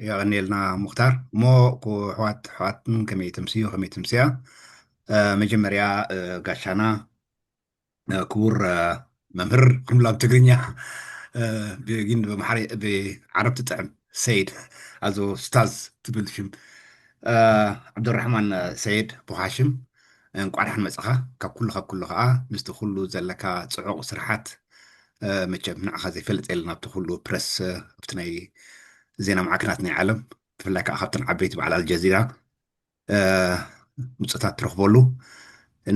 የቐንየልና ሙኽታር። እሞ ኣሕዋት ኣሕዋትን ከመይ ትምስዩ፣ ከመይ ትምስያ? መጀመርያ ጋሻና ክቡር መምህር፣ ክብላ ብትግርኛ ግን ብዓረብ ትጥዕም፣ ሰይድ ኣዞ ስታዝ ትብል ሽም፣ ዓብዱራሕማን ሰይድ ቡሃሽም፣ እንቋዕ ደሓን መጻኻ። ካብ ኩሉ ካብ ኩሉ ከኣ ምስቲ ኩሉ ዘለካ ጽዑቕ ስርሓት፣ መቸም ንዓኻ ዘይፈልጥ የለን። ኣብቲ ኩሉ ፕረስ፣ ኣብቲ ናይ ዜና ማዕከናት ናይ ዓለም፣ ብፍላይ ከኣ ካብተን ዓበይቲ በዓል ኣልጀዚራ ምጽታት ትረኽበሉ።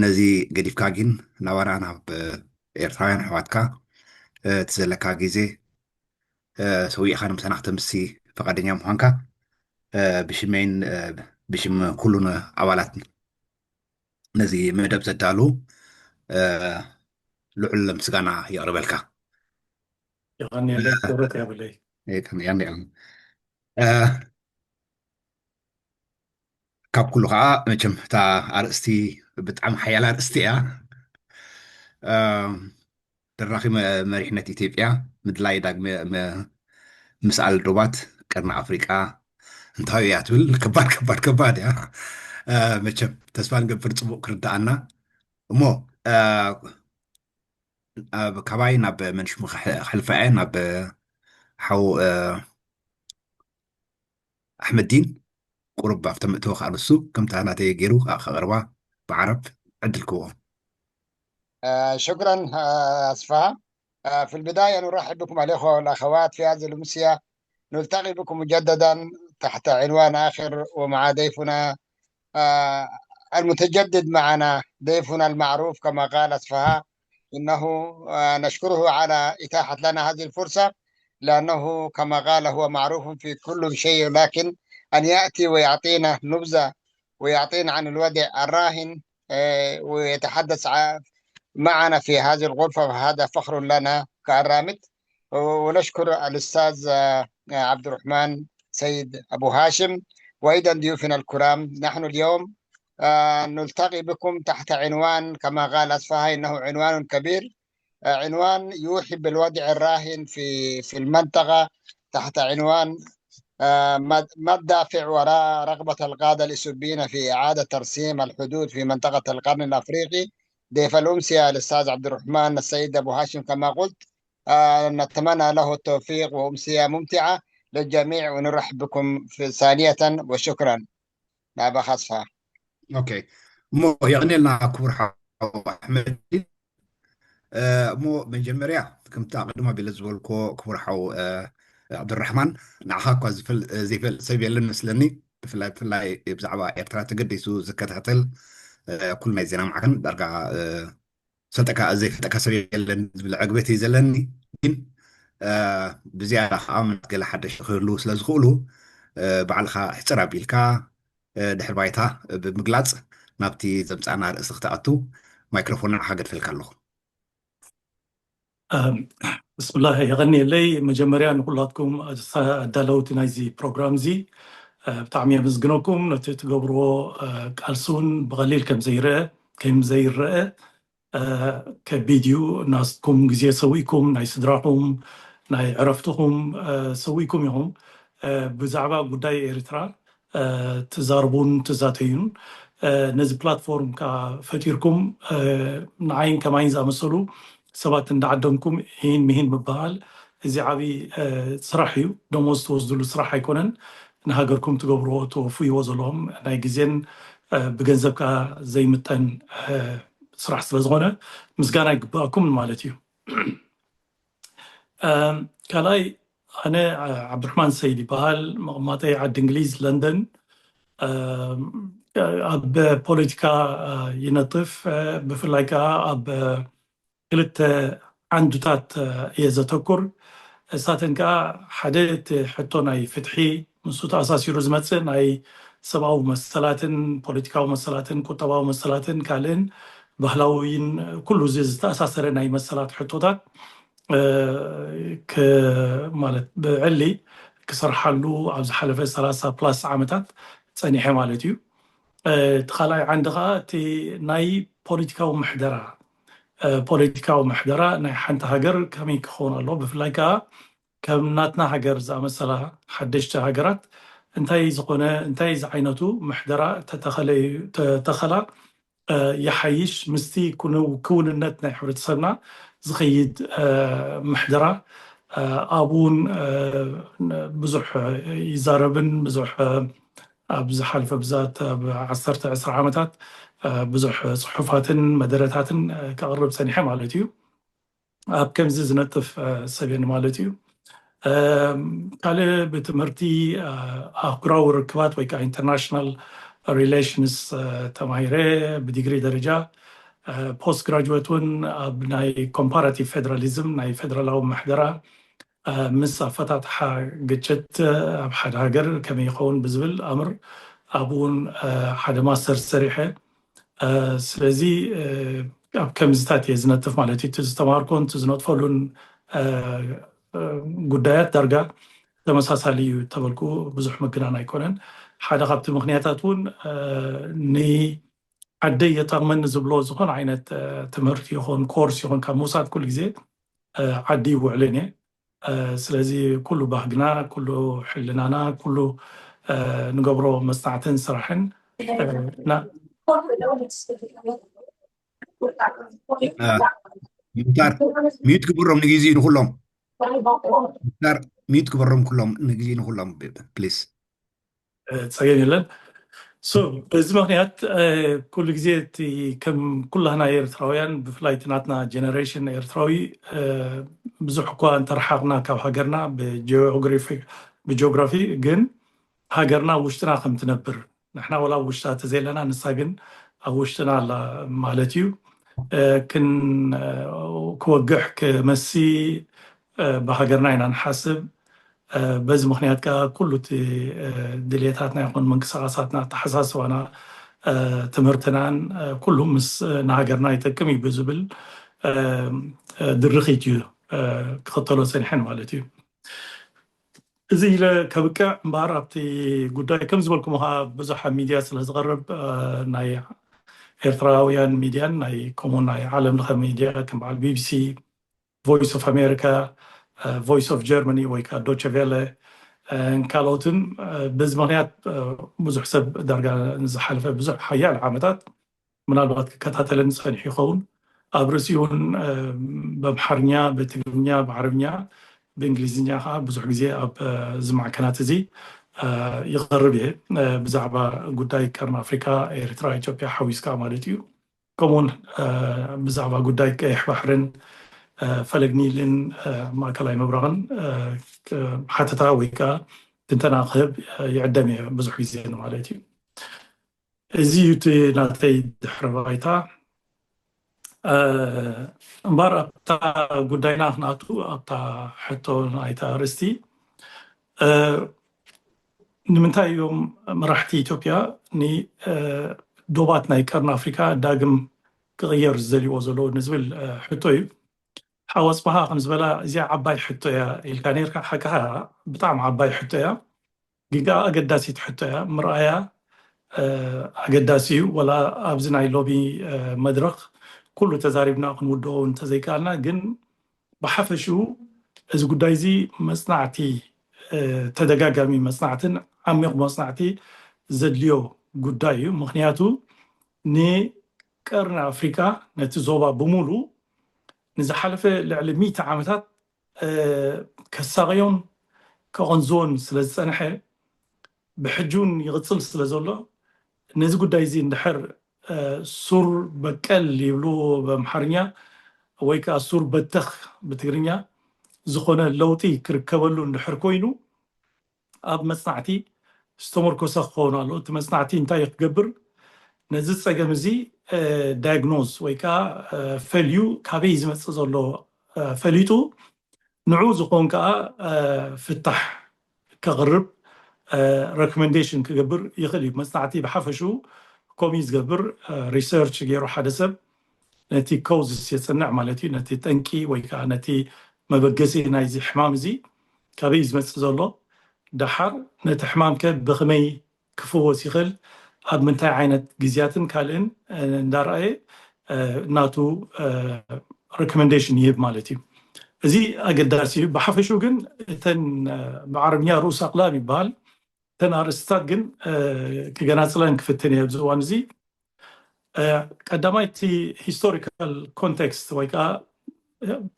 ነዚ ገዲፍካ ግን ናባና ናብ ኤርትራውያን ኣሕዋትካ እቲ ዘለካ ግዜ ሰዊእኻ ንምሳና ክተምሲ ፈቓደኛ ምዃንካ ብሽመይን ብሽም ኩሉን ኣባላት ነዚ መደብ ዘዳሉ ልዑል ምስጋና የቕርበልካ። የቐንየለይ፣ ክብረት የብለይ። የቐንየለይ። ካብ ኩሉ ከዓ መቸም እታ ኣርእስቲ ብጣዕሚ ሓያል ኣርእስቲ እያ። ደራኺ መሪሕነት ኢትዮጵያ ምድላይ ዳግመ ምስኣል ዶባት ቀርኒ ኣፍሪቃ እንታይ እያ ትብል? ከባድ ከባድ ከባድ እያ። መቸም ተስፋ ንገብር ጽቡቕ ክርዳኣና እሞ ካባይ ናብ መንሽሙ ክሕልፋ እየ ናብ ሓው ኣሕመዲን ቁሩብ ኣብቲ ምእተወ ከዓ ንሱ ከምታ ናተይ ገይሩ ከዓ ከቕርባ ብዓረብ ዕድል ክህቦ። شكرا أسفها. في البداية نرحب بكم الإخوة والأخوات في هذه الأمسية. نلتقي بكم مجددا تحت عنوان آخر ومع ضيفنا المتجدد معنا، ضيفنا المعروف كما قال أسفها. إنه نشكره على إتاحة لنا هذه الفرصة، لأنه كما قال هو معروف في كل شيء، لكن أن يأتي ويعطينا نبذة ويعطينا عن الوضع الراهن ويتحدث معنا في هذه الغرفة، فهذا فخر لنا كأرامت. ونشكر الأستاذ عبد الرحمن سيد أبو هاشم وأيضا ضيوفنا الكرام. نحن اليوم نلتقي بكم تحت عنوان كما قال أسفها إنه عنوان كبير، عنوان يوحي بالوضع الراهن في في المنطقة تحت عنوان ما الدافع وراء رغبة القادة الإثيوبيين في إعادة ترسيم الحدود في منطقة القرن الأفريقي. ضيف الأمسية الأستاذ عبد الرحمن السيد أبو هاشم كما قلت. نتمنى له التوفيق وأمسية ممتعة للجميع ونرحب بكم في ثانية وشكرا. نابا خاصفة. ኦኬ እሞ የቕኔልና ክቡር ሓው ኣሕመድ። እሞ መጀመርያ ከምቲ ኣቐድማ ቢለ ዝበልኮ ክቡር ሓው ዓብዱራሕማን ንዓኻ እኳ ዘይፈልጥ ሰብ የለን መስለኒ። ብፍላይ ብፍላይ ብዛዕባ ኤርትራ ተገዲሱ ዝከታተል ኩሉ ናይ ዜና ማዕከን ዳርጋ ዝፈልጠካ ዘይፈልጠካ ሰብ የለን ዝብል ዕግበት እዩ ዘለኒ። ግን ብዝያዳ ከዓ ምናት ገለ ሓደሽ ክህልው ስለ ዝኽእሉ ባዕልኻ ሕፅር ኣቢልካ ድሕሪ ባይታ ብምግላፅ ናብቲ ዘምፃና ርእሲ ክትኣቱ ማይክሮፎን ንዓኻ ገድፈልካ ኣለኹ። ብስምላህ የቐንየለይ። መጀመርያ ንኩላትኩም ኣዳለውቲ ናይዚ ፕሮግራም እዚ ብጣዕሚ የመስግነኩም። ነቲ ትገብርዎ ቃልሲ እውን ብቐሊል ከም ዘይረአ ከም ዘይረአ ከቢድ እዩ። ናስኩም ግዜ ሰዊእኩም ናይ ስድራኹም ናይ ዕረፍትኹም ሰዊእኩም ኢኹም ብዛዕባ ጉዳይ ኤርትራ ትዛርቡን ትዛተዩን ነዚ ፕላትፎርም ከዓ ፈጢርኩም ንዓይን ከማይን ዝኣመሰሉ ሰባት እንዳዓደምኩም ይን ምሂን ምበሃል እዚ ዓብዪ ስራሕ እዩ። ደሞዝ ትወስድሉ ስራሕ ኣይኮነን። ንሃገርኩም ትገብርዎ ትወፍይዎ ዘለኹም ናይ ግዜን ብገንዘብ ከዓ ዘይምጠን ስራሕ ስለ ዝኾነ ምስጋና ይግባኣኩም ማለት እዩ። ካልኣይ ኣነ ዓብዱርሕማን ሰይድ ይበሃል። መቐማጠይ ዓዲ እንግሊዝ ለንደን። ኣብ ፖለቲካ ይነጥፍ። ብፍላይ ከዓ ኣብ ክልተ ዓንዱታት እየ ዘተኩር። እሳተን ከዓ ሓደ እቲ ሕቶ ናይ ፍትሒ ምስኡ ተኣሳሲሩ ዝመፅእ ናይ ሰብኣዊ መሰላትን ፖለቲካዊ መሰላትን ቁጠባዊ መሰላትን ካልእን ባህላዊን ኩሉ እዚ ዝተኣሳሰረ ናይ መሰላት ሕቶታት ማለት ብዕሊ ክሰርሓሉ ኣብ ዝሓለፈ ሰላሳ ፕላስ ዓመታት ፀኒሐ ማለት እዩ። እቲ ካልኣይ ዓንዲ ከዓ እቲ ናይ ፖለቲካዊ ምሕደራ ፖለቲካዊ ምሕደራ ናይ ሓንቲ ሃገር ከመይ ክኸውን ኣለዎ ብፍላይ ከዓ ከም ናትና ሃገር ዝኣመሰላ ሓደሽቲ ሃገራት እንታይ ዝኾነ እንታይ ዝዓይነቱ ምሕደራ ተተኸለ ተተኸላ ይሓይሽ ምስቲ ክውንነት ናይ ሕብረተሰብና ዝኸይድ ምሕደራ ኣብኡን ብዙሕ ይዛረብን ብዙሕ ኣብ ዝሓለፈ ብዛት ኣብ ዓሰርተ ዕስራ ዓመታት ብዙሕ ፅሑፋትን መደረታትን ከቕርብ ፀኒሐ ማለት እዩ። ኣብ ከምዚ ዝነጥፍ ሰብ እየ ማለት እዩ። ካልእ ብትምህርቲ ኣህጉራዊ ርክባት ወይ ከዓ ኢንተርናሽናል ሪሌሽንስ ተማሂረ ብዲግሪ ደረጃ ፖስት ግራጁዌት እውን ኣብ ናይ ኮምፓራቲቭ ፌደራሊዝም ናይ ፌደራላዊ ምሕደራ ምስ ኣፈታትሓ ግጭት ኣብ ሓደ ሃገር ከመይ ይኸውን ብዝብል ኣምር ኣብኡ እውን ሓደ ማስተር ሰሪሐ። ስለዚ ኣብ ከምዚታት እየ ዝነጥፍ ማለት እዩ። እቲ ዝተማርኮን እቲ ዝነጥፈሉን ጉዳያት ዳርጋ ተመሳሳሊ እዩ ተበልኩ ብዙሕ ምግናን ኣይኮነን። ሓደ ካብቲ ምክንያታት እውን ንዓደይ የጠቕመኒ ዝብሎ ዝኾነ ዓይነት ትምህርቲ ይኹን ኮርስ ይኹን ካብ ምውሳድ ኩሉ ግዜ ዓዲ ይውዕልን እየ። ስለዚ ኩሉ ባህግና፣ ኩሉ ሕልናና፣ ኩሉ ንገብሮ መፅናዕትን ስራሕን ሙክታር ሚዩት ግበሮም ንግዜ ንኩሎም። ሙክታር ሚዩት ግበሮም ኩሎም ንግዜ ንኩሎም ፕሊስ። ፀገም የለን። በዚ ምክንያት ኩሉ ግዜ እቲ ከም ኩላህና ኤርትራውያን ብፍላይ እቲ ናትና ጀነሬሽን ኤርትራዊ ብዙሕ እኳ እንተረሓቕና ካብ ሃገርና ብጂኦግራፊ ግን ሃገርና ውሽጥና ከም ትነብር ንሕና ወላ ኣብ ውሽጣ ተዘይለና ንሳ ግን ኣብ ውሽጥና ኣላ ማለት እዩ። ክወግሕ ክመሲ ብሃገርና ኢና ንሓስብ። በዚ ምክንያት ከዓ ኩሉ እቲ ድሌታትና ይኹን ምንቅስቃሳትና ኣተሓሳስባና ትምህርትናን ኩሉ ምስ ንሃገርና ይጠቅም እዩ ብዝብል ድርኺት እዩ ክኽተሎ ፀኒሐን ማለት እዩ። እዚ ኢለ ከብቅዕ እምበኣር ኣብቲ ጉዳይ ከም ዝበልኩሞ ከዓ ብዙሕ ኣብ ሚድያ ስለ ዝቐርብ ናይ ኤርትራውያን ሚድያን ናይ ከምኡ ናይ ዓለም ለኸ ሚድያ ከም በዓል ቢቢሲ፣ ቮይስ ኦፍ ኣሜሪካ፣ ቮይስ ኦፍ ጀርመኒ ወይ ከዓ ዶቸ ቬለ ካልኦትን በዚ ምክንያት ብዙሕ ሰብ ዳርጋ ዝሓለፈ ብዙሕ ሓያል ዓመታት ምናልባት ክከታተለኒ ፀኒሑ ይኸውን። ኣብ ርእሲኡ እውን በምሓርኛ፣ ብትግርኛ፣ ብዓረብኛ፣ ብእንግሊዝኛ ከዓ ብዙሕ ግዜ ኣብ ዝማዕከናት እዚ ይቐርብ እየ። ብዛዕባ ጉዳይ ቀርኒ ኣፍሪካ፣ ኤርትራ፣ ኢትዮጵያ ሓዊስካ ማለት እዩ። ከምኡውን ብዛዕባ ጉዳይ ቀይሕ ባሕርን ፈለግ ኒልን ማእከላይ ምብራቕን ሓተታ ወይ ከዓ ትንተና ክህብ ይዕደም እየ ብዙሕ ግዜ ማለት እዩ። እዚ እዩ እቲ ናተይ ድሕረ ባይታ። እምበኣር ኣብታ ጉዳይና ክንኣቱ ኣብታ ሕቶ ናይታ ኣርእስቲ ንምንታይ እዮም መራሕቲ ኢትዮጵያ ንዶባት ናይ ቀርኒ ኣፍሪካ ዳግም ክቕየር ዝደልይዎ ዘለዉ ንዝብል ሕቶ እዩ። ሓወፅባኻ ከም ዝበላ እዚኣ ዓባይ ሕቶ እያ ኢልካ ነርካ። ሓቅኻ ብጣዕሚ ዓባይ ሕቶ እያ። ግጋ ኣገዳሲት ሕቶ እያ። ምርኣያ ኣገዳሲ እዩ። ወላ ኣብዚ ናይ ሎሚ መድረኽ ኩሉ ተዛሪብና ክንውድኦ እንተዘይከኣልና ግን ብሓፈሽኡ እዚ ጉዳይ እዚ መፅናዕቲ ተደጋጋሚ መፅናዕትን ዓሚቕ መፅናዕቲ ዘድልዮ ጉዳይ እዩ። ምክንያቱ ንቀርኒ ኣፍሪካ ነቲ ዞባ ብምሉ ንዝሓለፈ ልዕሊ ሚእቲ ዓመታት ከሳቕዮን ከቐንዝዎን ስለ ዝፀንሐ ብሕጂ እውን ይቕፅል ስለ ዘሎ ነዚ ጉዳይ እዚ እንድሕር ሱር በቀል ይብሉ በምሓርኛ ወይ ከዓ ሱር በተኽ ብትግርኛ ዝኾነ ለውጢ ክርከበሉ እንድሕር ኮይኑ ኣብ መፅናዕቲ ዝተመርኮሰ ክኸውን ኣሎ። እቲ መፅናዕቲ እንታይ ክገብር ነዚ ፀገም እዚ ዳያግኖዝ ወይ ከዓ ፈልዩ ካበይ ዝመፅእ ዘሎ ፈሊጡ ንዑ ዝኸውን ከዓ ፍታሕ ከቕርብ ሬኮሜንዴሽን ክገብር ይኽእል እዩ። መፅናዕቲ ብሓፈሽኡ ከምኡ ዝገብር ሪሰርች ገይሩ ሓደ ሰብ ነቲ ኮዝስ የፅንዕ ማለት እዩ። ነቲ ጠንቂ ወይ ከዓ ነቲ መበገሲ ናይዚ ሕማም እዚ ካበይ ዝመፅእ ዘሎ ደሓር ነቲ ሕማም ከ ብኸመይ ክፍወስ ይኽእል ኣብ ምንታይ ዓይነት ግዜያትን ካልእን እንዳረኣየ ናቱ ሬኮሜንዴሽን ይህብ ማለት እዩ። እዚ ኣገዳሲ እዩ። ብሓፈሽኡ ግን እተን ብዓረብኛ ሩኡስ ኣቅላም ይበሃል፣ እተን ኣርእስትታት ግን ክገናፅለን ክፍትን እየ ኣብዚ እዋን እዚ። ቀዳማይ እቲ ሂስቶሪካል ኮንቴክስት ወይ ከዓ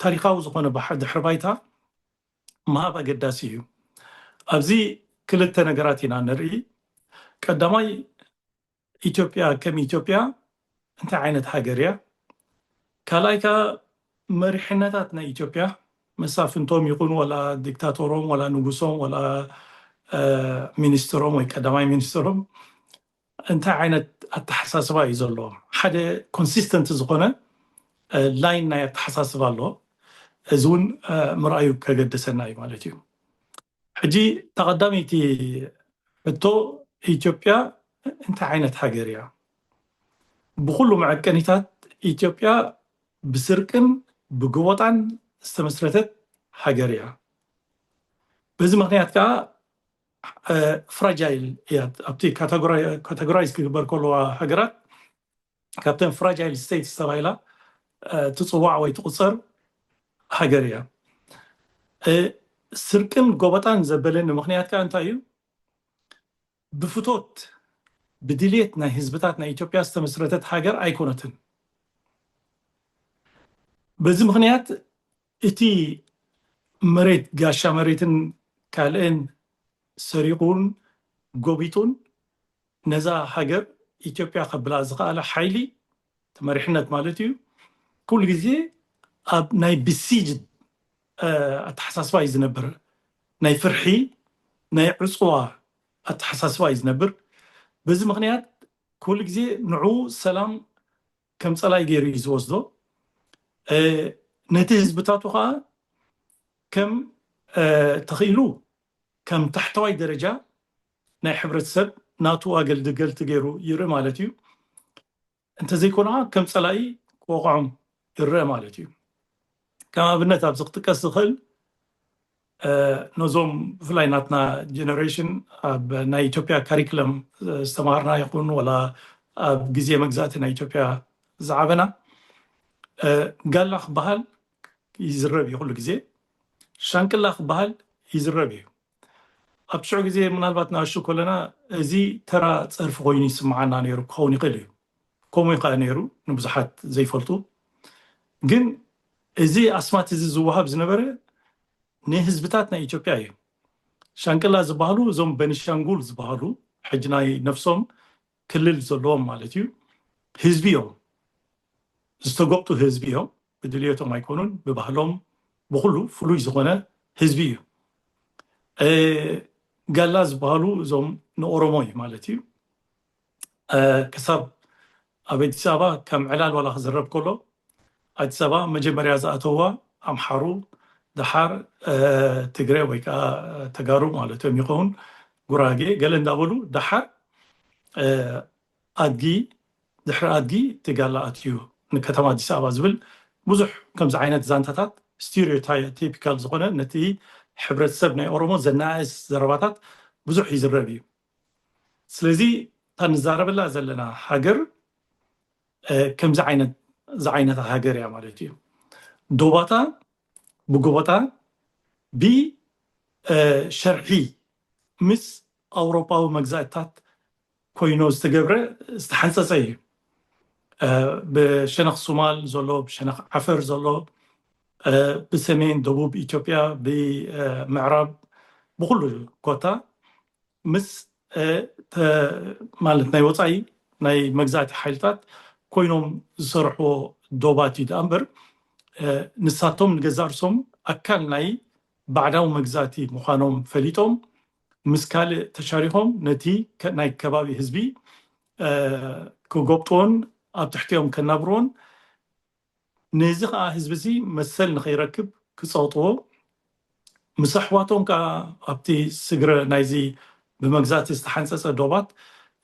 ታሪካዊ ዝኾነ ድሕሪ ባይታ ምሃብ ኣገዳሲ እዩ። ኣብዚ ክልተ ነገራት ኢና ንርኢ። ቀዳማይ ኢትዮጵያ ከም ኢትዮጵያ እንታይ ዓይነት ሃገር እያ? ካልኣይ ከዓ መሪሕነታት ናይ ኢትዮጵያ መሳፍንቶም ይኹን ወላ ዲክታቶሮም ወላ ንጉሶም ወላ ሚኒስትሮም ወይ ቀዳማይ ሚኒስትሮም እንታይ ዓይነት ኣተሓሳስባ እዩ ዘለዎም? ሓደ ኮንሲስተንት ዝኾነ ላይን ናይ ኣተሓሳስባ ኣሎ። እዚ እውን ምርኣዩ ከገደሰና እዩ ማለት እዩ። ሕጂ ተቐዳመይቲ ሕቶ፣ ኢትዮጵያ እንታይ ዓይነት ሃገር እያ? ብኩሉ መዐቀኒታት ኢትዮጵያ ብስርቅን ብጎበጣን ዝተመስረተት ሃገር እያ። በዚ ምክንያት ከዓ ፍራጃይል እያ። ኣብቲ ካተጎራይዝ ክግበር ከለዋ ሃገራት ካብተን ፍራጃይል ስቴትስ ተባሂላ ትፅዋዕ ወይ ትቁፀር ሃገር እያ። ስርቅን ጎበጣን ዘበለኒ ምክንያት ከዓ እንታይ እዩ? ብፍቶት ብድልየት ናይ ህዝብታት ናይ ኢትዮጵያ ዝተመስረተት ሃገር ኣይኮነትን። በዚ ምክንያት እቲ መሬት ጋሻ መሬትን ካልእን ሰሪቁን ጎቢጡን ነዛ ሃገር ኢትዮጵያ ከብላ ዝኸኣለ ሓይሊ እቲ መሪሕነት ማለት እዩ ኩሉ ግዜ ኣብ ናይ ብሲጅ ኣተሓሳስባ እዩ ዝነብር። ናይ ፍርሒ ናይ ዕፅዋ ኣተሓሳስባ እዩ ዝነብር። በዚ ምክንያት ኩሉ ግዜ ንዑ ሰላም ከም ፀላይ ገይሩ እዩ ዝወስዶ። ነቲ ህዝብታቱ ከዓ ከም ተኽኢሉ ከም ታሕተዋይ ደረጃ ናይ ሕብረተሰብ ናቱ ኣገልገልቲ ገይሩ ይርኢ ማለት እዩ። እንተዘይኮነ ከም ፀላኢ ክወቕዖም ይረአ ማለት እዩ። ከም ኣብነት ኣብዚ ክጥቀስ ዝኽእል ነዞም ብፍላይ ናትና ጀነሬሽን ኣብ ናይ ኢትዮጵያ ካሪክለም ዝተማሃርና ይኹን ወላ ኣብ ግዜ መግዛእቲ ናይ ኢትዮጵያ ዝዓበና ጋላ ክበሃል ይዝረብ እዩ። ኩሉ ግዜ ሻንቅላ ክበሃል ይዝረብ እዩ። ኣብ ሽዑ ግዜ ምናልባት ንኣሽቱ ከለና እዚ ተራ ፀርፊ ኮይኑ ይስምዓና ነይሩ ክኸውን ይኽእል እዩ። ከምኡ እዩ ከዓ ነይሩ ንብዙሓት ዘይፈልጡ። ግን እዚ ኣስማት እዚ ዝወሃብ ዝነበረ ንህዝብታት ናይ ኢትዮጵያ እዩ። ሻንቅላ ዝበሃሉ እዞም በኒሻንጉል ዝበሃሉ ሕጂ ናይ ነፍሶም ክልል ዘለዎም ማለት እዩ ህዝቢ እዮም። ዝተጎብጡ ህዝቢ እዮም። ብድልየቶም ኣይኮኑን፣ ብባህሎም ብኩሉ ፍሉይ ዝኾነ ህዝቢ እዩ። ጋላ ዝበሃሉ እዞም ንኦሮሞ እዩ ማለት እዩ። ክሳብ ኣብ ኣዲስ ኣበባ ከም ዕላል ዋላ ክዝረብ ከሎ ኣዲስ ኣበባ መጀመርያ ዝኣተዋ ኣምሓሩ፣ ደሓር ትግረ ወይ ከዓ ተጋሩ ማለት እዮም ይኸውን፣ ጉራጌ ገለ እንዳበሉ ደሓር ኣድጊ ድሕሪ ኣድጊ ትጋላ ኣትዩ ንከተማ ኣዲስ ኣበባ ዝብል ብዙሕ ከምዚ ዓይነት ዛንታታት ስቴሪዮታይፒካል ዝኾነ ነቲ ሕብረተሰብ ናይ ኦሮሞ ዘናእስ ዘረባታት ብዙሕ ይዝረብ እዩ። ስለዚ እታ ንዛረበላ ዘለና ሃገር ከምዚ ዓይነት ዝዓይነታ ሃገር እያ ማለት እዩ። ዶባታ ብጎቦታ ብሸርሒ ምስ ኣውሮፓዊ መግዛእትታት ኮይኑ ዝተገብረ ዝተሓንፀፀ እዩ። ብሸነኽ ሱማል ዘሎ፣ ብሸነኽ ዓፈር ዘሎ፣ ብሰሜን ደቡብ ኢትዮጵያ፣ ብምዕራብ ብኩሉ ኮታ ምስ ማለት ናይ ወፃኢ ናይ መግዛእቲ ሓይልታት ኮይኖም ዝሰርሕዎ ዶባት እዩ ደኣ እምበር ንሳቶም ንገዛእ ርእሶም ኣካል ናይ ባዕዳዊ መግዛእቲ ምዃኖም ፈሊጦም ምስ ካልእ ተሻሪኾም ነቲ ናይ ከባቢ ህዝቢ ክጎብጥዎን ኣብ ትሕቲኦም ከናብርዎን ነዚ ከዓ ህዝቢ እዚ መሰል ንኸይረክብ ክፀውጥዎ ምስ ኣሕዋቶም ከዓ ኣብቲ ስግረ ናይዚ ብመግዛእቲ ዝተሓንፀፀ ዶባት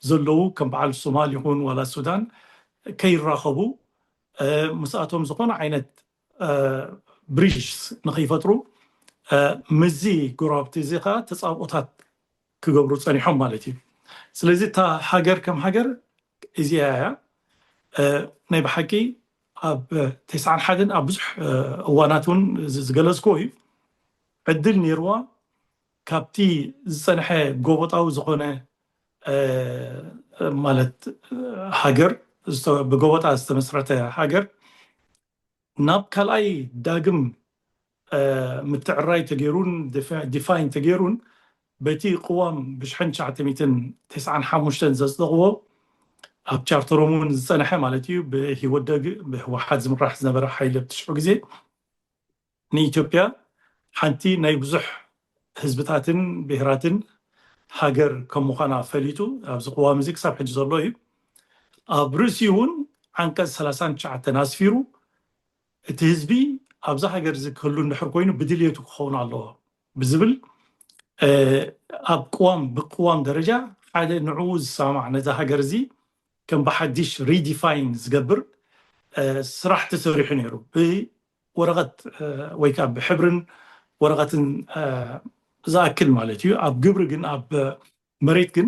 ዘለዉ ከም በዓል ሶማል ይኹን ዋላ ሱዳን ከይራኸቡ ምስኣቶም ዝኾነ ዓይነት ብሪጅስ ንኸይፈጥሩ ምስዚ ጎረባብቲ እዚ ከዓ ተፃብኦታት ክገብሩ ፀኒሖም ማለት እዩ። ስለዚ እታ ሃገር ከም ሃገር እዚኣ እያ ናይ ብሓቂ ኣብ ተስዓን ሓደን ኣብ ብዙሕ እዋናት እውን ዝገለጽክዎ እዩ። ዕድል ነይርዋ ካብቲ ዝጸንሐ ጎበጣዊ ዝኾነ ማለት ሃገር ብጎበጣ ዝተመስረተ ሃገር ናብ ካልኣይ ዳግም ምትዕራይ ተገይሩን ዲፋይን ተገይሩን በቲ ቅዋም ብሽሕን ትሽዓተ ሚእትን ተስዓን ሓሙሽተን ዘጽደቕዎ ኣብ ቻርተሮም እውን ዝጸንሐ ማለት እዩ። ብህይወት ደግ ብህወሓት ዝምራሕ ዝነበረ ሓይሊ ኣብ ትሽዑ ግዜ ንኢትዮጵያ ሓንቲ ናይ ብዙሕ ህዝብታትን ብሄራትን ሃገር ከም ምዃና ፈሊጡ ኣብዚ ቅዋም እዚ ክሳብ ሕጂ ዘሎ እዩ። ኣብ ርእሲ እውን ዓንቀጽ ሰላሳን ትሽዓተን ኣስፊሩ እቲ ህዝቢ ኣብዛ ሃገር እዚ ክህሉ እንድሕር ኮይኑ ብድልየቱ ክኸውን ኣለዎ ብዝብል ኣብ ቅዋም ብቅዋም ደረጃ ሓደ ንዕኡ ዝሰማማዕ ነዛ ሃገር እዚ ከም ብሓዲሽ ሪዲፋይን ዝገብር ስራሕ ተሰሪሑ ነይሩ። ብወረቐት ወይ ከዓ ብሕብርን ወረቐትን ዝኣክል ማለት እዩ። ኣብ ግብሪ ግን ኣብ መሬት ግን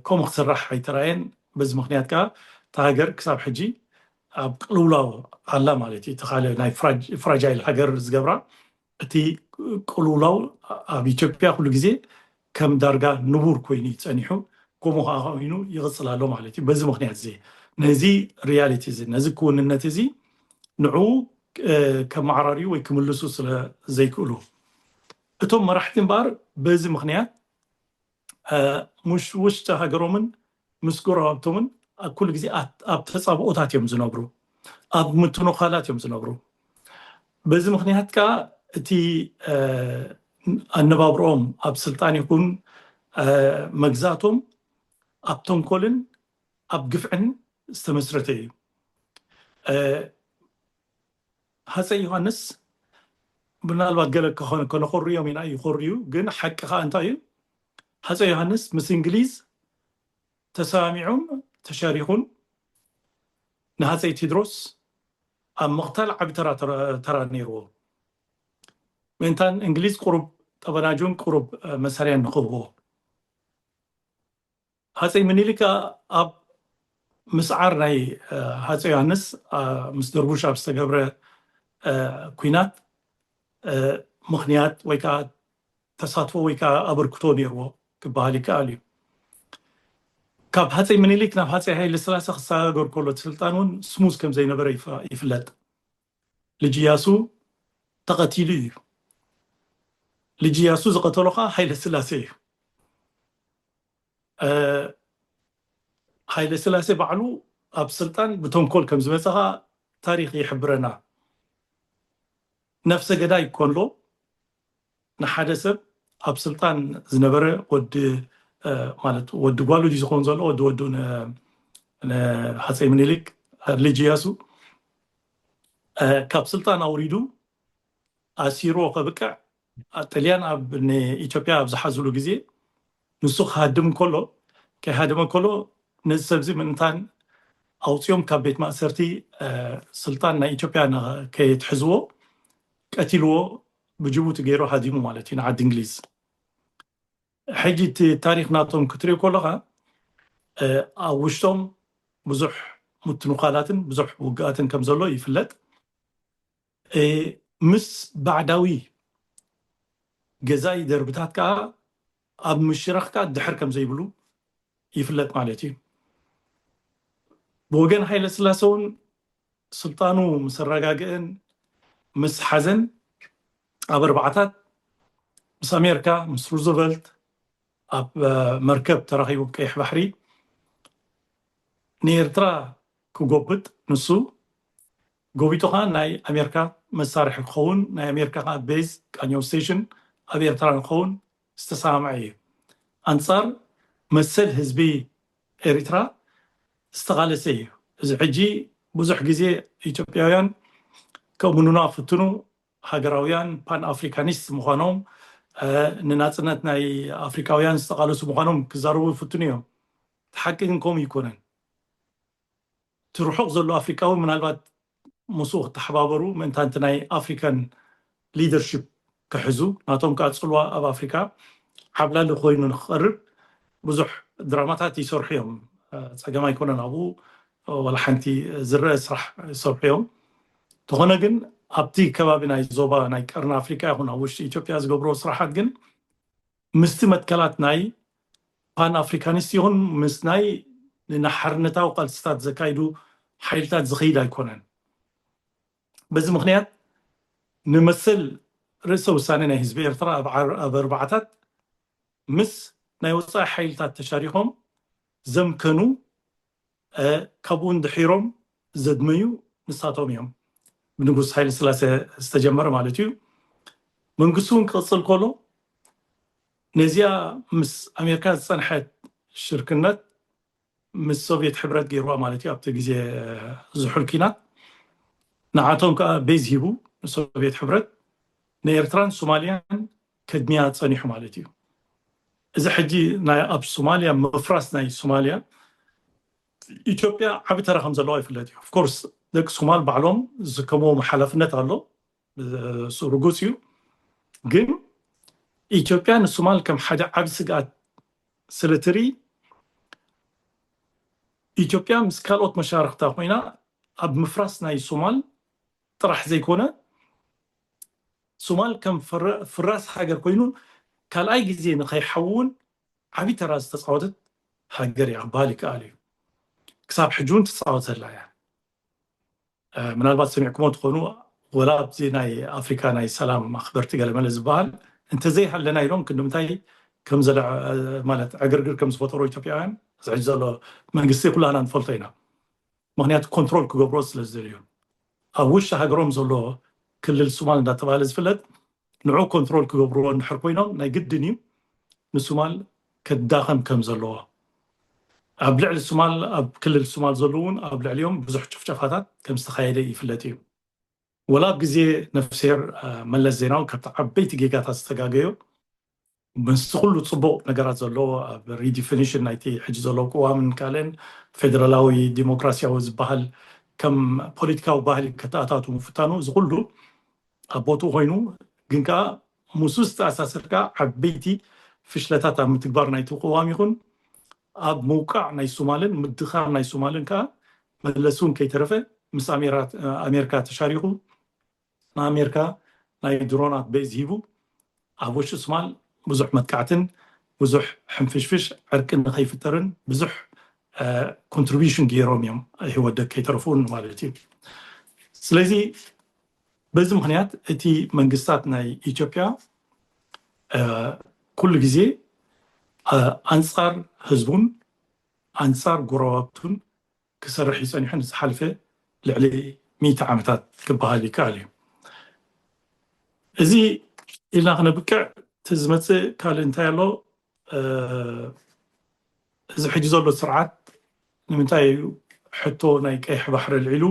ከምኡ ክስራሕ ኣይተራየን። በዚ ምክንያት ከዓ እታ ሃገር ክሳብ ሕጂ ኣብ ቅልውላው ኣላ ማለት እዩ። እቲ ካልእ ናይ ፍራጃይል ሃገር ዝገብራ እቲ ቅልውላው ኣብ ኢትዮጵያ ኩሉ ግዜ ከም ዳርጋ ንቡር ኮይኑ እዩ ጸኒሑ። ከምኡ ከዓ ኮይኑ ይቕጽል ኣሎ ማለት እዩ። በዚ ምክንያት እዚ ነዚ ሪያሊቲ እዚ ነዚ ክውንነት እዚ ንዕኡ ከመዓራርዩ ወይ ክምልሱ ስለ ዘይክእሉ እቶም መራሕቲ እምበኣር በዚ ምክንያት ምስ ውሽጢ ሃገሮምን ምስ ጎረባብቶምን ኣብ ኩሉ ግዜ ኣብ ተጻብኦታት እዮም ዝነብሩ፣ ኣብ ምትንዃላት እዮም ዝነብሩ። በዚ ምክንያት ከዓ እቲ ኣነባብርኦም ኣብ ስልጣን ይኹን መግዛእቶም ኣብ ተንኮልን ኣብ ግፍዕን ዝተመስረተ እዩ። ሃፀይ ዮሃንስ ምናልባት ገለ ከኾን ከነኾርዮም ኢና፣ ይኾርዩ፣ ግን ሓቂ ከዓ እንታይ እዩ? ሃፀይ ዮሃንስ ምስ እንግሊዝ ተሰማሚዖም ተሻሪኹን ንሃፀይ ቴድሮስ ኣብ ምቕታል ዓቢ ተራ ተራ ነይርዎ። ምእንታን እንግሊዝ ቁሩብ ጠበናጁን ቁሩብ መሳርያን ንኽህብዎ ሃፀይ ምኒልክ ኣብ ምስዓር ናይ ሃፀይ ዮሃንስ ምስ ደርቡሽ ኣብ ዝተገብረ ኩናት ምክንያት ወይ ከዓ ተሳትፎ ወይ ከዓ ኣበርክቶ ነይርዎ ክበሃል ይከኣል እዩ። ካብ ሃፀይ ምኒልክ ናብ ሃፀይ ሃይለ ስላሴ ክሰጋገር ከሎ ስልጣን እውን ስሙዝ ከም ዘይነበረ ይፍለጥ። ልጅ እያሱ ተቐቲሉ እዩ። ልጅ እያሱ ዝቐተሎ ከዓ ሃይለ ስላሴ እዩ። ሃይለ ስላሴ ባዕሉ ኣብ ስልጣን ብተንኮል ከም ዝመፀ ከዓ ታሪክ ይሕብረና። ነፍሰ ገዳይ ይኮንሎ ንሓደ ሰብ ኣብ ስልጣን ዝነበረ ወዲ ማለት ወዲ ጓሉ ድዩ ዝኸውን ዘሎ ወዲ ወዱ ንሃፀይ ምኒልክ ልጅ እያሱ ካብ ስልጣን ኣውሪዱ ኣሲርዎ ከብቅዕ ጥልያን ኣብ ንኢትዮጵያ ኣብ ዝሓዝሉ ግዜ ንሱ ክሃድም ከሎ ከይሃደመ ከሎ ነዚ ሰብዚ ምእንታን ኣውፅኦም ካብ ቤት ማእሰርቲ ስልጣን ናይ ኢትዮጵያ ከየትሕዝዎ ቀቲልዎ ብጅቡቲ ገይሩ ሃዲሙ ማለት እዩ ንዓዲ እንግሊዝ። ሕጂ እቲ ታሪክ ናቶም ክትሪኦ ከለካ ኣብ ውሽጦም ብዙሕ ምትንኳላትን ብዙሕ ውግኣትን ከም ዘሎ ይፍለጥ። ምስ ባዕዳዊ ገዛኢ ደርብታት ከዓ ኣብ ምሽራኽ ከዓ ድሕር ከም ዘይብሉ ይፍለጥ ማለት እዩ። ብወገን ሃይለ ስላሰ እውን ስልጣኑ ምስ ኣረጋግእን ምስ ሓዘን ኣብ ኣርባዕታት ምስ ኣሜሪካ ምስ ሩዘቨልት ኣብ መርከብ ተራኺቡ ቀይሕ ባሕሪ ንኤርትራ ክጎብጥ ንሱ ጎቢጡ ከዓ ናይ ኣሜሪካ መሳርሒ ክኸውን ናይ ኣሜሪካ ከዓ ቤዝ ቃኘው ስቴሽን ኣብ ኤርትራ ንክኸውን ዝተሰማምዐ እዩ። ኣንፃር መሰል ህዝቢ ኤሪትራ ዝተቓለሰ እዩ። እዚ ሕጂ ብዙሕ ግዜ ኢትዮጵያውያን ከእምኑና ፍትኑ ሃገራውያን ፓን ኣፍሪካኒስት ምዃኖም ንናፅነት ናይ ኣፍሪካውያን ዝተቓለሱ ምዃኖም ክዛረቡ ይፍትኑ እዮም። እቲ ሓቂ ግን ከምኡ ይኮነን። እቲ ርሑቕ ዘሎ ኣፍሪካዊ ምናልባት ምስኡ ክተሓባበሩ ምእንታንቲ ናይ ኣፍሪካን ሊደርሽፕ ክሕዙ ናቶም ከዓ ፅልዋ ኣብ ኣፍሪካ ዓብላሊ ኮይኑ ንክቐርብ ብዙሕ ድራማታት ይሰርሑ እዮም። ፀገም ኣይኮነን ኣብኡ ዋላ ሓንቲ ዝረአ ስራሕ ይሰርሑ እዮም። እንተኾነ ግን ኣብቲ ከባቢ ናይ ዞባ ናይ ቀርኒ ኣፍሪካ ይኹን ኣብ ውሽጢ ኢትዮጵያ ዝገብርዎ ስራሓት ግን ምስቲ መትከላት ናይ ፓን ኣፍሪካኒስት ይኹን ምስ ናይ ንሓርነታዊ ቃልስታት ዘካይዱ ሓይልታት ዝኸይድ ኣይኮነን። በዚ ምክንያት ንመሰል ርእሰ ውሳኔ ናይ ህዝቢ ኤርትራ ኣብ ዓር- ኣብ ኣርባዓታት ምስ ናይ ወፃኢ ሓይልታት ተሻሪኾም ዘምከኑ፣ እ፣ ካብኡ ድሒሮም ዘድመዩ ንሳቶም እዮም። ብንጉስ ሃይለ ስላሴ ዝተጀመረ ማለት እዩ። መንግስቱ እውን ክቕፅል ከሎ ነዚኣ ምስ ኣሜሪካ ዝፀንሐት ሽርክነት ምስ ሶቪየት ሕብረት ገይርዋ ማለት እዩ። ኣብቲ ግዜ ዝሑል ኪናት ንዓቶም ከዓ ቤዝ ሂቡ ንሶቪየት ሕብረት ንኤርትራን ሶማልያን ከድምያ ፀኒሑ ማለት እዩ። እዚ ሕጂ ናይ ኣብ ሶማልያ ምፍራስ ናይ ሶማልያ ኢትዮጵያ ዓቢ ተራ ከም ዘለዋ ይፍለጥ እዩ። ኦፍኮርስ ደቂ ሶማል ባዕሎም ዝስከምዎም ሓላፍነት ኣሎ፣ እሱ ርጉፅ እዩ። ግን ኢትዮጵያ ንሶማል ከም ሓደ ዓቢ ስግኣት ስለ ትርኢ ኢትዮጵያ ምስ ካልኦት መሻርክታ ኮይና ኣብ ምፍራስ ናይ ሶማል ጥራሕ ዘይኮነ ሶማል ከም ፍረ- ፍራስ ሃገር ኮይኑ ካልኣይ ግዜ ንኸይሓውን ዓቢ ተራ ዝተፃወተት ሃገር እያ ክበሃል ይከኣል እዩ። ክሳብ ሕጂ እውን ትፃወተላ እያ። እ፣ ምናልባት ሰሚዕኩሞ ትኾኑ ወላ ኣብዚ ናይ ኣፍሪካ ናይ ሰላም ኣኽበርቲ ገለመለ ዝበሃል እንተዘይሃለና ኢሎም ክንዲ ምንታይ ከም ዘለ ማለት ዕግርግር ከም ዝፈጠሩ ኢትዮጵያውያን እዚ ሕጂ ዘሎ መንግስቲ ኩላና ንፈልጦ ኢና። ምክንያቱ ኮንትሮል ክገብሮ ስለ ዝደልዩ ኣብ ውሽጢ ሃገሮም ዘሎ ክልል ሶማል እንዳተባሃለ ዝፍለጥ ንዑ ኮንትሮል ክገብርዎ እንድሕር ኮይኖም ናይ ግድን እዩ ንሶማል ከዳኸም ከም ዘለዎ ኣብ ልዕሊ ሶማል ኣብ ክልል ሶማል ዘለውን ኣብ ልዕሊኦም ብዙሕ ጭፍጨፋታት ከም ዝተካየደ ይፍለጥ እዩ። ወላ ኣብ ግዜ ነፍስሄር መለስ ዜናዊ ካብቲ ዓበይቲ ጌጋታት ዝተጋገዮ ምስቲ ኩሉ ፅቡቕ ነገራት ዘለዎ ኣብ ሪዲፊኒሽን ናይቲ ሕጂ ዘለዎ ቅዋምን ካልእን ፌደራላዊ ዲሞክራሲያዊ ዝበሃል ከም ፖለቲካዊ ባህሊ ከተኣታቱ ምፍታኑ እዚ ኩሉ ኣብ ቦትኡ ኮይኑ ግን ከዓ ምስኡ ዝተኣሳሰር ከዓ ዓበይቲ ፍሽለታት ኣብ ምትግባር ናይቲ ቅዋም ይኹን ኣብ ምውቃዕ ናይ ሶማልን ምድኻር ናይ ሶማልን ከዓ መለስ እውን ከይተረፈ ምስ ኣሜራ- ኣሜሪካ ተሻሪኹ ንኣሜሪካ ናይ ድሮናት ቤዝ ሂቡ ኣብ ውሽጢ ሶማል ብዙሕ መጥቃዕትን ብዙሕ ሕንፍሽፍሽ ዕርቂ ንኸይፍጠርን ብዙሕ ኮንትሪቢሽን ገይሮም እዮም ህይወት ደቂ ከይተረፉን ማለት እዩ። ስለዚ በዚ ምክንያት እቲ መንግስታት ናይ ኢትዮጵያ ኩሉ ግዜ ኣንፃር ህዝቡን ኣንፃር ጎረባብቱን ክሰርሕ እዩ ፀኒሑ ንዝሓልፈ ልዕሊ ሚእቲ ዓመታት ክበሃል ይከኣል እዩ። እዚ ኢልና ክነብቅዕ እቲ ዝመፅእ ካልእ እንታይ ኣሎ? እዚ ሕጂ ዘሎ ስርዓት ንምንታይ እዩ ሕቶ ናይ ቀይሕ ባሕሪ ኣልዒሉ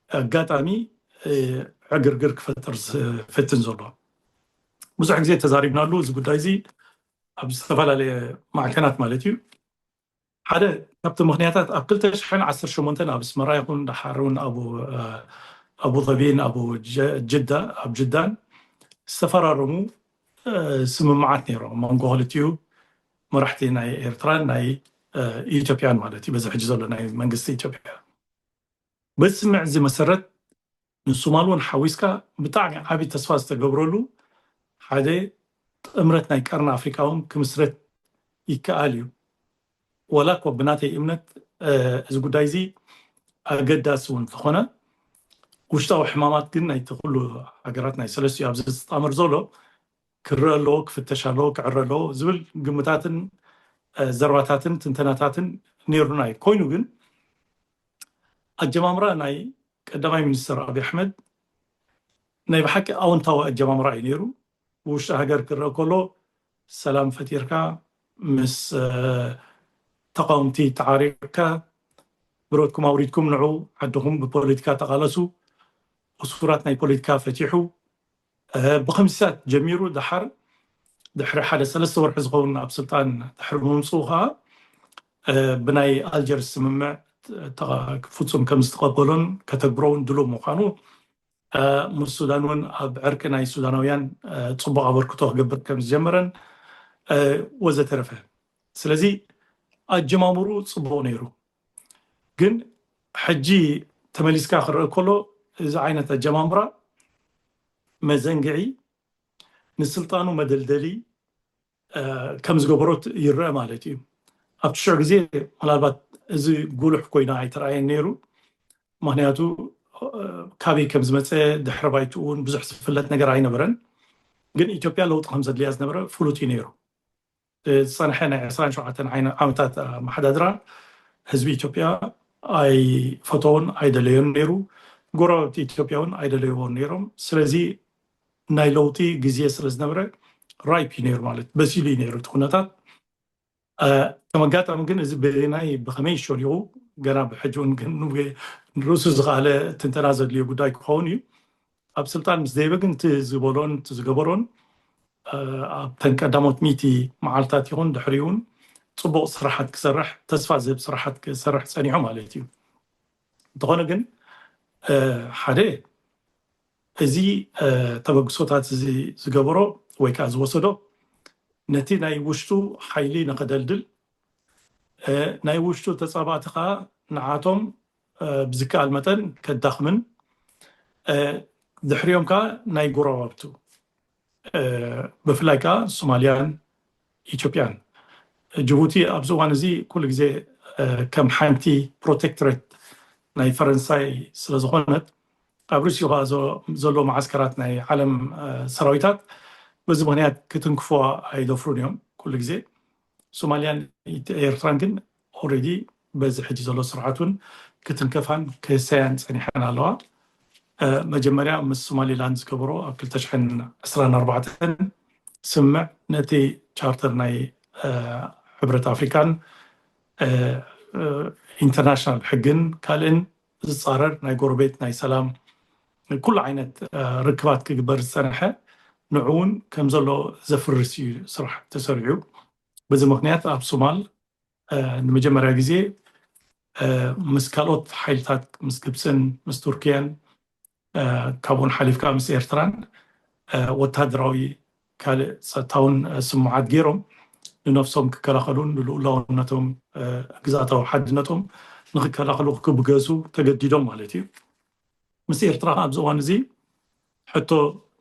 ኣጋጣሚ ዕግርግር ክፈጥር ዝፈትን ዘሎ? ብዙሕ ግዜ ተዛሪብናሉ እዚ ጉዳይ እዚ ኣብ ዝተፈላለየ ማዕከናት ማለት እዩ። ሓደ ካብቲ ምክንያታት ኣብ ክልተ ሽሕን ዓሰርተ ሸሞንተን ኣብ ኣስመራ ይኹን ደሓር እውን ኣብ ኣቡዘቢን ኣብ ጅዳ ኣብ ጅዳን ዝተፈራረሙ ስምምዓት ነይሮም መንጎ ክልቲኡ መራሕቲ ናይ ኤርትራን ናይ ኢትዮጵያን ማለት እዩ። በዚ ሕጂ ዘሎ ናይ መንግስቲ ኢትዮጵያ በዚ ስምምዕ እዚ መሰረት ንሶማል እውን ሓዊስካ ብጣዕሚ ዓብዪ ተስፋ ዝተገብረሉ ሓደ ጥምረት ናይ ቀርኒ ኣፍሪካ እውን ክምስረት ይከኣል እዩ። ዋላ እኮ ብናተይ እምነት እዚ ጉዳይ እዚ ኣገዳሲ እውን እንተኾነ ውሽጣዊ ሕማማት ግን ናይቲ ኩሉ ሃገራት ናይ ሰለስቲኡ ኣብዚ ዝጣመር ዘሎ ክረአ ኣለዎ፣ ክፍተሽ ኣለዎ፣ ክዕረ ኣለዎ ዝብል ግምታትን ዘረባታትን ትንተናታትን ነይሩና እዩ። ኮይኑ ግን ኣጀማምራ ናይ ቀዳማይ ሚኒስትር ኣብይ ኣሕመድ ናይ ብሓቂ ኣወንታዊ ኣጀማምራ እዩ ነይሩ። ብውሽጢ ሃገር ክረአ ከሎ ሰላም ፈጢርካ ምስ ተቃወምቲ ተዓሪቅካ ብረትኩም ኣውሪድኩም ንዑ ዓድኹም ብፖለቲካ ተቃለሱ፣ እሱራት ናይ ፖለቲካ ፈቲሑ ብክምሲታት ጀሚሩ ደሓር ድሕሪ ሓደ ሰለስተ ወርሒ ዝኸውን ኣብ ስልጣን ድሕሪ ምምፅኡ ከዓ ብናይ ኣልጀርስ ስምምዕ ፍፁም ከም ዝተቐበሎን ከተግብሮውን ድሉው ምዃኑ ምስ ሱዳን እውን ኣብ ዕርቂ ናይ ሱዳናውያን ፅቡቅ ኣበርክቶ ክገብር ከም ዝጀመረን ወዘተረፈ። ስለዚ ኣጀማምሩ ፅቡቅ ነይሩ። ግን ሕጂ ተመሊስካ ክረአ ከሎ፣ እዚ ዓይነት ኣጀማምራ መዘንግዒ፣ ንስልጣኑ መደልደሊ ከም ዝገበሮት ይረአ ማለት እዩ። ኣብቲ ሽዑ ግዜ ምናልባት እዚ ጉሉሕ ኮይኑ ኣይተረኣየን ነይሩ። ምክንያቱ ካበይ ከም ዝመፀ፣ ድሕረ ባይትኡ እውን ብዙሕ ዝፍለጥ ነገር ኣይነበረን። ግን ኢትዮጵያ ለውጢ ከም ዘድልያ ዝነበረ ፍሉጥ እዩ ነይሩ። ዝፀንሐ ናይ ዕስራን ሸውዓተን ዓመታት ኣመሓዳድራ ህዝቢ ኢትዮጵያ ኣይፈተውን ኣይደለዮን ነይሩ። ጎረባብቲ ኢትዮጵያ እውን ኣይደለይዎን ነይሮም። ስለዚ ናይ ለውጢ ግዜ ስለ ዝነበረ ራይፕ እዩ ነይሩ፣ ማለት በሲሉ እዩ ነይሩ እቲ ኩነታት። ከም ኣጋጣሚ ግን እዚ ብናይ ብኸመይ ሸሊቑ ገና ብሕጂ እውን ግን ንርእሱ ዝኸኣለ ትንተና ዘድልዮ ጉዳይ ክኸውን እዩ። ኣብ ስልጣን ምስ ደይበ ግን እቲ ዝበሎን እቲ ዝገበሮን ኣብተን ቀዳሞት ሚእቲ መዓልታት ይኹን ድሕሪኡ እውን ፅቡቕ ስራሓት ክሰርሕ፣ ተስፋ ዝህብ ስራሓት ክሰርሕ ፀኒሑ ማለት እዩ። እንተኾነ ግን ሓደ እዚ ተበግሶታት እዚ ዝገበሮ ወይ ከዓ ዝወሰዶ ነቲ ናይ ውሽጡ ሓይሊ ንኸደልድል፣ ናይ ውሽጡ ተፃባእቲ ከዓ ንዓቶም ብዝከኣል መጠን ከዳኽምን ድሕሪኦም ከዓ ናይ ጎረባብቱ ብፍላይ ከዓ ሶማልያን ኢትዮጵያን፣ ጅቡቲ ኣብዚ እዋን እዚ ኩሉ ግዜ ከም ሓንቲ ፕሮቴክትሬት ናይ ፈረንሳይ ስለዝኾነት ኣብ ርእሲኡ ከዓ ዘሎ መዓስከራት ናይ ዓለም ሰራዊታት በዚ ምክንያት ክትንክፎ ኣይደፍሩን እዮም። ኩሉ ግዜ ሶማልያን ኤርትራን ግን ኦልሬዲ በዚ ሕጂ ዘሎ ስርዓት እውን ክትንከፋን ክህሰያን ፀኒሐን ኣለዋ። መጀመርያ ምስ ሶማሊላንድ ዝገበሮ ኣብ ክልተ ሽሕን ዕስራን ኣርባዕተን ስምምዕ ነቲ ቻርተር ናይ ሕብረት ኣፍሪካን ኢንተርናሽናል ሕግን ካልእን ዝፃረር ናይ ጎረቤት ናይ ሰላም ኩሉ ዓይነት ርክባት ክግበር ዝፀንሐ ንዕውን ከም ዘሎ ዘፍርስ እዩ ስራሕ ተሰሪዑ። በዚ ምክንያት ኣብ ሶማል ንመጀመርያ ግዜ ምስ ካልኦት ሓይልታት ምስ ግብፅን ምስ ቱርክያን ካብኡን ሓሊፍካ ምስ ኤርትራን ወታደራዊ ካልእ ፀጥታውን ስምምዓት ገይሮም ንነፍሶም ክከላኸሉን ንልኡላውነቶም ግዝኣታዊ ሓድነቶም ንክከላኸሉ ክብገሱ ተገዲዶም ማለት እዩ። ምስ ኤርትራ ኣብዚ እዋን እዚ ሕቶ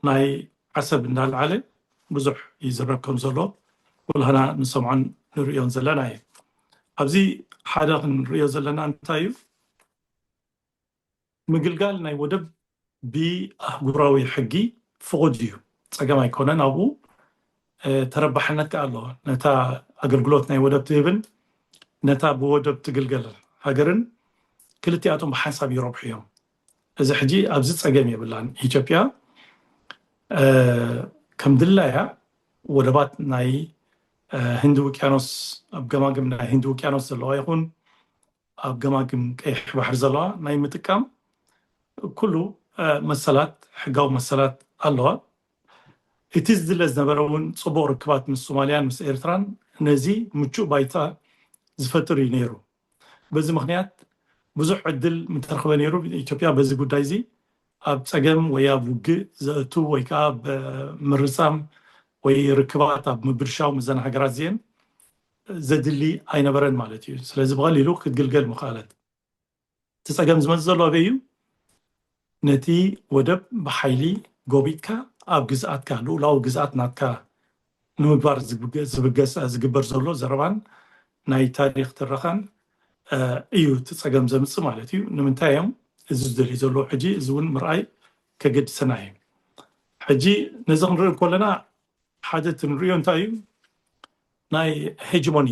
ናይ ዓሰብ እንዳልዓለ ብዙሕ ይዝረብ ከም ዘሎ ኩላህና ንሰምዖን ንርእዮን ዘለና እዩ። ኣብዚ ሓደ ክንርእዮ ዘለና እንታይ እዩ? ምግልጋል ናይ ወደብ ብኣህጉራዊ ሕጊ ፍቑድ እዩ፣ ፀገም ኣይኮነን። ኣብኡ ተረባሕነት ከዓ ኣሎ። ነታ ኣገልግሎት ናይ ወደብ ትህብን ነታ ብወደብ ትግልገል ሃገርን ክልቲኣቶም ብሓንሳብ ይረብሑ እዮም። እዚ ሕጂ ኣብዚ ፀገም የብላን። ኢትዮጵያ ከም ድላያ ወደባት ናይ ህንዲ ውቅያኖስ፣ ኣብ ገማግም ናይ ህንዲ ውቅያኖስ ዘለዋ ይኹን ኣብ ገማግም ቀይሕ ባሕሪ ዘለዋ ናይ ምጥቃም ኩሉ መሰላት፣ ሕጋዊ መሰላት ኣለዋ። እቲ ዝድለ ዝነበረ እውን ፅቡቕ ርክባት ምስ ሶማልያን ምስ ኤርትራን ነዚ ምቹእ ባይታ ዝፈጥር እዩ ነይሩ። በዚ ምክንያት ብዙሕ ዕድል ምተረኽበ ነይሩ። ኢትዮጵያ በዚ ጉዳይ እዚ ኣብ ፀገም ወይ ኣብ ውግእ ዘእቱ ወይ ከዓ ኣብ ምርፃም ወይ ርክባት ኣብ ምብልሻው ምዘን ሃገራት እዚአን ዘድሊ ኣይነበረን ማለት እዩ። ስለዚ ብቐሊሉ ክትግልገል ምኽኣለት። እቲ ፀገም ዝመፅእ ዘሎ ኣበይ እዩ? ነቲ ወደብ ብሓይሊ ጎቢጥካ ኣብ ግዝኣትካ፣ ልኡላዊ ግዝኣት ናትካ ንምግባር ዝብገ- ዝብገስ ዝግበር ዘሎ ዘረባን ናይ ታሪክ ትረኻን እዩ እቲ ፀገም ዘምፅእ ማለት እዩ። ንምንታይ እዮም እዚ ዝደልዩ ዘለዉ? ሕጂ እዚ እውን ምርኣይ ከገድሰና እዩ። ሕጂ ነዚ ክንርኢ ከለና ሓደ እቲ ንሪኦ እንታይ እዩ? ናይ ሄጅሞኒ፣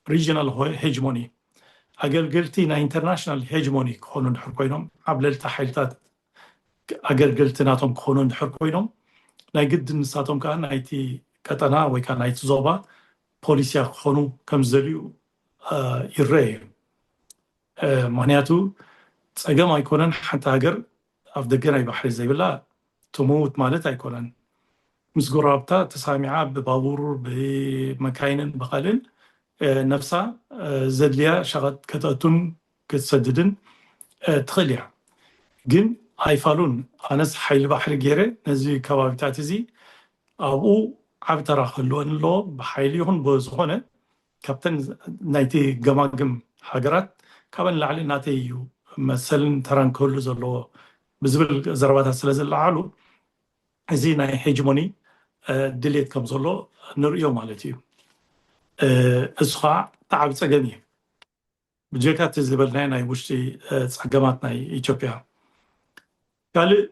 ሪጅናል ሄጅሞኒ፣ ኣገልገልቲ ናይ ኢንተርናሽናል ሄጅሞኒ ክኾኑ እንድሕር ኮይኖም፣ ዓብለልቲ ሓይልታት ኣገልገልቲ ናቶም ክኾኑ እንድሕር ኮይኖም፣ ናይ ግድን ንሳቶም ከዓ ናይቲ ቀጠና ወይ ከዓ ናይቲ ዞባ ፖሊስያ ክኾኑ ከም ዝደልዩ ይረአ እዩ። ምክንያቱ ፀገም ኣይኮነን ሓንቲ ሃገር ኣብ ደገ ናይ ባሕሪ ዘይብላ ትሙት ማለት ኣይኮነን። ምስ ጎረባብታ ተሳሚዓ ብባቡር ብመካይንን ብካልእን ነፍሳ ዘድልያ ሸቐጥ ከተእቱን ክትሰድድን ትኽእል እያ። ግን ኣይፋሉን ኣነስ ሓይሊ ባሕሪ ገይረ ነዚ ከባቢታት እዚ ኣብኡ ዓብ ተራ ክህልወን ኣለዎ። ብሓይሊ ይኹን ብዝኾነ ካብተን ናይቲ ገማግም ሃገራት ካብን ላዕሊ ናተይ እዩ መሰልን ተራን ክህሉ ዘለዎ ብዝብል ዘረባታት ስለ ዝለዓሉ፣ እዚ ናይ ሄጅሞኒ ድሌት ከም ዘሎ ንርእዮ ማለት እዩ። እሱ ከዓ ተዓቢ ፀገም እዩ። ብጀካ እቲ ዝበልናዮ ናይ ውሽጢ ፀገማት ናይ ኢትዮጵያ፣ ካልእ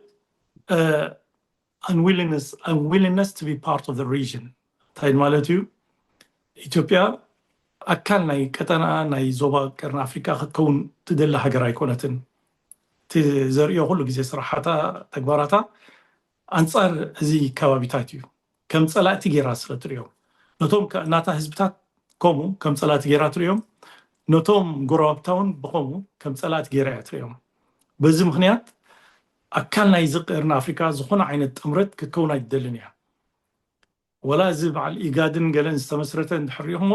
unwillingness to be part of the region እንታይ ማለት እዩ? ኢትዮጵያ ኣካል ናይ ቀጠና ናይ ዞባ ቀርኒ ኣፍሪካ ክትከውን ትደሊ ሃገር ኣይኮነትን። እቲ ዘርእዮ ኩሉ ግዜ ስራሓታ፣ ተግባራታ ኣንፃር እዚ ከባቢታት እዩ። ከም ፀላእቲ ገይራ ስለ ትሪኦም፣ ነቶም ናታ ህዝብታት ከምኡ ከም ፀላእቲ ገይራ ትሪኦም፣ ነቶም ጎረባብታ እውን ብከምኡ ከም ፀላእቲ ገይራ እያ ትሪኦም። በዚ ምክንያት ኣካል ናይዚ ቀርኒ ኣፍሪካ ዝኾነ ዓይነት ጥምረት ክትከውን ኣይትደልን እያ። ወላ እዚ በዓል ኢጋድን ገለን ዝተመስረተ እንድሕር ሪኦሞ፣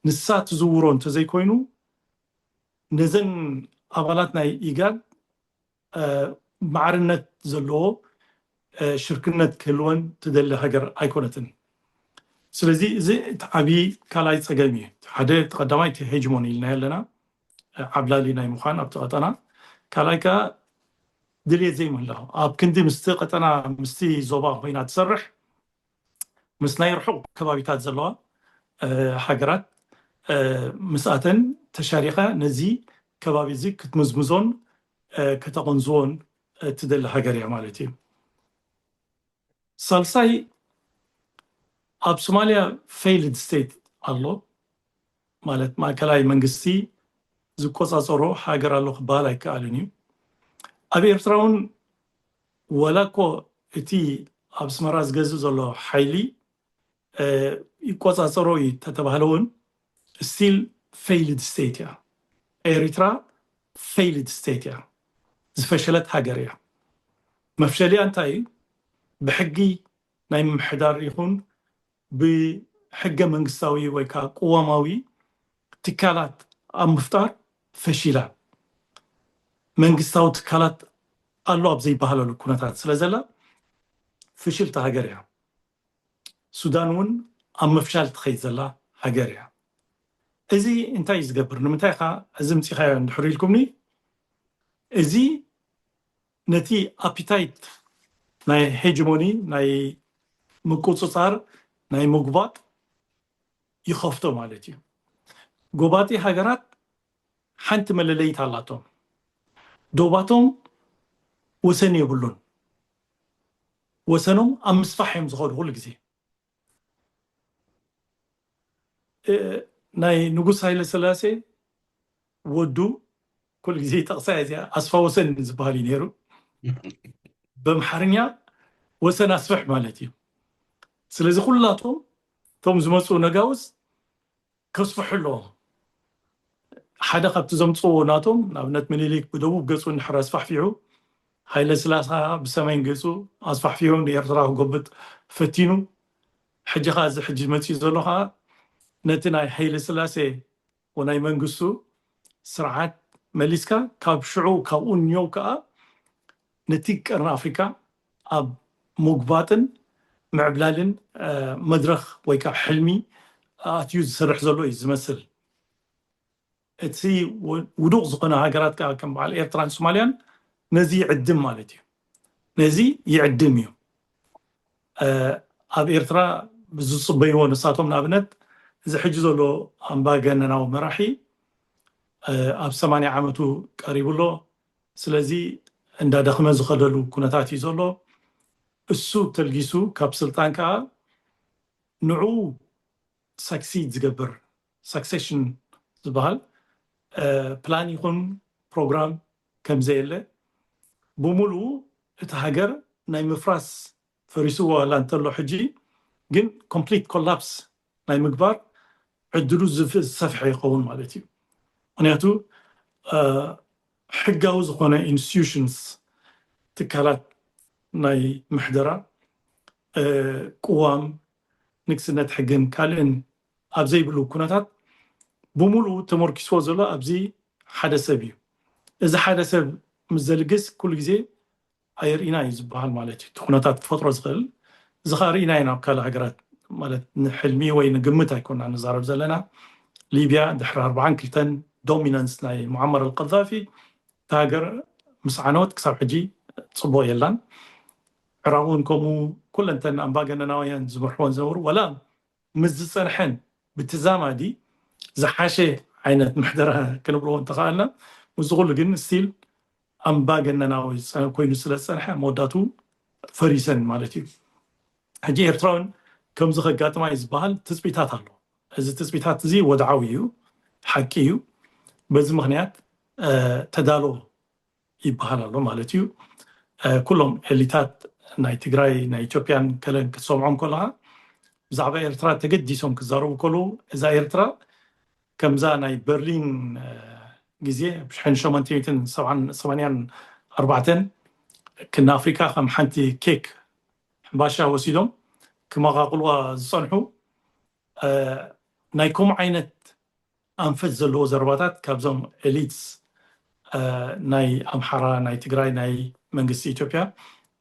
ንሳ ትዝውሮ እንተዘይኮይኑ፣ ነዘን ኣባላት ናይ ኢጋድ ማዕርነት ዘለዎ ሽርክነት ክህልወን ትደሊ ሃገር ኣይኮነትን። ስለዚ እዚ እቲ ዓብዪ ካልኣይ ፀገም እዩ። ሓደ፣ እቲ ቀዳማይ እቲ ሄጅሞኒ ኢልና ኣለና፣ ዓብላሊ ናይ ምዃን ኣብቲ ቀጠና። ካልኣይ ከዓ ድልየት ዘይምህላው። ኣብ ክንዲ ምስቲ ቀጠና፣ ምስቲ ዞባ ኮይና ትሰርሕ፣ ምስ ናይ ርሑቕ ከባቢታት ዘለዋ ሃገራት ምስኣተን ተሻሪኻ ነዚ ከባቢ እዚ ክትምዝምዞን ከተቐንዝዎን ትደሊ ሃገር እያ ማለት እዩ። ሳልሳይ፣ ኣብ ሶማሊያ failed state ኣሎ፣ ማለት ማእከላይ መንግስቲ ዝቆፃፀሮ ሃገር ኣሎ ክበሃል ኣይከኣልን እዩ። ኣብ ኤርትራ እውን ወላ እኮ እቲ ኣብ ኣስመራ ዝገዝእ ዘሎ ሓይሊ ይቆፃፀሮ እዩ ተተባህለ እውን still failed state እያ። ኤርትራ failed state እያ፣ ዝፈሸለት ሃገር እያ። መፍሸሊያ እንታይ እዩ? ብሕጊ ናይ ምምሕዳር ይኹን ብሕገ መንግስታዊ ወይ ከዓ ቅዋማዊ ትካላት ኣብ ምፍጣር ፈሺላ። መንግስታዊ ትካላት ኣሎ ኣብ ዘይበሃለሉ ኩነታት ስለ ዘላ ፍሽልቲ ሃገር እያ። ሱዳን እውን ኣብ ምፍሻል ትኸይድ ዘላ ሃገር እያ። እዚ እንታይ እዩ ዝገብር? ንምንታይ ካ እዚ ምፂኻዮ እንድሕር ኢልኩምኒ፣ እዚ ነቲ ኣፒታይት ናይ ሄጅሞኒ፣ ናይ ምቁፅፃር፣ ናይ ምጉባጥ ይኸፍቶ ማለት እዩ። ጎባጢ ሃገራት ሓንቲ መለለይት ኣላቶም። ዶባቶም ወሰን የብሉን። ወሰኖም ኣብ ምስፋሕ እዮም ዝኸዱ ኩሉ ግዜ። ናይ ንጉስ ሃይለ ስላሴ ወዱ ኩሉ ግዜ ጠቕሳ እዚኣ ኣስፋ ወሰን ዝበሃል እዩ ነይሩ። በምሓርኛ ወሰን ኣስፍሕ ማለት እዩ። ስለዚ ኩላቶም እቶም ዝመፁ ነጋውስ ከስፍሑ ኣለዎም። ሓደ ካብቲ ዘምፅዎ ናቶም፣ ንኣብነት ምኒልክ ብደቡብ ገፁ እንድሕር ኣስፋሕፊሑ፣ ሃይለ ስላሳ ብሰሜን ገፁ ኣስፋሕፊሑ ንኤርትራ ክጎብጥ ፈቲኑ። ሕጂ ኸዓ እዚ ሕጂ መፂኡ ዘሎ ኸዓ ነቲ ናይ ሃይለ ስላሴ ወናይ መንግስቱ ስርዓት መሊስካ ካብ ሽዑ ካብኡ ንየው ከዓ ነቲ ቀርኒ ኣፍሪካ ኣብ ምጉባጥን ምዕብላልን መድረኽ ወይ ከዓ ሕልሚ ኣትዩ ዝሰርሕ ዘሎ እዩ ዝመስል። እቲ ውዱቕ ዝኾነ ሃገራት ከዓ ከም በዓል ኤርትራን ሶማልያን ነዚ ይዕድም ማለት እዩ። ነዚ ይዕድም እዩ። ኣብ ኤርትራ ዝፅበይዎ ንሳቶም ንኣብነት እዚ ሕጂ ዘሎ ኣምባገነናዊ መራሒ ኣብ ሰማንያ ዓመቱ ቀሪቡ ኣሎ። ስለዚ እንዳደኽመ ዝኸደሉ ኩነታት እዩ ዘሎ። እሱ ተልጊሱ ካብ ስልጣን ከዓ ንዑ ሳክሲድ ዝገብር ሳክሴሽን ዝበሃል ፕላን ይኹን ፕሮግራም ከም ዘየለ፣ ብምሉኡ እቲ ሃገር ናይ ምፍራስ ፈሪስዎ ዋላ እንተሎ ሕጂ ግን ኮምፕሊት ኮላፕስ ናይ ምግባር ዕድሉ ዝሰፍሐ ይኸውን ማለት እዩ። ምክንያቱ ሕጋዊ ዝኾነ ኢንስቲትዩሽንስ፣ ትካላት ናይ ምሕደራ፣ ቅዋም፣ ንግስነት ሕግን ካልእን ኣብ ዘይብሉ ኩነታት ብምሉኡ ተመርኪስዎ ዘሎ ኣብዚ ሓደ ሰብ እዩ። እዚ ሓደ ሰብ ምስ ዘልግስ ኩሉ ግዜ ኣየርእና እዩ ዝበሃል ማለት እዩ። እቲ ኩነታት ክፈጥሮ ዝኽእል እዚ ኸዓ ርኢና ኢና ኣብ ካልእ ሃገራት ማለት ንሕልሚ ወይ ንግምት ኣይኮና ንዛረብ ዘለና። ሊብያ ድሕሪ ኣርባዓን ክልተን ዶሚናንስ ናይ ሙዓመር ኣልቀዛፊ፣ እታ ሃገር ምስ ዓነወት ክሳብ ሕጂ ጽቡቕ የላን። ዕራቕ እውን ከምኡ፣ ኩለንተን ኣምባገነናውያን ዝመርሕወን ዝነበሩ፣ ወላ ምስ ዝጸንሐን ብተዛማዲ ዝሓሸ ዓይነት ምሕደራ ክንብሎ እንተኸኣልና፣ ምስዚ ኩሉ ግን ስቲል ኣምባገነናዊ ኮይኑ ስለ ዝጸንሐ መወዳቱ ፈሪሰን ማለት እዩ። ሕጂ ኤርትራውን ከምዚ ከጋጥማ እዩ ዝበሃል ትጽቢታት ኣሎ። እዚ ትጽቢታት እዚ ወድዓዊ እዩ፣ ሓቂ እዩ። በዚ ምኽንያት ተዳሎ ይበሃል ኣሎ ማለት እዩ። ኩሎም ኤሊታት ናይ ትግራይ ናይ ኢትዮጵያን ከለን ክትሰምዖም ከለኻ ብዛዕባ ኤርትራ ተገዲሶም ክዛረቡ ከለዉ እዛ ኤርትራ ከምዛ ናይ በርሊን ግዜ ብ ሸሞንተ ሚእትን ሰብዓን ሰማንያን ኣርባዕተን ክና ኣፍሪካ ከም ሓንቲ ኬክ ሕምባሻ ወሲዶም ክመቓቕልዋ ዝፀንሑ ናይ ከምኡ ዓይነት ኣንፈት ዘለዎ ዘረባታት ካብዞም ኤሊትስ ናይ ኣምሓራ ናይ ትግራይ ናይ መንግስቲ ኢትዮጵያ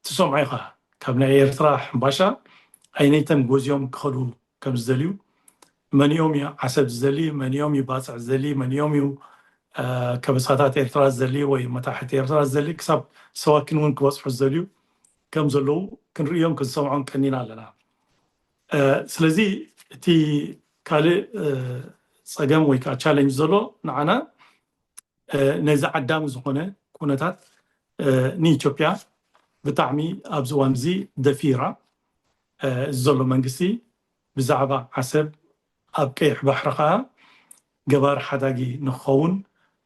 ትሰምዖ ኢኻ። ካብ ናይ ኤርትራ ሕምባሻ ኣይነይተን ጎዝዮም ክኸዱ ከም ዝደልዩ፣ መኒኦም እዩ ዓሰብ ዝደሊ፣ መኒኦም እዩ ባፅዕ ዝደሊ፣ መኒኦም እዩ ከበሳታት ኤርትራ ዝደሊ ወይ መታሕት ኤርትራ ዝደሊ ክሳብ ሰዋኪን እውን ክበፅሑ ዝደልዩ ከም ዘለዉ ክንርእዮም ክንሰምዖም ቀኒና ኣለና። ስለዚ እቲ ካልእ ፀገም ወይ ከዓ ቻለንጅ ዘሎ ንዓና ነዚ ዓዳሚ ዝኾነ ኩነታት ንኢትዮጵያ ብጣዕሚ ኣብዚ እዋን እዚ ደፊራ እዚ ዘሎ መንግስቲ ብዛዕባ ዓሰብ ኣብ ቀይሕ ባሕሪ ከዓ ገባር ሓዳጊ ንክኸውን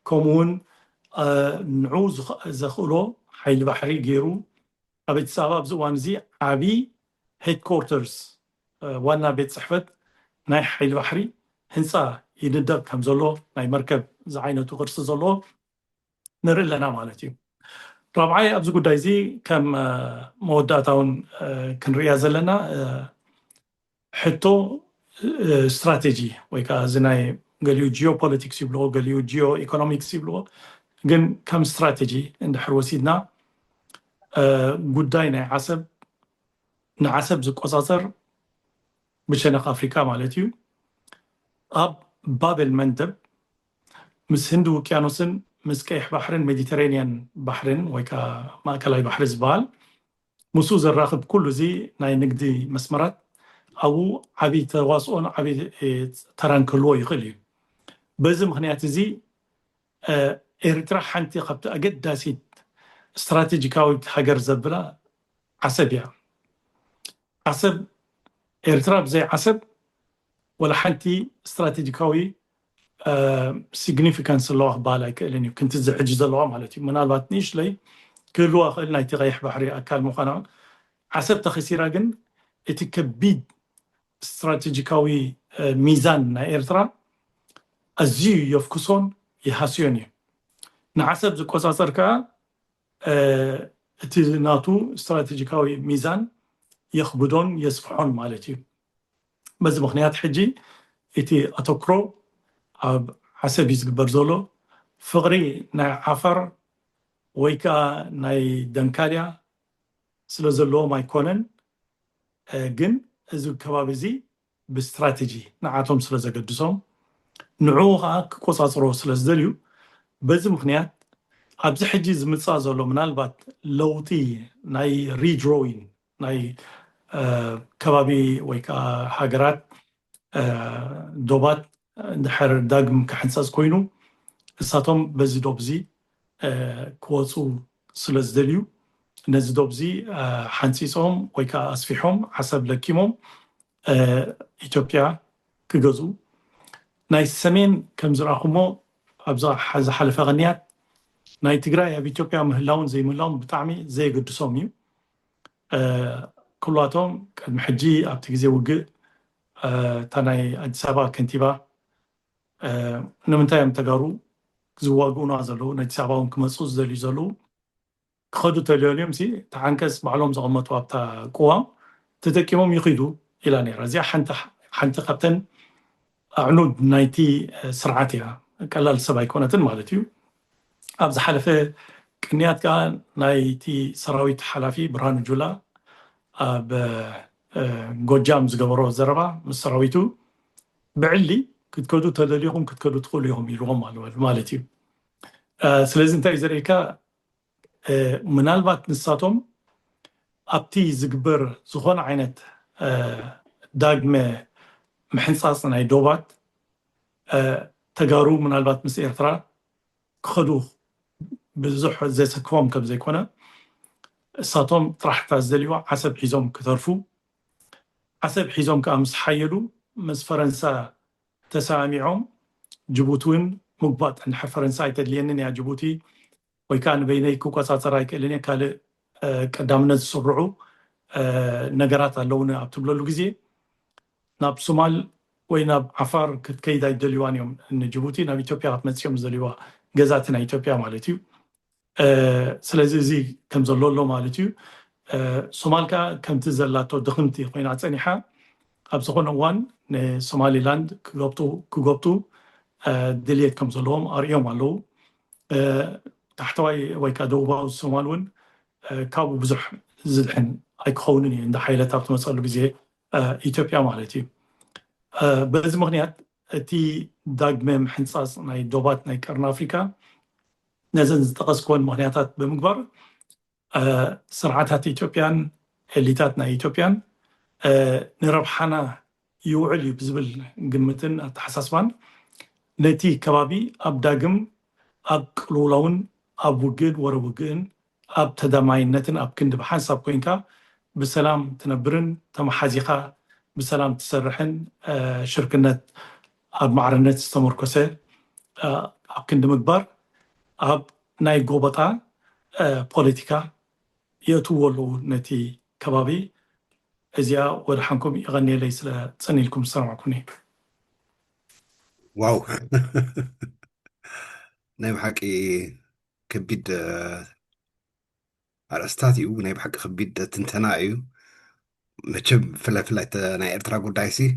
ከምኡውን ንዑ ዘኽእሎ ሓይሊ ባሕሪ ገይሩ ኣብ ኣዲስ ኣበባ ኣብዚ እዋን እዚ ዓብዪ ሄድኮርተርስ ዋና ቤት ፅሕፈት ናይ ሓይሊ ባሕሪ ህንፃ ይንደብ ከም ዘሎ ናይ መርከብ ዝዓይነቱ ቅርፂ ዘለዎ ንርኢ ኣለና ማለት እዩ። ራብዓይ ኣብዚ ጉዳይ እዚ ከም መወዳእታ እውን ክንርእያ ዘለና ሕቶ ስትራቴጂ ወይ ከዓ እዚ ናይ ገሊኡ ጂኦፖለቲክስ ይብልዎ ገሊኡ ጂኦ ኢኮኖሚክስ ይብልዎ ግን ከም ስትራቴጂ እንድሕር ወሲድና ጉዳይ ናይ ዓሰብ ንዓሰብ ዝቆፃፀር ብሸነኽ ኣፍሪካ ማለት እዩ ኣብ ባብል መንደብ ምስ ህንዲ ውቅያኖስን ምስ ቀይሕ ባሕርን ሜዲተሬንያን ባሕርን ወይ ከዓ ማእከላይ ባሕሪ ዝበሃል ምስኡ ዘራኽብ ኩሉ እዚ ናይ ንግዲ መስመራት ኣብኡ ዓብዪ ተዋስኦን ዓብዪ ተራን ክህልዎ ይኽእል እዩ። በዚ ምኽንያት እዚ ኤርትራ ሓንቲ ካብቲ ኣገዳሲት ስትራቴጂካዊት ሃገር ዘብላ ዓሰብ እያ። ዓሰብ ኤርትራ ብዘይ ዓሰብ ወላ ሓንቲ ስትራቴጂካዊ ሲግኒፊካንስ ኣለዋ ክበሃል ኣይክእልን እዩ። ክንትዚ ሕጂ ዘለዋ ማለት እዩ። ምናልባት ንእሽለይ ክህልዋ ክእል ናይቲ ቀይሕ ባሕሪ ኣካል ምዃና ዓሰብ ተኸሲራ ግን እቲ ከቢድ ስትራቴጂካዊ ሚዛን ናይ ኤርትራ ኣዝዩ የፍክሶን ይሃስዮን እዩ። ንዓሰብ ዝቆፃፀር ከዓ እቲ ናቱ ስትራቴጂካዊ ሚዛን የኽብዶን የስፍሖን ማለት እዩ። በዚ ምኽንያት ሕጂ እቲ ኣተኩሮ ኣብ ዓሰብ እዩ ዝግበር ዘሎ። ፍቕሪ ናይ ዓፋር ወይ ከዓ ናይ ደንካልያ ስለ ዘለዎም ኣይኮነን። ግን እዚ ከባቢ እዚ ብስትራቴጂ ንዓቶም ስለ ዘገድሶም ንዕኡ ከዓ ክቆፃፅሮ ስለ ዝደልዩ በዚ ምኽንያት ኣብዚ ሕጂ ዝምፃእ ዘሎ ምናልባት ለውጢ ናይ ሪድሮዊን ናይ ከባቢ ወይ ከዓ ሃገራት ዶባት እንድሕር ዳግም ክሕንፀፅ ኮይኑ እሳቶም በዚ ዶብ እዚ ክወፁ ስለ ዝደልዩ ነዚ ዶብ እዚ ሓንፂፆም ወይ ከዓ ኣስፊሖም ዓሰብ ለኪሞም ኢትዮጵያ ክገዝኡ ናይ ሰሜን ከም ዝረኣኹሞ ኣብዛ ዝሓለፈ ቅንያት ናይ ትግራይ ኣብ ኢትዮጵያ ምህላውን ዘይምህላውን ብጣዕሚ ዘየገድሶም እዩ። ኩላቶም ቅድሚ ሕጂ ኣብቲ ግዜ ውግእ እታ ናይ ኣዲስ ኣበባ ከንቲባ ንምንታይ እዮም ተጋሩ ዝዋግኡና ዘለዉ ነዲስ ኣበባ እውን ክመፁ ዝደልዩ ዘለዉ ክኸዱ ተልዮልዮም ሲ ተዓንቀፅ ባዕሎም ዘቐመጡ ኣብታ ቅዋም ተጠቂሞም ይኽዱ ኢላ ነራ። እዚኣ ሓንቲ ካብተን ኣዕኑድ ናይቲ ስርዓት እያ። ቀላል ሰብ ኣይኮነትን ማለት እዩ። ኣብ ዝሓለፈ ቅንያት ከዓ ናይቲ ሰራዊት ሓላፊ ብርሃኑ ጁላ ኣብ ጎጃም ዝገበሮ ዘረባ ምስ ሰራዊቱ ብዕሊ ክትከዱ ተደሊኹም ክትከዱ ትኽእሉ ኢኹም ኢልዎም ኣለዉ ማለት እዩ። ስለዚ እንታይ እዩ ዘርእካ? ምናልባት ንሳቶም ኣብቲ ዝግበር ዝኾነ ዓይነት ዳግመ ምሕንፃፅ ናይ ዶባት ተጋሩ ምናልባት ምስ ኤርትራ ክኸዱ ብዙሕ ዘሰክፎም ከም ዘይኮነ እሳቶም ጥራሕ እታ ዝደልይዋ ዓሰብ ሒዞም ክተርፉ ዓሰብ ሒዞም ከዓ ምስ ሓየሉ ምስ ፈረንሳ ተሰማሚዖም ጅቡቲ እውን ምጉባጥ እንድሕር ፈረንሳ ኣይተድልየንን እያ ጅቡቲ ወይ ከዓ ንበይነይ ክቆፃፀር ኣይክእልን እየ ካልእ ቀዳምነት ዝስርዑ ነገራት ኣለውኒ ኣብ ትብለሉ ግዜ ናብ ሶማል ወይ ናብ ዓፋር ክትከይድ ኣይደልዋን እዮም ንጅቡቲ ናብ ኢትዮጵያ ክትመፅኦም ዝደልዋ ገዛእቲ ናይ ኢትዮጵያ ማለት እዩ ስለዚ እዚ ከም ዘሎ ኣሎ ማለት እዩ ሶማል ከዓ ከምቲ ዘላቶ ድኽምቲ ኮይና ፀኒሓ ኣብ ዝኾነ እዋን ንሶማሊላንድ ክገብጡ ድልየት ከም ዘለዎም ኣርእዮም ኣለዉ ታሕተዋይ ወይ ከዓ ደቡባዊ ሶማል እውን ካብኡ ብዙሕ ዝድሕን ኣይክኸውንን እዩ እንደ ሓይለት ኣብ ትመፀሉ ግዜ ኢትዮጵያ ማለት እዩ በዚ ምክንያት እቲ ዳግመ ምሕንፃፅ ናይ ዶባት ናይ ቀርኒ ኣፍሪካ ነዘን ዝጠቐስክወን ምክንያታት ብምግባር ስርዓታት ኢትዮጵያን ኤሊታት ናይ ኢትዮጵያን ንረብሓና ይውዕል እዩ ብዝብል ግምትን ኣተሓሳስባን ነቲ ከባቢ ኣብ ዳግም ኣብ ቅልውላውን ኣብ ውግእን ወረ ውግእን ኣብ ተዳማይነትን ኣብ ክንዲ ብሓንሳብ ኮይንካ ብሰላም ትነብርን ተመሓዚኻ ብሰላም ትሰርሕን ሽርክነት ኣብ ማዕርነት ዝተመርኮሰ ኣብ ክንዲ ምግባር ኣብ ናይ ጎበጣ ፖለቲካ የእትዎ ኣለዉ ነቲ ከባቢ እዚኣ ወደ ሓንኩም ይቐንየለይ ስለ ጸኒልኩም ዝሰማዕኩኒ ዋው ናይ ብሓቂ ከቢድ ኣርእስታት እዩ ናይ ብሓቂ ከቢድ ትንተና እዩ መቸም ፍላይ ፍላይ ናይ ኤርትራ ጉዳይ ሲ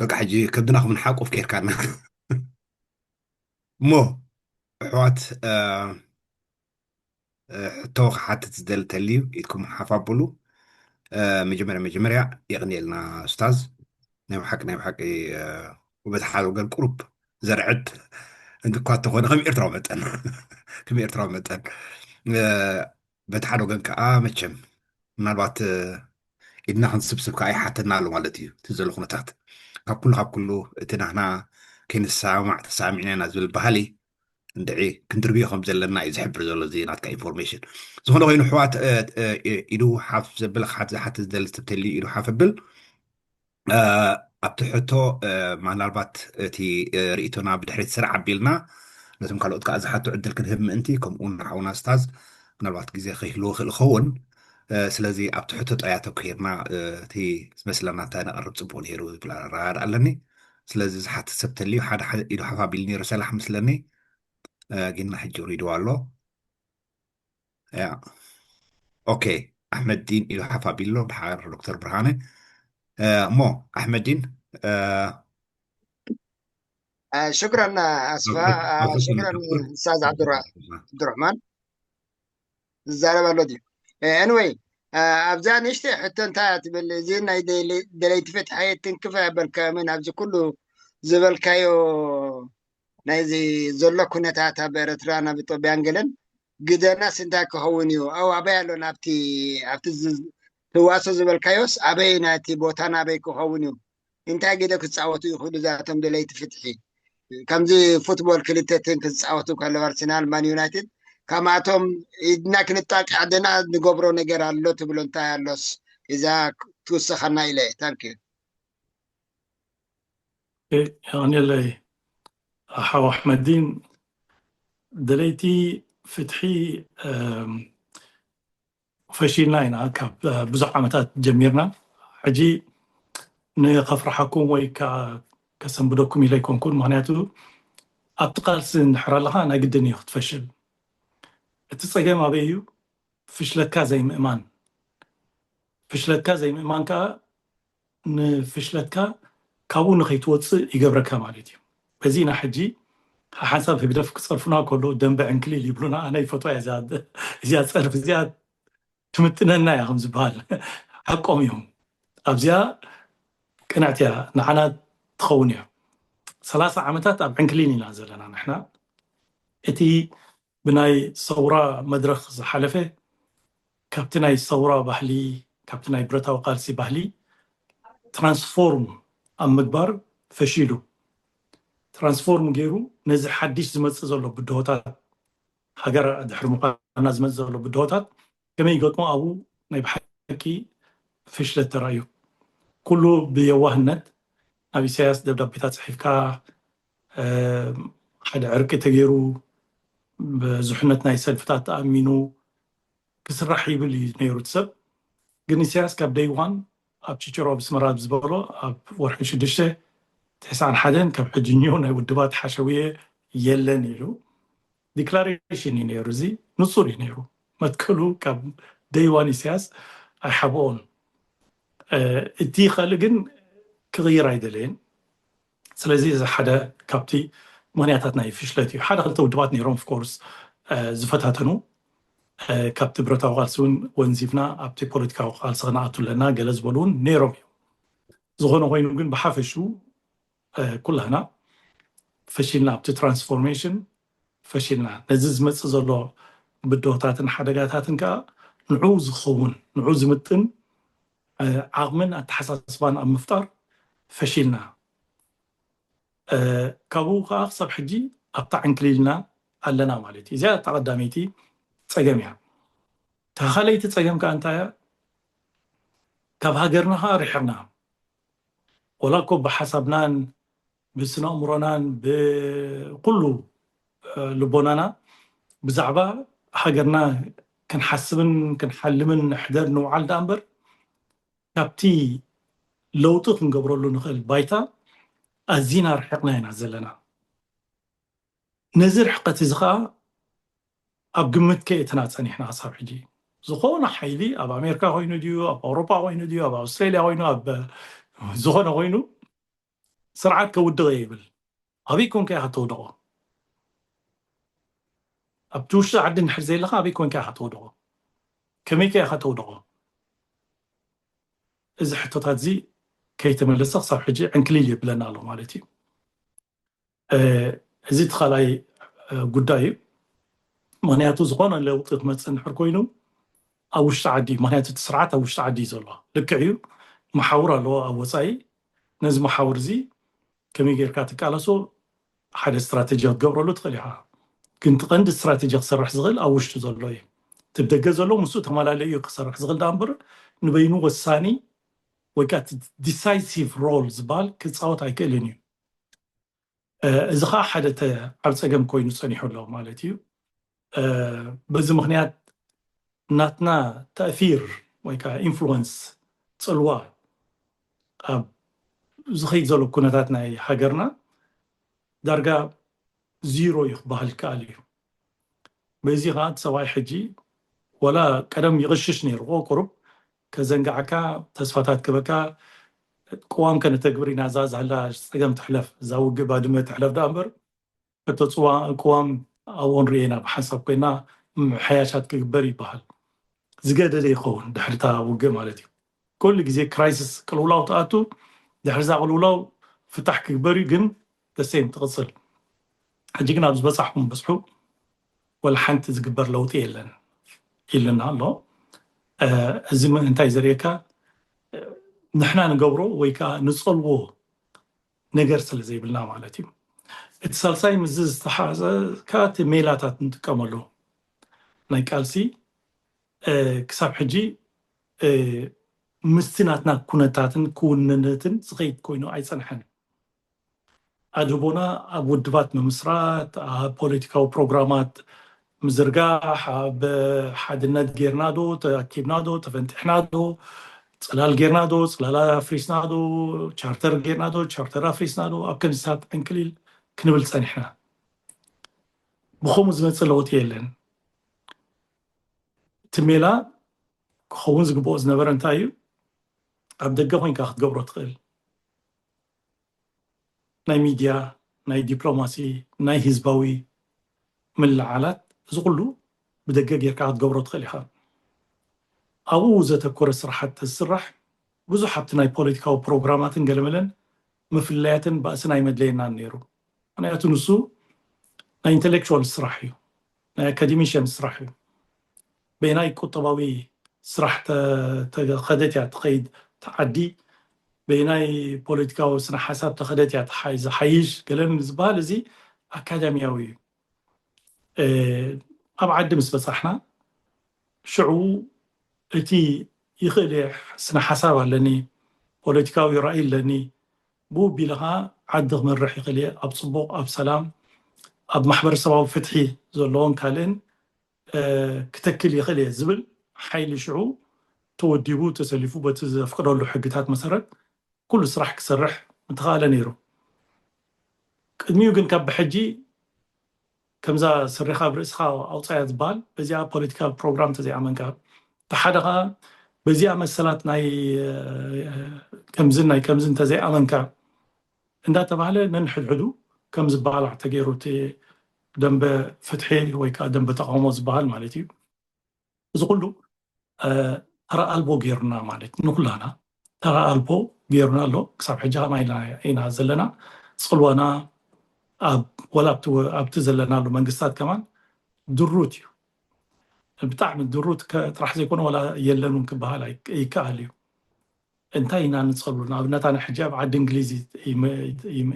በቃ ሕጂ ከብድና ክምንሓቁፍ ከይርካና እሞ ኣሕዋት ሕቶ ክሓትት ዝደሊ ተልዩ ኢድኩም ሓፍ ኣብሉ መጀመርያ መጀመርያ የቕንየልና ኡስታዝ ናይ ብሓቂ ናይ ብሓቂ በቲ ሓደ ወገን ቁሩብ ዘርዕድ እንኳ እንተኾነ ከም ኤርትራዊ መጠን ከም ኤርትራዊ መጠን በቲ ሓደ ወገን ከዓ መቸም ምናልባት ኢድና ክንስብስብ ከዓ ይሓተና ኣሎ ማለት እዩ እቲ ዘሎ ኩነታት ካብ ኩሉ ካብ ኩሉ እቲ ናህና ከይንሰማማዕ ተሰማሚዕና ኢና ዝብል ባህሊ እንድዒ ክንድርብዮ ከም ዘለና እዩ ዝሕብር ዘሎ እዚ ናትካ ኢንፎርሜሽን ዝኾነ ኮይኑ ኣሕዋት ኢዱ ሓፍ ዘብል ዝሓትት ዝደሊ ዝተብተልዩ ኢዱ ሓፍ ኣብል ኣብቲ ሕቶ ምናልባት እቲ ርእቶና ብድሕሪት ስራዕ ኣቢልና ነቶም ካልኦት ከዓ ዝሓቱ ዕድል ክንህብ ምእንቲ ከምኡ እውን ሓውና ስታዝ ምናልባት ግዜ ከይህልዎ ክእል ኸውን ስለዚ ኣብቲ ሕቶ ጥራይ ኣተኩርና እቲ ዝመስለና እንታይ ነቕርብ ፅቡቅ ነይሩ ዝብል ኣረዳድ ኣለኒ ስለዚ ዝሓትት ሰብ ተልዩ ሓደ ኢዱ ሓፍ ኣቢሉ ነይሩ ሰላሕ ምስለኒ ጊና ሕጂ ውሪድዋ ኣሎ ያ ኦኬ ኣሕመድዲን ኢሉ ሓፍ ኣቢሉ ኣሎ ድሓር ዶክተር ብርሃነ እሞ ኣሕመድዲን ሽክረን ኣስፋ ሽክረን ስታዝ ዓብዱራሕማን ዝዛረብ ኣሎ ድዩ ኤንወይ ኣብዛ ንእሽተይ ሕቶ እንታይ እያ ትብል እዚ ናይ ደለይቲ ፍትሒ ትንክፍ ኣበልካዮምን ኣብዚ ኩሉ ዝበልካዮ ናይዚ ዘሎ ኩነታት ኣብ ኤረትራ ናብ ኢትዮጵያን ገለን ግደናስ እንታይ ክኸውን እዩ ኣው ኣበይ ኣሎ ናብቲ ኣብቲ ትዋሶ ዝበልካዮስ ኣበይ ናይቲ ቦታ ናበይ ክኸውን እዩ እንታይ ግደ ክፃወቱ ይኽእሉ ዛቶም ደለይቲ ፍትሒ ከምዚ ፉትቦል ክልተ ቲም ክፃወቱ ከለዉ ኣርሰናል ማን ዩናይትድ ከማቶም ኢድና ክንጣቂ ዓደና ንገብሮ ነገር ኣሎ ትብሎ እንታይ ኣሎስ እዛ ትውሰኸና ኢለ ታንክ የቐንየለይ ሓው ኣሕመዲን ደለይቲ ፍትሒ ፈሺልና ኢና ካብ ብዙሕ ዓመታት ጀሚርና ሕጂ ንኸፍርሓኩም ወይ ከሰንብደኩም ኢለ ኣይኮንኩን ምክንያቱ ኣብቲ ቃልሲ እንድሕር ኣለካ ናይ ግድን እዩ ክትፈሽል እቲ ፀገም ኣበይ እዩ ፍሽለትካ ዘይምእማን ፍሽለትካ ዘይምእማን ከዓ ንፍሽለትካ ካብኡ ንኸይትወፅእ ይገብረካ ማለት እዩ በዚ ኢና ሕጂ ሓንሳብ ህግደፍ ክፀርፉና ከሎ ደንበ ዕንክሊል ይብሉና ኣነ ይፈትዋ እዚኣ ፀርፍ እዚኣ ትምጥነና እያ ከም ዝበሃል ሓቆም እዮም ኣብዚኣ ቅንዕቲ እያ ንዓና ትኸውን እያ ሰላሳ ዓመታት ኣብ ዕንክሊል ኢና ዘለና ንሕና። እቲ ብናይ ሰውራ መድረኽ ዝሓለፈ ካብቲ ናይ ሰውራ ባህሊ፣ ካብቲ ናይ ብረታዊ ቃልሲ ባህሊ ትራንስፎርም ኣብ ምግባር ፈሺሉ። ትራንስፎርም ገይሩ ነዚ ሓድሽ ዝመጽእ ዘሎ ብድሆታት፣ ሃገር ድሕሪ ምዃና ዝመጽእ ዘሎ ብድሆታት ከመይ ይገጥሞ ኣብኡ ናይ ብሓቂ ፍሽለት ተራእዩ። ኩሉ ብየዋህነት ናብ ኢሳያስ ደብዳቤታት ጽሒፍካ፣ ሓደ ዕርቂ ተገይሩ፣ ብዙሕነት ናይ ሰልፍታት ተኣሚኑ ክስራሕ ይብል እዩ ነይሩ እቲ ሰብ። ግን ኢሳያስ ካብ ደይ ዋን ኣብ ችችሮ ኣብ ኣስመራ ዝበሎ ኣብ ወርሒ ሽዱሽተ ተስዓን ሓደን ካብ ሕጂ እኒኦ ናይ ውድባት ሓሸውየ የለን ኢሉ ዲክላሬሽን እዩ ነይሩ። እዚ ንጹር እዩ ነይሩ። መትከሉ ካብ ደይ ዋን ኢሳያስ ኣይሓብኦን። እቲ ካልእ ግን ክቕይር ኣይደለየን። ስለዚ እዚ ሓደ ካብቲ ምኽንያታት ናይ ፍሽለት እዩ። ሓደ ክልተ ውድባት ነይሮም ኦፍኮርስ ዝፈታተኑ፣ ካብቲ ብረታዊ ቃልሲ እውን ወንዚፍና ኣብቲ ፖለቲካዊ ቃልሲ ክንኣቱ ኣለና ገለ ዝበሉ እውን ነይሮም እዮም። ዝኾነ ኮይኑ ግን ብሓፈሹ ኩላህና ፈሺልና ኣብቲ ትራንስፎርሜሽን ፈሺልና። ነዚ ዝመፅእ ዘሎ ብድሆታትን ሓደጋታትን ከዓ ንዑ ዝኸውን ንዑ ዝምጥን ዓቕምን ኣተሓሳስባን ኣብ ምፍጣር ፈሺልና። ካብኡ ከዓ ክሳብ ሕጂ ኣብታ ዕንክሊልና ኣለና ማለት እዩ። እዚኣ እታ ቀዳመይቲ ፀገም እያ። እታ ካልኣይቲ ፀገም ከዓ እንታይ እያ? ካብ ሃገርና ከዓ ርሒቕና፣ ወላ እኮ ብሓሳብናን ብስነ ኣእምሮናን ብኩሉ ልቦናና ብዛዕባ ሃገርና ክንሓስብን ክንሓልምን ንሕደር ንውዓል ደኣ እምበር ካብቲ ለውጢ ክንገብረሉ ንኽእል ባይታ ኣዚና ርሒቕና ኢና ዘለና። ነዚ ርሕቀት እዚ ከዓ ኣብ ግምት ከየእትና ፀኒሕና ክሳብ ሕጂ። ዝኾነ ሓይሊ ኣብ ኣሜሪካ ኮይኑ ድዩ፣ ኣብ ኣውሮፓ ኮይኑ ድዩ፣ ኣብ ኣውስትራሊያ ኮይኑ፣ ኣብ ዝኾነ ኮይኑ ስርዓት ከውድቕ እየ ይብል። ኣበይ ኮንካ ኢኻ ተውድቖ? ኣብቲ ውሽጢ ዓዲ እንድሕር ዘይለኻ ኣበይ ኮንካ ኢኻ ተውድቖ? ከመይ ከ ኢኻ ተውድቖ? እዚ ሕቶታት እዚ ከይተመለሰ ክሳብ ሕጂ ዕንክሊል የብለና ኣሎ ማለት እዩ። እዚ እቲ ካልኣይ ጉዳይ እዩ። ምክንያቱ ዝኾነ ለውጢ ክመፅእ እንድሕር ኮይኑ ኣብ ውሽጢ ዓዲ፣ ምክንያቱ እቲ ስርዓት ኣብ ውሽጢ ዓዲ እዩ ዘሎ። ልክዕ እዩ፣ መሓውር ኣለዎ ኣብ ወፃኢ። ነዚ መሓውር እዚ ከመይ ጌርካ ትቃለሶ ሓደ ስትራተጂ ክትገብረሉ ትኽእል ኢኻ። ግን እቲ ቀንዲ ስትራተጂ ክሰርሕ ዝኽእል ኣብ ውሽጢ ዘሎ እዩ። እቲ ብደገ ዘሎ ምስኡ ተመላለዩ እዩ ክሰርሕ ዝኽእል ደኣ እምበር ንበይኑ ወሳኒ ወይ ከዓ እቲ ዲሳይሲቭ ሮል ዝበሃል ክፃወት ኣይክእልን እዩ። እዚ ከዓ ሓደ ዓብ ፀገም ኮይኑ ፀኒሑ ኣሎ ማለት እዩ። በዚ ምክንያት ናትና ተእፊር ወይ ከዓ ኢንፍሉወንስ፣ ፅልዋ ኣብ ዝኸይድ ዘሎ ኩነታት ናይ ሃገርና ዳርጋ ዚሮ እዩ ክበሃል ይከኣል እዩ። በዚ ከዓ እቲ ሰብኣይ ሕጂ ወላ ቀደም ይቕሽሽ ነይሩ፣ ቁሩብ ከዘንግዓካ፣ ተስፋታት ክበካ፣ ቅዋም ከነተግብር ኢና፣ እዛ ዝሃላ ፀገም ትሕለፍ፣ እዛ ውግእ ባድመ ትሕለፍ ደኣ እምበር ሕቶ ፅዋ ቅዋም ኣብኡ ንርእየና ብሓንሳብ ኮይና ምምሕያሻት ክግበር ይበሃል። ዝገደደ ይኸውን ድሕርታ ውግእ ማለት እዩ። ኩሉ ግዜ ክራይሲስ ቅልውላው ትኣቱ፣ ድሕርዛ ቅልውላው ፍታሕ ክግበር እዩ፣ ግን ደሴም ትቕፅል። ሕጂ ግን ኣብ ዝበፃሕኩም በፅሑ ወላ ሓንቲ ዝግበር ለውጢ የለን ኢልና ኣሎ። እዚ እንታይ ዘርእየካ? ንሕና ንገብሮ ወይ ከዓ ንፀልዎ ነገር ስለ ዘይብልና ማለት እዩ። እቲ ሳልሳይ ምስዚ ዝተሓዘ ከዓ እቲ ሜላታት ንጥቀመሉ ናይ ቃልሲ ክሳብ ሕጂ ምስቲ ናትና ኩነታትን ክውንነትን ዝኸይድ ኮይኑ ኣይፀንሐን። ኣድህቦና ኣብ ውድባት ምምስራት፣ ኣብ ፖለቲካዊ ፕሮግራማት ምዝርጋሕ፣ ኣብ ሓድነት ጌርና ዶ ተኣኪብና ዶ ተፈንጢሕና ዶ፣ ፅላል ጌርና ዶ ፅላል ኣፍሪስና ዶ፣ ቻርተር ጌርና ዶ ቻርተር ኣፍሪስና ዶ፣ ኣብ ክንስታት ዕንክሊል ክንብል ፀኒሕና። ብኸምኡ ዝመፅእ ለውጢ የለን። እቲ ሜላ ክኸውን ዝግብኦ ዝነበረ እንታይ እዩ? ኣብ ደገ ኮይንካ ክትገብሮ ትኽእል ናይ ሚድያ፣ ናይ ዲፕሎማሲ፣ ናይ ህዝባዊ ምልዓላት፣ እዚ ኩሉ ብደገ ጌርካ ክትገብሮ ትኽእል ኢኻ። ኣብኡ ዘተኮረ ስራሓት ተዝስራሕ ብዙሕ ኣብቲ ናይ ፖለቲካዊ ፕሮግራማትን ገለመለን ምፍለያትን ባእስን ኣይመድለየናን ነይሩ። ምክንያቱ ንሱ ናይ ኢንተሌክቹዋል ስራሕ እዩ፣ ናይ ኣካዴሚሽን ስራሕ እዩ። በይናይ ቁጠባዊ ስራሕ ተኸደት እያ ትኸይድ ተዓዲ፣ በይናይ ፖለቲካዊ ስነ ሓሳብ ተኸደት እያ ዝሓይሽ ገለን ዝበሃል፣ እዚ ኣካዳሚያዊ እዩ። ኣብ ዓዲ ምስ በፃሕና ሽዑ እቲ ይኽእል እየ፣ ስነ ሓሳብ ኣለኒ፣ ፖለቲካዊ ራእይ ኣለኒ፣ ብኡ ቢለ ከዓ ዓዲ ክመርሕ ይኽእል እየ፣ ኣብ ፅቡቕ፣ ኣብ ሰላም፣ ኣብ ማሕበረሰባዊ ፍትሒ ዘለዎን ካልእን ክተክል ይኽእል እየ ዝብል ሓይሊ ሽዑ ተወዲቡ ተሰሊፉ በቲ ዘፍቅደሉ ሕግታት መሰረት ኩሉ ስራሕ ክሰርሕ ምተኻእለ ነይሩ። ቅድሚኡ ግን ካብ ብሕጂ ከምዛ ስሪኻ ኣብ ርእስኻ ኣውፃያ ዝበሃል በዚኣ ፖለቲካል ፕሮግራም እንተዘይኣመንካ፣ ብሓደ ከዓ በዚኣ መሰላት ናይ ከምዝን ናይ ከምዝን እንተዘይኣመንካ እንዳተባህለ ነንሕድሕዱ ከም ዝበሃል ተገይሩ እቲ ደንበ ፍትሒ ወይ ከዓ ደንበ ተቃውሞ ዝበሃል ማለት እዩ። እዚ ኩሉ ተራ ኣልቦ ገይሩና ማለት ንኩላና ተራ ኣልቦ ገይሩና ኣሎ። ክሳብ ሕጂ ከማ ኢና ዘለና። ፅልዋና ወላ ኣብቲ ዘለናሉ መንግስታት ከማን ድሩት እዩ። ብጣዕሚ ድሩት ጥራሕ ዘይኮነ ወላ የለን እውን ክበሃል ይከኣል እዩ። እንታይ ኢና ንፀሉ? ንኣብነት ኣነ ሕጂ ኣብ ዓዲ እንግሊዝ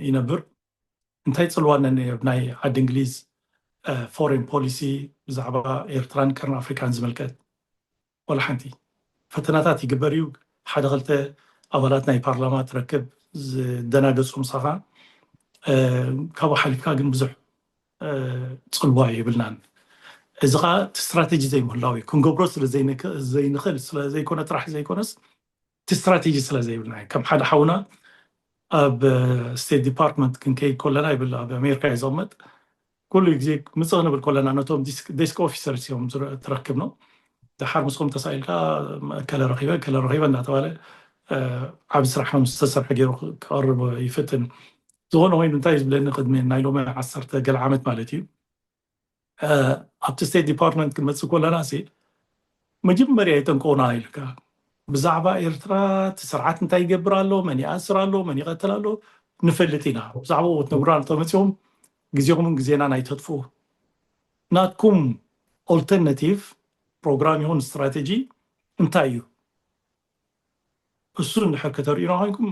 ይነብር። እንታይ ፅልዋ ነኒ ናይ ዓዲ እንግሊዝ ፎሬን ፖሊሲ ብዛዕባ ኤርትራን ቀርኒ ኣፍሪካን ዝምልከት? ወላ ሓንቲ። ፈተናታት ይግበር እዩ። ሓደ ክልተ ኣባላት ናይ ፓርላማ ትረክብ ዝደናገፁ ምሳኻ፣ ካብኡ ሓሊፍካ ግን ብዙሕ ፅልዋ የብልናን። እዚ ከዓ እቲ ስትራቴጂ ዘይምህላው እዩ። ክንገብሮ ስለዘይንኽእል ስለዘይኮነ ጥራሕ ዘይኮነስ እቲ ስትራቴጂ ስለዘይብልና እዩ። ከም ሓደ ሓውና ኣብ ስቴት ዲፓርትመንት ክንከይድ ከለና ይብል፣ ኣብ ኣሜሪካ እዩ ዝቕመጥ። ኩሉ ግዜ ምፅእ ክንብል ከለና ነቶም ዴስክ ኦፊሰርስ እዮም ትረክብ ነው። ድሓር ምስኹም ተሳኢልካ ከለ ረኺበ ከለ ረኺበ እንዳተባለ ዓብ ስራሕ ከም ዝተሰርሐ ገይሩ ክቐርብ ይፍትን። ዝኾነ ኮይኑ እንታይ ዝብለኒ ቅድሚ ናይ ሎሚ ዓሰርተ ገለ ዓመት ማለት እዩ ኣብቲ ስቴት ዲፓርትመንት ክንመፅእ ከለና ሲ መጀመርያ የጠንቀውና ኢልካ ብዛዕባ ኤርትራ እቲ ስርዓት እንታይ ይገብር ኣሎ፣ መን ይኣስር ኣሎ፣ መን ይቐትል ኣሎ ንፈልጥ ኢና። ብዛዕባኡ ክትነግሩና እንተመፂኹም ግዜኹምን ግዜናን ኣይተጥፍኡ። ናትኩም ኦልተርናቲቭ ፕሮግራም ይኹን ስትራቴጂ እንታይ እዩ? እሱ እንድሕር ከተርእዩና ኮይንኩም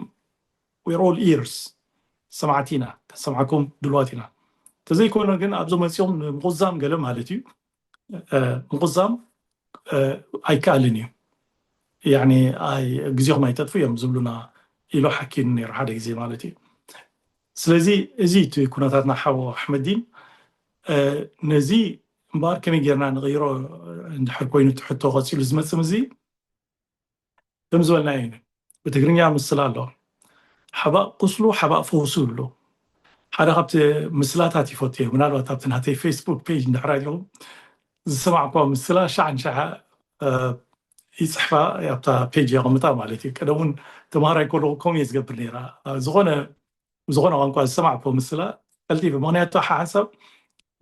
we're all ears፣ ሰማዕቲ ኢና፣ ከሰምዓኩም ድልዋት ኢና። እንተዘይኮነ ግን ኣብዚ መፂኦም ንምቑዛም ገለ ማለት እዩ ምቑዛም ኣይከኣልን እዩ። ያኒ ግዜኹም ኣይተጥፉ እዮም ዝብሉና ኢሉ ሓኪኑ ነይሩ ሓደ ግዜ ማለት እዩ። ስለዚ እዚ እቲ ኩነታትና ሓው ኣሕመዲን ነዚ እምበኣር ከመይ ጌርና ንቕይሮ እንድሕር ኮይኑ ትሕቶ ቀፂሉ ዝመፅእ ምዚ ከም ዝበልናዮ እዩ። ብትግርኛ ምስላ ኣሎ፣ ሓባእ ቁስሉ ሓባእ ፈውሱ ይብሉ። ሓደ ካብቲ ምስላታት ይፈቱ እየ፣ ምናልባት ኣብቲ ናተይ ፌስቡክ ፔጅ እንድሕር ኣለኹም ዝሰማዕኳ ምስላ ሻዕ ንሻዕ ይፅሕፋ ኣብታ ፔጅ የቐምጣ ማለት እዩ። ቀደም እውን ተምሃራይ ከለኹ ከምኡ እየ ዝገብር ነይራ። ዝኾነ ብዝኾነ ቋንቋ ዝሰማዕኮ ምስላ ቀልጢፈ፣ ምክንያቱ ሓሓሳብ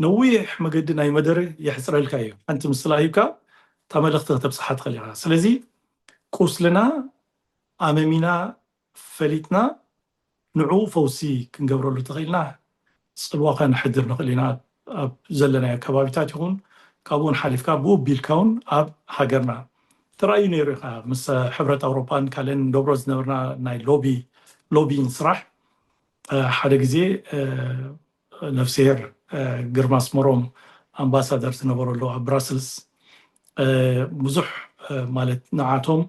ነዊሕ መገዲ ናይ መደረ የሕፅረልካ እዩ። ሓንቲ ምስላ ሂብካ እታ መልእኽቲ ከተብፅሓ ትኽእል ኢኻ። ስለዚ ቁስልና ኣመሚና ፈሊጥና ንዕኡ ፈውሲ ክንገብረሉ ተኽኢልና ፅልዋ ከነሕድር ንኽእል ኢና። ኣብ ዘለናዮ ከባቢታት ይኹን ካብኡን ሓሊፍካ ብኡ ቢልካ እውን ኣብ ሃገርና ተራእዩ ነይሩ ኢኻ ምስ ሕብረት ኣውሮፓን ካልእን ንገብሮ ዝነበርና ናይ ሎቢ ሎቢን ስራሕ ሓደ ግዜ ነፍስሄር ግርማ ኣስመሮም ኣምባሳደር ዝነበረሉ ኣብ ብራስልስ ብዙሕ ማለት ንዓቶም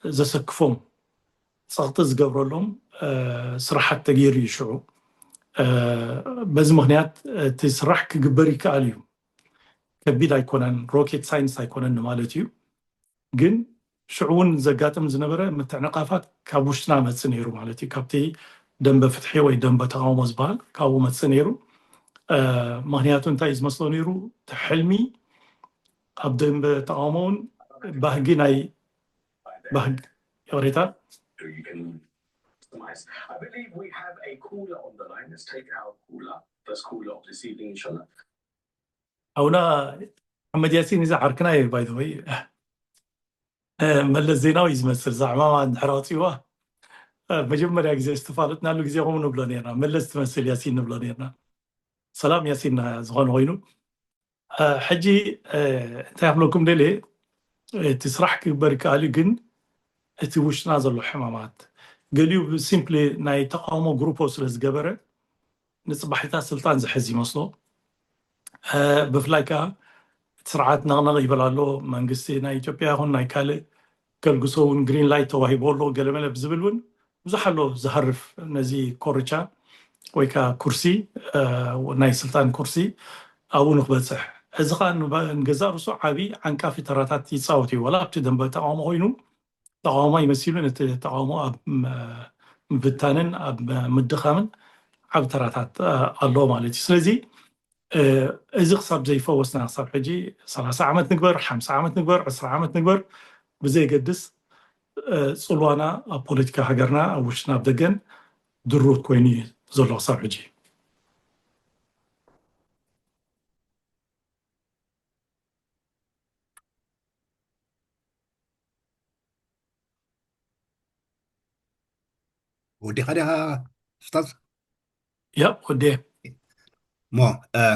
ዘሰክፎም ፀቕጢ ዝገብረሎም ስራሓት ተገይሩ እዩ ሽዑ። በዚ ምክንያት እቲ ስራሕ ክግበር ይከኣል እዩ። ከቢድ ኣይኮነን፣ ሮኬት ሳይንስ ኣይኮነን ማለት እዩ። ግን ሽዑ እውን ዘጋጥም ዝነበረ ምትዕንቓፋት ካብ ውሽጥና መፅእ ነይሩ ማለት እዩ። ካብቲ ደንበ ፍትሒ ወይ ደንበ ተቃውሞ ዝበሃል ካብኡ መፅእ ነይሩ። ምክንያቱ እንታይ እዩ ዝመስሎ ነይሩ? እቲ ሕልሚ ኣብ ደንበ ተቃውሞ እውን ባህጊ ናይ ባህጊ ይቕሬታ ኣውና ኣሕመድ ያሲን እዚ ዓርክና እዩ ባይ ወይ መለስ ዜናዊ እዩ ዝመስል ዛዕማማ እንድሕር ኣውፅዋ መጀመርያ ግዜ ዝተፋለጥናሉ ግዜ ከምኡ ንብሎ ነርና። መለስ ትመስል ያሲን ንብሎ ነርና። ሰላም ያሲን ዝኾነ ኮይኑ፣ ሕጂ እንታይ ክብለኩም ደልየ፣ እቲ ስራሕ ክግበር ይከኣል እዩ፣ ግን እቲ ውሽጥና ዘሎ ሕማማት፣ ገሊኡ ሲምፕሊ ናይ ተቃውሞ ግሩፖ ስለ ዝገበረ፣ ንፅባሒታት ስልጣን ዝሕዝ ይመስሎ። ብፍላይ ከዓ እቲ ስርዓት ነቕነቕ ይበል ኣሎ። መንግስቲ ናይ ኢትዮጵያ ይኹን ናይ ካልእ ገልግሶ እውን ግሪን ላይት ተዋሂቦ ኣሎ፣ ገለመለ ብዝብል እውን ብዙሕ ኣሎ ዝሃርፍ፣ ነዚ ኮርቻ ወይ ከዓ ኩርሲ፣ ናይ ስልጣን ኩርሲ ኣብኡ ንክበፅሕ። እዚ ከዓ ንገዛእ ርእሱ ዓብዪ ዓንቃፊ ተራታት ይፃወት እዩ። ዋላ ኣብቲ ደንበ ተቃውሞ ኮይኑ ተቃውሞ ይመሲሉ፣ ነቲ ተቃውሞ ኣብ ምብታንን ኣብ ምድኻምን ዓብ ተራታት ኣሎ ማለት እዩ። ስለዚ እዚ ክሳብ ዘይፈወስና፣ ክሳብ ሕጂ ሰላሳ ዓመት ንግበር፣ ሓምሳ ዓመት ንግበር፣ ዕስራ ዓመት ንግበር፣ ብዘይገድስ፣ ፅልዋና ኣብ ፖለቲካ ሃገርና ኣብ ውሽጥና ኣብ ደገን ድሩት ኮይኑ እዩ ዘሎ ክሳብ ሕጂ። ወዲኻ ዲኻ ኡስታዝ? ያ ወዴ። እሞ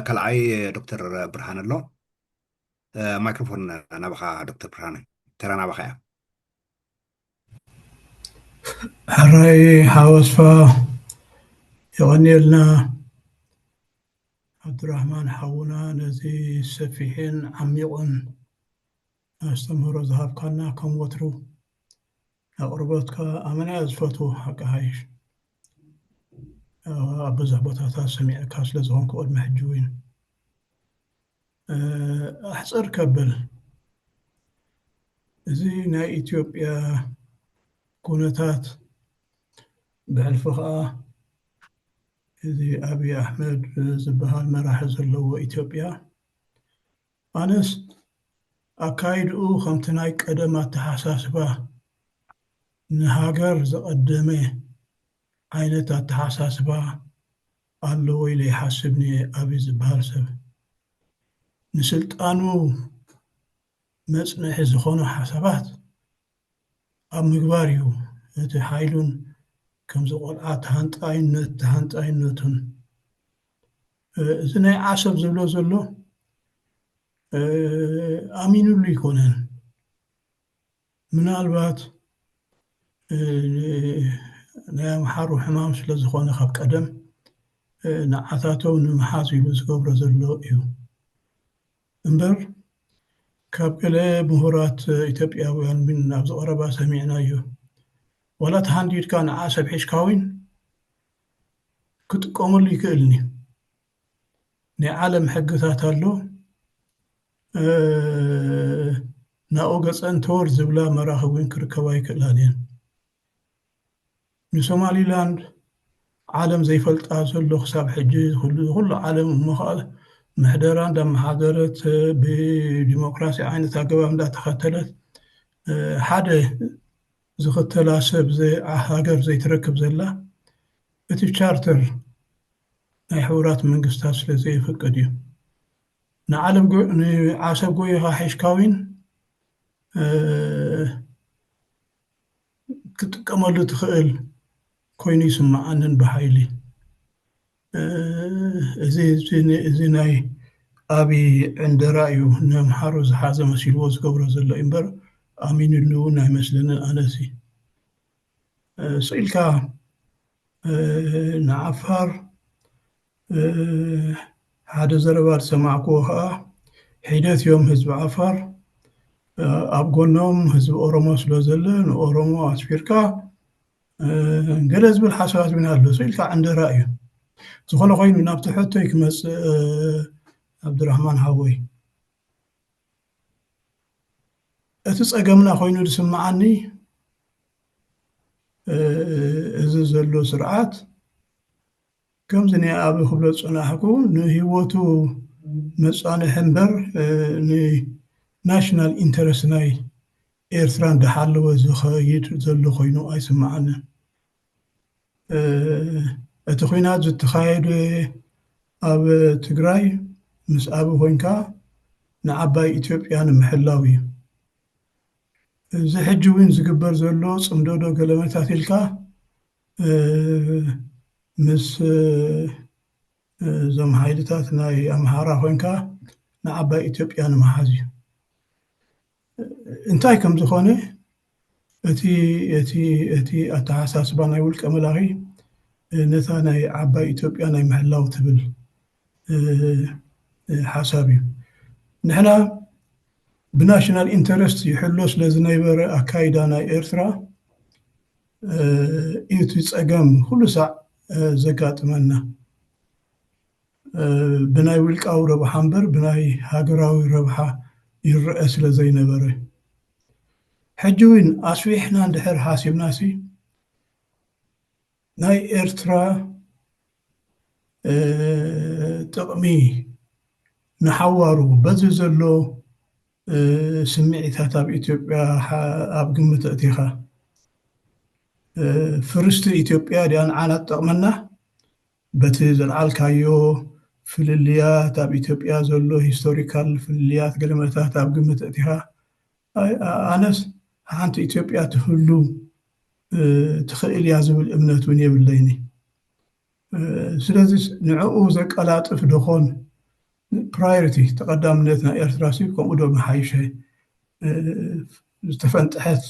ካልዓይ ዶክተር ብርሃን ኣሎ። ማይክሮፎን ናባኻ ዶክተር ብርሃን፣ ተራ ናባኻ እያ። ሕራይ ሓወስፋ፣ የቐንየልና። ዓብዱራህማን ሓውና፣ ነዚ ሰፊሕን ዓሚቕን ኣስተምህሮ ዝሃብካና፣ ከም ወትሩ ኣቕርቦትካ ኣመና እየ ዝፈትዎ። ሓቂ ሓይሽ ኣብ ብዙሕ ቦታታት ሰሚዐካ ስለ ዝኾንኩ ቅድሚ ሕጂ እውን ኣሕፅር ከብል፣ እዚ ናይ ኢትዮጵያ ኩነታት ብሕልፊ ከዓ እዚ ኣብይ ኣሕመድ ዝበሃል መራሒ ዘለዎ ኢትዮጵያ፣ ኣነስ ኣካይድኡ ከምቲ ናይ ቀደም ኣተሓሳስባ ንሃገር ዘቐደመ ዓይነት ኣተሓሳስባ ኣለዎ ኢለ ይሓስብኒ። ኣብይ ዝበሃል ሰብ ንስልጣኑ መፅንሒ ዝኾኑ ሓሳባት ኣብ ምግባር እዩ እቲ ሓይሉን ከምዚ ቆልዓ ተሃንጣይነት ተሃንጣይነቱን። እዚ ናይ ዓሰብ ዝብሎ ዘሎ ኣሚኑሉ ይኮነን። ምናልባት ናይ ኣምሓሩ ሕማም ስለ ዝኾነ ካብ ቀደም ንዓታቶም ንምሓዝ ኢሉ ዝገብሮ ዘሎ እዩ እምበር፣ ካብ ገለ ምሁራት ኢትዮጵያውያን እውን ኣብዚ ቀረባ ሰሚዕናዮ። ዋላ ተሃንዲድካ ንዓሰብ ሒዝካ እውን ክጥቀመሉ ይክእልኒ። ናይ ዓለም ሕግታት ኣሎ። ናብኡ ገፀን ተወር ዝብላ መራኽብ እውን ክርከባ ይክእላን እየን። ንሶማሊላንድ ዓለም ዘይፈልጣ ዘሎ ክሳብ ሕጂ ኩሉ ዓለም እሞ ከዓ ምሕደራ እንዳመሓደረት ብዲሞክራሲ ዓይነት ኣገባብ እንዳተኸተለት ሓደ ዝኽተላ ሰብ ሃገር ዘይትረክብ ዘላ እቲ ቻርተር ናይ ሕቡራት መንግስታት ስለ ዘይፍቅድ እዩ። ንዓሰብ ጎይኻ ሒዝካ እውን ክትጥቀመሉ ትኽእል ኮይኑ ይስምዓንን ብሓይሊ። እዚ ናይ ኣብይ ዕንደራ እዩ ነምሓሩ ዝሓዘ መሲልዎ ዝገብሮ ዘሎ እምበር ኣሚንሉ እውን ኣይመስለንን። ኣነሲ ስኢልካ ንዓፋር ሓደ ዘረባ ዝሰማዕክዎ ከዓ ሒደት እዮም ህዝቢ ዓፋር ኣብ ጎኖም ህዝቢ ኦሮሞ ስለ ዘሎ ንኦሮሞ ኣስፊርካ ገለ ዝብል ሓሳባት እውን ኣሎ። ስኢልካ ዕንደራ እዩ። ዝኾነ ኮይኑ ናብቲ ሕቶይ ክመፅእ ዓብዱራህማን ሓወይ፣ እቲ ፀገምና ኮይኑ ዝስምዓኒ እዚ ዘሎ ስርዓት ከምዚ ናይ ኣብ ክብሎ ዝፅናሕኩ ንህይወቱ መፃንሒ እምበር ንናሽናል ኢንተረስት ናይ ኤርትራ እንዳሓለወ ዝኸይድ ዘሎ ኮይኑ ኣይስምዓንን። እቲ ኲናት ዝተኻየደ ኣብ ትግራይ ምስ ኣብ ኮይንካ ንዓባይ ኢትዮጵያ ንምሕላው እዩ። እዚ ሕጂ እውን ዝግበር ዘሎ ፅምዶ ዶ ገለመታት ኢልካ ምስ እዞም ሓይልታት ናይ ኣምሓራ ኮይንካ ንዓባይ ኢትዮጵያ ንምሓዝ እዩ። እንታይ ከም ዝኾነ እቲ እቲ እቲ ኣተሓሳስባ ናይ ውልቀ መላኺ ነታ ናይ ዓባይ ኢትዮጵያ ናይ ምሕላው ትብል ሓሳብ እዩ። ንሕና ብናሽናል ኢንተረስት ይሕሎ ስለ ዝነበረ ኣካይዳ ናይ ኤርትራ እዩ እቲ ጸገም ኩሉ ሳዕ ዘጋጥመና። ብናይ ውልቃዊ ረብሓ እምበር ብናይ ሃገራዊ ረብሓ ይረአ ስለ ዘይነበረ። ሕጂ እውን ኣስፊሕና እንድሕር ሓሲብናሲ ናይ ኤርትራ ጥቕሚ ንሓዋሩ በዚ ዘሎ ስምዒታት ኣብ ኢትዮጵያ ኣብ ግምት ኣእቲኻ ፍርስቲ ኢትዮጵያ ድያ ንዓና ትጠቕመና? በቲ ዘልዓልካዮ ፍልልያት ኣብ ኢትዮጵያ ዘሎ ሂስቶሪካል ፍልልያት ገለመታት ኣብ ግምት ኣእቲኻ ኣነስ ሓንቲ ኢትዮጵያ ትህሉ ትኽእል እያ ዝብል እምነት እውን የብለይኒ። ስለዚ ንዕኡ ዘቀላጥፍ ደኾን ፕራዮሪቲ ተቐዳምነት ናይ ኤርትራ ሲ ከምኡ ዶ መሓይሸ ዝተፈንጠሐት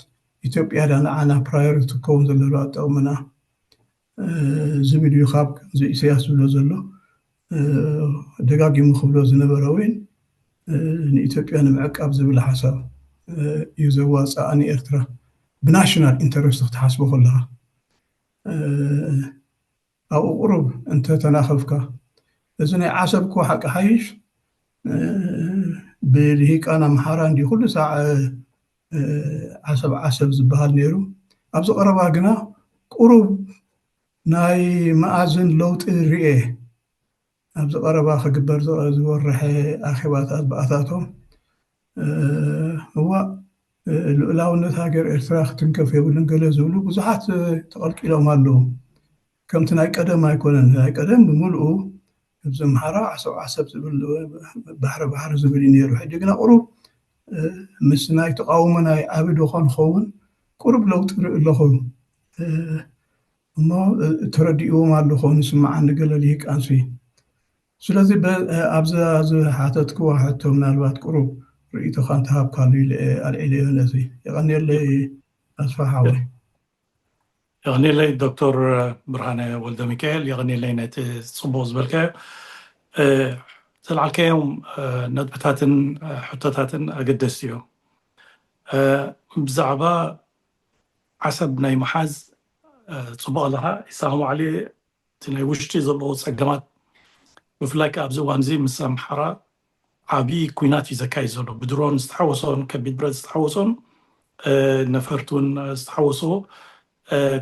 ኢትዮጵያ ዳ ንዓና ፕራዮሪቲ ክኸውን ዘለዎ ኣጠቕምና ዝብል እዩ። ካብ ከምዚ ኢሳያስ ዝብሎ ዘሎ ደጋጊሙ ክብሎ ዝነበረ እውን ንኢትዮጵያ ንምዕቃብ ዝብል ሓሳብ እዩ ዘዋፅኣ ንኤርትራ ብናሽናል ኢንተረስት ክትሓስቦ ከለካ ኣብኡ ቁሩብ እንተተናኸፍካ እዚ ናይ ዓሰብ እኮ ሓቂ ሓይሽ ብልሂቃን ኣምሓራ እንዲ ኩሉ ሳዕ ዓሰብ ዓሰብ ዝበሃል ነይሩ። ኣብዚ ቀረባ ግና ቁሩብ ናይ መኣዝን ለውጢ ርኤ። ኣብዚ ቀረባ ክግበር ዝወረሐ ኣኼባታት ብኣታቶም እዋእ ልኡላውነት ሃገር ኤርትራ ክትንከፍ የብሉን ገለ ዝብሉ ብዙሓት ተቐልቂሎም ኣለዉ። ከምቲ ናይ ቀደም ኣይኮነን። ናይ ቀደም ብምልኡ ህዝቢ ኣምሓራ ዓሰብ ዓሰብ ዝብል ባሕሪ ባሕሪ ዝብል እዩ ነይሩ። ሕጂ ግና ቁሩብ ምስ ናይ ተቃውሞ ናይ ዓቢ ዶ ኮን ኸውን ቁሩብ ለውጢ ርኢ ኣለኹ እሞ ተረዲእዎም ኣለኹ ንስምዓኒ ገለ ልሂቃንሲ። ስለዚ ኣብዚ ዝሓተትክዋ ሕቶ ምናልባት ቁሩብ ርእይቶኻ እንተሃብካሉ ኢለ ኣልዒለዮ ነዚ። የቐንየለይ ኣስፋ ሓወይ። የቐንየለይ ዶክተር ብርሃነ ወልደ ሚካኤል፣ የቐንየለይ ነቲ ጽቡቕ ዝበልካዮ። ዘልዓልካዮም ነጥብታትን ሕቶታትን ኣገደስቲ እዮም። ብዛዕባ ዓሰብ ናይ ምሓዝ ጽቡቕ ኣለኻ። ኢሳኹም ዓሊ እቲ ናይ ውሽጢ ዘለዎ ጸገማት ብፍላይ ከኣ ኣብዚ እዋን እዚ ምስ ኣምሓራ ዓብዪ ኲናት እዩ ዘካይድ ዘሎ። ብድሮን ዝተሓወሶን ከቢድ ብረት ዝተሓወሶን ነፈርቲ እውን ዝተሓወሶ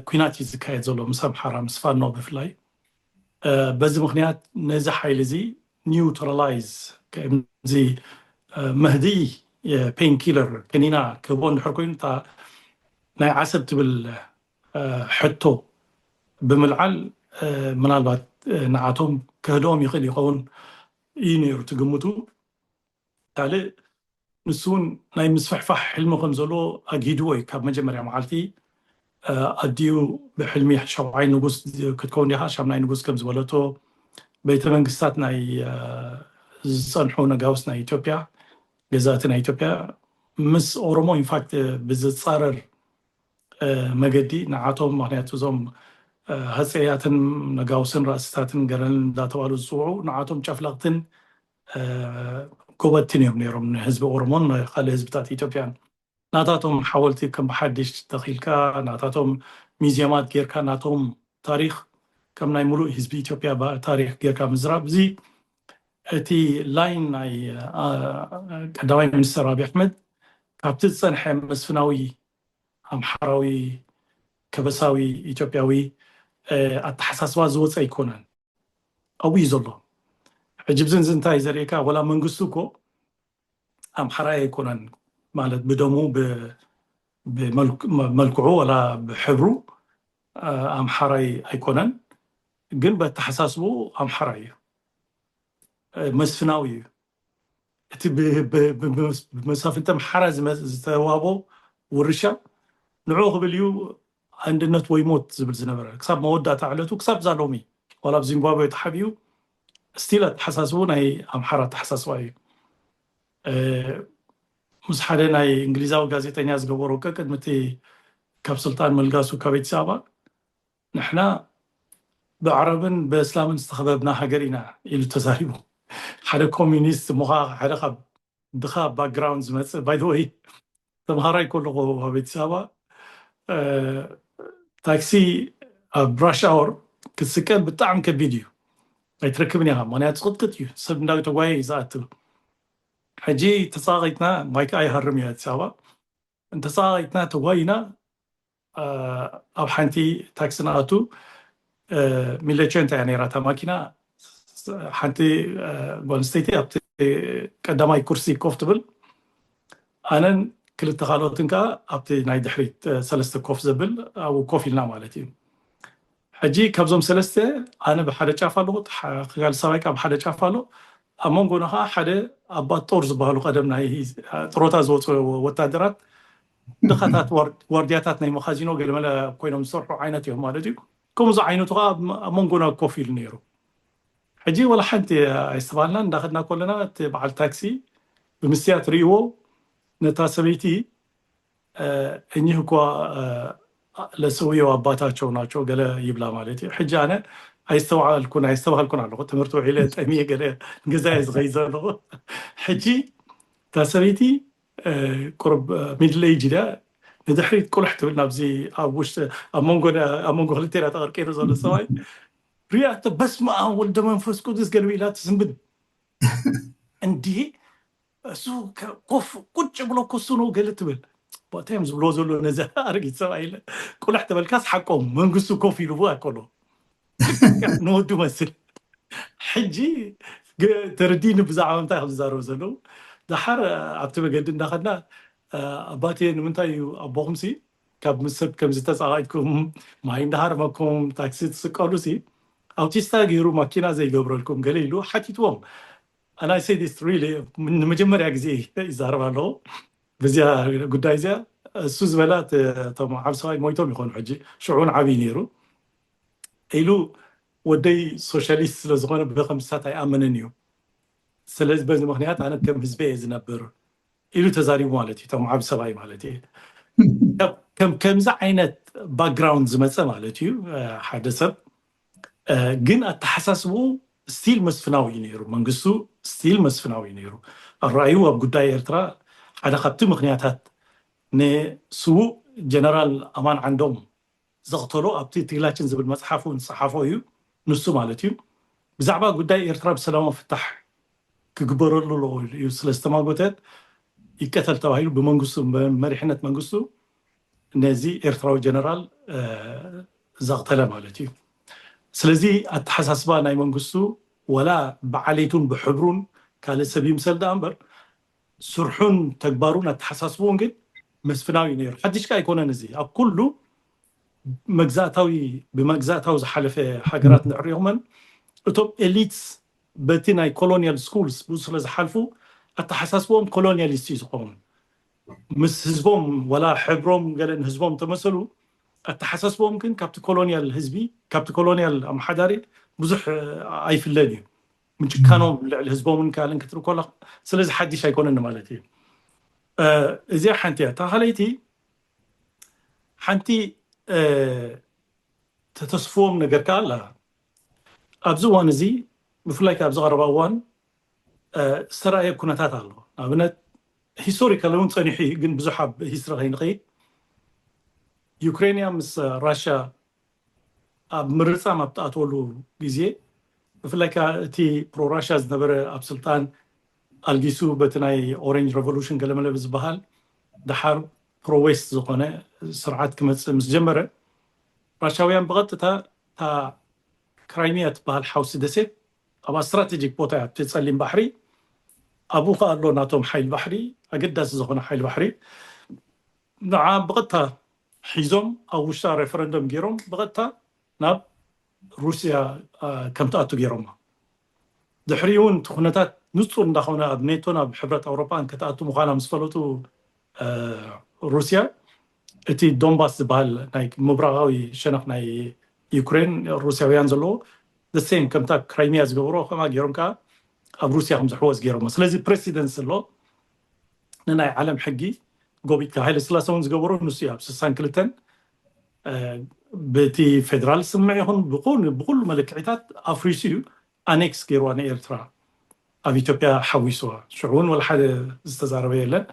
ኲናት እዩ ዝካየድ ዘሎ ምስ ኣምሓራ ምስ ፋኖ ብፍላይ። በዚ ምኽንያት ነዚ ሓይሊ እዚ ኒውትራላይዝ ከምዚ መህድኢ ፔን ኪለር ከኒና ክህቦ እንድሕር ኮይኑ እታ ናይ ዓሰብ ትብል ሕቶ ብምልዓል ምናልባት ንዓቶም ከህድኦም ይኽእል ይኸውን እዩ ነይሩ ትግምቱ። ካልእ ንሱ እውን ናይ ምስፍሕፋሕ ሕልሚ ከም ዘለዎ ኣግሂድዎ እዩ ካብ መጀመርያ መዓልቲ። ኣዲኡ ብሕልሚ ሻብዓይ ንጉስ ክትከውን ዲኻ ሻምናይ ንጉስ ከም ዝበለቶ ቤተ መንግስታት ናይ ዝፀንሑ ነጋውስ ናይ ኢትዮጵያ ገዛእቲ ናይ ኢትዮጵያ ምስ ኦሮሞ ኢንፋክት ብዝፃረር መገዲ ንዓቶም ምክንያቱ እዞም ሃፀያትን ነጋውስን ራእስታትን ገረን እንዳተባሉ ዝፅውዑ ንዓቶም ጨፍለቅትን ጎበትን እዮም ነይሮም ንህዝቢ ኦሮሞን ካልእ ህዝብታት ኢትዮጵያን ናታቶም ሓወልቲ ከም ብሓድሽ ተኺልካ ናታቶም ሚዝየማት ጌርካ ናቶም ታሪክ ከም ናይ ሙሉእ ህዝቢ ኢትዮጵያ ታሪክ ጌርካ ምዝራብ እዚ እቲ ላይን ናይ ቀዳማይ ሚኒስተር ኣብይ ኣሕመድ ካብቲ ዝፀንሐ መስፍናዊ ኣምሓራዊ ከበሳዊ ኢትዮጵያዊ ኣተሓሳስባ ዝወፀ ኣይኮነን። ኣብኡ እዩ ዘሎ። ሕጂ ብዚ እዚ እንታይ ዘርእየካ ወላ መንግስቱ እኮ ኣምሓራይ ኣይኮነን ማለት ብደሙ ብመልክዑ ወላ ብሕብሩ ኣምሓራይ ኣይኮነን፣ ግን በተሓሳስቡ ኣምሓራይ እዩ፣ መስፍናዊ እዩ። እቲ ብመሳፍንተ ኣምሓራ ዝተዋቦ ውርሻ ንዑ ክብል እዩ ኣንድነት ወይ ሞት ዝብል ዝነበረ ክሳብ መወዳእታ ዕለቱ ክሳብ እዛ ሎሚ ዋላ ኣብ ዚምባብዌ ተሓቢኡ ስቲል ኣተሓሳስቡ ናይ ኣምሓራ ኣተሓሳስባ እዩ። ምስ ሓደ ናይ እንግሊዛዊ ጋዜጠኛ ዝገበሮ ቀ ቅድሚ እቲ ካብ ስልጣን ምልጋሱ ካብ ኣዲስ ኣበባ ንሕና ብዓረብን ብእስላምን ዝተኸበብና ሃገር ኢና ኢሉ ተዛሪቡ። ሓደ ኮሚኒስት ምዃ ሓደ ካብ ድኻ ባክግራውንድ ዝመፅእ ባይ ወይ ተምሃራይ ከለኹ ኣብ ኣዲስ ኣበባ ታክሲ ኣብ ራሽ ኣወር ክትስቀል ብጣዕሚ ከቢድ እዩ። ኣይትረክብን ኢኻ፣ ምክንያቱ ቅጥቅጥ እዩ፣ ሰብ እንዳተጓየ እዩ ዝኣትው። ሕጂ ተፃቒጥና ማይክ ኣይሃርም እዩ ኣዲስ ኣበባ እንተፃቒጥና ተጓይና ኣብ ሓንቲ ታክሲ ንኣቱ ሚለቸንታ እያ ነይራ እታ ማኪና። ሓንቲ ጓል ኣንስተይቲ ኣብቲ ቀዳማይ ኩርሲ ኮፍ ትብል፣ ኣነን ክልተ ካልኦትን ከዓ ኣብቲ ናይ ድሕሪት ሰለስተ ኮፍ ዘብል ኣብኡ ኮፍ ኢልና ማለት እዩ። ሕጂ ካብዞም ሰለስተ ኣነ ብሓደ ጫፍ ኣለኹ፣ ክጋል ሰብኣይ ከዓ ብሓደ ጫፍ ኣሎ። ኣብ መንጎና ከዓ ሓደ ኣባት ጦር ዝበሃሉ ቀደም ናይ ጥሮታ ዝወፁ ወታደራት ድኻታት ዋርድያታት ናይ መኻዚኖ ገለመለ ኮይኖም ዝሰርሑ ዓይነት እዮም ማለት እዩ። ከምዚ ዓይነቱ ከዓ ኣብ መንጎና ኮፍ ኢሉ ነይሩ። ሕጂ ወላ ሓንቲ ኣይስተባልና እንዳኸድና ከለና እቲ በዓል ታክሲ ብምስትያት ርእይዎ ነታ ሰበይቲ እኚህ እኳ ለሰውየው አባታቸው ናቸው ገለ ይብላ ማለት እዩ። ሕጂ ኣነ ኣይስተውዓልኩን ኣይስተባሃልኩን ኣለኹ። ትምህርቲ ውዒለ ጠሚየ ገለ ገዛየ ዝኸይ ዘለኹ። ሕጂ እታ ሰበይቲ ቁርብ ሚድል ኤጅ ድያ ንድሕሪት ቁልሕ ትብል ናብዚ ኣብ ውሽጢ ኣብ መንጎ ኣብ መንጎ ክልቴና ተቐርቂሩ ዘሎ ሰብኣይ ሪኣቶ በስመ ኣብ ወልደ መንፈስ ቅዱስ ገለ ኢላ ትስንብድ እንዲህ እሱ ኮፍ ቁጭ ብሎ ኮሱ ነው ገለ ትብል ቦታ እዮም ዝብሎ ዘሎ ነዚ ኣረጊት ሰብኣይ ኢለ ቁልሕ ተበልካስ ሓቆም መንግስቱ ኮፍ ኢሉ ኣኮሎ ንወዱ መስል ሕጂ ተረዲኒ ብዛዕባ ምንታይ ከም ዝዛረቡ ዘለዉ ደሓር ኣብቲ መገዲ እንዳኸድና ኣባቴ ንምንታይ እዩ ኣቦኹም ሲ ካብ ምስ ሰብ ከምዚ ተፃቒጥኩም ማይ እንዳሃርመኩም ታክሲ ትስቀሉ ሲ ኣውቲስታ ገይሩ ማኪና ዘይገብረልኩም ገለ ኢሉ ሓቲትዎም ኣናይ ሴዲስ ሪሊ ንመጀመርያ ግዜ ይዛረብ ኣለኹ በዚያ ጉዳይ እዚያ እሱ ዝበላ እቶም ዓብ ሰብኣይ ሞይቶም ይኾኑ ሕጂ ሽዑን ዓብይ ነይሩ ኢሉ ወደይ ሶሻሊስት ስለዝኾነ ብከምስታት ኣይኣመንን እዩ ስለዚ በዚ ምክንያት ኣነ ከም ህዝበ እየ ዝነብር ኢሉ ተዛሪቡ ማለት እዩ እቶም ዓብ ሰብኣይ ማለት እዩ ከምዚ ዓይነት ባክግራውንድ ዝመፀ ማለት እዩ ሓደ ሰብ ግን ኣተሓሳስብኡ ስቲል መስፍናዊ እዩ ነይሩ መንግስቱ ስቲል መስፍናዊ እዩ ነይሩ ኣረኣዩ ኣብ ጉዳይ ኤርትራ ሓደ ካብቲ ምክንያታት ንስዉእ ጀነራል ኣማን ዓንዶም ዘቕተሎ ኣብቲ ትግላችን ዝብል መፅሓፍ እውን ዝፀሓፎ እዩ ንሱ ማለት እዩ ብዛዕባ ጉዳይ ኤርትራ ብሰላማዊ ፍታሕ ክግበረሉ ኣለዎ እዩ ስለ ዝተማጎተት ይቀተል ተባሂሉ ብመንግስቱ መሪሕነት መንግስቱ ነዚ ኤርትራዊ ጀነራል ዘቕተለ ማለት እዩ ስለዚ ኣተሓሳስባ ናይ መንግስቱ ወላ ብዓሌቱን ብሕብሩን ካልእ ሰብ ይምሰል ደኣ እምበር ስርሑን ተግባሩን ኣተሓሳስብኡን ግን መስፍናዊ ነይሩ ሓድሽ ከ ኣይኮነን እዚ ኣብ ኩሉ መግዛእታዊ ብመግዛእታዊ ዝሓለፈ ሃገራት ንዕሪኹመን እቶም ኤሊትስ በቲ ናይ ኮሎኒያል ስኩልስ ብኡ ስለ ዝሓልፉ ኣተሓሳስብኦም ኮሎኒያሊስት እዩ ዝኸውን ምስ ህዝቦም ወላ ሕብሮም ገለ ንህዝቦም ተመሰሉ ኣተሓሳስቦም ግን ካብቲ ኮሎኒያል ህዝቢ ካብቲ ኮሎኒያል ኣመሓዳሪ ብዙሕ ኣይፍለን እዩ ምጭካኖም ልዕሊ ህዝቦምን ካልእን ክትርኢ ከላ ስለዚ ሓድሽ ኣይኮነን ማለት እዩ እዚኣ ሓንቲ እያ እታ ካልኣይቲ ሓንቲ ተተስፍዎም ነገር ከዓ ኣላ ኣብዚ እዋን እዚ ብፍላይ ኣብዚ ቀረባ እዋን ዝተረኣየ ኩነታት ኣሎ ኣብነት ሂስቶሪካል እውን ፀኒሑ እዩ ግን ብዙሕ ኣብ ሂስትሪ ከይንኸይድ ዩክሬንያ ምስ ራሽያ ኣብ ምርፃም ኣብ ተኣትወሉ ግዜ ብፍላይ ከዓ እቲ ፕሮራሽያ ዝነበረ ኣብ ስልጣን ኣልጊሱ በቲ ናይ ኦሬንጅ ሬቮሉሽን ገለመለ ዝበሃል ደሓር ፕሮዌስት ዝኾነ ስርዓት ክመፅእ ምስ ጀመረ ራሻውያን ብቐጥታ እታ ክራይሚያ ትበሃል ሓውሲ ደሴት ኣብ ስትራቴጂክ ቦታ እያ እቲ ፀሊም ባሕሪ ኣብኡ ከዓ ኣሎ ናቶም ሓይል ባሕሪ ኣገዳሲ ዝኾነ ሓይል ባሕሪ ንዓ ብቐጥታ ሒዞም ኣብ ውሽጣ ሬፈረንደም ገይሮም ብቐጥታ ናብ ሩስያ ከም ትኣቱ ገይሮማ ድሕሪኡ እውን እቲ ኩነታት ንፁር እንዳኾነ ኣብ ኔቶን ኣብ ሕብረት ኣውሮፓን ክትኣቱ ምዃና ምስ ፈለጡ ሩስያ እቲ ዶንባስ ዝበሃል ናይ ምብራቓዊ ሸነኽ ናይ ዩክሬን ሩስያውያን ዘለዎ ሴም ከምታ ክራይሚያ ዝገበሮ ከማ ገይሮም ከዓ ኣብ ሩስያ ከም ዝሕወዝ ገይሮሞ። ስለዚ ፕሬሲደንስ ኣሎ ንናይ ዓለም ሕጊ ጎቢጥካ። ሃይለ ስላሴ እውን ዝገበሮ ንሱ እዩ። ኣብ ስሳን ክልተን ብቲ ፌደራል ስምዕ ይኹን ብኩሉ መለክዒታት ኣፍሪሱ እዩ ኣኔክስ ገይርዋ ንኤርትራ ኣብ ኢትዮጵያ ሓዊስዋ። ሽዑ እውን ወላ ሓደ ዝተዛረበ የለን።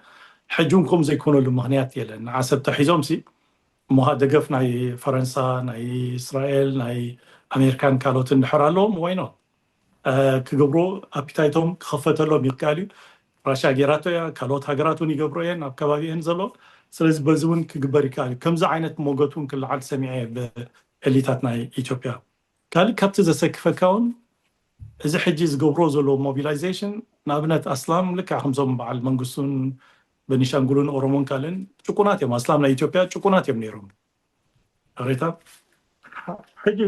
ሕጂ እውን ከምኡ ዘይኮነሉ ምኽንያት የለን። ንዓሰብ ተሒዞም ሲ እሞ ደገፍ ናይ ፈረንሳ፣ ናይ እስራኤል፣ ናይ ኣሜሪካን ካልኦትን እንድሕር ኣለዎም ወይኖ ክገብሮ ኣፒታይቶም ክኸፈተሎም ይከኣል እዩ። ራሻ ጌራቶ እያ፣ ካልኦት ሃገራት እውን ይገብሮ እየን ኣብ ከባቢ እየን ዘሎ። ስለዚ በዚ እውን ክግበር ይከኣል እዩ። ከምዚ ዓይነት ሞገት እውን ክለዓል ሰሚዐ ብኤሊታት ናይ ኢትዮጵያ። ካልእ ካብቲ ዘሰክፈካ እውን እዚ ሕጂ ዝገብሮ ዘሎ ሞቢላይዜሽን ንኣብነት ኣስላም ልክዕ ከምዞም በዓል መንግስቱን በኒሻንጉልን ኦሮሞን ካልእን ጭቁናት እዮም። ኣስላም ናይ ኢትዮጵያ ጭቁናት እዮም ነይሮም። ሬታ ሕጂ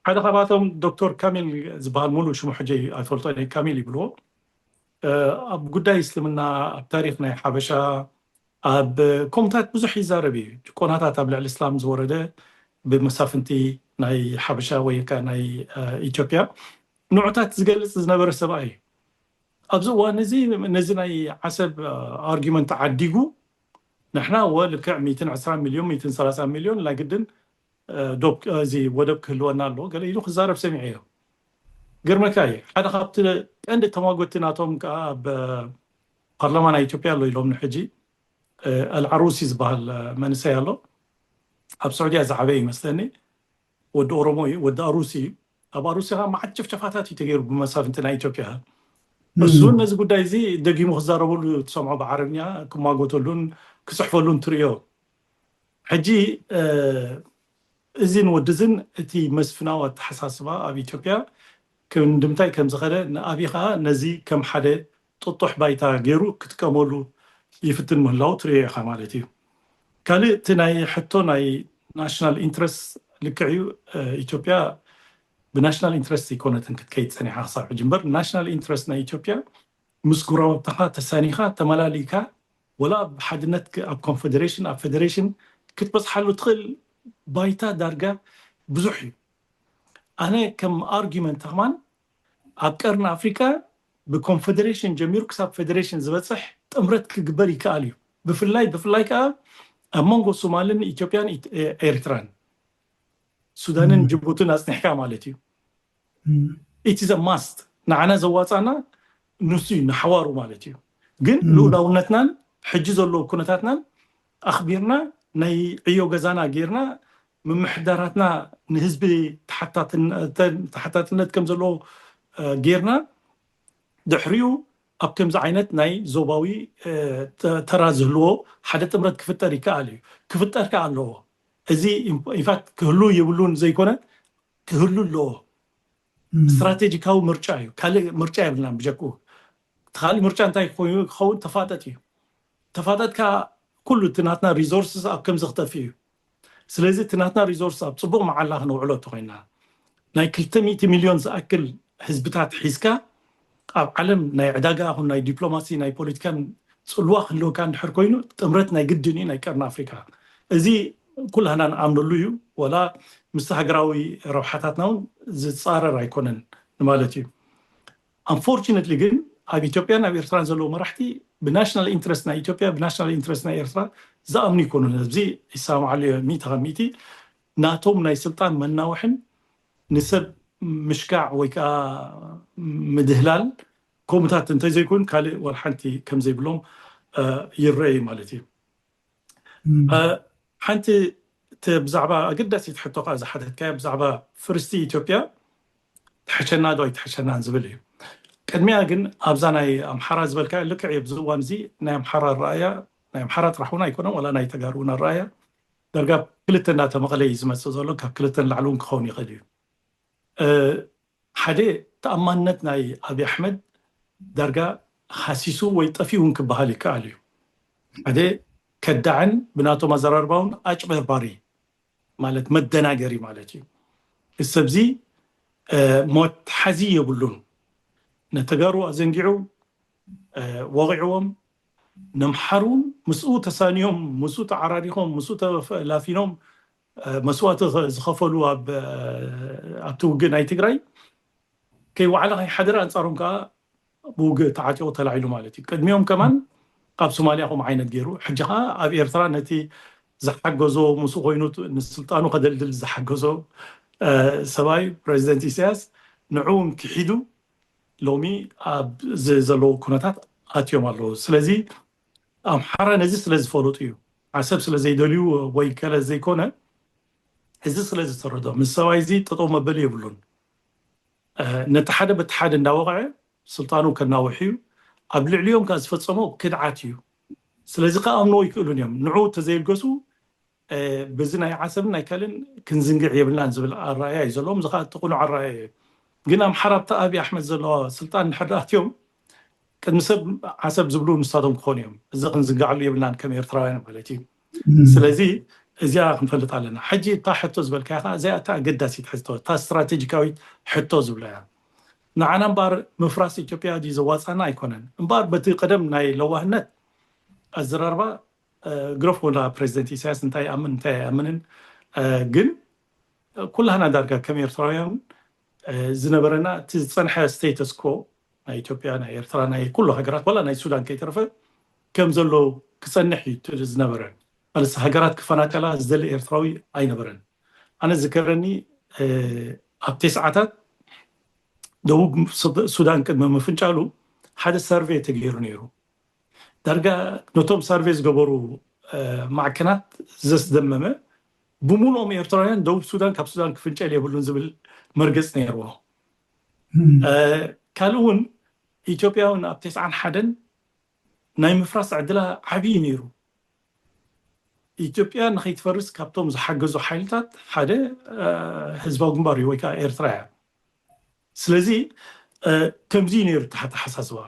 ሓደ ካብኣቶም ዶክተር ካሚል ዝበሃል ሙሉ ሽሙ ሕጂ ኣይፈልጦ ካሚል ይብልዎ። ኣብ ጉዳይ እስልምና ኣብ ታሪክ ናይ ሓበሻ ኣብ ኮምታት ብዙሕ ይዛረብ እዩ። ጭቆናታት ኣብ ልዕሊ እስላም ዝወረደ ብመሳፍንቲ ናይ ሓበሻ ወይ ከዓ ናይ ኢትዮጵያ ንዑታት ዝገልፅ ዝነበረ ሰብኣይ እዩ። ኣብዚ እዋን እዚ ነዚ ናይ ዓሰብ ኣርጊመንት ዓዲጉ ንሕና ወ ልክዕ ሚእትን ዕስራን ሚልዮን ሚእትን ሰላሳን ሚልዮን ናይ ግድን ዶብ እዚ ወደብ ክህልወና ኣለዎ ገለ ኢሉ ክዛረብ ሰሚዐዮ። ግርመካ እዩ ሓደ ካብቲ ቀንዲ ተማጎቲ ናቶም ከዓ ኣብ ፓርላማ ናይ ኢትዮጵያ ኣሎ ኢሎም ንሕጂ ኣልዓሩሲ ዝበሃል መንእሰይ ኣሎ ኣብ ስዑድያ ዝዓበየ ይመስለኒ። ወዲ ኦሮሞ እዩ፣ ወዲ ኣሩሲ እዩ። ኣብ ኣሩሲ ከዓ መዓት ጭፍጨፋታት እዩ ተገይሩ ብመሳፍንቲ ናይ ኢትዮጵያ። እሱ ነዚ ጉዳይ እዚ ደጊሙ ክዛረበሉ ትሰምዖ ብዓረብኛ ክማጎተሉን ክፅሕፈሉን ትርእዮ። ሕጂ እዚን ወድዝን እቲ መስፍናዊ ኣተሓሳስባ ኣብ ኢትዮጵያ ክንድምታይ ከም ዝኸደ ንኣብይ ከዓ ነዚ ከም ሓደ ጥጡሕ ባይታ ገይሩ ክጥቀመሉ ይፍትን ምህላው ትርእዮ ኢኻ ማለት እዩ። ካልእ እቲ ናይ ሕቶ ናይ ናሽናል ኢንትረስት ልክዕ እዩ። ኢትዮጵያ ብናሽናል ኢንትረስት ይኮነትን ክትከይድ ፀኒሓ ክሳብ ሕጂ እምበር ናሽናል ኢንትረስት ናይ ኢትዮጵያ ምስ ጉራብትኻ ተሳኒኻ ተመላሊካ ወላ ኣብ ሓድነት ኣብ ኮንፌዴሬሽን ኣብ ፌዴሬሽን ክትበፅሓሉ ትኽእል ባይታ ዳርጋ ብዙሕ እዩ። ኣነ ከም ኣርጊመንት ከማን ኣብ ቀርኒ ኣፍሪካ ብኮንፌዴሬሽን ጀሚሩ ክሳብ ፌዴሬሽን ዝበፅሕ ጥምረት ክግበር ይከኣል እዩ። ብፍላይ ብፍላይ ከዓ ኣብ መንጎ ሶማልን ኢትዮጵያን ኤርትራን ሱዳንን ጅቡትን ኣፅኒሕካ ማለት እዩ። ኢቲ ዘ ማስት ንዓና ዘዋፃና ንሱ እዩ ንሓዋሩ ማለት እዩ። ግን ልኡላውነትናን ሕጂ ዘለዎ ኩነታትናን ኣኽቢርና ናይ ዕዮ ገዛና ጌርና ምምሕዳራትና ንህዝቢ ተሓታትነት ከም ዘለዎ ጌርና ድሕሪኡ ኣብ ከምዚ ዓይነት ናይ ዞባዊ ተራ ዝህልዎ ሓደ ጥምረት ክፍጠር ይከኣል እዩ። ክፍጠር ከዓ ኣለዎ። እዚ ኢንፋክት ክህሉ የብሉን ዘይኮነ ክህሉ ኣለዎ። ስትራቴጂካዊ ምርጫ እዩ። ካልእ ምርጫ የብልናን ብጀክኡ። እቲ ካልእ ምርጫ እንታይ ኮይኑ ክኸውን ተፋጠጥ እዩ። ተፋጠጥካ ኩሉ እቲ ናትና ሪሶርስስ ኣብ ከምዚ ክጠፍእ እዩ። ስለዚ እቲ ናትና ሪሶርስ ኣብ ፅቡቕ መዓላ ክነውዕሎ እንተኮይና ናይ ክልተ ሚእቲ ሚልዮን ዝኣክል ህዝብታት ሒዝካ ኣብ ዓለም ናይ ዕዳጋ ይኹን ናይ ዲፕሎማሲ ናይ ፖለቲካን ፅልዋ ክህልወካ እንድሕር ኮይኑ ጥምረት ናይ ግድን እዩ ናይ ቀርኒ ኣፍሪካ። እዚ ኩላህና ንኣምነሉ እዩ። ወላ ምስቲ ሃገራዊ ረብሓታትና እውን ዝፃረር ኣይኮነን ንማለት እዩ። ኣንፎርቹነትሊ ግን ኣብ ኢትዮጵያን ኣብ ኤርትራን ዘለዉ መራሕቲ ብናሽናል ኢንትረስት ናይ ኢትዮጵያ ብናሽናል ኢንትረስት ናይ ኤርትራ ዝኣምኑ ይኮኑን። ኣብዚ ይሰማማዓሉ እየ ሚእቲ ካብ ሚእቲ። ናቶም ናይ ስልጣን መናውሕን ንሰብ ምሽካዕ ወይ ከዓ ምድህላል ከምኡታት እንተዘይኮይኑ ካልእ ዋላ ሓንቲ ከምዘይብሎም ይረአ እዩ ማለት እዩ። ሓንቲ ብዛዕባ ኣገዳሲት ሕቶ ከዓ ዝሓተትካያ ብዛዕባ ፍርስቲ ኢትዮጵያ ትሕሸና ዶ ኣይትሕሸናን ዝብል እዩ። ቅድሚያ ግን ኣብዛ ናይ ኣምሓራ ዝበልካ ልክዕ እዩ። ኣብዚ እዋን እዚ ናይ ኣምሓራ ረኣያ ናይ ኣምሓራ ጥራሕ እውን ኣይኮነን ዋላ ናይ ተጋሩ እውን ኣረኣያ ዳርጋ ክልተ እናተመቐለ እዩ ዝመፅእ ዘሎ። ካብ ክልተ ንላዕሊ እውን ክኸውን ይኽእል እዩ። ሓደ ተኣማንነት ናይ ኣብይ ኣሕመድ ዳርጋ ሃሲሱ ወይ ጠፊኡ እውን ክበሃል ይከኣል እዩ። ሓደ ከዳዕን ብናቶም ኣዘራርባውን ኣጭበርባሪ ማለት መደናገሪ ማለት እዩ። እዚ ሰብዚ ሞት ሓዚ የብሉን። ነተጋሩ ኣዘንጊዑ ወቂዕዎም ነምሓሩ ምስኡ ተሳንዮም፣ ምስኡ ተዓራሪኾም፣ ምስኡ ተላፊኖም መስዋእቲ ዝኸፈሉ ኣብቲ ውግእ ናይ ትግራይ ከይዋዕለ ከይሓደረ ኣንፃሮም ከዓ ብውግእ ተዓጢቑ ተላዒሉ ማለት እዩ። ቅድሚኦም ከማን ኣብ ሶማሊያ ከምኡ ዓይነት ገይሩ፣ ሕጂ ከዓ ኣብ ኤርትራ ነቲ ዝሓገዞ፣ ምስኡ ኮይኑ ንስልጣኑ ከደልድል ዝሓገዞ ሰብኣይ ፕረዚደንት ኢሳያስ ንዕኡ ክሒዱ ሎሚ ኣብ ዘለዉ ኩነታት ኣትዮም ኣለዉ። ስለዚ ኣምሓራ ነዚ ስለ ዝፈለጡ እዩ፣ ዓሰብ ስለ ዘይደልዩ ወይ ገለ ዘይኮነ፣ እዚ ስለ ዝተረዶ ምስ ሰብኣይ እዚ ጠጠው መበሊ የብሉን። ነቲ ሓደ በቲ ሓደ እንዳወቕዐ ስልጣኑ ከናውሕ እዩ። ኣብ ልዕሊኦም ከ ዝፈፀሞ ክድዓት እዩ። ስለዚ ከኣምንዎ ይክእሉን እዮም። ንዑ ተዘይልገሱ በዚ ናይ ዓሰብን ናይ ካልእን ክንዝንግዕ የብልናን ዝብል ኣረኣያ እዩ ዘለዎም። እዚ ከዓ እቲ ቅኑዕ ኣረኣያ እዩ። ግን ኣምሓራ ኣብቲ ኣብይ ኣሕመድ ዘለዋ ስልጣን እንድሕር ኣትዮም ቅድሚ ሰብ ዓሰብ ዝብሉ ንሳቶም ክኾኑ እዮም። እዚ ክንዝንጋዕሉ የብልናን ከም ኤርትራውያን ማለት እዩ። ስለዚ እዚኣ ክንፈልጥ ኣለና። ሕጂ እታ ሕቶ ዝበልካ ኢኻ፣ እዚኣ እታ ኣገዳሲት ሕቶ፣ እታ ስትራቴጂካዊት ሕቶ ዝብላ እያ። ንዓና እምበኣር ምፍራስ ኢትዮጵያ ድዩ ዘዋፃና ኣይኮነን። እምበኣር በቲ ቀደም ናይ ለዋህነት ኣዘራርባ ግረፍ ወላ ፕሬዚደንት ኢሳያስ እንታይ ይኣምን እንታይ ኣይኣምንን፣ ግን ኩላህና ዳርጋ ከም ኤርትራውያን ዝነበረና እቲ ዝፀንሐ ስቴተስ ኮ ናይ ኢትዮጵያ፣ ናይ ኤርትራ፣ ናይ ኩሉ ሃገራት፣ ዋላ ናይ ሱዳን ከይተረፈ ከም ዘሎ ክፀንሕ እዩ ዝነበረ። ማለት ሃገራት ክፈናቀላ ዝደሊ ኤርትራዊ ኣይነበረን። ኣነ ዝከረኒ ኣብ ቴስዓታት ደቡብ ሱዳን ቅድሚ ምፍንጫሉ ሓደ ሰርቬ ተገይሩ ነይሩ። ዳርጋ ነቶም ሰርቬ ዝገበሩ ማዕከናት ዘስደመመ ብሙሉኦም ኤርትራውያን ደቡብ ሱዳን ካብ ሱዳን ክፍንጨል የብሉን ዝብል መርገፅ ነይርዎ። ካልእ እውን ኢትዮጵያ እውን ኣብ ተስዓን ሓደን ናይ ምፍራስ ዕድላ ዓብዪ ነይሩ። ኢትዮጵያ ንኸይትፈርስ ካብቶም ዝሓገዙ ሓይልታት ሓደ ህዝባዊ ግንባር እዩ ወይ ከዓ ኤርትራ እያ። ስለዚ ከምዚ ነይሩ ተሓሳስባ።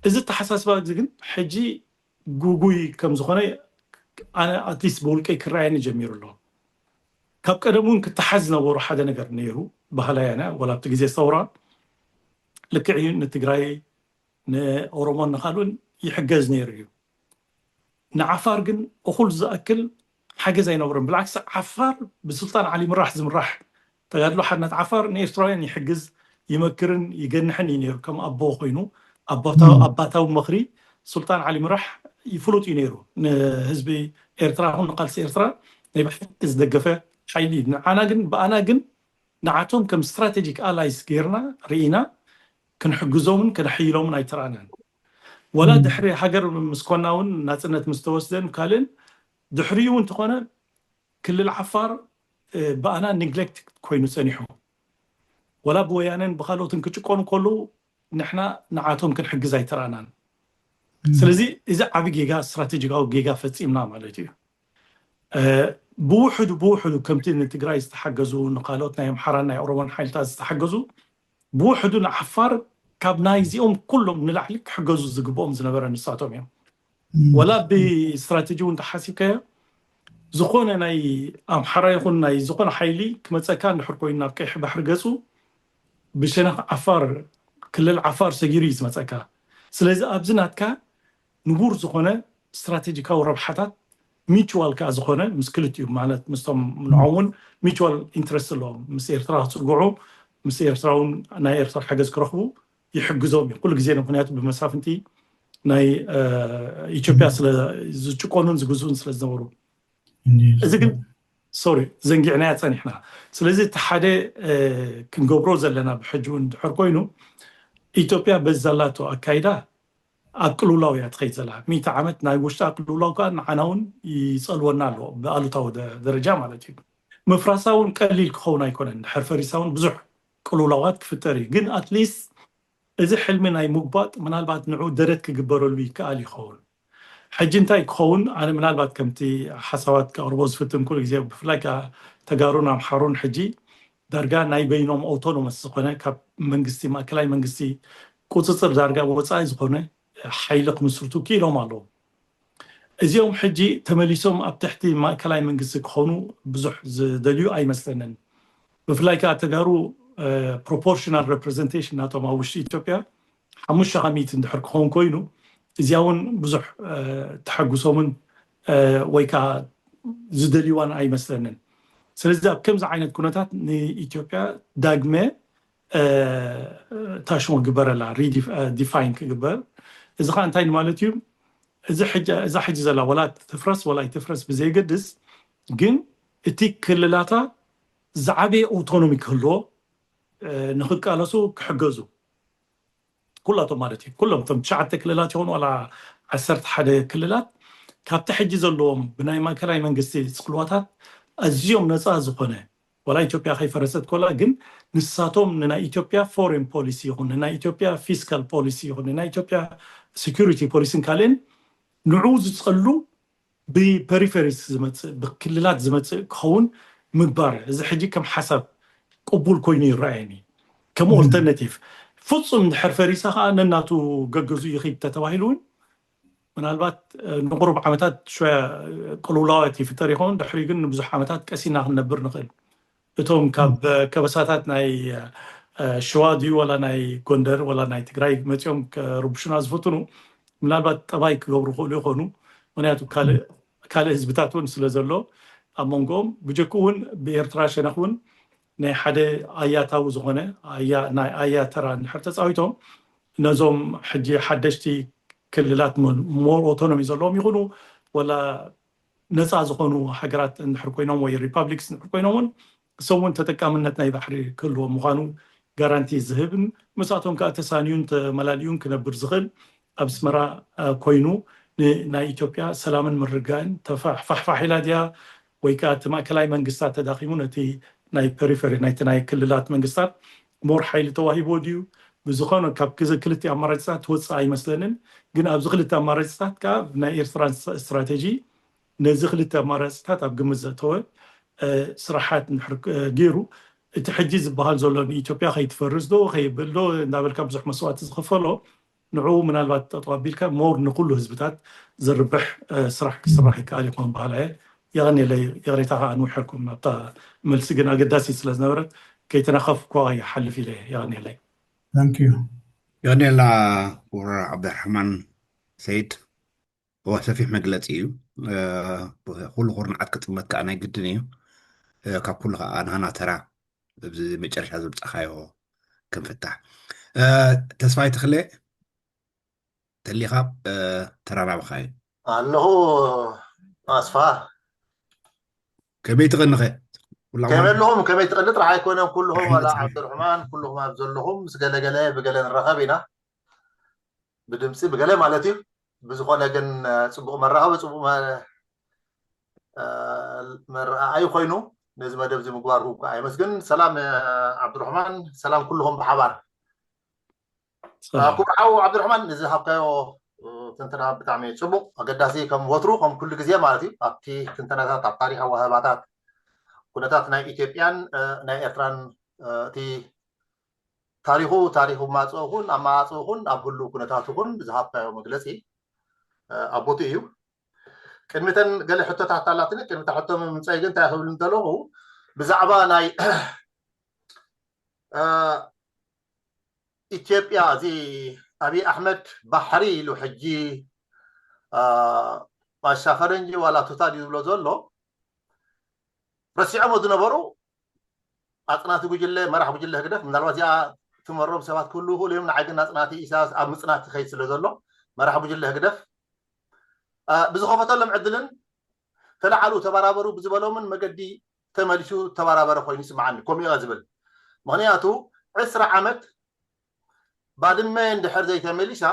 እዚ ተሓሳስባ እዚ ግን ሕጂ ጉጉይ ከም ዝኾነ ኣነ ኣትሊስት ብውልቀይ ክረኣየኒ ጀሚሩ ኣሎ። ካብ ቀደም እውን ክተሓዝ ዝነበሩ ሓደ ነገር ነይሩ ባህላ ያና ወላ ኣብቲ ግዜ ሰውራ ልክዕ እዩ ንትግራይ ንኦሮሞን ንካልኡን ይሕገዝ ነይሩ እዩ። ንዓፋር ግን እኹል ዝኣክል ሓገዝ ኣይነበሮም። ብልዓክሲ ዓፋር ብሱልጣን ዓሊ ምራሕ ዝምራሕ ተጋድሎ ሓርነት ዓፋር ንኤርትራውያን ይሕግዝ ይመክርን ይገንሕን እዩ ነይሩ። ከም ኣቦ ኮይኑ ኣባታዊ ምኽሪ ሱልጣን ዓሊ ምራሕ ይፍሉጥ እዩ ነይሩ። ንህዝቢ ኤርትራ ኹን ንቃልሲ ኤርትራ ናይ ብሓቂ ዝደገፈ ሓይሊ እዩ። ንዓና ግን ብኣና ግን ንዓቶም ከም ስትራቴጂክ ኣላይስ ገይርና ርኢና ክንሕግዞምን ከነሕይሎምን ኣይተረኣናን። ወላ ድሕሪ ሃገር ምስ ኮና እውን ናፅነት ምስ ተወስደን ካልእን ድሕሪኡ እውን እንተኾነ ክልል ዓፋር ብኣና ኒግሌክት ኮይኑ ፀኒሑ። ወላ ብወያነን ብካልኦትን ክጭቆኑ ከለዉ ንሕና ንዓቶም ክንሕግዝ ኣይተረኣናን። ስለዚ እዚ ዓቢ ጌጋ ስትራቴጂካዊ ጌጋ ፈፂምና ማለት እዩ። ብውሕዱ ብውሕዱ ከምቲ ንትግራይ ዝተሓገዙ ንካልኦት ናይ ኣምሓራን ናይ ኦሮሞን ሓይልታት ዝተሓገዙ ብውሕዱ ንዓፋር ካብ ናይዚኦም ኩሎም ንላዕሊ ክሕገዙ ዝግብኦም ዝነበረ ንሳቶም እዮም። ወላ ብስትራቴጂ እውን ተሓሲብካዮ ዝኾነ ናይ ኣምሓራ ይኹን ናይ ዝኾነ ሓይሊ ክመፀካ እንድሕር ኮይኑ ናብ ቀይሕ ባሕሪ ገፁ ብሸነኽ ዓፋር ክልል ዓፋር ሰጊሩ እዩ ዝመፀካ። ስለዚ ኣብዚ ናትካ ንቡር ዝኾነ ስትራቴጂካዊ ረብሓታት ሚቹዋል ከዓ ዝኾነ ምስ ክልቲኡ ማለት ምስቶም ንዖም እውን ሚቹዋል ኢንትረስት ኣለዎም። ምስ ኤርትራ ክፅግዑ ምስ ኤርትራ እውን ናይ ኤርትራ ሓገዝ ክረኽቡ ይሕግዞም እዩ ኩሉ ግዜ። ምክንያቱ ብመሳፍንቲ ናይ ኢትዮጵያ ስለ ዝጭቆኑን ዝግዝኡን ስለ ዝነበሩ እዚ ግን ሶሪ ዘንጊዕናያ ፀኒሕና። ስለዚ እቲ ሓደ ክንገብሮ ዘለና ብሕጂ እውን ድሕር ኮይኑ ኢትዮጵያ በዚ ዘላቶ ኣካይዳ ኣብ ቅልውላው እያ ትኸይድ ዘላ። ሚእቲ ዓመት ናይ ውሽጢ ቅልውላው ከዓ ንዓና እውን ይፀልወና ኣለዎ ብኣሉታዊ ደረጃ ማለት እዩ። ምፍራሳ እውን ቀሊል ክኸውን ኣይኮነን። ድሕር ፈሪሳ እውን ብዙሕ ቅልውላዋት ክፍጠር እዩ። ግን ኣትሊስት እዚ ሕልሚ ናይ ምጉባጥ ምናልባት ንዑ ደረት ክግበረሉ ይከኣል ይኸውን። ሕጂ እንታይ ክኸውን ኣነ ምናልባት ከምቲ ሓሳባት ከቕርቦ ዝፍትን ኩሉ ግዜ ብፍላይ ከዓ ተጋሩን ኣምሓሩን ሕጂ ዳርጋ ናይ በይኖም ኣውቶኖመስ ዝኾነ ካብ መንግስቲ ማእከላይ መንግስቲ ቁፅፅር ዳርጋ ወፃኢ ዝኾነ ሓይሊ ክምስርቱ ክኢሎም ኣለዉ። እዚኦም ሕጂ ተመሊሶም ኣብ ትሕቲ ማእከላይ መንግስቲ ክኾኑ ብዙሕ ዝደልዩ ኣይመስለንን። ብፍላይ ከዓ ተጋሩ ፕሮፖርሽናል ሬፕሬዘንቴሽን ናቶም ኣብ ውሽጢ ኢትዮጵያ ሓሙሽተ ካብ ሚእቲ እንድሕር ክኸውን ኮይኑ እዚኣ እውን ብዙሕ ተሐጉሶምን ወይ ከዓ ዝደልይዋን ኣይመስለንን። ስለዚ ኣብ ከምዚ ዓይነት ኩነታት ንኢትዮጵያ ዳግመ ታሽሞ ግበረላ፣ ዲፋይን ክግበር። እዚ ከዓ እንታይ ማለት እዩ? እዛ ሕጂ ዘላ ወላ ትፍረስ ወላ ኣይትፍረስ ብዘይገድስ፣ ግን እቲ ክልላታ ዝዓበየ ኦቶኖሚ ክህልዎ ንክቃለሱ ክሕገዙ ኩላቶም ማለት እዩ። ኩሎም እቶም ትሽዓተ ክልላት ይኹኑ ዋላ ዓሰርተ ሓደ ክልላት ካብቲ ሕጂ ዘለዎም ብናይ ማእከላይ መንግስቲ ፅልዋታት ኣዝዮም ነፃ ዝኾነ፣ ዋላ ኢትዮጵያ ከይፈረሰት ኮላ፣ ግን ንሳቶም ንናይ ኢትዮጵያ ፎሬን ፖሊሲ ይኹን ንናይ ኢትዮጵያ ፊስካል ፖሊሲ ይኹን ንናይ ኢትዮጵያ ሴኩሪቲ ፖሊሲን ካልእን ንዑ ዝፀሉ ብፐሪፌሪስ ዝመፅእ ብክልላት ዝመፅእ ክኸውን ምግባር፣ እዚ ሕጂ ከም ሓሳብ ቅቡል ኮይኑ ይረኣየኒ። ከም ኦልተርናቲቭ ፍፁም እንድሕር ፈሪሳ ከዓ ነናቱ ገገዙ ይኺድ ተተባሂሉ እውን ምናልባት ንቁሩብ ዓመታት ሸያ ቅልውላዋት ይፍጠር ይኸውን። ድሕሪ ግን ንብዙሕ ዓመታት ቀሲና ክንነብር ንኽእል። እቶም ካብ ከበሳታት ናይ ሸዋ ድዩ ዋላ ናይ ጎንደር ዋላ ናይ ትግራይ መፂኦም ከርብሹና ዝፍትኑ ምናልባት ጠባይ ክገብሩ ክእሉ ይኾኑ። ምክንያቱ ካልእ ህዝብታት እውን ስለ ዘሎ ኣብ መንጎኦም ብጀክኡ እውን ብኤርትራ ሸነኽ እውን ናይ ሓደ ኣያታዊ ዝኾነ ናይ ኣያ ተራ እንድሕር ተፃዊቶም ነዞም ሕጂ ሓደሽቲ ክልላት ሞር ኦቶኖሚ ዘለዎም ይኹኑ ወላ ነፃ ዝኾኑ ሃገራት እንድሕር ኮይኖም ወይ ሪፓብሊክስ እንድሕር ኮይኖም እውን እሶም እውን ተጠቃምነት ናይ ባሕሪ ክህልዎም ምዃኑ ጋራንቲ ዝህብን ምስኣቶም ከዓ ተሳንዩን ተመላሊኡን ክነብር ዝኽእል ኣብ ኣስመራ ኮይኑ ንናይ ኢትዮጵያ ሰላምን ምርጋእን ተፋሕፋሕ ኢላ ድያ ወይ ከዓ እቲ ማእከላይ መንግስታት ተዳኺሙ ነቲ ናይ ፐሪፈሪ ናይቲ ናይ ክልላት መንግስታት ሞር ሓይሊ ተዋሂቦ ድዩ? ብዝኾነ ካብ ክልቲኡ ኣማራፂታት ትወፅእ ኣይመስለንን። ግን ኣብዚ ክልተ ኣማራፂታት ከዓ ናይ ኤርትራ ስትራቴጂ ነዚ ክልተ ኣማራፂታት ኣብ ግምት ዘእተወ ስራሓት እንድሕር ገይሩ እቲ ሕጂ ዝበሃል ዘሎ ንኢትዮጵያ ከይትፈርስ ዶ ከይብል ዶ እንዳበልካ ብዙሕ መስዋእቲ ዝኸፈሎ ንዕኡ ምናልባት ጠጠው ኣቢልካ ሞር ንኩሉ ህዝብታት ዘርብሕ ስራሕ ክስራሕ ይከኣል ይኾን በሃላ እየ። የቐንየለይ። ይቕሬታ ከዓ ኣንውሐልኩም ኣብታ መልሲ ግን ኣገዳሲት ስለ ዝነበረት ከይተናኸፍኳ ይሓልፍ ኢለ እየ። የቐንየለይ። የቐንየልና ክቡር ዓብደርሕማን ሰይድ። እዋ ሰፊሕ መግለፂ እዩ። ኩሉ ኩርናዓት ክጥመት ከዓ ናይ ግድን እዩ። ካብ ኩሉ ከዓ ናህና ተራ ኣብዚ መጨረሻ ዘምፃእካዮ ክንፍታሕ። ተስፋይ ተኽለ ተሊኻ ተራ ናባኻ እዩ። ኣለኹ ኣስፋ። ከመይ ትቐንኸ? ከመይ ኣለኹም? ከመይ ትቐኒ ጥራሕ ኣይኮነን ኩልኹም ዋላ ዓብደርሕማን ኩልኹም ኣብ ዘለኹም ምስ ገለገለ ብገለ ንራኸብ ኢና። ብድምፂ ብገለ ማለት እዩ። ብዝኾነ ግን ፅቡቕ መራኸቢ ፅቡቕ መረኣዩ ኮይኑ ነዚ መደብ እዚ ምግባርኩም ከዓ የመስግን። ሰላም ዓብዱራሕማን፣ ሰላም ኩልኹም ብሓባር። ክቡር ዓው ዓብዱራሕማን ንዝሃብካዮ ትንተና ብጣዕሚ ፅቡቕ ኣገዳሲ ከም ወትሩ ከም ኩሉ ግዜ ማለት እዩ ኣብቲ ትንተናታት ኣብ ታሪክ ኣዋህባታት ኩነታት ናይ ኢትዮጵያን ናይ ኤርትራን እቲ ታሪኹ ታሪኹ ማፅኡ ኹን ኣማፅኡ ኹን ኣብ ህሉ ኩነታቱ ኹን ዝሃብካዮ መግለፂ ኣብ ቦትኡ እዩ። ቅድሚተን ገለ ሕቶታት ኣላትኒ። ቅድሚታ ሕቶ ምምፀይ ግን እንታይ ክብል እንተለኹ ብዛዕባ ናይ ኢትዮጵያ እዚ ኣብይ ኣሕመድ ባሕሪ ኢሉ ሕጂ ማሻ ፈረንጂ ዋላ ቱታ ድዩ ዝብሎ ዘሎ ረሲዖሞ ዝነበሩ ኣፅናቲ ጉጅለ መራሕ ጉጅለ ህግደፍ ምናልባት እዚኣ ትመሮም ሰባት ክህሉ ይኽእሉ እዮም። ንዓይ ግን ኣፅናቲ ኢሳያስ ኣብ ምፅናት ትኸይድ ስለ ዘሎ መራሕ ጉጅለ ህግደፍ ብዝኸፈተሎም ዕድልን ተለዓሉ ተበራበሩ ብዝበሎምን መገዲ ተመሊሱ ተበራበረ ኮይኑ ይስምዓኒ። ከምኡ ዝብል ምክንያቱ ዕስራ ዓመት ባድመ እንድሕር ዘይተመሊሳ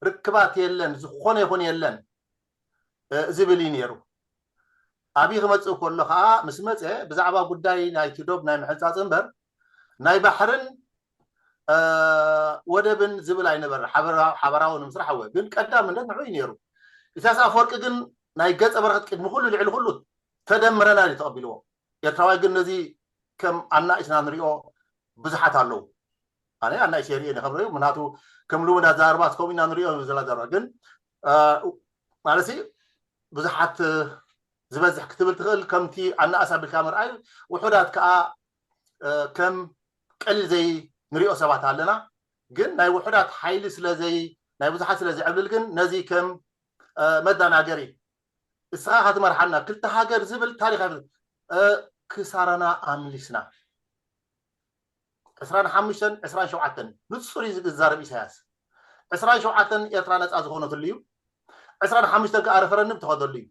ርክባት የለን፣ ዝኾነ ይኹን የለን ዝብል እዩ ነይሩ። ኣብይ ክመፅእ ከሎ ከዓ ምስ መፀ ብዛዕባ ጉዳይ ናይቲ ዶብ ናይ ምሕንፃፅ እምበር ናይ ባሕርን ወደብን ዝብል ኣይነበረ ሓበራዊ ንምስራሕ ኣወ ግን ቀዳምነት ንዑ እዩ ነይሩ። ኢሳያስ ኣፈወርቂ ግን ናይ ገፀ በረከት ቅድሚ ኩሉ ልዕሊ ኩሉ ተደምረናል እዩ ተቐቢልዎ። ኤርትራዋይ ግን ነዚ ከም ኣናእሽና ንሪኦ ብዙሓት ኣለዉ። ኣነ ኣናእሽ የርእየኒ ከም ርእዩ ምክንያቱ ከም ልሙድ ኣዛርባ ከምኡ ኢና ንሪኦ ዘላ ዘርባ ግን ማለት ብዙሓት ዝበዝሕ ክትብል ትኽእል ከምቲ ኣናእስ ኣቢልካ ምርኣይ ውሑዳት ከዓ ከም ቀሊል ዘይ ንሪኦ ሰባት ኣለና ግን ናይ ውሑዳት ሓይሊ ስለ ዘይ ናይ ብዙሓት ስለ ዝዕብልል ግን ነዚ ከም መዳናገሪ እስኻ ክትመርሓና ክልተ ሃገር ዝብል ታሪኽ ኣይፍልጥ። ክሳራና ኣምሊስና። ዕስራን ሓሙሽተን ዕስራን ሸውዓተን ንፁር እዩ ዝዛረብ ኢሳያስ። ዕስራን ሸውዓተን ኤርትራ ነፃ ዝኾነትሉ እዩ። ዕስራን ሓሙሽተን ከዓ ረፈረንድም ተኸደሉ እዩ።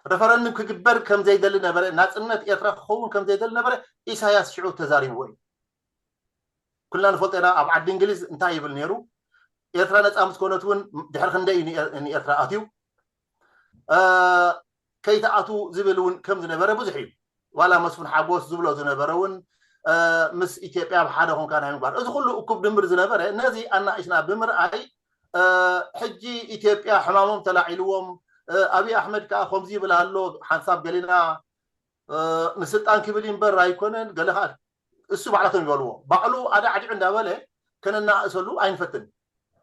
ረፈረንድም ክግበር ከም ዘይደሊ ነበረ፣ ናፅነት ኤርትራ ክኸውን ከም ዘይደሊ ነበረ ኢሳያስ ሽዑ ተዛሪብዎ እዩ። ኩልና ንፈልጦ ኢና። ኣብ ዓዲ እንግሊዝ እንታይ ይብል ነይሩ? ኤርትራ ነፃ ምስ ኮነት እውን ድሕሪ ክንደይ እዩ ንኤርትራ ኣትዩ? ከይትኣቱ ዝብል እውን ከም ዝነበረ ብዙሕ እዩ። ዋላ መስፍን ሓጎስ ዝብሎ ዝነበረ እውን ምስ ኢትዮጵያ ብሓደ ኮንካ ናይ ምግባር፣ እዚ ኩሉ እኩብ ድምር ዝነበረ ነዚ ኣናእሽና ብምርኣይ ሕጂ ኢትዮጵያ ሕማሞም ተላዒልዎም። ኣብይ ኣሕመድ ከዓ ከምዚ ይብል ኣሎ፣ ሓንሳብ ገሊና ንስልጣን ክብል እምበር ኣይኮነን፣ ገለ ከዓ እሱ ባዕላቶም ይበልዎ። ባዕሉ ኣዳዕዲዑ እንዳበለ ከነናእሰሉ ኣይንፈትን፣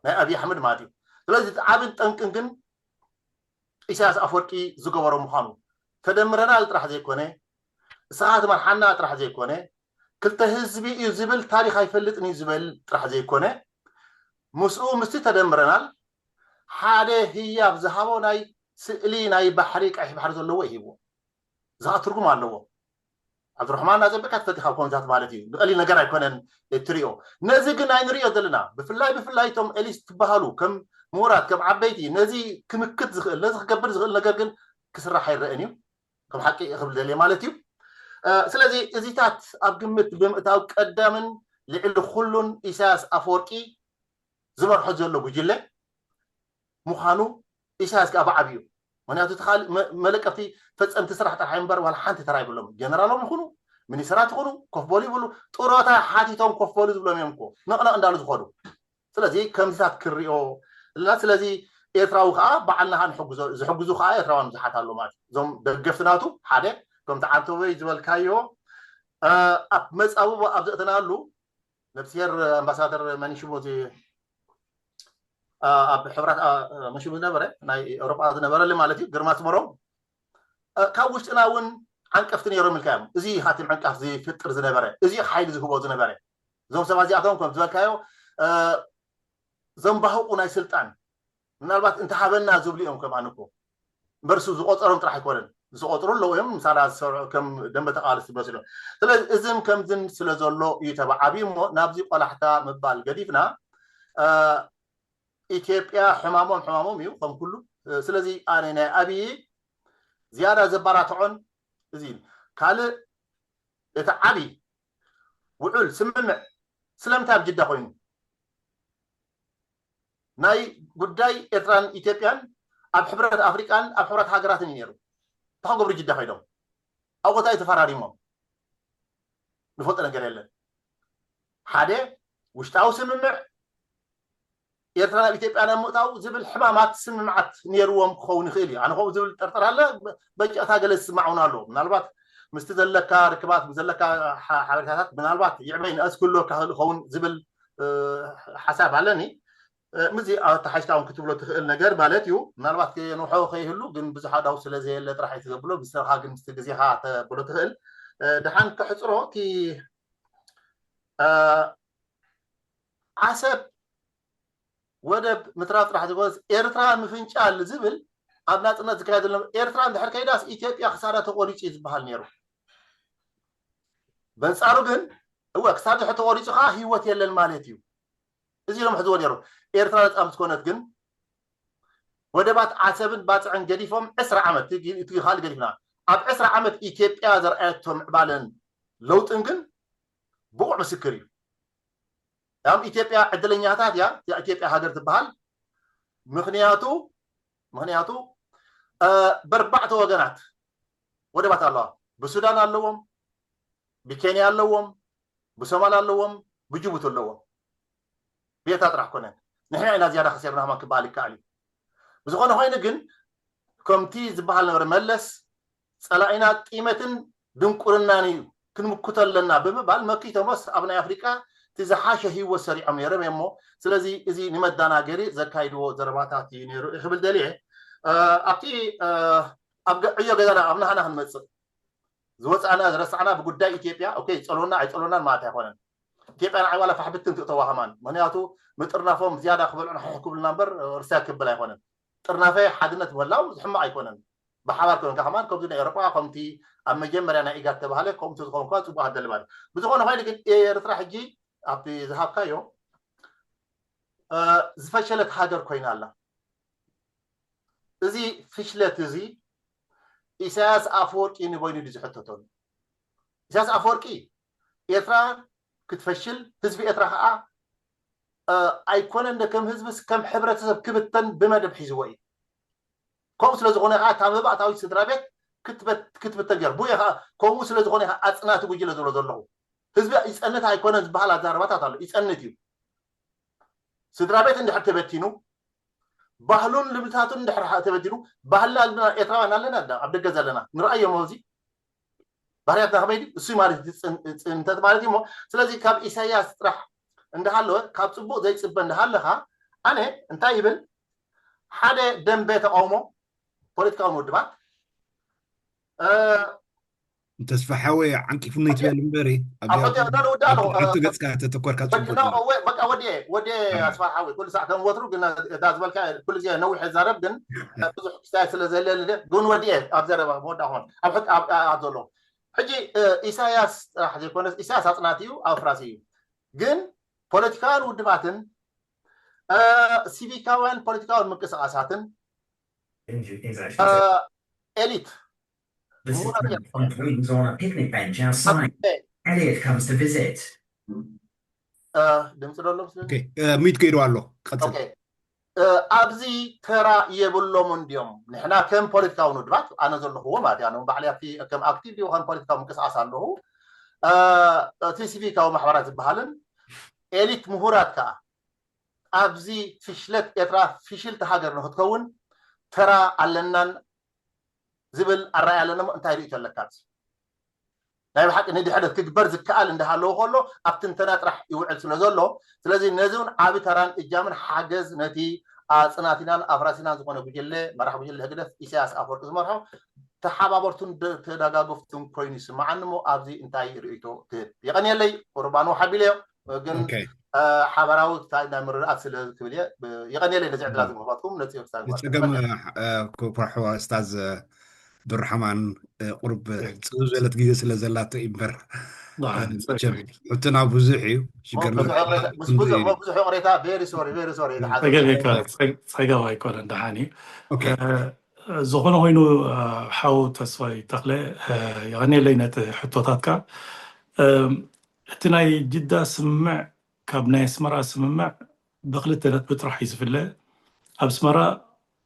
ናይ ኣብይ ኣሕመድ ማለት እዩ። ስለዚ እቲ ዓብን ጠንቅን ግን ኢሳያስ ኣፈወርቂ ዝገበሮ ምዃኑ፣ ተደምረናል ጥራሕ ዘይኮነ፣ እስኻ ትመርሓና ጥራሕ ዘይኮነ፣ ክልተ ህዝቢ እዩ ዝብል ታሪኽ ኣይፈልጥን እዩ ዝበል ጥራሕ ዘይኮነ፣ ምስኡ ምስቲ ተደምረናል ሓደ ህያብ ዝሃቦ ናይ ስእሊ ናይ ባሕሪ፣ ቀይሕ ባሕሪ ዘለዎ ይሂብዎ። እዚ ከዓ ትርጉም ኣለዎ። ዓብዱራሕማን ኣጸቢቕካ ትፈልጥ ካብ ኮንታት ማለት እዩ። ብቐሊል ነገር ኣይኮነን እትሪኦ። ነዚ ግን ኣይንሪኦ ዘለና። ብፍላይ ብፍላይ እቶም ኤሊት ትበሃሉ ከም ምሁራት ከም ዓበይቲ ነዚ ክምክት ዝኽእል ነዚ ክገብር ዝኽእል ነገር ግን ክስራሕ ኣይረአን እዩ። ከም ሓቂ ክብል ደልየ ማለት እዩ። ስለዚ እዚታት ኣብ ግምት ብምእታው ቀዳምን ልዕሊ ኩሉን ኢሳያስ ኣፈወርቂ ዝመርሖ ዘሎ ጉጅለ ምዃኑ ኢሳያስ ከዓ ብዓብዩ። ምክንያቱ እቲ ካልእ መለቀፍቲ ፈፀምቲ ስራሕ ጥራሕ እምበር ዋላ ሓንቲ ተራ ይብሎም። ጀነራሎም ይኹኑ ሚኒስትራት ይኹኑ ኮፍ በሉ ይብሉ። ጥሮታ ሓቲቶም ኮፍ በሉ ዝብሎም እዮም እኮ ነቕነቕ እንዳሉ ዝኸዱ። ስለዚ ከምዚታት ክሪኦ እና ስለዚ ኤርትራዊ ከዓ በዓልና ከዓ ንሕግዞ። ዝሕግዙ ከዓ ኤርትራውያን ብዙሓት ኣሎ ማለት እዩ። እዞም ደገፍቲ ናቱ ሓደ ከምቲ ዓንተቦይ ዝበልካዮ ኣብ መፃብቦ ኣብ ዘእተናሉ ነብስሄር ኣምባሳደር መን ሽሙ እቲ ኣብ ሕብራት መን ሽሙ ዝነበረ ናይ ኤውሮጳ ዝነበረሉ ማለት እዩ ግርማ ስመሮም ካብ ውሽጥና እውን ዓንቀፍቲ ነይሮም ኢልካ እዮም። እዚ ሃቲም ዕንቃፍ ዝፍጥር ዝነበረ እዚ ሓይሊ ዝህቦ ዝነበረ እዞም ሰባት እዚኣቶም ከም ዝበልካዮ ዘንባህቑ ናይ ስልጣን ምናልባት እንተሃበና ዝብሉ እዮም ከም ኣንኮ በርሱ ዝቆፀሮም ጥራሕ ኣይኮነን ዝቆፅሩ ኣለዉ እዮም ምሳና ዝሰርዑ ከም ደንበ ተቃለስቲ መስሎ ስለዚ እዝን ከምዝን ስለ ዘሎ እዩ ተባዓብዩ እሞ ናብዚ ቆላሕታ ምባል ገዲፍና ኢትዮጵያ ሕማሞም ሕማሞም እዩ ከም ኩሉ ስለዚ ኣነ ናይ ኣብይ ዝያዳ ዘባራትዖን እዚ ካልእ እቲ ዓብይ ውዑል ስምምዕ ስለምንታይ ኣብ ጅዳ ኮይኑ ናይ ጉዳይ ኤርትራን ኢትዮጵያን ኣብ ሕብረት ኣፍሪቃን ኣብ ሕብረት ሃገራትን እዩ ነይሩ። እንታይ ክገብሩ ጅዳ ከይዶም ኣብ ቦታ እዩ ተፈራሪሞም ንፈልጦ ነገር የለን። ሓደ ውሽጣዊ ስምምዕ ኤርትራ ናብ ኢትዮጵያ ናብ ምእታው ዝብል ሕማማት ስምምዓት ነይርዎም ክኸውን ይኽእል እዩ። ኣነ ከምኡ ዝብል ጠርጠር ኣለ። በጨቕታ ገለ ዝስማዕ እውን ኣሎ። ምናልባት ምስቲ ዘለካ ርክባት ዘለካ ሓበሬታታት ምናልባት ይዕበይ ንእስ ክህልወካ ክእል ይኸውን ዝብል ሓሳብ ኣለኒ። ምዚ ኣተሓሽታ እውን ክትብሎ ትኽእል ነገር ማለት እዩ። ምናልባት የንውሖ ከይህሉ ግን ብዙሕ ኣዳው ስለ ዘየለ ጥራሕ እዩ ትዘብሎ ብስኻ ግን ምስቲ ግዜኻ ተብሎ ትኽእል። ድሓን ከሕፅሮ እቲ ዓሰብ ወደብ ምትራፍ ጥራሕ ዝኮነስ ኤርትራ ምፍንጫል ዝብል ኣብ ናፅነት ዝካየድ ዘሎ ኤርትራ እንድሕር ከይዳስ ኢትዮጵያ ክሳዳ ተቆሪፁ እዩ ዝበሃል ነይሩ። በንፃሩ ግን እወ ክሳብ ድሕር ተቆሪፁ ከዓ ህይወት የለን ማለት እዩ። እዚ ኢሎም ሕዝዎ ነይሩ። ኤርትራ ነፃ ምስ ኮነት ግን ወደባት ዓሰብን ባፅዕን ገዲፎም ዕስራ ዓመት እቲ ካልእ ገዲፍና ኣብ ዕስራ ዓመት ኢትዮጵያ ዘርኣየቶ ምዕባለን ለውጥን ግን ብቑዕ ምስክር እዩ። ያም ኢትዮጵያ ዕድለኛታት እያ እዚኣ ኢትዮጵያ ሃገር ትበሃል። ምክንያቱ ምክንያቱ በርባዕተ ወገናት ወደባት ኣለዋ። ብሱዳን ኣለዎም፣ ብኬንያ ኣለዎም፣ ብሶማል ኣለዎም፣ ብጅቡቲ ኣለዎም። ቤታ ጥራሕ ኮነ ንሕና ኢና ዝያዳ ከሲርና ከማን ክበሃል ይከኣል እዩ። ብዝኾነ ኮይኑ ግን ከምቲ ዝበሃል ነበረ መለስ ጸላኢና ጢመትን ድንቁርናን እዩ ክንምክቶ ኣለና ብምባል መኪቶሞስ ኣብ ናይ ኣፍሪቃ እቲ ዝሓሸ ህይወት ሰሪዖም ነይሮም እሞ ስለዚ እዚ ንመዳናገሪ ዘካይድዎ ዘረባታት እዩ ነይሩ ክብል ደልየ ኣብቲ ኣብ ዕዮ ገዛና ኣብ ናህና ክንመፅእ ዝወፃእና ዝረሳዕና ብጉዳይ ኢትዮጵያ ኦኬ ይፀልወና ኣይፀልወናን ማለት ኣይኮነን ኢትዮጵያ ንዓይ ዋላ ፋሕብትን ትእተዋ ከማን። ምክንያቱ ምጥርናፎም ዝያዳ ክበልዑ ንሕሕ ክብሉና እምበር ርስያ ክብል ኣይኮነን። ጥርናፈ ሓድነት ምህላው ሕማቕ ኣይኮነን። ብሓባር ኮንካ ከማን ከምዚ ናይ ኤውሮጳ ከምቲ ኣብ መጀመርያ ናይ ኢጋድ ተባሃለ ከምኡ ተዝኸውን እኳ ጽቡቕ ኣደልባል። ብዝኾነ ኮይኑ ግን ኤርትራ ሕጂ ኣብቲ ዝሃብካዮ ዝፈሸለት ሃገር ኮይና ኣላ። እዚ ፍሽለት እዚ ኢሳያስ ኣፈወርቂ ንበይኑ ድዩ ዝሕተተሉ? ኢሳያስ ኣፈወርቂ ኤርትራ ክትፈሽል፣ ህዝቢ ኤርትራ ከዓ ኣይኮነን ከም ህዝብስ ከም ሕብረተሰብ ክብተን ብመደብ ሒዝዎ እዩ። ከምኡ ስለ ዝኾነ ከዓ እታ መባእታዊት ስድራ ቤት ክትብተን ገይሩ። ብኡ ከዓ ከምኡ ስለ ዝኾነ ከዓ ኣፅናቲ ጉጅለ ዝብሎ ዘለኹ ህዝቢ ይፀንት ኣይኮነን ዝበሃል ኣዛረባታት ኣሎ። ይፀንት እዩ። ስድራ ቤት እንድሕር ተበቲኑ፣ ባህሉን ልምድታቱን እንድሕር ተበቲኑ፣ ባህልና ኣለና፣ ኤርትራውያን ኣለና፣ ኣብ ደገ ዘለና ንርኣዮም ኣብዚ ባህርያትና ከመይ ድዩ? እሱ ማለት እዩ፣ ጽን- ጽንተት ማለት እዩ። እሞ ስለዚ ካብ ኢሳያስ ጥራሕ እንዳሃለወ ካብ ጽቡቕ ዘይጽበ እንዳሃለኻ ኣነ እንታይ ይብል? ሓደ ደንበ ተቃውሞ ፖለቲካውን ውድባት እ፣ ተስፋ ሓወይ ዓንቂፉኒ ትበል እምበሪ ኣብዚኣ ኣፈ- ዶ- ዶ- ዶ- ኣብ ዶ- ሕቶ ዶ- ገጽካ ተተኮርካ ጽቡቅ በቃ እዩ። ወ- በቃ ወዲኤ ወዲኤ ኣስፋ ሓዊ ኩሉ ሳዕ ከም ወትሩ ግን እታ ዝበልካ ኩሉ ግዜ ነዊሕ ዛረብ ግን ብዙሕ ክስታይ ስለ ዘለኒ ግን ወዲኤ ኣብ ዘረባ መወዳእ ኾን ኣብ ሕት ኣብ ኣብ ዘሎ ሕጂ እ፣ ኢሳያስ ጥራሕ ዘይኮነስ ኢሳያስ ኣጽናቲ እዩ ኣፍራሲ እዩ ግን ፖለቲካውያን ውድባትን እ፣ ሲቪካውያን ፖለቲካውን ምንቅስቃሳትን እ፣ ኤሊት This is Murat Khan from Sweden on a picnic bench outside. Elliot comes to visit. ድምፂ ዶ ኣሎ? ኦኬ፣ እ፣ ሚት ከይዱ ኣሎ። ቀፅል። ኦኬ፣ እ፣ ኣብዚ ተራ የብሎምን ድዮም? ንሕና ከም ፖለቲካዊ ውድባት፣ ኣነ ዘለኹዎ ማለት እዩ፣ ኣነ እውን ባዕለይ ኣብቲ ከም ኣክቲቭ ድዩ ከም ፖለቲካዊ ምንቅስቃስ ኣለኹ። እ፣ እቲ ሲቪካዊ ማሕበራት ዝበሃልን ኤሊት ምሁራት ከዓ ኣብዚ ፍሽለት ኤርትራ ፍሽልቲ ሃገር ንክትከውን ተራ ኣለናን ዝብል ኣረኣእያ ኣለና እሞ እንታይ ርእይቶ ኣለካ? ኣብዚ ናይ ብሓቂ ንድሕደት ክግበር ዝከኣል እንዳሃለዎ ከሎ ኣብ ትንተና ጥራሕ ይውዕል ስለ ዘሎ ስለዚ ነዚ እውን ዓቢ ተራን እጃምን ሓገዝ ነቲ ኣጽናቲናን ኣፍራሲናን ዝኾነ ጉጅለ መራሕ ጉጅለ ህግደፍ ኢሳያስ ኣፈወርቂ ዝመርሖ ተሓባበርቱን ደ- ተደጋገፍቱን ኮይኑ ይስምዓኒ እሞ ኣብዚ እንታይ ርእይቶ ትህብ? የቐንየለይ ቁርባን ወሓቢለዮ ግን ኦኬ። ሓበራዊ ክታይ ናይ ምርድኣት ስለ ክብል እየ። የቐንየለይ ነዚ ዕድላት ምኽፋትኩም ነፂ ክሳብ ንፀገም ክሳብ ክቡር ኣሕዋ እስታዝ ዱርሓማን ቁሩብ ፅብብ ዝበለት ግዜ ስለ ዘላቶ እዩ እምበር መቸም ሕትና ብዙሕ እዩ። ሽገር ብዙሕ ይቕሬታ very sorry very sorry ፀገም ኣይኮነን ደሓን እዩ። ዝኾነ ኮይኑ ሓው ተስፋይ ተኽለ የቐንየለይ ነቲ ሕቶታትካ። እቲ ናይ ጅዳ ስምምዕ ካብ ናይ ኣስመራ ስምምዕ ብክልተ ነጥቢ ጥራሕ እዩ ዝፍለ። ኣብ ኣስመራ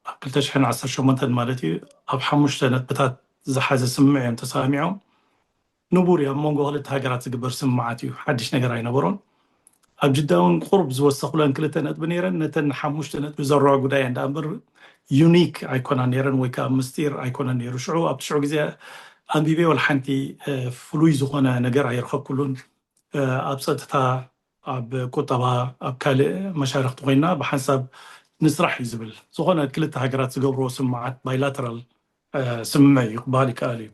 ኣብ ክልተ ሽሕን ዓሰርተ ሸሞንተን ማለት እዩ ኣብ ሓሙሽተ ነጥብታት ዝሓዘ ስምምዕ እዮም ተሰማሚዖም። ንቡር እዩ ኣብ መንጎ ክልተ ሃገራት ዝግበር ስምምዓት እዩ ሓድሽ ነገር ኣይነበሮን። ኣብ ጅዳ እውን ቁሩብ ዝወሰኹለን ክልተ ነጥቢ ነይረን ነተን ሓሙሽተ ነጥቢ ዘረዋ ጉዳይ እንዳ እምበር ዩኒክ ኣይኮና ነይረን ወይ ከዓ ምስጢር ኣይኮነን ነይሩ። ሽዑ ኣብቲ ሽዑ ግዜ ኣንቢበ ወላ ሓንቲ ፍሉይ ዝኾነ ነገር ኣይረኸብኩሉን። ኣብ ፀጥታ ኣብ ቁጠባ ኣብ ካልእ መሻርክቲ ኮይና ብሓንሳብ ንስራሕ እዩ ዝብል ዝኾነ ክልተ ሃገራት ዝገብርዎ ስምምዓት ባይላተራል ስምምዕ እዩ ክበሃል ይከኣል እዩ።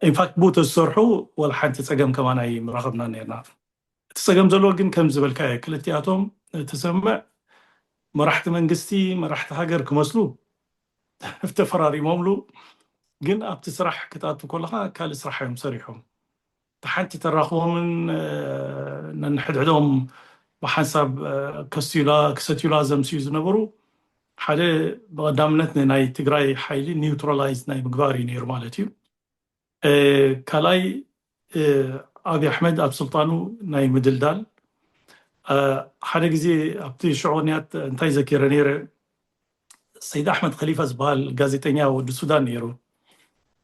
ኢንፋክት ብኡ ተዝሰርሑ ወላ ሓንቲ ፀገም ከማን ኣይምረኸብና ነርና። እቲ ፀገም ዘለዎ ግን ከም ዝበልካዮ ክልቲኣቶም እቲ ስምምዕ መራሕቲ መንግስቲ መራሕቲ ሃገር ክመስሉ ተፈራሪሞምሉ ግን ኣብቲ ስራሕ ክትኣቱ ከለካ ካልእ ስራሕ እዮም ሰሪሖም። ሓንቲ ተራኽቦምን ነንሕድሕዶም ብሓንሳብ ከስዩላ ክሰትዩላ ዘምስዩ ዝነበሩ ሓደ ብቐዳምነት ናይ ትግራይ ሓይሊ ኒውትራላይዝ ናይ ምግባር እዩ ነይሩ ማለት እዩ። ካልኣይ ኣብይ ኣሕመድ ኣብ ስልጣኑ ናይ ምድልዳል ሓደ ግዜ ኣብቲ ሽዑ ንያት እንታይ ዘኪረ ነይረ ሰይድ ኣሕመድ ከሊፋ ዝበሃል ጋዜጠኛ ወዲ ሱዳን ነይሩ።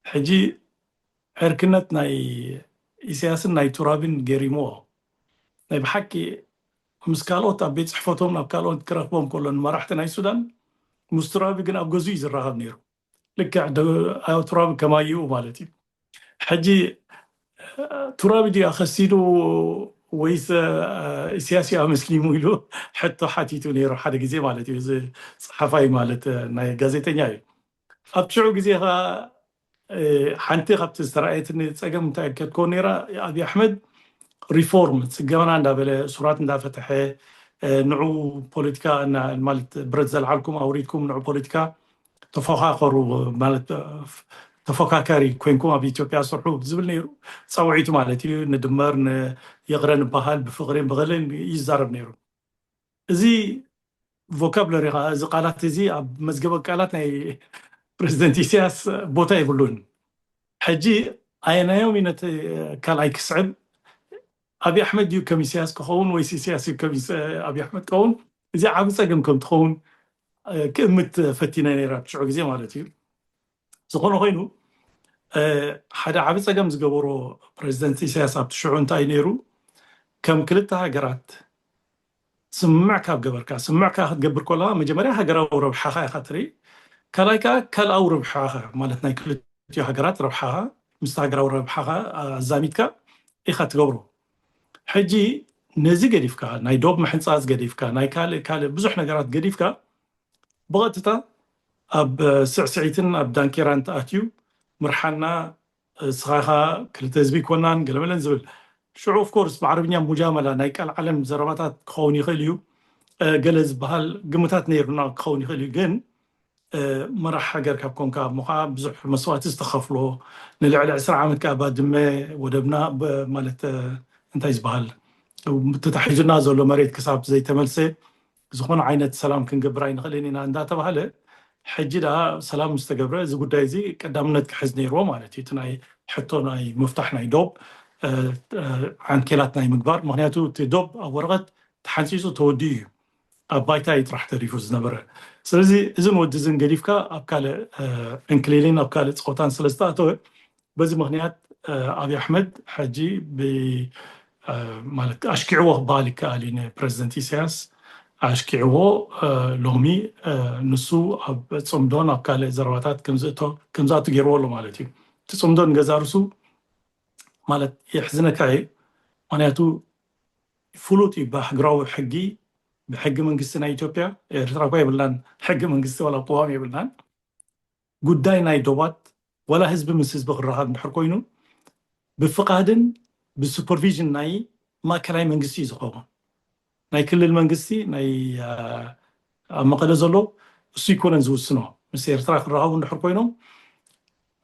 ሕጂ ዕርክነት ናይ ኢሳያስን ናይ ቱራብን ገሪምዎ ናይ ብሓቂ ምስ ካልኦት ኣብ ቤት ፅሕፈቶም ናብ ካልኦት ክረክቦም ከሎ ንመራሕቲ ናይ ሱዳን ምስ ቱራቢ ግን ኣብ ገዙ እዩ ዝራኸብ ነይሩ። ልክዕ ቱራቢ ከማይኡ ማለት እዩ። ሕጂ ቱራቢ ድዩ ኣኸሲዱ ወይስ ኢሳያስ እዩ ኣመስሊሙ ኢሉ ሕቶ ሓቲቱ ነይሩ ሓደ ግዜ ማለት እዩ። እዚ ፀሓፋይ ማለት ናይ ጋዜጠኛ እዩ። ኣብ ሽዑ ግዜ ከዓ ሓንቲ ካብቲ ዝተረኣየትኒ ፀገም እንታይ ክትከውን ነይራ ኣብይ ኣሕመድ ሪፎርም፣ ጽገና እንዳበለ፣ እሱራት እንዳፈተሐ፣ ንዑ ፖለቲካ ማለት ብረት ዘልዓልኩም ኣውሪድኩም ንዑ ፖለቲካ ተፎካከሩ ማለት ተፎካካሪ ኮይንኩም ኣብ ኢትዮጵያ ስርሑ ዝብል ነይሩ። ጻውዒቱ ማለት እዩ። ንድመር ይቕረ ንበሃል፣ ብፍቕርን ብቕልን ይዛረብ ነይሩ። እዚ ቮካብለሪ፣ እዚ ቃላት እዚ ኣብ መዝገበ ቃላት ናይ ፕሬዚደንት ኢሳያስ ቦታ የብሉን። ሕጂ ኣየናዮም ኢነት ካልኣይ ክስዕብ፣ ኣብይ ኣሕመድ እዩ ከም ኢሳያስ ክኸውን ወይስ ኢሳያስ እዩ ከም ኣብይ ኣሕመድ ክኸውን? እዚ ዓብ ፀገም ከም ትኸውን ክእምት ፈቲነ ነይራ ብሽዑ ግዜ ማለት እዩ። ዝኾነ ኮይኑ ሓደ ዓብ ፀገም ዝገበሮ ፕሬዚደንት ኢሳያስ ኣብቲ ሽዑ እንታይ ነይሩ? ከም ክልተ ሃገራት ስምምዕ ካብ ገበርካ፣ ስምምዕ ከኣ ክትገብር ከለኻ መጀመርያ ሃገራዊ ረብሓኻ ኢኻ ትርኢ። ካልኣይ ከኣ ካልኣዊ ረብሓኻ ማለት ናይ ክልቲኡ ሃገራት ረብሓኻ ምስ ሃገራዊ ረብሓኻ ኣዛሚድካ ኢኻ ትገብሮ። ሕጂ ነዚ ገዲፍካ፣ ናይ ዶብ ምሕንጻጽ ገዲፍካ፣ ናይ ካልእ ካልእ ብዙሕ ነገራት ገዲፍካ ብቐጥታ ኣብ ስዕስዒትን ኣብ ዳንኬራን ተኣትዩ ምርሓና፣ እስኻ ኢኻ ክልተ ህዝቢ ይኮናን ገለመለን ዝብል ሽዑ ኦፍኮርስ ብዓረብኛ ሙጃመላ ናይ ቃል ዓለም ዘረባታት ክኸውን ይኽእል እዩ። ገለ ዝበሃል ግምታት ነይሩና ክኸውን ይኽእል እዩ። ግን መራሕ ሃገር ካብ ኮንካ እሞ ከዓ ብዙሕ መስዋእቲ ዝተኸፍሎ ንልዕሊ ዕስራ ዓመት ከዓ ባድመ ወደብና ማለት እንታይ ዝበሃል ተታሒዙና ዘሎ መሬት ክሳብ ዘይተመልሰ ዝኾነ ዓይነት ሰላም ክንገብር ኣይንኽእልን ኢና እንዳተባሃለ ሕጂ ደኣ ሰላም ምስ ተገብረ እዚ ጉዳይ እዚ ቀዳምነት ክሕዝ ነይርዎ ማለት እዩ። እቲ ናይ ሕቶ ናይ ምፍታሕ ናይ ዶብ ዓንኬላት ናይ ምግባር፣ ምክንያቱ እቲ ዶብ ኣብ ወረቐት ተሓንፂፁ ተወዲኡ እዩ፣ ኣብ ባይታ እዩ ጥራሕ ተሪፉ ዝነበረ። ስለዚ እዝን ወዲ እዝን ገዲፍካ ኣብ ካልእ ዕንክሊልን ኣብ ካልእ ፀወታን ስለ ዝተኣተወ በዚ ምክንያት ኣብይ ኣሕመድ ሕጂ ማለት ኣሽኪዕዎ ክበሃል ይከኣል እዩ ንፕረዚደንት ኢሳያስ ኣሽኪዕዎ። ሎሚ ንሱ ኣብ ፅምዶን ኣብ ካልእ ዘረባታት ከምዝኣቱ ገይርዎ ኣሎ ማለት እዩ። እቲ ፅምዶ ንገዛ ርሱ ማለት የሕዝነካ እዩ። ምክንያቱ ፍሉጥ እዩ ብኣህግራዊ ሕጊ፣ ብሕጊ መንግስቲ ናይ ኢትዮጵያ። ኤርትራ እኳ የብልናን ሕጊ መንግስቲ ዋላ ቅዋም የብልናን። ጉዳይ ናይ ዶባት ዋላ ህዝቢ ምስ ህዝቢ ክራኸብ እንድሕር ኮይኑ ብፍቓድን ብሱፐርቪዥን ናይ ማእከላይ መንግስቲ እዩ ዝኸውን። ናይ ክልል መንግስቲ ናይ ኣብ መቐለ ዘሎ እሱ ይኮነን ዝውስኖ። ምስ ኤርትራ ክራኸቡ እንድሕር ኮይኖም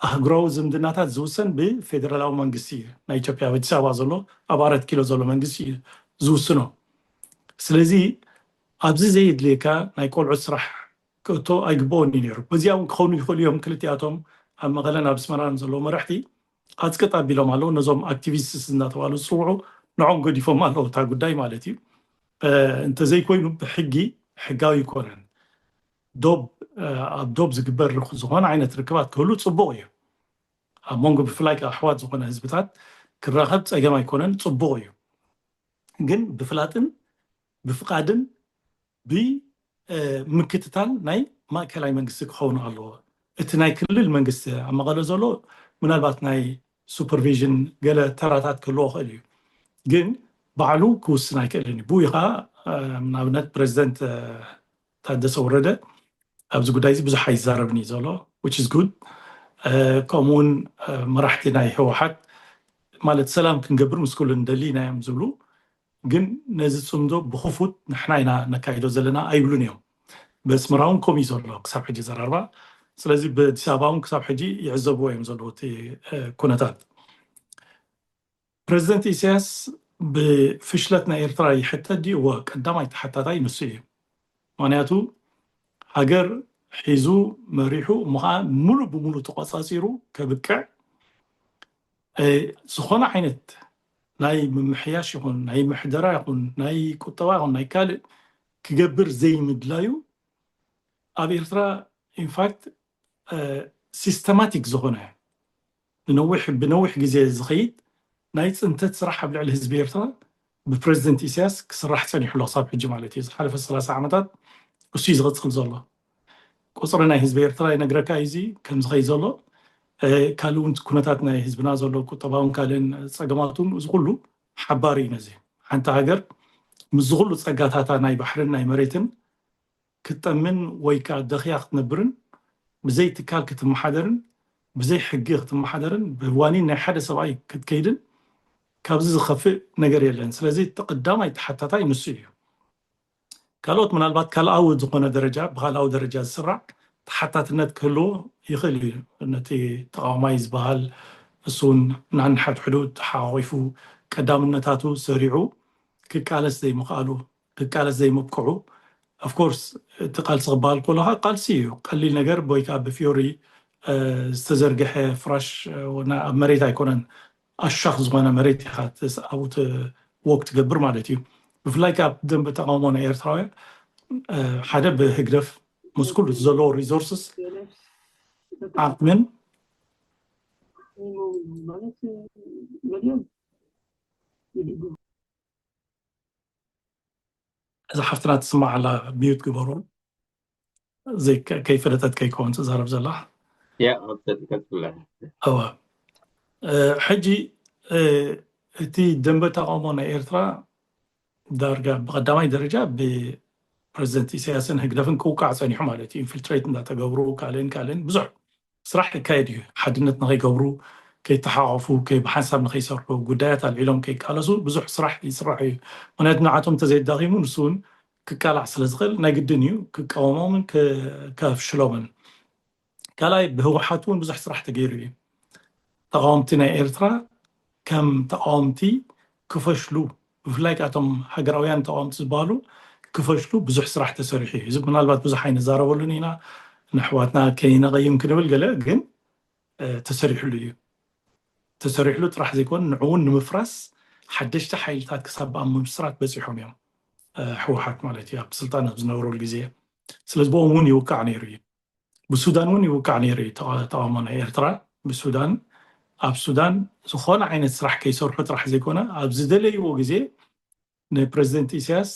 ኣህጉራዊ ዝምድናታት ዝውሰን ብፌደራላዊ መንግስቲ እዩ። ናይ ኢትዮጵያ ኣብ ኣዲስ ኣበባ ዘሎ ኣብ ኣራት ኪሎ ዘሎ መንግስቲ እዩ ዝውስኖ። ስለዚ ኣብዚ ዘየድልየካ ናይ ቆልዑት ስራሕ ክእቶ ኣይግበኦን እዩ ነይሩ። በዚኣ እውን ክኾኑ ይኽእሉ እዮም። ክልቲኣቶም ኣብ መቐለን ኣብ ኣስመራን ዘለዉ መራሕቲ ኣፅቅጥ ኣቢሎም ኣለዉ። ነዞም ኣክቲቪስትስ እናተባሃሉ ዝፅውዑ ንዖም ገዲፎም ኣለዉ እታ ጉዳይ ማለት እዩ። እንተዘይኮይኑ ብሕጊ ሕጋዊ ይኮነን። ዶብ ኣብ ዶብ ዝግበር ዝኾነ ዓይነት ርክባት ክህሉ ፅቡቕ እዩ። ኣብ መንጎ ብፍላይ ኣሕዋት ዝኾነ ህዝብታት ክራኸብ ፀገም ኣይኮነን፣ ፅቡቕ እዩ። ግን ብፍላጥን ብፍቓድን ብምክትታል ናይ ማእከላይ መንግስቲ ክኸውን ኣለዎ። እቲ ናይ ክልል መንግስቲ ኣብ መቐለ ዘሎ ምናልባት ናይ ሱፐርቪዥን ገለ ተራታት ክህልዎ ክእል እዩ። ግን ባዕሉ ክውስን ኣይክእልን እዩ። ብኡ ከዓ ንኣብነት ፕሬዚደንት ታደሰ ወረደ ኣብዚ ጉዳይ እዚ ብዙሕ ኣይዛረብን እዩ ዘሎ። Which is good። ከምኡውን መራሕቲ ናይ ህወሓት ማለት ሰላም ክንገብር ምስ ኩሉ ንደሊ ኢና እዮም ዝብሉ። ግን ነዚ ፅምዶ ብክፉት ንሕና ኢና ነካይዶ ዘለና ኣይብሉን እዮም። በስመራ እውን ከምኡ እዩ ዘሎ ክሳብ ሕጂ ዘራርባ። ስለዚ በኣዲስ ኣበባ እውን ክሳብ ሕጂ ይዕዘብዎ እዮም ዘለዉ እቲ ኩነታት። ፕረዚደንት ኢሳያስ ብፍሽለት ናይ ኤርትራ ይሕተት ድዩ? እወ፣ ቀዳማይ ተሓታታይ ንሱ እዩ። ምክንያቱ ሃገር ሒዙ መሪሑ እሞ ከዓ ሙሉእ ብሙሉእ ተቋፃፂሩ ከብቅዕ ዝኾነ ዓይነት ናይ ምምሕያሽ ይኹን ናይ ምሕደራ ይኹን ናይ ቁጠባ ይኹን ናይ ካልእ ክገብር ዘይምድላዩ ኣብ ኤርትራ ኢንፋክት ሲስተማቲክ ዝኾነ ንነዊሕ ብነዊሕ ግዜ ዝኸይድ ናይ ፅንተት ስራሕ ኣብ ልዕሊ ህዝቢ ኤርትራ ብፕረዚደንት ኢሳያስ ክስራሕ ፀኒሑ ኣሎ ክሳብ ሕጂ ማለት እዩ። ዝሓለፈ ሰላሳ ዓመታት እሱ እዩ ዝቕፅል ዘሎ። ቁፅሪ ናይ ህዝቢ ኤርትራ ይነግረካ እዩ እዚ ከም ዝኸይድ ዘሎ። ካልእ እውን ኩነታት ናይ ህዝብና ዘሎ ቁጠባውን ካልእን ፀገማቱን እዚ ኩሉ ሓባሪ እዩ ነዚ። ሓንቲ ሃገር ምስ ዝኩሉ ፀጋታታ ናይ ባሕርን ናይ መሬትን ክትጠምን ወይ ከዓ ደኽያ ክትነብርን ብዘይ ትካል ክትመሓደርን ብዘይ ሕጊ ክትመሓደርን ብዋኒን ናይ ሓደ ሰብኣይ ክትከይድን ካብዚ ዝኸፍእ ነገር የለን። ስለዚ እቲ ቀዳማይ ተሓታታይ ንሱ እዩ። ካልኦት ምናልባት ካልኣዊ ዝኾነ ደረጃ፣ ብኻልኣዊ ደረጃ ዝስራዕ ተሓታትነት ክህልዎ ይኽእል እዩ። ነቲ ተቃዋማይ ዝበሃል እሱን ናንሓድሕዱ ተሓቋቂፉ ቀዳምነታቱ ሰሪዑ ክቃለስ ዘይምኽኣሉ፣ ክቃለስ ዘይምብቅዑ። ኦፍኮርስ እቲ ቃልሲ ክበሃል ከሎ ከዓ ቃልሲ እዩ። ቀሊል ነገር ወይ ከዓ ብፊዮሪ ዝተዘርግሐ ፍራሽ ኣብ መሬት ኣይኮነን። ኣሻኽ ዝኾነ መሬት ኢኻ ኣብኡ ወክ ትገብር ማለት እዩ። ብፍላይ ካብ ደንበ ተቃውሞ ናይ ኤርትራውያን ሓደ ብህግደፍ ምስ ኩሉ ዘለዎ ሪሶርስስ ዓቕምን እዛ ሓፍትና ትስማዕ ኣላ፣ ሚዩት ግበሩ። ከይፈለጠት ከይከውን ትዛረብ ዘላ። እዋ ሕጂ እቲ ደንበ ተቃውሞ ናይ ኤርትራ ዳርጋ ብቀዳማይ ደረጃ ብፕረዚደንት ኢሳያስን ህግደፍን ክውቃዕ ጸኒሑ ማለት እዩ። ኢንፊልትሬት እንዳተገብሩ ካልእን ካልእን ብዙሕ ስራሕ ይካየድ እዩ። ሓድነት ንኸይገብሩ፣ ከይተሓቋፉ፣ ብሓንሳብ ንኸይሰርሑ፣ ጉዳያት ኣልዒሎም ከይቃለሱ ብዙሕ ስራሕ ይስራሕ እዩ። ምክንያቱ ንዓቶም እንተዘይዳኺሙ ንሱ እውን ክቃላዕ ስለ ዝኽእል ናይ ግድን እዩ ክቃወሞምን ከፍሽሎምን። ካልኣይ ብህወሓት እውን ብዙሕ ስራሕ ተገይሩ እዩ። ተቃወምቲ ናይ ኤርትራ ከም ተቃወምቲ ክፈሽሉ፣ ብፍላይ ከኣቶም ሃገራውያን ተቃወምቲ ዝበሃሉ ክፈሽሉ ብዙሕ ስራሕ ተሰሪሑ እዩ። እዚ ምናልባት ብዙሕ ኣይንዛረበሉን ኢና፣ ንኣሕዋትና ከይነቐይም ክንብል ገለ፣ ግን ተሰሪሕሉ እዩ። ተሰሪሕሉ ጥራሕ ዘይኮን ንዕውን ንምፍራስ ሓደሽቲ ሓይልታት ክሳብ ኣብ ምምስራት በፂሖም እዮም። ህወሓት ማለት እዩ ኣብ ስልጣን ኣብ ዝነበረሉ ግዜ። ስለዚ ብኦም እውን ይውቃዕ ነይሩ እዩ። ብሱዳን እውን ይውቃዕ ነይሩ እዩ። ተቃውሞ ናይ ኤርትራ ብሱዳን ኣብ ሱዳን ዝኾነ ዓይነት ስራሕ ከይሰርሑ ጥራሕ ዘይኮነ ኣብ ዝደለይዎ ግዜ ንፕረዚደንት ኢሳያስ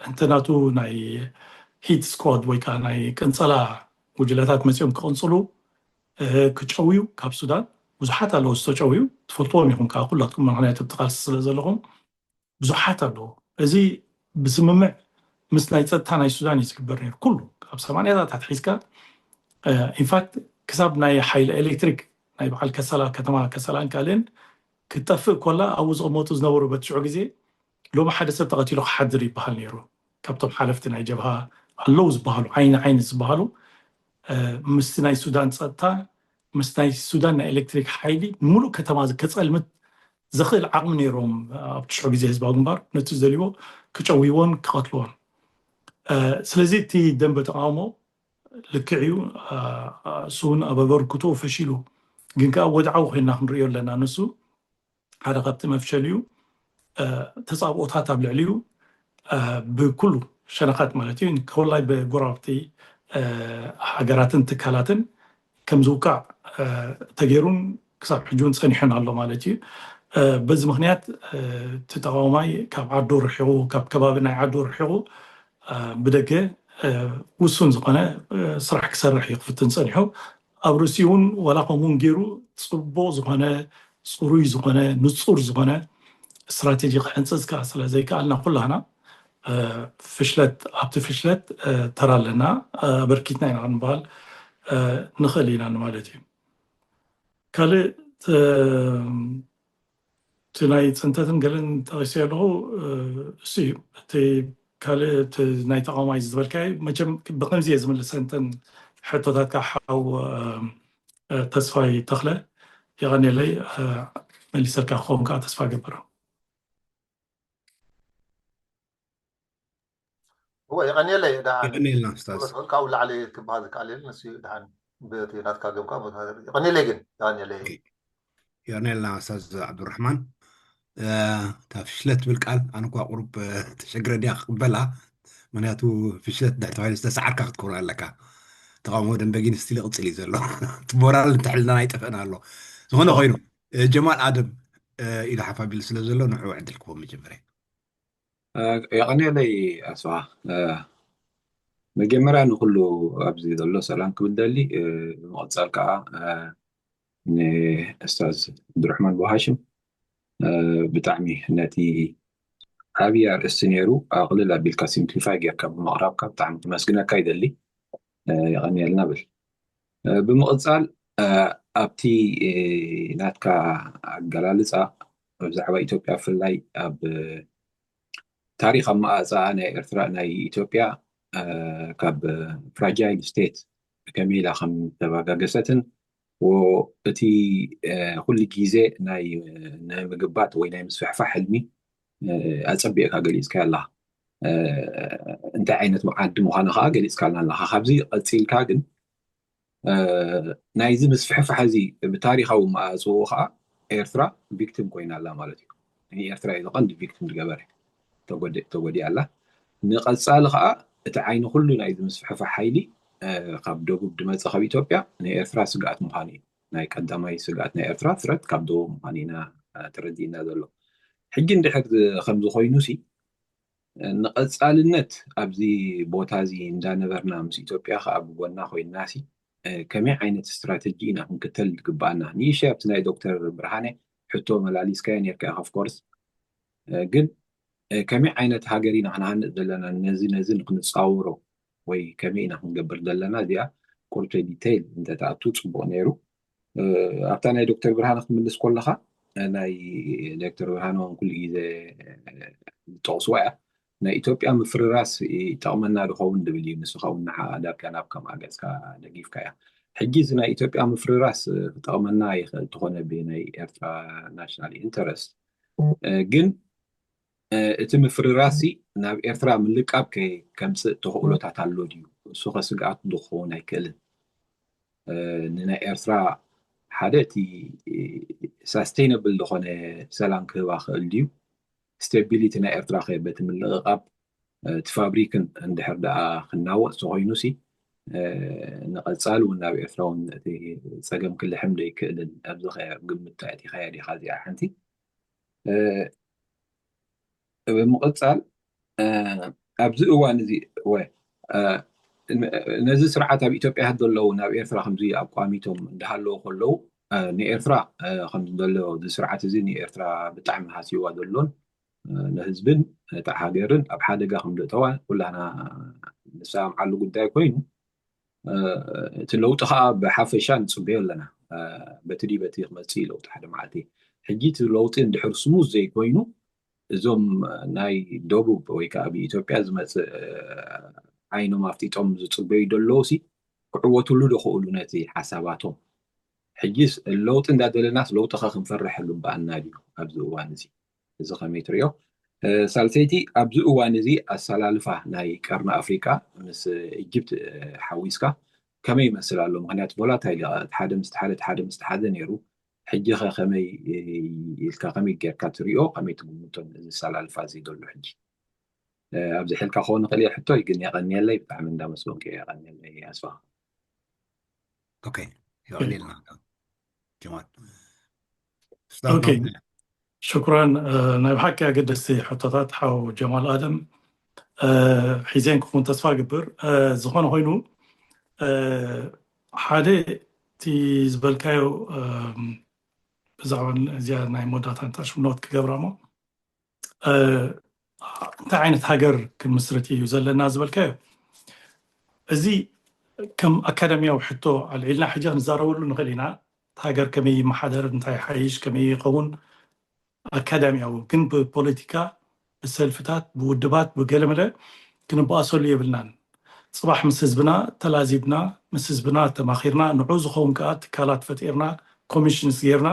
እንተ ናቱ ናይ ሂት ስኳድ ወይ ከዓ ናይ ቅንፀላ ጉጅለታት መፂኦም ክቅንፅሉ ክጨውዩ ካብ ሱዳን ብዙሓት ኣለዉ ዝተጨውዩ ትፈልጥዎም ኢኹም ከዓ ኩላትኩም ምክንያቱ ኣብቲ ቃልሲ ስለ ዘለኹም ብዙሓት ኣለዉ። እዚ ብስምምዕ ምስ ናይ ፀጥታ ናይ ሱዳን እዩ ዝግበር ነይሩ ኩሉ ካብ ሰማንያታት ኣትሒዝካ ኢንፋክት ክሳብ ናይ ሓይሊ ኤሌክትሪክ ናይ በዓል ከሰላ ከተማ ከሰላን ካልእን ክትጠፍእ ኮላ ኣብኡ ዝቕመጡ ዝነበሩ በትሽዑ ግዜ ሎሚ ሓደ ሰብ ተቐቲሉ ክሓድር ይበሃል ነይሩ። ካብቶም ሓለፍቲ ናይ ጀብሃ ኣለዉ ዝበሃሉ ዓይኒ ዓይኒ ዝበሃሉ ምስቲ ናይ ሱዳን ፀጥታ ምስ ናይ ሱዳን ናይ ኤሌክትሪክ ሓይሊ ሙሉእ ከተማ ከፀልምት ዘኽእል ዓቕሚ ነይሮም ኣብ ትሽዑ ግዜ ህዝባዊ ግንባር ነቲ ዝደልይዎ ክጨውይዎን ክቐትልዎን። ስለዚ እቲ ደንበ ተቃውሞ ልክዕ እዩ። እሱ እውን ኣብ ኣበርክቶ ፈሺሉ ግን ከዓ ወድዓዊ ኮይና ክንሪኦ ኣለና። ንሱ ሓደ ካብቲ መፍሸሊኡ ተፃብኦታት ኣብ ልዕሊኡ ብኩሉ ሸነኻት ማለት እዩ ኮላይ ብጎረባብቲ ሃገራትን ትካላትን ከም ዝውቃዕ ተገይሩን ክሳብ ሕጂ እውን ፀኒሑን ኣሎ ማለት እዩ። በዚ ምክንያት እቲ ተቃዋማይ ካብ ዓዱ ርሒቑ ካብ ከባቢ ናይ ዓዱ ርሒቑ ብደገ ውሱን ዝኾነ ስራሕ ክሰርሕ እዩ ክፍትን ፀኒሑ። ኣብ ርእሲኡ እውን ዋላ ከምኡ እውን ገይሩ ፅቡቕ ዝኾነ ፅሩይ ዝኾነ ንፁር ዝኾነ ስትራቴጂ ክሕንፅፅ ከዓ ስለ ዘይከኣልና ኩላህና ፍሽለት ኣብቲ ፍሽለት ተራ ኣለና ኣበርኪትና ኢና ክንበሃል ንኽእል ኢና ማለት እዩ። ካልእ እቲ ናይ ፅንተትን ገለን ጠቂሰ ኣለኹ እሱ እዩ እቲ ካልእ እቲ ናይ ተቃዋማይ ዝበልካዮ መቸም ብከምዚ እየ ዝምልሰ እንተን ሕቶታትካ ሓው ተስፋይ ተኽለ የቐንየለይ መሊሰልካ ክኸውን ከዓ ተስፋ ገብር እወ የቐንየለይ ደሓን የቐንየልና ኡስታዝ ካብኡ ላዕሊ ክበሃል ዝከኣል የለን ንሱ ደሓን ብቲ ናትካ ገምካ የቐንየለይ ግን የቐንየለይ የቐንየልና ኡስታዝ ዓብዱራሕማን እታ ፍሽለት ትብል ቃል ኣነ እኳ ቁሩብ ተሸግረ ድያ ክቕበላ ምክንያቱ ፍሽለት ድሕሪ ተባሂሉ ዝተሰዓርካ ክትከውን ኣለካ ተቃውሞ ደንበ ግን ስቲል ይቕፅል እዩ ዘሎ እቲ ሞራል እንተሕልና ኣይጠፍአና ኣሎ ዝኾነ ኮይኑ ጀማል ኣደም ኢሉ ሓፍ ኣቢሉ ስለ ዘሎ ንዕኡ ዕድል ክቦ መጀመርያ የቐንየለይ ኣስዋ መጀመርያ ንኩሉ ኣብዚ ዘሎ ሰላም ክብል ደሊ ብምቕፃል ከዓ ንእስታዝ ዓብዱራሕማን ቦሃሽም ብጣዕሚ ነቲ ዓብዪ ኣርእስቲ ነይሩ ኣቕልል ኣቢልካ ሲምፕሊፋይ ጌርካ ብምቕራብካ ብጣዕሚ ክመስግነካ ይደሊ የቐንየልና ብል ብምቕፃል ኣብቲ ናትካ ኣገላልፃ ብዛዕባ ኢትዮጵያ ብፍላይ ኣብ ታሪኽ ኣመኣፅኣ ናይ ኤርትራ ናይ ኢትዮጵያ ካብ ፍራጃይል ስቴት ከመይ ኢላ ከም ተባጋገሰትን እቲ ኩሉ ግዜ ናይ ናይ ምግባጥ ወይ ናይ ምስፍሕፋሕ ሕልሚ ኣፀቢቕካ ገሊፅካ ኣላ። እንታይ ዓይነት ዓዲ ምዃና ከዓ ገሊፅካልና ኣለካ። ካብዚ ቀፂልካ ግን ናይዚ ምስፍሕፋሕ እዚ ብታሪካዊ መኣፅኡ ከዓ ኤርትራ ቪክቲም ኮይና ኣላ ማለት እዩ። ንኤርትራ እዩ ዝቐንዲ ቪክቲም ዝገበረ። ተጎዲኣ ኣላ። ንቐፃሊ ከዓ እቲ ዓይኒ ኩሉ ናይዚ ምስፍሕፋሕ ሓይሊ ካብ ደቡብ ድመፀ ካብ ኢትዮጵያ ንኤርትራ ስግኣት ምዃኑ እዩ። ናይ ቀዳማይ ስግኣት ናይ ኤርትራ ትረት ካብ ደቡብ ምዃኑ ኢና ተረዲእና ዘሎ። ሕጂ እንድሕር ከምዚ ኮይኑ ሲ ንቐፃልነት ኣብዚ ቦታ እዚ እንዳነበርና ምስ ኢትዮጵያ ከዓ ብጎና ኮይንና ሲ ከመይ ዓይነት ስትራተጂ ኢና ክንክተል ዝግባኣና? ንእሽተይ ኣብቲ ናይ ዶክተር ብርሃነ ሕቶ መላሊስካዮ ነርካ ኢኻ። ኦፍኮርስ ግን ከመይ ዓይነት ሃገር ኢና ክንሃንፅ ዘለና? ነዚ ነዚ ንክንፃወሮ ወይ ከመይ ኢና ክንገብር ዘለና? እዚኣ ቁርቶ ዲቴይል እንተትኣቱ ፅቡቅ ነይሩ። ኣብታ ናይ ዶክተር ብርሃነ ክትምልስ ከለካ ናይ ዶክተር ብርሃነ እውን ኩሉ ግዜ ዝጠቕስዋ እያ። ናይ ኢትዮጵያ ምፍርራስ ይጠቕመና ድኸውን ድብል እዩ። ንስኻ እውን ንዓ ዳርጋ ናብ ከምኣ ገፅካ ደጊፍካ እያ። ሕጂ እዚ ናይ ኢትዮጵያ ምፍርራስ ክጠቕመና ይኽእል ተኾነ ብናይ ኤርትራ ናሽናል ኢንተረስት ግን እቲ ምፍርራስ ናብ ኤርትራ ምልቃብ ከምፅእ ተኽእሎታት ኣሎ ድዩ? እሱ ከስግኣት ዶ ክኸውን ኣይክእልን? ንናይ ኤርትራ ሓደ እቲ ሳስቴይነብል ዝኾነ ሰላም ክህባ ክእል ድዩ? ስቴቢሊቲ ናይ ኤርትራ ከ በቲ ምልቕቓብ እቲ ፋብሪክን እንድሕር ደኣ ክናወፅ ተኮይኑ ሲ ንቐፃሊ እውን ናብ ኤርትራ እውን እቲ ፀገም ክልሕም ዶ ይክእልን? ኣብዚ ከ ግምት ኣእቲኻያ ዲኻ እዚኣ ሓንቲ? ብምቕፃል ኣብዚ እዋን እዚ ነዚ ስርዓት ኣብ ኢትዮጵያ ዘለዉ ናብ ኤርትራ ከምዚ ኣቋሚቶም እንዳሃለዉ ከለዉ ንኤርትራ ከምዚ ዘሎ እዚ ስርዓት እዚ ንኤርትራ ብጣዕሚ ሃስይዋ ዘሎን ንህዝብን እታ ሃገርን ኣብ ሓደጋ ከም ዘእተዋ ኩላና ንሰማምዓሉ ጉዳይ ኮይኑ እቲ ለውጢ ከዓ ብሓፈሻ ንፅበዮ ኣለና። በቲ ድዩ በቲ ክመፅእ እዩ ለውጢ ሓደ መዓልቲ። ሕጂ እቲ ለውጢ እንድሕር ስሙዝ ዘይኮይኑ እዞም ናይ ደቡብ ወይ ከዓ ብኢትዮጵያ ዝመፅእ ዓይኖም ኣፍጢጦም ዝፅበዩ ዘለዉ ሲ ክዕወትሉ ዶ ክእሉ ነቲ ሓሳባቶም? ሕጂስ ለውጢ እንዳደለናስ ለውጢ ከ ክንፈርሕ ግበኣና ድዩ ኣብዚ እዋን እዚ? እዚ ከመይ ትሪኦ? ሳልሰይቲ፣ ኣብዚ እዋን እዚ ኣሰላልፋ ናይ ቀርኒ ኣፍሪቃ ምስ ኢጅፕት ሓዊስካ ከመይ ይመስል ኣሎ? ምክንያቱ ቮላታይል እዩ። ሓደ ምስ ሓደ ሓደ ምስ ሓደ ነይሩ። ሕጂ ከ ከመይ ኢልካ ከመይ ጌርካ ትሪኦ? ከመይ ትግምቶ እዚ ኣሰላልፋ እዚ ዘሎ ሕጂ? ኣብዚ ሕልካ ክኸውን ይኽእል እየ ሕቶይ፣ ግን የቐንየለይ። ብጣዕሚ እንዳመስገንኩ እየ። የቐንየለይ ኣስፋ። ኦኬ፣ የቐንየልና ጀማል። ኦኬ፣ ሽኩራን። ናይ ብሓቂ ኣገደስቲ ሕቶታት ሓው ጀማል ኣደም ሒዘን ክኹን ተስፋ ግብር። ዝኾነ ኮይኑ ሓደ እቲ ዝበልካዮ ብዛዕባ እዚኣ ናይ መወዳእታ ንጣሽምኖት ክገብራ ሞ እንታይ ዓይነት ሃገር ክምስርት እዩ ዘለና ዝበልካዮ፣ እዚ ከም ኣካዳሚያዊ ሕቶ ኣልዒልና ሕጂ ክንዛረበሉ ንኽእል ኢና። ሃገር ከመይ ይመሓደር፣ እንታይ ሓይሽ፣ ከመይ ይኸውን ኣካዳሚያዊ፣ ግን ብፖለቲካ፣ ብሰልፍታት፣ ብውድባት፣ ብገለመለ ክንበኣሰሉ የብልናን። ፅባሕ ምስ ህዝብና ተላዚብና፣ ምስ ህዝብና ተማኺርና፣ ንዑ ዝኸውን ከዓ ትካላት ፈጢርና፣ ኮሚሽንስ ጌርና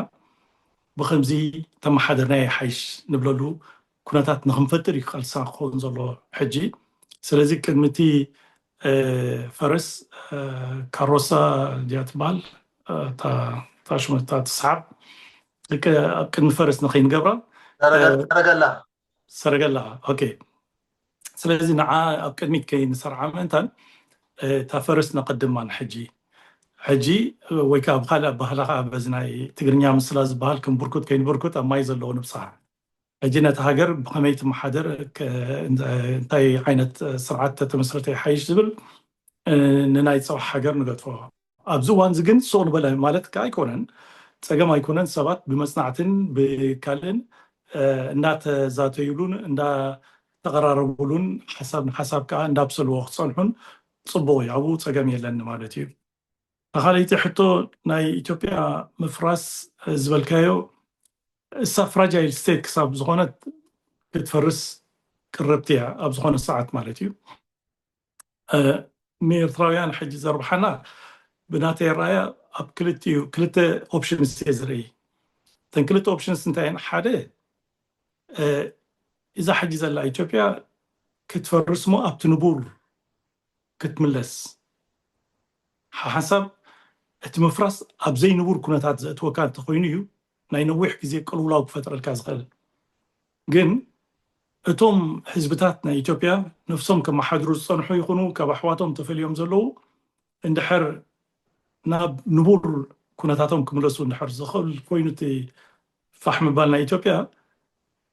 ብከምዚ ተመሓደርና ይሓይሽ ንብለሉ ኩነታት ንክንፈጥር እዩ ቃልስና ክኸውን ዘሎ ሕጂ። ስለዚ ቅድሚ እቲ ፈረስ ካሮሳ ድያ ትበሃል እታ ሽመታ ትስሓብ ኣብ ቅድሚ ፈረስ ንኸይንገብራ ሰረገላ ሰረገላ ኦኬ። ስለዚ ንዓ ኣብ ቅድሚት ከይንሰርዓ ምእንታን እታ ፈረስ ነቐድማ ንሕጂ ሕጂ ወይ ከዓ ብካልእ ኣባህላ ከዓ በዚ ናይ ትግርኛ ምስላ ዝበሃል ከም ብርኩት ከይንብርኩት ኣብ ማይ ዘለዎ ንብፅሓ። ሕጂ ነቲ ሃገር ብኸመይ ትመሓደር እንታይ ዓይነት ስርዓት ተተመስረተ ይሓይሽ ዝብል ንናይ ፀባሕ ሃገር ንገድፎ። ኣብዚ እዋን እዚ ግን ሱቕ ዝበለ ማለት ከዓ ኣይኮነን፣ ፀገም ኣይኮነን። ሰባት ብመፅናዕትን ብካልእን እናተዛተዩሉን እንዳተቐራረቡሉን ሓሳብ ንሓሳብ ከዓ እንዳብሰልዎ ክፀንሑን ፅቡቕ እዩ። ኣብኡ ፀገም የለን ማለት እዩ። ተኻለይቲ ሕቶ ናይ ኢትዮጵያ ምፍራስ ዝበልካዮ እሳ ፍራጃይል ስቴት ክሳብ ዝኾነት ክትፈርስ ቅርብቲ እያ ኣብ ዝኾነ ሰዓት ማለት እዩ። ንኤርትራውያን ሕጂ ዘርብሓና ብናተይ ራያ ኣብ ክልቲኡ ክልተ ኦፕሽንስ እየ ዝርኢ። እተን ክልተ ኦፕሽንስ እንታይ እየን? ሓደ እዛ ሕጂ ዘላ ኢትዮጵያ ክትፈርስ ሞ ኣብቲ ንቡር ክትምለስ ሓሓንሳብ እቲ ምፍራስ ኣብ ዘይንቡር ኩነታት ዘእትወካ እንተኮይኑ እዩ ናይ ነዊሕ ግዜ ቅልውላው ክፈጥረልካ ዝኽእል። ግን እቶም ህዝብታት ናይ ኢትዮጵያ ነፍሶም ከመሓድሩ ዝጸንሑ ይኹኑ ካብ ኣሕዋቶም ተፈልዮም ዘለዉ እንድሕር ናብ ንቡር ኩነታቶም ክምለሱ እንድሕር ዝኽእል ኮይኑ እቲ ፋሕ ምባል ናይ ኢትዮጵያ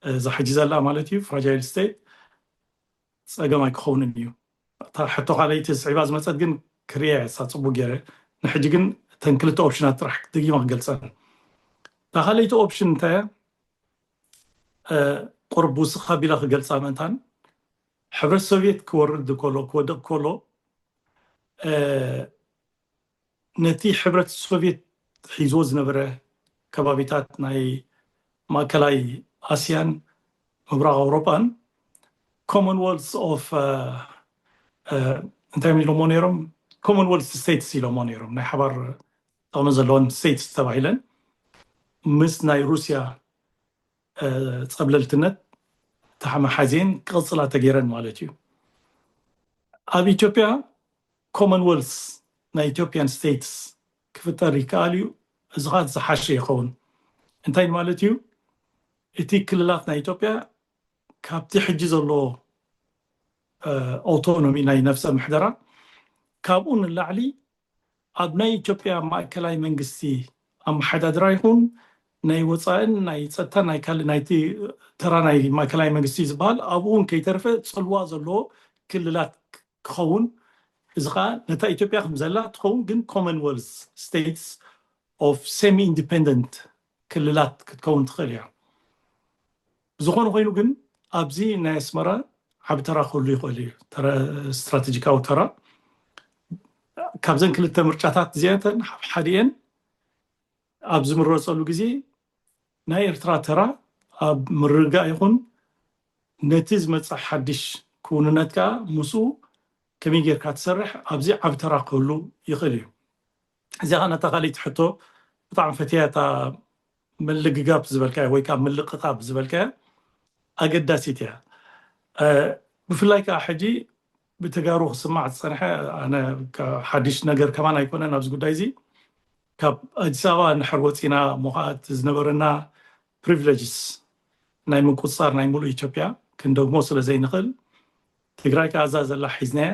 እዛ ሕጂ ዘላ ማለት እዩ ፍራጃይል ስቴት ጸገም ኣይክኸውንን እዩ። እታ ሕቶ ካልኣይቲ ስዒባ ዝመጸት ግን ክሪያ እያ እሳ ጽቡቅ ገይረ። ንሕጂ ግን እተን ክልተ ኦፕሽናት ጥራሕ ደጊመ ክገልጸን። እታ ካልኣይቲ ኦፕሽን እንታይ እያ? ቁርብ ውስኽ ኣቢለ ክገልጻ ምእንታን ሕብረት ሶቪየት ክወርድ ከሎ ክወድቕ ከሎ ነቲ ሕብረት ሶቪየት ሒዝዎ ዝነበረ ከባቢታት ናይ ማእከላይ ኣስያን ምብራቕ ኣውሮጳን ኮመንወልስ ኦፍ እንታይ ኢሎሞ ነይሮም? ኮመንወልስ ስቴትስ ኢሎሞ ነይሮም። ናይ ሓባር ጥቕሚ ዘለዎን ስቴትስ ተባሂለን ምስ ናይ ሩስያ ጸብለልትነት ተሓመሓዜን ክቕጽላ ተገይረን ማለት እዩ። ኣብ ኢትዮጵያ ኮመንወልስ ናይ ኢትዮጵያን ስቴትስ ክፍጠር ይከኣል እዩ። እዚ ከዓ ዝሓሸ ይኸውን። እንታይ ማለት እዩ? እቲ ክልላት ናይ ኢትዮጵያ ካብቲ ሕጂ ዘለዎ ኦቶኖሚ ናይ ነፍሰ ምሕደራ ካብኡ ንላዕሊ ኣብ ናይ ኢትዮጵያ ማእከላይ መንግስቲ ኣመሓዳድራ ይኹን ናይ ወፃእን ናይ ፀጥታ ናይ ካልእ ናይቲ ተራ ናይ ማእከላይ መንግስቲ ዝበሃል ኣብኡ እውን ከይተርፈ ፅልዋ ዘለዎ ክልላት ክኸውን እዚ ከዓ ነታ ኢትዮጵያ ከም ዘላ ትኸውን ግን ኮመንወልስ ስቴትስ ኦፍ ሴሚ ኢንዲፐንደንት ክልላት ክትከውን ትኽእል እያ። ዝኾነ ኮይኑ ግን ኣብዚ ናይ ኣስመራ ዓብ ተራ ክህሉ ይኽእል እዩ። ስትራቴጂካዊ ተራ ካብዘን ክልተ ምርጫታት እዚኣተን ሓዲአን ኣብ ዝምረፀሉ ግዜ ናይ ኤርትራ ተራ ኣብ ምርግጋእ ይኹን ነቲ ዝመፅእ ሓድሽ ክውንነት ከዓ ምስኡ ከመይ ጌርካ ትሰርሕ ኣብዚ ዓብ ተራ ክህሉ ይኽእል እዩ። እዚኣ ከዓ ነታ ካልኣይቲ ሕቶ ብጣዕሚ ፈትያ እታ ምልግጋብ ዝበልካዮ ወይ ከዓ ምልቕቓብ ዝበልካዮ ኣገዳሲት እያ። ብፍላይ ከዓ ሕጂ ብተጋሩ ክስማዕ ዝፀንሐ ኣነ ሓድሽ ነገር ከማን ኣይኮነን ኣብዚ ጉዳይ እዚ ካብ ኣዲስ ኣበባ እንድሕር ወፂና እሞ ከዓ እቲ ዝነበረና ፕሪቪሌጅስ ናይ ምቁፅፃር ናይ ሙሉእ ኢትዮጵያ ክንደግሞ ስለ ዘይንኽእል ትግራይ ከዓ እዛ ዘላ ሒዝናያ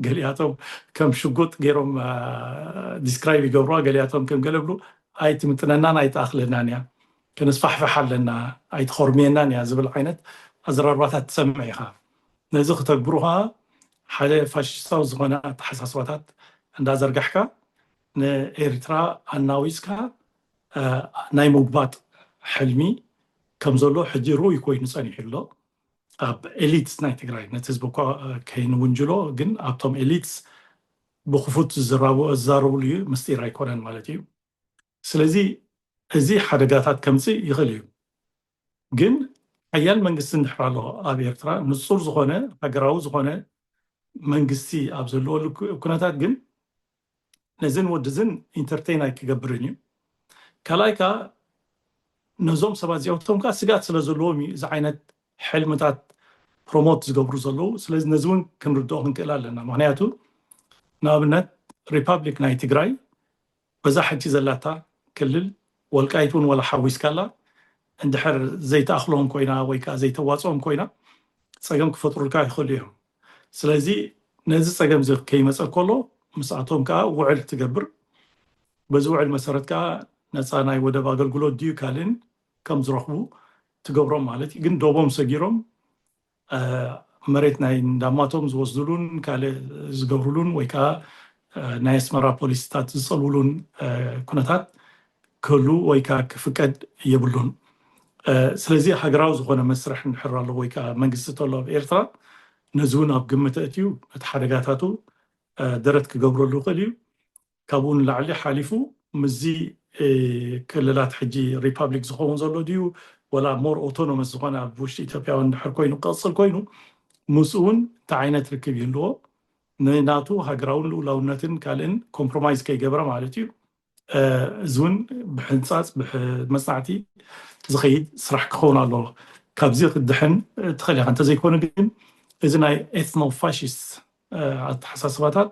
ገሊኣቶም ከም ሽጉጥ ገይሮም ዲስክራይብ ይገብሩዋ ገሊኣቶም ከም ገለ ብሉ ኣይትምጥነናን ኣይትኣኽለናን እያ ከነስፋሕፍሕ ኣለና ኣይትኸርምየናን እያ ዝብል ዓይነት ኣዘራርባታት ትሰምዕ ኢኻ ነዚ ክተግብሩ ከዓ ሓደ ፋሽስታዊ ዝኾነ ኣተሓሳስባታት እንዳዘርጋሕካ ንኤርትራ ኣናዊስካ ናይ ምጉባጥ ሕልሚ ከም ዘሎ ሕጂ ርኡይ ኮይኑ ጸኒሑ ኣሎ ኣብ ኤሊትስ ናይ ትግራይ ነቲ ህዝቢ እኳ ከይንውንጅሎ ግን ኣብቶም ኤሊትስ ብክፉት ዝዛረብሉ እዩ ምስጢር ኣይኮነን ማለት እዩ ስለዚ እዚ ሓደጋታት ከምፅእ ይኽእል እዩ ግን ሓያል መንግስቲ እንድሕር ኣሎ ኣብ ኤርትራ ንፁር ዝኾነ ሃገራዊ ዝኾነ መንግስቲ ኣብ ዘለወሉ ኩነታት ግን ነዝን ወድዝን ኢንተርቴን ኣይክገብርን እዩ ካልኣይ ከዓ ነዞም ሰባት እዚኣቶም ከዓ ስጋት ስለ ዘለዎም እዩ እዚ ዓይነት ሕልምታት ፕሮሞት ዝገብሩ ዘለዉ ስለዚ ነዚ እውን ክንርድኦ ክንክእል ኣለና ምክንያቱ ንኣብነት ሪፓብሊክ ናይ ትግራይ በዛ ሕጂ ዘላታ ክልል ወልቃይት እውን ወላ ሓዊስካላ እንድሕር ዘይተኣኽሎም ኮይና ወይ ከዓ ዘይተዋፅኦም ኮይና ፀገም ክፈጥሩልካ ይኽእሉ እዮም ስለዚ ነዚ ፀገም እዚ ከይመፀ ከሎ ምስኣቶም ከዓ ውዕል ትገብር በዚ ውዕል መሰረት ከዓ ነፃ ናይ ወደብ ኣገልግሎት ድዩ ካልእን ከም ዝረኽቡ ትገብሮም ማለት እዩ ግን ዶቦም ሰጊሮም መሬት ናይ እንዳማቶም ዝወስዱሉን ካልእ ዝገብሩሉን ወይ ከዓ ናይ ኣስመራ ፖሊሲታት ዝፀልውሉን ኩነታት ክህሉ ወይ ከዓ ክፍቀድ የብሉን ስለዚ ሃገራዊ ዝኾነ መስርሕ እንድሕር ኣሎ ወይ ከዓ መንግስቲ ተሎ ኣብ ኤርትራ ነዚ እውን ኣብ ግምት ኣእትዩ እቲ ሓደጋታቱ ደረት ክገብረሉ ይኽእል እዩ ካብኡ ንላዕሊ ሓሊፉ ምስዚ ክልላት ሕጂ ሪፓብሊክ ዝኸውን ዘሎ ድዩ፣ ወላ ሞር ኦቶኖመስ ዝኾነ ኣብ ውሽጢ ኢትዮጵያ እውን ድሕር ኮይኑ ክቕፅል ኮይኑ፣ ምስኡ እውን እንታይ ዓይነት ርክብ ይህልዎ፣ ንናቱ ሃገራውን ልኡላውነትን ካልእን ኮምፕሮማይዝ ከይገብረ ማለት እዩ። እዚ እውን ብሕንፃፅ ብመፅናዕቲ ዝኸይድ ስራሕ ክኸውን ኣለዎ። ካብዚ ክድሕን ትኽእል ኢኻ። እንተዘይኮነ ግን እዚ ናይ ኤትኖ ፋሽስት ኣተሓሳስባታት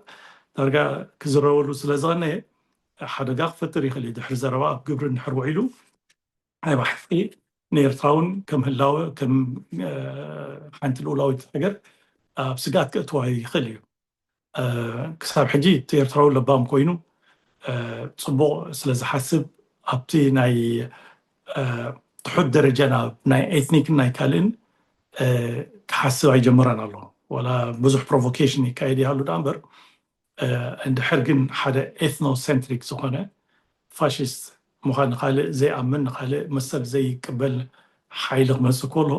ዳርጋ ክዝረበሉ ስለ ዝቐነየ ሓደጋ ክፈጥር ይኽእል እዩ። ድሕሪ ዘረባ ኣብ ግብሪ እንድሕር ውዒሉ ናይ ብሓቂ ንኤርትራ እውን ከም ህላወ ከም ሓንቲ ልኡላዊት ሃገር ኣብ ስግኣት ከእትዋ ይኽእል እዩ። ክሳብ ሕጂ እቲ ኤርትራዊ ለባም ኮይኑ ፅቡቕ ስለ ዝሓስብ ኣብቲ ናይ ትሑት ደረጃ ናብ ናይ ኤትኒክን ናይ ካልእን ክሓስብ ኣይጀመረን ኣሎ። ወላ ብዙሕ ፕሮቮኬሽን ይካየድ ይሃሉ ደኣ እምበር፣ እንድሕር ግን ሓደ ኤትኖ ሴንትሪክ ዝኾነ ፋሽስት ምዃን፣ ንኻልእ ዘይኣምን፣ ንኻልእ መሰል ዘይቅበል ሓይሊ ክመፅእ ከሎ፣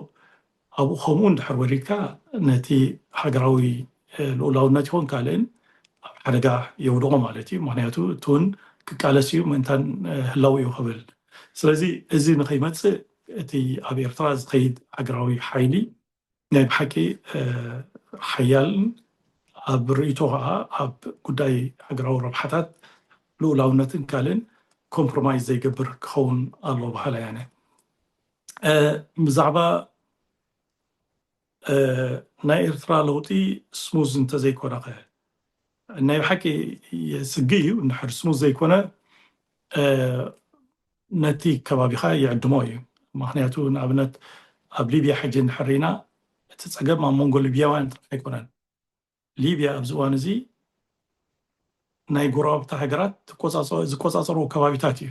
ኣብኡ ከምኡ እንድሕር ወሪድካ ነቲ ሃገራዊ ልኡላውነት ይኹን ካልእን ኣብ ሓደጋ የውድቖ ማለት እዩ። ምክንያቱ እቲ እውን ክቃለስ እዩ፣ ምእንታን ህላው እዩ ክብል። ስለዚ እዚ ንኸይመፅእ እቲ ኣብ ኤርትራ ዝኸይድ ሃገራዊ ሓይሊ ናይ ብሓቂ ሓያልን ኣብ ርእይቶ ከዓ ኣብ ጉዳይ ሃገራዊ ረብሓታት ልኡላውነትን ካልእን ኮምፕሮማይዝ ዘይገብር ክኸውን ኣሎ በሃላይ ኣነ። ብዛዕባ ናይ ኤርትራ ለውጢ ስሙዝ እንተዘይኮነ ኸ? ናይ ብሓቂ የስግእ እዩ። እንድሕር ስሙዝ ዘይኮነ ነቲ ከባቢኻ ይዕድሞ እዩ። ምክንያቱ ንኣብነት ኣብ ሊብያ ሕጂ እንድሕር ርኢና እቲ ፀገም ኣብ መንጎ ሊብያውያን ጥራሕ ኣይኮነን። ሊብያ ኣብዚ እዋን እዚ ናይ ጎረባብቲ ሃገራት ዝቆፃፀሮ ከባቢታት እዩ።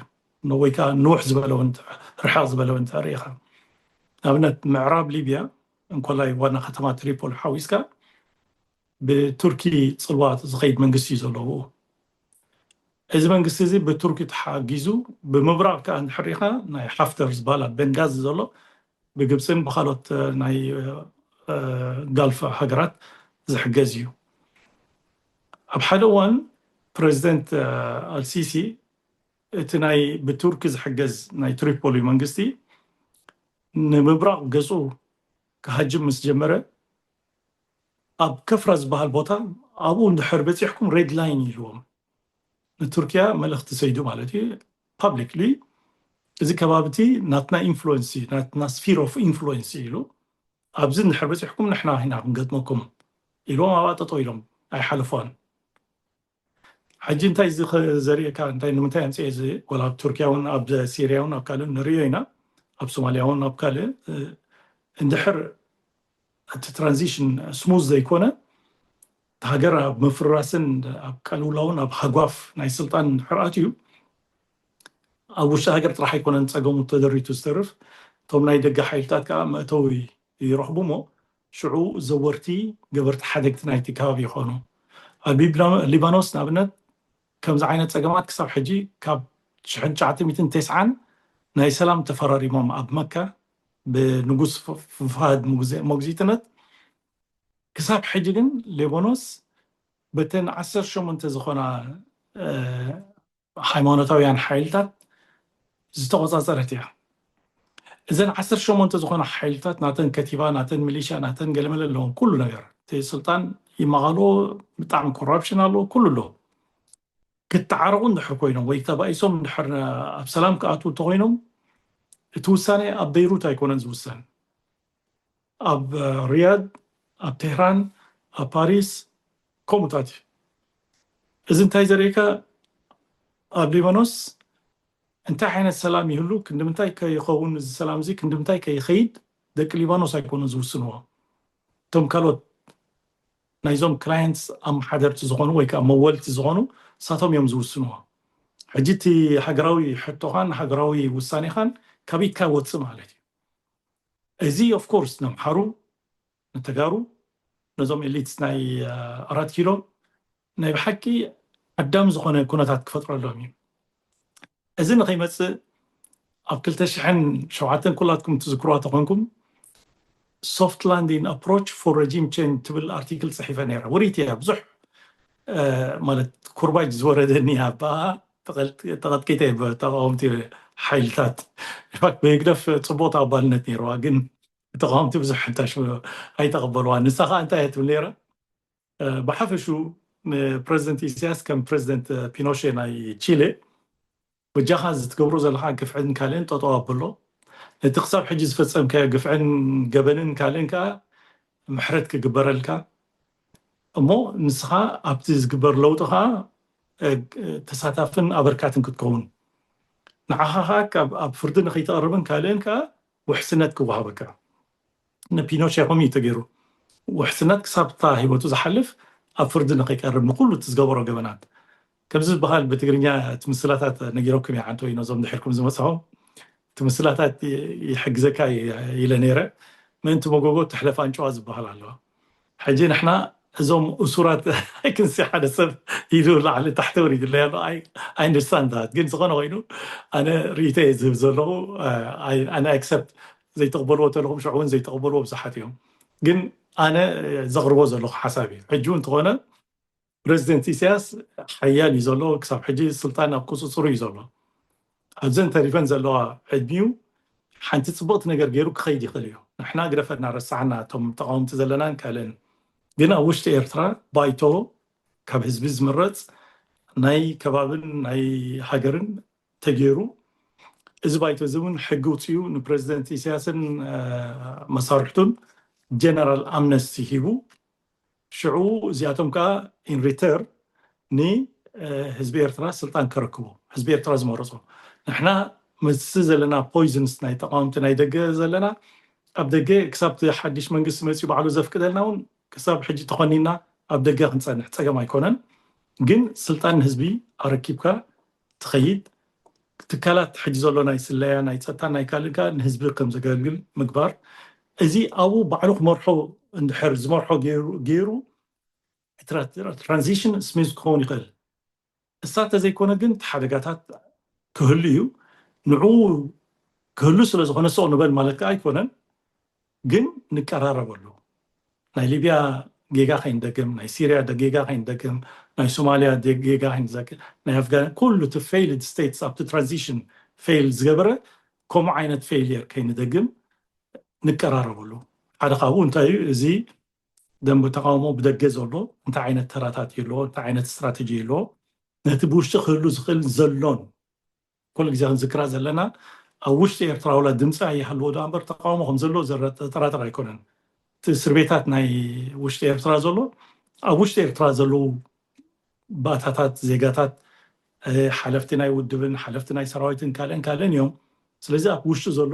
ወይ ከዓ ንውሕ ዝበለ እውን ርሕቕ ዝበለ እውን ርኢኻ፣ ንኣብነት ምዕራብ ሊብያ እንኮላይ ዋና ከተማ ትሪፖል ሓዊስካ ብቱርኪ ፅልዋ ዝኸይድ መንግስቲ እዩ ዘለዎ። እዚ መንግስቲ እዚ ብቱርኪ ተሓጊዙ ብምብራቕ ከዓ እንድሕር ርኢኻ ናይ ሓፍተር ዝበሃል ኣብ ቤንጋዚ ዘሎ ብግብፅን ብካልኦት ናይ ጋልፍ ሃገራት ዝሕገዝ እዩ። ኣብ ሓደ እዋን ፕሬዚደንት ኣልሲሲ እቲ ናይ ብቱርኪ ዝሕገዝ ናይ ትሪፖሊ መንግስቲ ንምብራቕ ገፁ ክሃጅም ምስ ጀመረ ኣብ ከፍራ ዝበሃል ቦታ ኣብኡ እንድሕር በፂሕኩም ሬድ ላይን ኢልዎም ንቱርኪያ መልእኽቲ ሰይዱ ማለት እዩ። ፓብሊክሊ እዚ ከባቢ እቲ ናትና ኢንፍሉወንስ እዩ፣ ናትና ስፊር ኦፍ ኢንፍሉወንስ እዩ ኢሉ ኣብዚ እንድሕር በፂሕኩም ንሕና ኢና ክንገጥመኩም ኢልዎም ኣብኣ ጠጠው ኢሎም ኣይሓለፏን። ሕጂ እንታይ እዚ ዘርእየካ እንታይ ንምንታይ ኣምፅኤ እዚ ወላ ኣብ ቱርኪያ እውን ኣብ ሲርያ እውን ኣብ ካልእ ንርእዮ ኢና ኣብ ሶማልያ እውን ኣብ ካልእ እንድሕር እቲ ትራንዚሽን ስሙዝ ዘይኮነ ሃገር ኣብ ምፍራስን ኣብ ቀልውላውን ኣብ ሃጓፍ ናይ ስልጣን እንድሕር ኣትዩ ኣብ ውሽጢ ሃገር ጥራሕ ኣይኮነን ፀገሙ ተደሪቱ ዝተርፍ እቶም ናይ ደገ ሓይልታት ከዓ መእተዊ ይረኽቡ እሞ ሽዑ ዘወርቲ ገበርቲ ሓደግቲ ናይቲ ከባቢ ይኾኑ። ኣብ ሊባኖስ ንኣብነት ከምዚ ዓይነት ፀገማት ክሳብ ሕጂ ካብ ሽሕን ትሽዓተ ሚእትን ተስዓን ናይ ሰላም ተፈራሪሞም ኣብ መካ ብንጉስ ፋሃድ መግዚትነት ክሳብ ሕጂ ግን ሊባኖስ በተን ዓሰርተ ሸሞንተ ዝኾና ሃይማኖታውያን ሓይልታት ዝተቆፃፀረት እያ። እዘን ዓሰርተ ሸሞንተ ዝኾና ሓይልታት ናተን ከቲባ ናተን ሚሊሻ ናተን ገለመለ ኣለዎም ኩሉ ነገር እቲ ስልጣን ይመቓልዎ ብጣዕሚ ኮራፕሽን ኣለዎ ኩሉ ኣለዎ። ክተዓረቑ እንድሕር ኮይኖም ወይ ተባኢሶም እንድሕር ኣብ ሰላም ክኣትዉ እንተኮይኖም እቲ ውሳኔ ኣብ በይሩት ኣይኮነን ዝውሰን ኣብ ሪያድ ኣብ ቴህራን ኣብ ፓሪስ ከምኡታት እዩ። እዚ እንታይ ዘርእየካ ኣብ ሊባኖስ እንታይ ዓይነት ሰላም ይህሉ ክንዲ ምንታይ ከይኸውን እዚ ሰላም እዚ ክንዲ ምንታይ ከይኸይድ ደቂ ሊባኖስ ኣይኮኑን ዝውስንዎ። እቶም ካልኦት ናይዞም ክላየንትስ ኣመሓደርቲ ዝኾኑ ወይ ከዓ መወልቲ ዝኾኑ ንሳቶም እዮም ዝውስንዎ። ሕጂ እቲ ሃገራዊ ሕቶኻን ሃገራዊ ውሳኔኻን ካብ ኢድካ ይወፅእ ማለት እዩ። እዚ ኦፍኮርስ ነምሓሩ ንተጋሩ ነዞም ኤሊትስ ናይ ኣራት ኪሎ ናይ ብሓቂ ዓዳም ዝኾነ ኩነታት ክፈጥረሎም እዩ። እዚ ንኸይመፅእ ኣብ ክልተ ሽሕን ሸውዓተን ኩላትኩም ትዝክርዋ ተኾንኩም ሶፍት ላንዲንግ ኣፕሮች ፎር ረጂም ቼንጅ ትብል ኣርቲክል ፅሒፈ ነይረ። ውሪት እያ ብዙሕ ማለት ኩርባጅ ዝወረደኒ እያ ብኣ ተቐጥቂጠ ተቃውምቲ ሓይልታት። ኢንፋክት ብህግደፍ ፅቡቅ ተቐባልነት ነይርዋ፣ ግን ተቃውምቲ ብዙሕ ሕንታሽ ኣይተቐበልዋ። ንሳ ከዓ እንታይ እያ ትብል ነይራ? ብሓፈሹ ንፕረዚደንት ኢሳያስ ከም ፕረዚደንት ፒኖሼ ናይ ቺሌ በጃኻ እዚ ትገብሮ ዘለኻ ግፍዕን ካልእን ጠጠው ኣብሎ። ነቲ ክሳብ ሕጂ ዝፈጸምካዮ ግፍዕን ገበንን ካልእን ከኣ ምሕረት ክግበረልካ እሞ ንስኻ ኣብቲ ዝግበር ለውጢ ከኣ ተሳታፍን ኣበርካትን ክትከውን፣ ንዓኻ ከኣ ኣብ ፍርዲ ንኸይትቐርብን ካልእን ከኣ ውሕስነት ክወሃበካ። ንፒኖሼ ከምኡ እዩ ተገይሩ። ውሕስነት ክሳብ እታ ህይወቱ ዝሓልፍ ኣብ ፍርዲ ንኸይቀርብ ንኩሉ እቲ ዝገበሮ ገበናት። ከምዚ ዝበሃል ብትግርኛ እቲ ምስላታት ነጊረኩም እየ፣ ዓንቶ ነዞም ድሕርኩም ዝመፅኹም እቲ ምስላታት ይሕግዘካ ኢለ ነይረ። ምእንቲ መጎጎ ትሕለፍ ኣንጭዋ ዝበሃል ኣለዋ። ሕጂ ንሕና እዞም እሱራት ኣይክንሲ ሓደ ሰብ ኢሉ ላዕሊ ታሕቲ ወሪድለይ ኣሎ። ኣይንድስታንዳት ግን ዝኾነ ኮይኑ ኣነ ርእይቶ እየ ዝህብ ዘለኹ። ኣነ ኣክሰፕት ዘይተቕበልዎ ተለኹም ሽዑ እውን ዘይተቕበልዎ ብዙሓት እዮም። ግን ኣነ ዘቕርቦ ዘለኹ ሓሳብ እዩ። ሕጂ እውን እንተኾነ ፕረዚደንት ኢሳያስ ሓያል እዩ ዘሎ፣ ክሳብ ሕጂ ስልጣን ኣብ ቁፅፅሩ እዩ ዘሎ። ኣብዘን ተሪፈን ዘለዋ ዕድሚኡ ሓንቲ ፅብቕቲ ነገር ገይሩ ክኸይድ ይኽእል እዩ። ንሕና ግደፈና ረሳዕና እቶም ተቃወምቲ ዘለናን ካልእን፣ ግን ኣብ ውሽጢ ኤርትራ ባይቶ ካብ ህዝቢ ዝምረፅ ናይ ከባብን ናይ ሃገርን ተገይሩ፣ እዚ ባይቶ እዚ እውን ሕጊ ውፅኡ ንፕረዚደንት ኢሳያስን መሳርሕቱን ጀነራል ኣምነስቲ ሂቡ፣ ሽዑ እዚኣቶም ከዓ ኢን ሪተር ንህዝቢ ኤርትራ ስልጣን ከረክቡ፣ ህዝቢ ኤርትራ ዝመረፆ። ንሕና ምስዚ ዘለና ፖይዝንስ ናይ ተቃወምቲ ናይ ደገ ዘለና ኣብ ደገ ክሳብ እቲ ሓድሽ መንግስቲ መፅኡ ባዕሉ ዘፍቅደልና እውን ክሳብ ሕጂ ተኾኒና ኣብ ደገ ክንፀንሕ ፀገም ኣይኮነን። ግን ስልጣን ንህዝቢ ኣረኪብካ ትኸይድ፣ ትካላት ሕጂ ዘሎ ናይ ስለያ ናይ ፀጥታ ናይ ካልእ ከኣ ንህዝቢ ከም ዘገልግል ምግባር፣ እዚ ኣብኡ ባዕሉ ክመርሖ እንድሕር ዝመርሖ ገይሩ ትራንዚሽን ስሚዝ ክኸውን ይኽእል። እሳ ተዘይኮነ ግን እቲ ሓደጋታት ክህሉ እዩ። ንዕኡ ክህሉ ስለ ዝኾነ ሰው ንበል ማለት ከዓ ኣይኮነን፣ ግን ንቀራረበሉ። ናይ ሊብያ ጌጋ ከይንደግም፣ ናይ ሲርያ ጌጋ ከይንደግም፣ ናይ ሶማልያ ጌጋ ከይንደግም፣ ናይ ኣፍጋን ኩሉ እቲ ፌይልድ ስቴትስ ኣብቲ ትራንዚሽን ፌይል ዝገበረ ከምኡ ዓይነት ፌይልየር ከይንደግም ንቀራረበሉ። ሓደ ካብኡ እንታይ እዩ? እዚ ደንበ ተቃውሞ ብደገ ዘሎ እንታይ ዓይነት ተራታት ይህልዎ፣ እንታይ ዓይነት ስትራቴጂ ይህልዎ፣ ነቲ ብውሽጢ ክህሉ ዝኽእል ዘሎን ኩሉ ግዜ ክንዝክራ ዘለና ኣብ ውሽጢ ኤርትራ ውላ ድምፂ ኣይሃልዎ ዶ እምበር ተቃውሞ ከም ዘሎ ዘጠራጥር ኣይኮነን። እቲ እስር ቤታት ናይ ውሽጢ ኤርትራ ዘሎ ኣብ ውሽጢ ኤርትራ ዘለዉ ባእታታት ዜጋታት ሓለፍቲ ናይ ውድብን ሓለፍቲ ናይ ሰራዊትን ካልእን ካልእን እዮም። ስለዚ ኣብ ውሽጢ ዘሎ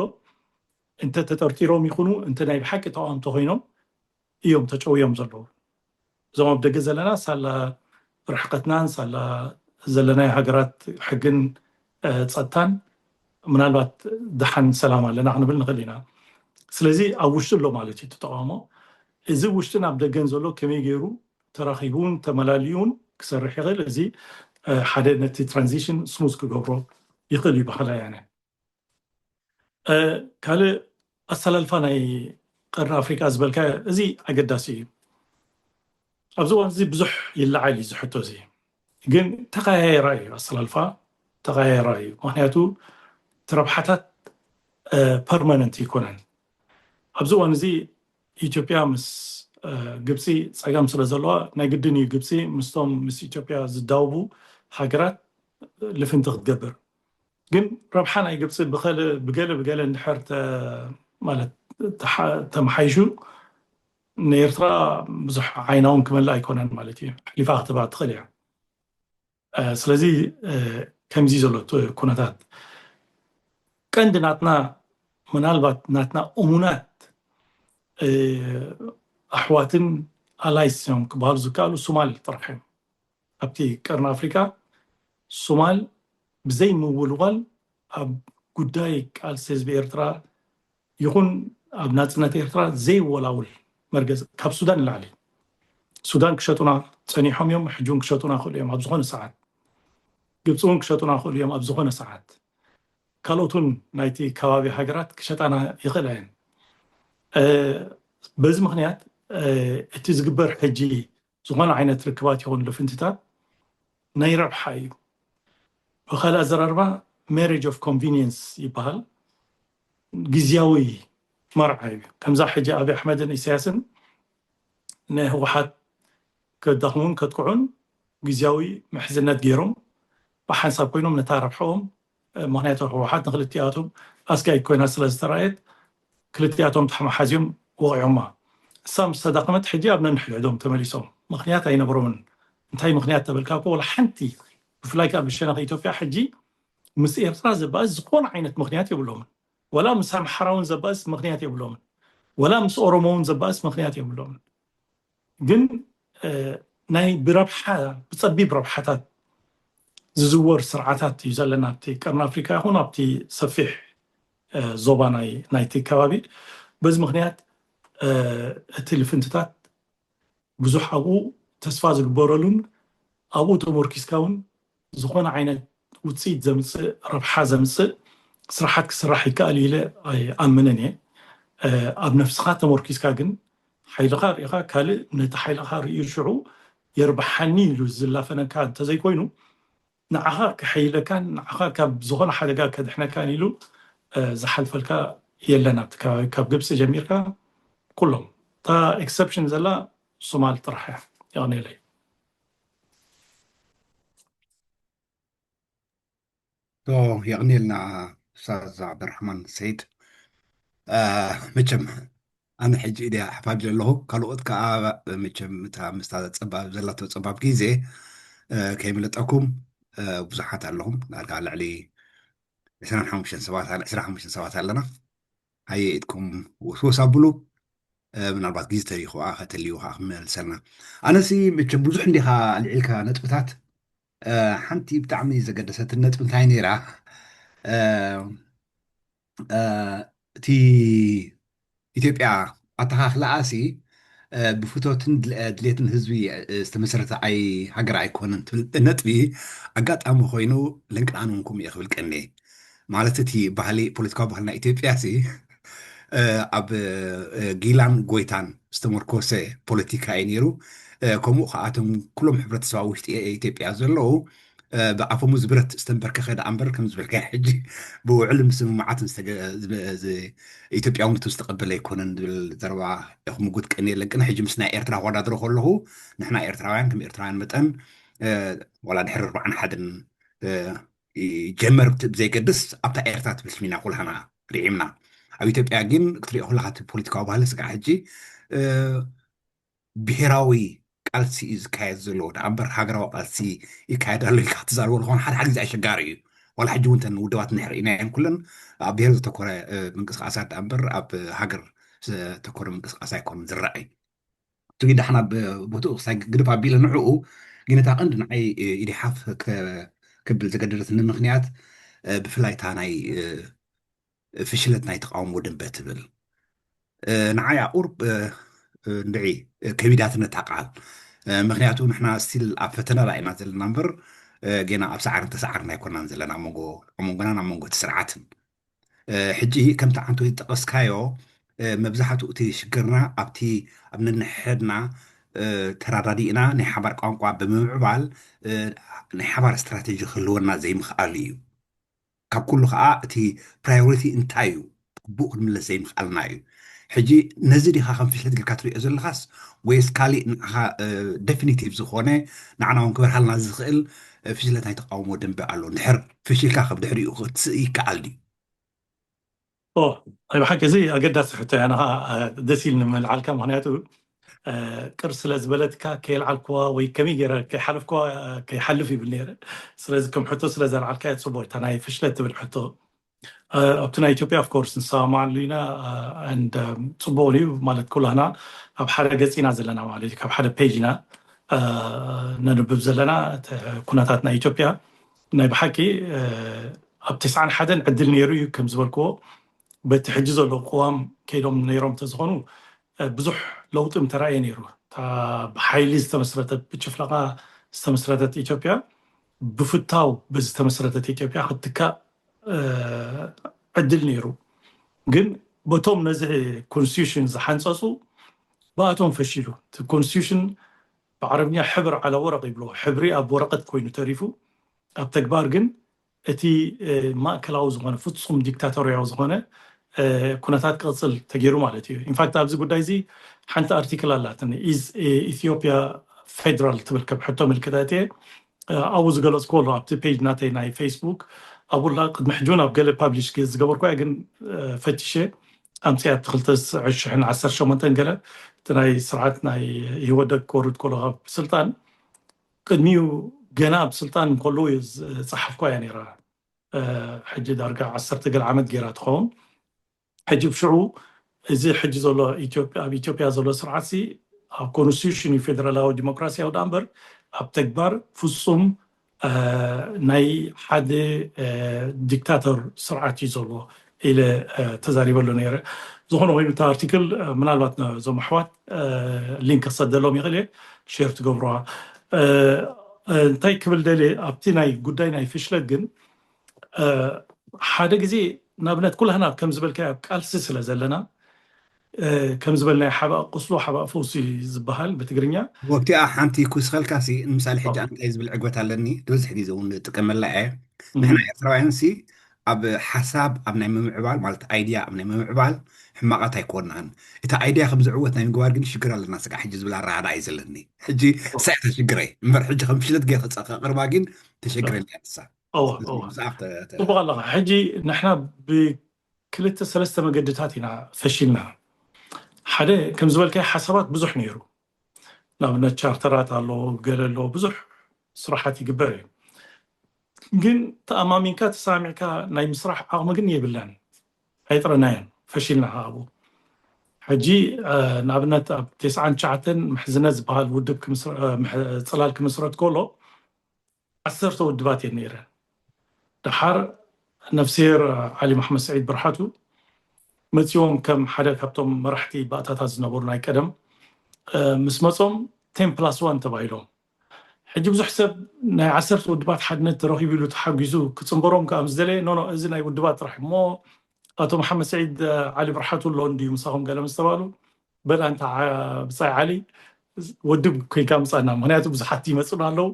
እንተ ተጠርጢሮም ይኹኑ እንተ ናይ ብሓቂ ተቃወምቲ ኮይኖም እዮም ተጨውዮም ዘለዉ። እዞም ኣብ ደገ ዘለና ሳላ ርሕቀትናን ሳላ ዘለናይ ሃገራት ሕግን ፀጥታን ምናልባት ደሓን ሰላም ኣለና ክንብል ንኽእል ኢና። ስለዚ ኣብ ውሽጢ ኣሎ ማለት እዩ ተቃውሞ። እዚ ውሽጥን ኣብ ደገን ዘሎ ከመይ ገይሩ ተራኺቡን ተመላሊኡን ክሰርሕ ይኽእል፣ እዚ ሓደ ነቲ ትራንዚሽን ስሙዝ ክገብሮ ይኽእል እዩ ብኻልኣይ ኣነ። ካልእ ኣሰላልፋ ናይ ቀርኒ ኣፍሪካ ዝበልካ እዚ ኣገዳሲ እዩ። ኣብዚ እዋን እዚ ብዙሕ ይለዓል እዩ ዝሕቶ እዚ፣ ግን ተቀያየራ እዩ ኣሰላልፋ ተቀያየራ እዩ። ምክንያቱ እቲ ረብሓታት ፐርማነንት ይኮነን። ኣብዚ እዋን እዚ ኢትዮጵያ ምስ ግብፂ ፀገም ስለ ዘለዋ ናይ ግድን እዩ ግብፂ ምስቶም ምስ ኢትዮጵያ ዝዳውቡ ሃገራት ልፍንቲ ክትገብር። ግን ረብሓ ናይ ግብፂ ብገለ ብገለ እንድሕር ማለት ተመሓይሹ ንኤርትራ ብዙሕ ዓይናውን ክመልእ ኣይኮነን ማለት እዩ። ኣሕሊፋ ክትባ ትኽእል እያ። ስለዚ ከምዚ ዘሎ ኩነታት ቀንዲ ናትና ምናልባት ናትና እሙናት ኣሕዋትን ኣላይስ እዮም ክበሃሉ ዝከኣሉ ሱማል ጥራሕ እዮም። ኣብቲ ቀርኒ ኣፍሪካ ሱማል ብዘይ ምውልዋል ኣብ ጉዳይ ቃልሲ ህዝቢ ኤርትራ ይኹን ኣብ ናፅነት ኤርትራ ዘይወላውል መርገፂ ካብ ሱዳን ንላዕሊ። ሱዳን ክሸጡና ፀኒሖም እዮም፣ ሕጂ እውን ክሸጡና ክእሉ እዮም ኣብ ዝኾነ ሰዓት። ግብፂ እውን ክሸጡና ክእሉ እዮም ኣብ ዝኾነ ሰዓት። ካልኦት እውን ናይቲ ከባቢ ሃገራት ክሸጣና ይኽእላ እየን። በዚ ምክንያት እቲ ዝግበር ሕጂ ዝኾነ ዓይነት ርክባት ይኹን ልፍንትታት ናይ ረብሓ እዩ። ብካልእ ኣዘራርባ marriage of convenience ይበሃል። ግዝያዊ መርዓ እዩ። ከምዛ ሕጂ ኣብይ ኣሕመድን ኢሳያስን ንህወሓት ከዳኽሙን ከጥቅዑን ግዝያዊ ምሕዝነት ገይሮም ብሓንሳብ ኮይኖም ነታ ረብሐኦም፣ ምክንያቱ ህወሓት ንክልቲኣቶም ኣስጋኢት ኮይና ስለ ዝተረኣየት ክልቲኣቶም ተሓማሓዝዮም ወቂዖማ። እሳ ምስ ተዳኸመት ሕጂ ኣብ ነንሕድሕዶም ተመሊሶም ምክንያት ኣይነብሮምን። እንታይ ምክንያት ተበልካ እኮ ወላ ሓንቲ፣ ብፍላይ ከዓ ብሸነኽ ኢትዮጵያ ሕጂ ምስ ኤርትራ ዘባእስ ዝኾነ ዓይነት ምክንያት የብሎምን። ወላ ምስ ኣምሓራ እውን ዘባእስ ምክንያት የብሎምን። ወላ ምስ ኦሮሞ እውን ዘባእስ ምክንያት የብሎምን። ግን ናይ ብረብሓ ብፀቢብ ረብሓታት ዝዝወር ስርዓታት እዩ ዘለና ኣብቲ ቀርኒ ኣፍሪካ ይኹን ኣብቲ ሰፊሕ ዞባ ናይቲ ከባቢ። በዚ ምክንያት እቲ ልፍንትታት ብዙሕ ኣብኡ ተስፋ ዝግበረሉን ኣብኡ ተመርኪስካ እውን ዝኾነ ዓይነት ውፅኢት ዘምፅእ ረብሓ ዘምፅእ ስራሓት ክስራሕ ይከኣል ኢለ ኣይኣምንን እየ። ኣብ ነፍስኻ ተመርኪስካ ግን ሓይልኻ ርኢኻ ካልእ ነቲ ሓይልኻ ርእዩ ሽዑ የርብሓኒ ኢሉ ዝላፈነካ እንተዘይኮይኑ ንዓኻ ከሐይለካን ንዓኻ ካብ ዝኾነ ሓደጋ ከድሕነካን ኢሉ ዝሓልፈልካ የለን ኣብቲ ከባቢ ካብ ግብፂ ጀሚርካ ኩሎም። እታ exception ዘላ ሶማል ጥራሕ እያ። የቐንየለይ። የቕንየልና ኡስታዝ ዓብደራሕማን ሰይድ። መቸም ኣነ ሕጂ ኢድያ ሓፋጅ ኣለኹ። ካልኦት ከዓ መቸም እታ ምስታ ፀባብ ዘላቶ ፀባብ ግዜ ከይምለጠኩም ብዙሓት ኣለኹም። ዳርጋ ልዕሊ ዕስራን ሓሙሽተን ሰባት ዕስራን ሓሙሽተን ሰባት ኣለና። ሃየ ኢድኩም ወስወስ ኣብሉ። ምናልባት ግዜ ተሪኹ ከዓ ከተልዩ ከዓ ክመልሰልና። ኣነሲ መቸም ብዙሕ እንዲኻ ኣልዒልካ ነጥብታት። ሓንቲ ብጣዕሚ ዘገደሰትን ነጥቢ እንታይ ነይራ? እቲ ኢትዮጵያ ኣተኻኽላኣሲ ብፍቶትን ድልየትን ህዝቢ ዝተመሰረተ ኣይ ሃገር ኣይኮነን ትብል ነጥቢ ኣጋጣሚ ኮይኑ ልንቅኣን እውን ከምኡ እየ ክብል ቀንየ። ማለት እቲ ባህሊ ፖለቲካዊ ባህልና ኢትዮጵያ ሲ ኣብ ጊላን ጎይታን ዝተመርኮሰ ፖለቲካ እዩ ነይሩ። ከምኡ ከኣቶም ኩሎም ሕብረተሰብ ውሽጢ ኢትዮጵያ ዘለዉ ብኣፈሙዝ ብረት ዝተንበርከኸ ደኣ እምበር ከም ዝበልካ ሕጂ ብውዕልን ብስምምዓትን ኢትዮጵያውነቱ ዝተቐበለ ኣይኮነን ዝብል ዘረባ ክምጉት ቀኒ የለን። ግን ሕጂ ምስ ናይ ኤርትራ ክወዳድሮ ከለኹ ንሕና ኤርትራውያን ከም ኤርትራውያን መጠን ዋላ ድሕሪ ኣርባዓን ሓደን ጀመር ዘይገድስ ኣብታ ኤርትራ ትብል ስሚና ኩልሃና ርዒምና። ኣብ ኢትዮጵያ ግን ክትሪኦ ከለካ እቲ ፖለቲካዊ ባህሊ ስጋዕ ሕጂ ብሄራዊ ቃልሲ እዩ ዝካየድ ዘሎ ደኣ እምበር ሃገራዊ ቃልሲ ይካየድ ኣሎ ኢልካ ክትዛረቦ ዝኾነ ሓደ ሓደ ግዜ ኣሸጋሪ እዩ። ዋላ ሕጂ እውን ተን ውድባት እንድሕር ኢናየን ኩለን ኣብ ብሄር ዘተኮረ ምንቅስቃሳት ደኣ እምበር ኣብ ሃገር ዘተኮረ ምንቅስቃስ ኣይኮኑን ዝረኣይ። እቲ ዳሕና ቦትኡ ክሳይ ግድፍ ኣቢለ ንዕኡ ግን እታ ቀንዲ ንዓይ ኢዲሓፍ ክብል ዘገደደትኒ ምክንያት ብፍላይ እታ ናይ ፍሽለት ናይ ተቃውሞ ደንበ ትብል ንዓይ ኣቁር እንድዒ ከቢዳትነታ ቃል ምክንያቱ ንሕና ስቲል ኣብ ፈተና ዳ ኢና ዘለና እምበር ገና ኣብ ሰዓርን ተሰዓርን ኣይኮናን ዘለና ኣብ መንጎ ኣብ መንጎናን ኣብ መንጎ እቲ ስርዓትን ሕጂ ከምቲ ዓንቶ ዝጠቀስካዮ መብዛሕትኡ እቲ ሽግርና ኣብቲ ኣብ ነንሕድና ተራዳዲእና ናይ ሓባር ቋንቋ ብምምዕባል ናይ ሓባር ስትራቴጂ ክህልወና ዘይምኽኣሉ እዩ። ካብ ኩሉ ከዓ እቲ ፕራዮሪቲ እንታይ እዩ ግቡእ ክንምለስ ዘይምኽኣልና እዩ። ሕጂ ነዚ ዲኻ ከም ፍሽለት ጌርካ ትሪኦ ዘለኻስ ወይስ ካሊእ ንዓኻ ደፊኒቲቭ ዝኾነ ንዓና እውን ክበርሃልና ዝኽእል ፍሽለት ናይ ተቃውሞ ደንበ ኣሎ? እንድሕር ፍሽልካ ከም ድሕሪኡ ክትስእ ይከኣል ድዩ? ኦ ናይ ብሓቂ እዚ ኣገዳሲ ሕቶ እያ። ንኻ ደስ ኢልኒ ምልዓልካ፣ ምክንያቱ ቅር ስለ ዝበለትካ ከየልዓልክዋ ወይ ከመይ ገይረ ከይሓለፍክዋ ከይሓልፍ ይብል ነይረ። ስለዚ ከም ሕቶ ስለ ዘልዓልካ እያ ጽቡቅ እታ ናይ ፍሽለት ትብል ሕቶ። ኣብቲ ናይ ኢትዮጵያ ኦፍኮርስ ንሰማማዓሉ ኢና and ጽቡቅ እዩ ማለት ኩላህና ኣብ ሓደ ገጽ ኢና ዘለና ማለት እዩ፣ ካብ ሓደ ፔጅ ኢና ነንብብ ዘለና ኩነታት ናይ ኢትዮጵያ። ናይ ብሓቂ ኣብ ተስዓን ሓደን ዕድል ነይሩ እዩ ከም ዝበልክዎ በቲ ሕጂ ዘሎ ቅዋም ከይዶም ነይሮም እንተዝኾኑ ብዙሕ ለውጢ ምተራእየ ነይሩ። እታ ብሓይሊ ዝተመስረተት ብጭፍለቃ ዝተመስረተት ኢትዮጵያ ብፍታው ብዝተመስረተት ኢትዮጵያ ክትትካእ ዕድል ነይሩ። ግን በቶም ነዚ ኮንስቲቱሽን ዝሓንፀፁ ብኣቶም ፈሺሉ። እቲ ኮንስቲቱሽን ብዓረብኛ ሕብር ዓላ ወረቅ ይብሎ፣ ሕብሪ ኣብ ወረቀት ኮይኑ ተሪፉ ኣብ ተግባር ግን እቲ ማእከላዊ ዝኾነ ፍጹም ዲክታቶርያዊ ዝኾነ ኩነታት ክቕጽል ተገይሩ ማለት እዩ። ኢንፋክት ኣብዚ ጉዳይ እዚ ሓንቲ ኣርቲክል ኣላትኒ፣ ኢዝ ኢትዮጵያ ፌደራል ትብል ከም ሕቶ ምልክታ እየ ኣብኡ ዝገለጽኩ ኣሎ ኣብቲ ፔጅ ናተይ ናይ ፌስቡክ። ኣብኡላ ቅድሚ ሕጂ እውን ኣብ ገለ ፓብሊሽ ዝገበርኩ እያ፣ ግን ፈቲሸ ኣምፅያ ኣብቲ ክልተ ሽሕን ዓሰርተ ሸሞንተን ገለ እቲ ናይ ስርዓት ናይ ኢህወደግ ክወርድ ከሎ ካብ ስልጣን ቅድሚኡ ገና ኣብ ስልጣን እንከለዉ ዝፀሓፍኳ እያ ነይራ። ሕጂ ዳርጋ ዓሰርተ ገለ ዓመት ገይራ ትኸውን። ሕጂ ብሽዑ እዚ ሕጂ ዘሎ ኣብ ኢትዮጵያ ዘሎ ስርዓት ሲ ኣብ ኮንስቲቱሽን እዩ ፌደራላዊ ዲሞክራሲያዊ ዳ እምበር ኣብ ተግባር ፍፁም ናይ ሓደ ዲክታተር ስርዓት እዩ ዘሎ ኢለ ተዛሪበሉ ነይረ። ዝኾነ ኮይኑ እቲ ኣርቲክል ምናልባት ነዞም ኣሕዋት ሊንክ ክሰደሎም ይኽእል እየ፣ ሼር ትገብሩዋ። እንታይ ክብል ደልየ ኣብቲ ናይ ጉዳይ ናይ ፍሽለት ግን ሓደ ግዜ ንኣብነት ኩላህና ከም ዝበልካዮ ኣብ ቃልሲ ስለ ዘለና ከም ዝበልናዮ ሓባእ ቁስሉ ሓባእ ፈውሲ ዝበሃል ብትግርኛ። ወቅቲኣ ሓንቲ ክውስኸልካ ሲ ንምሳሌ ሕጂ ኣንታይ ዝብል ዕግበት ኣለኒ ዝበዝሕ ግዜ እውን ንጥቀመላ እየ። ንሕና ኤርትራውያን ሲ ኣብ ሓሳብ ኣብ ናይ ምምዕባል ማለት ኣይድያ ኣብ ናይ ምምዕባል ሕማቓት ኣይኮናን። እቲ ኣይድያ ከም ዝዕወት ናይ ምግባር ግን ሽግር ኣለና። ስጋ ሕጂ ዝብል ኣረዳዳ እዩ ዘለኒ። ሕጂ ሳይታ ሽግረይ እምበር ሕጂ ከም ፍሽለት ጌር ከቕርባ ግን ተሸግረኒ እያ ንሳ። ጽቡቕ ኣለኻ። ሕጂ ንሕና ብክልተ ሰለስተ መገድታት ኢና ፈሺልና። ሓደ ከም ዝበልካዮ ሓሳባት ብዙሕ ነይሩ። ንኣብነት ቻርተራት ኣሎ፣ ገለ ኣሎ፣ ብዙሕ ስራሓት ይግበር እዩ። ግን ተኣማሚንካ ተሳሚዕካ ናይ ምስራሕ ዓቕሚ ግን የብልናን። ኣይጥረናዮን፣ ፈሺልና ኣብኡ። ሕጂ ንኣብነት ኣብ ተስዓን ትሽዓተን ምሕዝነት ዝበሃል ውድብ ጽላል ክምስረት ከሎ ዓሰርተ ውድባት እየን ነይረን። ደሓር ነፍስሄር ዓሊ መሓመድ ስዒድ ብርሓቱ መፂዎም ከም ሓደ ካብቶም መራሕቲ ባእታታት ዝነበሩ ናይ ቀደም ምስ መፆም ቴን ፕላስ ዋን ተባሂሎም። ሕጂ ብዙሕ ሰብ ናይ ዓሰርተ ውድባት ሓድነት ተረኺቡ ኢሉ ተሓጒሱ ክፅንበሮም ከዓ ምስ ደለየ ኖኖ እዚ ናይ ውድባት ጥራሕ እሞ ኣቶ መሓመድ ስዒድ ዓሊ ብርሓቱ ኣሎ እንድዩ ምሳኹም ገለ ምስ ተባሉ በል ኣንታ ብፃይ ዓሊ ውድብ ኮይንካ ምፃና፣ ምክንያቱ ብዙሓት ይመፁና ኣለዉ።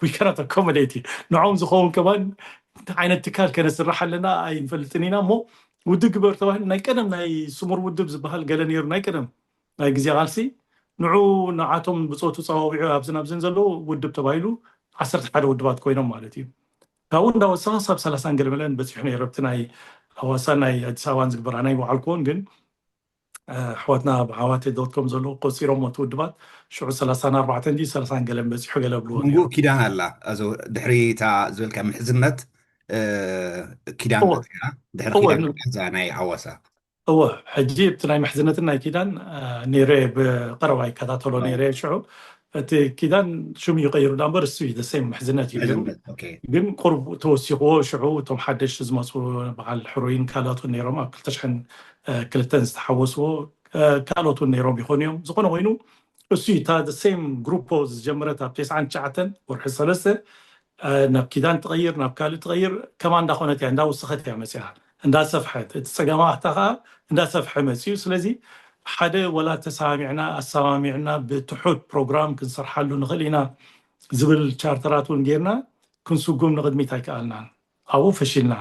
We cannot accommodate ንዖም ዝኸውን ከማን እንታይ ዓይነት ትካል ከነስራሕ ኣለና ኣይንፈልጥን ኢና እሞ ውድብ ግበር ተባሂሉ ናይ ቀደም ናይ ስሙር ውድብ ዝበሃል ገለ ነይሩ ናይ ቀደም ናይ ግዜ ቃልሲ ንዑ ንዓቶም ብፆቱ ፀዋዊዑ ኣብዚ ናብዝን ዘለዉ ውድብ ተባሂሉ ዓሰርተ ሓደ ውድባት ኮይኖም ማለት እዩ። ካብኡ እንዳወሰኸ ሳብ ሰላሳን ገለመለን በፂሑ ነይሩ ኣብቲ ናይ ሃዋሳን ናይ ኣዲስ ኣበባን ዝግበር ኣናይ ወዓልኩዎን ግን ኣሕዋትና ኣብ ዓዋቴ ዶት ኮም ዘለዉ ቆፂሮም እቲ ውድባት ሽዑ ሰላሳን ኣርባዕተን ድዩ ሰላሳን ገለን በፂሑ ገለ ኣብልዎ መንጉ ነይሩ። ኪዳን ኣላ እዞ ድሕሪ እታ ዝበልካ ምሕዝነት እ፣ ኪዳን እወ። መፅያ ድሕሪ እወ፣ ኪዳን ን- እዛ ናይ ሃዋሳ እወ፣ ሕጂ እቲ ናይ ምሕዝነትን ናይ ኪዳን እ፣ ነይረ ብቀረባ ይከታተሎ እ። ነይረ ሽዑ እቲ ኪዳን ሽም ይቀይሩ ዳ እምበር እሱ እዩ the same ምሕዝነት እዩ ነይሩ። ሕዝነት ኦኬ ግን ቁርብ ተወሲኽዎ ሽዑ እቶም ሓደሽቲ ዝመፁ በዓል ሕሩይን ካልኦትን ነይሮም ኣብ ክልተ ሽሕን ክልተን ዝተሓወስዎ ካልኦት እውን ነይሮም ይኾኑ እዮም። ዝኾነ ኮይኑ እሱ እዩ እታ the same ግሩፖ ዝጀመረት ኣብ ተስዓን ትሽዓተን ወርሒ ሰለስተ ናብ ኪዳን ትቐይር ናብ ካልእ ትቐይር ከማ እንዳኾነት እያ እንዳወሰኸት እያ መፅያ እንዳሰፍሐት እቲ ፀገማታ ከዓ እንዳሰፍሐ መፅዩ። ስለዚ ሓደ ወላ ተሰማሚዕና ኣሰማሚዕና ብትሑት ፕሮግራም ክንሰርሓሉ ንኽእል ኢና ዝብል ቻርተራት እውን ጌርና ክንስጉም ንቕድሚት ኣይከኣልናን። ኣብኡ ፈሺልና።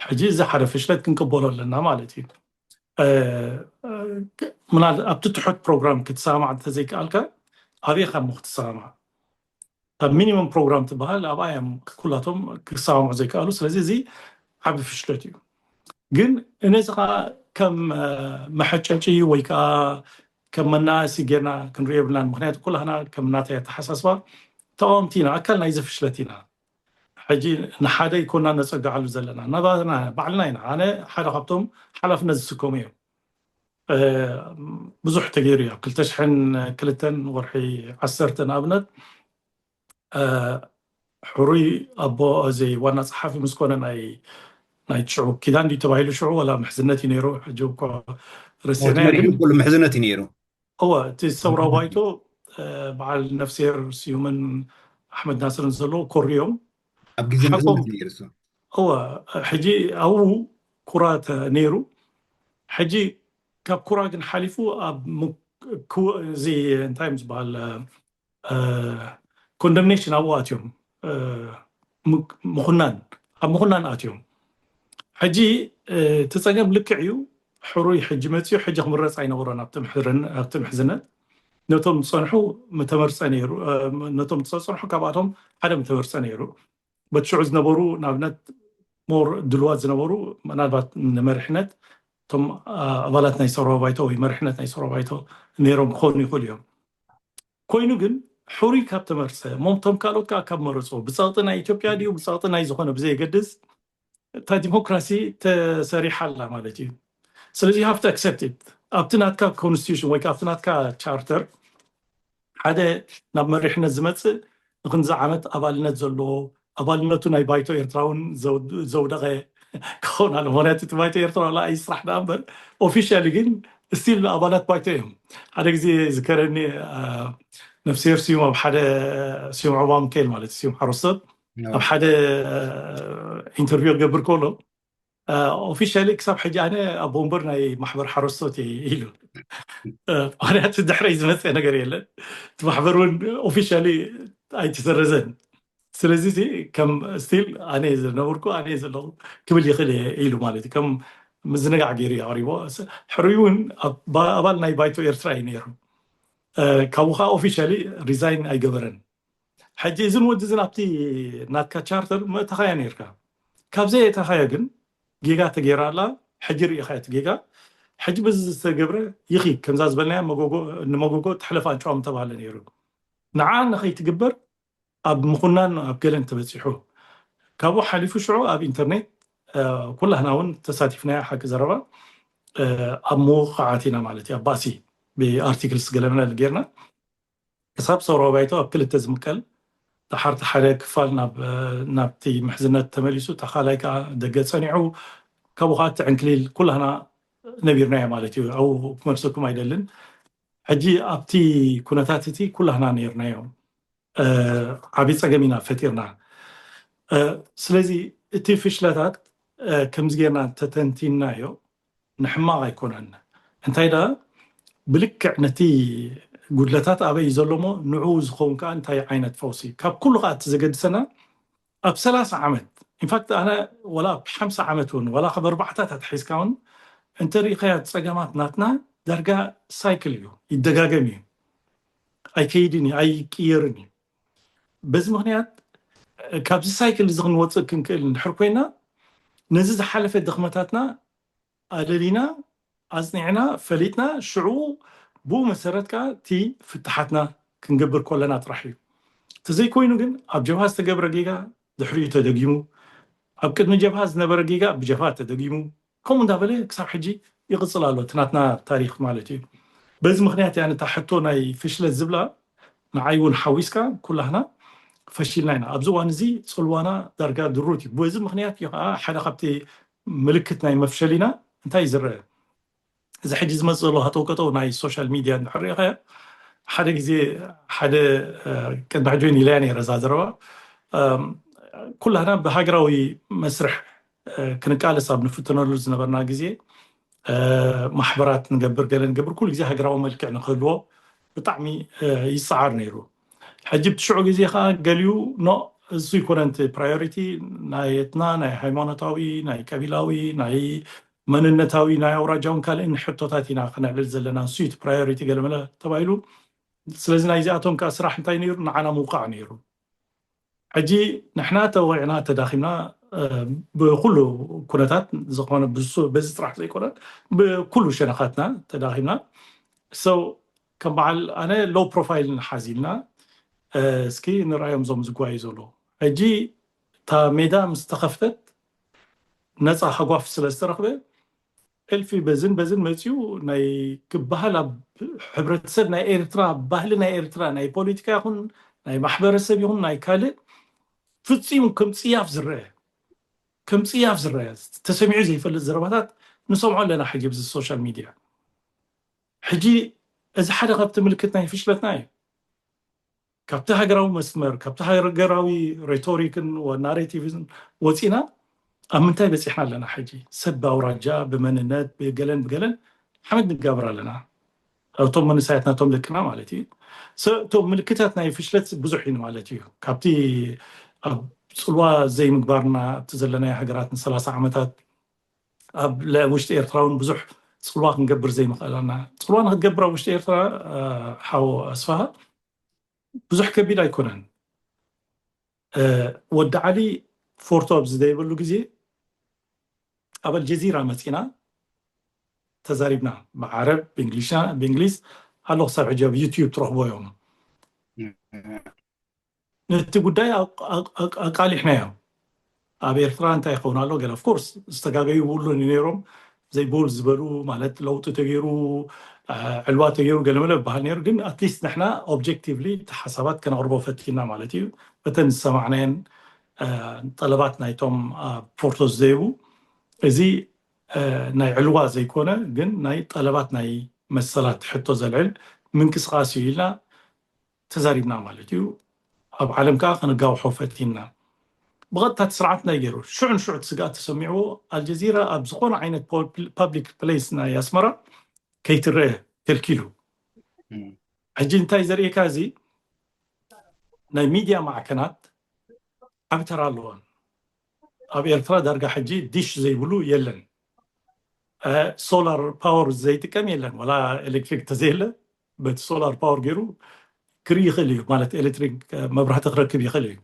ሕጂ እዚ ሓደ ፍሽለት ክንቅበሎ ኣለና ማለት እዩ። ምናል ኣብቲ ትሑት ፕሮግራም ክትሰማማዕ እንተዘይከኣልካ ኣበይ ካብ ክትሰማማዕ ካብ ሚኒመም ፕሮግራም ትበሃል ኣብኣ እዮም ኩላቶም ክሰማምዑ ዘይከኣሉ። ስለዚ እዚ ዓቢ ፍሽለት እዩ። ግን ነዚ ከዓ ከም መሐጨጪ ወይ ከዓ ከም መናእሲ ጌርና ክንሪኦ የብልናን። ምክንያቱ ኩላህና ከም ናተይ ኣተሓሳስባ ተቃወምቲ ኢና፣ ኣካል ናይዚ ፍሽለት ኢና። ሕጂ ንሓደ ይኮና ነፀግዓሉ ዘለና ናባና ባዕልና ኢና። ኣነ ሓደ ካብቶም ሓላፍነት ዝስከሙ እዮም። ብዙሕ ተገይሩ እዩ ኣብ ክልተ ሽሕን ክልተን ወርሒ ዓሰርተ ንኣብነት ሕሩይ ኣቦ እዚ ዋና ፀሓፊ ምስ ኮነ ናይ ናይ ሽዑ ኪዳን ድዩ ተባሂሉ ሽዑ ወላ ምሕዝነት እዩ ነይሩ። ሕጂ እኮ ረሲዕናዮ ግን ኩሉ ምሕዝነት እዩ ነይሩ። እወ እቲ ሰውራ ባይቶ በዓል ነፍስሄር ስዩምን ኣሕመድ ናስርን ዘለዉ ኮርዮም ኣብ ግዜ ሓቆም ምሕዝነት እዩ ነይሩ እሱ። እወ ሕጂ ኣብኡ ኩራ ነይሩ። ሕጂ ካብ ኩራ ግን ሓሊፉ ኣብ እዚ እንታይ እዮም ዝበሃል ኮንደምኔሽን ኣብኡ ኣትዮም ምኩናን ኣብ ምኹናን ኣትዮም። ሕጂ እቲ ፀገም ልክዕ እዩ። ሕሩይ ሕጂ መፅዩ፣ ሕጂ ክምረፅ ኣይነበሮን ኣብቲ ምሕዝነት። ነቶም ዝፀንሑ ምተመርፀ ነይሩ። ነቶም ዝፀንሑ ካብኣቶም ሓደ ምተመርፀ ነይሩ። በቲ ሽዑ ዝነበሩ ንኣብነት ሞር ድልዋት ዝነበሩ ምናልባት ንመሪሕነት እቶም ኣባላት ናይ ሰውራዊ ባይቶ ወይ መሪሕነት ናይ ሰውራዊ ባይቶ ነይሮም ክኾኑ ይኽእሉ እዮም። ኮይኑ ግን ሕሩይ ካብ ተመርፀ፣ እሞ እቶም ካልኦት ከዓ ካብ መረፁ፣ ብፀቕጢ ናይ ኢትዮጵያ ድዩ ብፀቕጢ ናይ ዝኾነ ብዘየገድስ እታ ዲሞክራሲ ተሰሪሓ ኣላ ማለት እዩ። ስለዚ you have to accept it። ኣብቲ ናትካ ኮንስቲቱሽን ወይ ኣብቲ ናትካ ቻርተር ሓደ ናብ መሪሕነት ዝመፅእ ንክንዚ ዓመት ኣባልነት ዘለዎ፣ ኣባልነቱ ናይ ባይቶ ኤርትራ እውን ዘውደቐ ክኸውን ኣሎ። ምክንያቱ እቲ ባይቶ ኤርትራ ላ ይስራሕ ደኣ እምበር ኦፊሻሊ ግን ስቲል ኣባላት ባይቶ እዮም። ሓደ ግዜ ዝከረኒ ነፍስሄር ስዩም ኣብ ሓደ፣ ስዩም ዑባ ሚካኤል ማለት ስዩም ሓረስቶት ኣብ ሓደ ኢንተርቪው ክገብር ከሎ ኦፊሻሊ ክሳብ ሕጂ ኣነ ኣብ ወንበር ናይ ማሕበር ሓረስቶት እየ ኢሉ። ምክንያቱ ድሕረይ ዝመፀ ነገር የለን። እቲ ማሕበር እውን ኦፊሻሊ ኣይተሰረዘን። ስለዚ ከም ስቲል ኣነ ዝነበርኩ ኣነ ዘለኹ ክብል ይኽእል እየ ኢሉ ማለት እዩ። ከም ምዝንጋዕ ገይሩ እዩ ኣቕሪቦ። ሕሩይ እውን ኣባል ናይ ባይቶ ኤርትራ እዩ ነይሩ። ካብኡ ከዓ ኦፊሻሊ ሪዛይን ኣይገበረን። ሕጂ እዝን ወዲ እዝን ኣብቲ ናትካ ቻርተር መእተኻያ ነይርካ። ካብ ዘየእተኻዮ ግን ጌጋ ተገይራ ኣላ። ሕጂ ርኢኻ እቲ ጌጋ። ሕጂ በዚ ዝተገብረ ይኺ ከምዛ ዝበልናያ መጎጎ፣ ንመጎጎ ትሕለፍ ኣንጭዋ ምተባህለ ነይሩ። ንዓ ንኸይትግበር ኣብ ምኹናን ኣብ ገለን ተበፂሑ። ካብኡ ሓሊፉ ሽዑ ኣብ ኢንተርኔት ኩላህና እውን ተሳቲፍናያ ሓቂ ዘረባ ኣብ ምውቃዓት ኢና ማለት እዩ። ኣብ ባእሲ ብኣርቲክልስ ገለመለ ጌርና ክሳብ ሰውራዊ ባይቶ ኣብ ክልተ ዝምቀል፣ ደሓርቲ ሓደ ክፋል ናብቲ ምሕዝነት ተመሊሱ፣ እታ ካልኣይ ከዓ ደገ ፀኒዑ፣ ካብኡ ከዓ እቲ ዕንክሊል ኩላህና ነቢርናዮ ማለት እዩ። ኣብኡ ክመልሰኩም ኣይደልን። ሕጂ ኣብቲ ኩነታት እቲ ኩላህና ነይርናዮ። ዓብዪ ፀገም ኢና ፈጢርና። ስለዚ እቲ ፍሽለታት ከምዚ ጌርና እንተተንቲንናዮ ንሕማቕ ኣይኮነን። እንታይ ደኣ ብልክዕ ነቲ ጉድለታት ኣበይ እዩ ዘሎ እሞ ንዕኡ ዝኸውን ከዓ እንታይ ዓይነት ፈውሲ። ካብ ኩሉ ከዓ እቲ ዘገድሰና ኣብ ሰላሳ ዓመት ኢንፋክት ኣነ ወላ ሓምሳ ዓመት እውን ወላ ካብ ኣርባዕታት ኣትሒዝካ እውን እንተሪኢኻዮ ፀገማት ናትና ዳርጋ ሳይክል እዩ፣ ይደጋገም እዩ፣ ኣይከይድን እዩ፣ ኣይቅየርን እዩ። በዚ ምክንያት ካብዚ ሳይክል እዚ ክንወፅእ ክንክእል እንድሕር ኮይና ነዚ ዝሓለፈ ድኽመታትና ኣለሊና ኣፅኒዕና ፈሊጥና ሽዑ ብኡ መሰረት ከዓ እቲ ፍትሓትና ክንገብር ከለና ጥራሕ እዩ። ተዘይኮይኑ ግን ኣብ ጀብሃ ዝተገብረ ጌጋ ድሕሪኡ ተደጊሙ፣ ኣብ ቅድሚ ጀብሃ ዝነበረ ጌጋ ብጀብሃ ተደጊሙ፣ ከምኡ እንዳበለ ክሳብ ሕጂ ይቕፅል ኣሎ እቲ ናትና ታሪክ ማለት እዩ። በዚ ምክንያት እያ ነታ ሕቶ ናይ ፍሽለት ዝብላ ንዓይ እውን ሓዊስካ ኩላህና ፈሺልና ኢና። ኣብዚ እዋን እዚ ፅልዋና ዳርጋ ድሩት እዩ። በዚ ምክንያት እዩ ከዓ ሓደ ካብቲ ምልክት ናይ መፍሸሊና እንታይ እዩ ዝረአ? እዚ ሕጂ ዝመፅእ ዘሎ ሃጠውቀጠው ናይ ሶሻል ሚድያ እንድሕር ሪኢኻዮ፣ ሓደ ግዜ ሓደ ቅድሚ ሕጂ እውን ኢለያ ነይረ እዛ ዘረባ፣ ኩላህና ብሃገራዊ መስርሕ ክንቃለስ ኣብ ንፍትነሉ ዝነበርና ግዜ ማሕበራት ንገብር ገለ ንገብር ኩሉ ግዜ ሃገራዊ መልክዕ ንክህልዎ ብጣዕሚ ይፀዓር ነይሩ። ሕጂ ብትሽዑ ግዜ ከዓ ገሊኡ ኖ እሱ ይኮነን እቲ ፕራዮሪቲ ናየትና ናይ ሃይማኖታዊ ናይ ቀቢላዊ ናይ መንነታዊ ናይ ኣውራጃውን ካልእን ሕቶታት ኢና ክነዕልል ዘለና፣ ንሱ እቲ ፕራዮሪቲ ገለመለ ተባሂሉ። ስለዚ ናይዚኣቶም ከዓ ስራሕ እንታይ ነይሩ? ንዓና ምውቃዕ ነይሩ። ሕጂ ንሕና ተወቂዕና ተዳኺምና ብኩሉ ኩነታት ዝኾነ በዚ ጥራሕ ዘይኮነ ብኩሉ ሸነኻትና ተዳኺምና። ሰው ከም በዓል ኣነ ሎው ፕሮፋይል ንሓዝ ኢልና እስኪ ንርኣዮም እዞም ዝጓዩ ዘለዉ። ሕጂ እታ ሜዳ ምስ ተኸፍተት ነፃ ሃጓፍ ስለ ዝተረኽበ እልፊ በዝን በዝን መፅዩ ናይ ክበሃል ኣብ ሕብረተሰብ ናይ ኤርትራ ባህሊ ናይ ኤርትራ ናይ ፖለቲካ ይኹን ናይ ማሕበረሰብ ይኹን ናይ ካልእ ፍፂሙ ከም ፅያፍ ዝረአ ከም ፅያፍ ዝረአ ተሰሚዑ ዘይፈልጥ ዘረባታት ንሰምዖ ኣለና። ሕጂ ብዚ ሶሻል ሚድያ ሕጂ እዚ ሓደ ካብቲ ምልክት ናይ ፍሽለትና እዩ። ካብቲ ሃገራዊ መስመር ካብቲ ሃገራዊ ሬቶሪክን ናሬቲቭን ወፂና ኣብ ምንታይ በፂሕና ኣለና? ሕጂ ሰብ ብኣውራጃ ብመንነት ብገለን ብገለን ሓመድ ንጋብር ኣለና። እቶም መንእሰያት ናቶም ደቅና ማለት እዩ። እቶም ምልክታት ናይ ፍሽለት ብዙሕ እዩ ማለት እዩ። ካብቲ ኣብ ፅልዋ ዘይምግባርና ኣብቲ ዘለናዮ ሃገራት ንሰላሳ ዓመታት ኣብ ለ- ውሽጢ ኤርትራ እውን ብዙሕ ፅልዋ ክንገብር ዘይምኽእላና። ፅልዋ ንክትገብር ኣብ ውሽጢ ኤርትራ፣ ሓው ኣስፋሃ፣ ብዙሕ ከቢድ ኣይኮነን። ወዲ ዓሊ ፎርቶ ኣብ ዝደየበሉ ግዜ ኣብ ኣልጀዚራ መፂና ተዛሪብና፣ ብዓረብ፣ ብእንግሊዝና፣ ብእንግሊዝ ኣሎ። ክሳብ ሕጂ ኣብ ዩትዩብ ትረኽቦ እዮም። ነቲ ጉዳይ ኣቃሊሕናዮ። ኣብ ኤርትራ እንታይ ይኸውን ኣሎ ገለ ኦፍኮርስ ዝተጋገዩ ብሉ ነይሮም፣ ዘይቦል ዝበሉ ማለት ለውጢ ተገይሩ፣ ዕልዋ ተገይሩ ገለመለ ይበሃል ነይሩ። ግን ኣትሊስት ንሕና ኦብጀክቲቭሊ እቲ ሓሳባት ከነቕርቦ ፈቲና ማለት እዩ። በተን ዝሰማዕናየን ጠለባት ናይቶም ኣብ ፎርቶ ዝዘይቡ፣ እዚ ናይ ዕልዋ ዘይኮነ ግን ናይ ጠለባት ናይ መሰላት ሕቶ ዘልዕል ምንቅስቃስ እዩ ኢልና ተዛሪብና ማለት እዩ። ኣብ ዓለም ከዓ ከነጋውሖ ፈቲና። ብቐጥታ እቲ ስርዓት ናይ ገይሩ ሽዑ ንሽዑ እቲ ስግኣት ተሰሚዕዎ ኣልጀዚራ ኣብ ዝኾነ ዓይነት ፓብሊክ ፕሌስ ናይ ኣስመራ ከይትረአ ከልኪሉ። ሕጂ እንታይ ዘርእየካ፣ እዚ ናይ ሚድያ ማዕከናት ዓቢ ተራ ኣለዎን። ኣብ ኤርትራ ዳርጋ ሕጂ ዲሽ ዘይብሉ የለን። ሶላር ፓወር ዘይጥቀም የለን። ዋላ ኤሌክትሪክ ተዘየለ በቲ ሶላር ፓወር ገይሩ ክርኢ ይኽእል እዩ ማለት ኤሌክትሪክ መብራህቲ ክረክብ ይኽእል እዩ።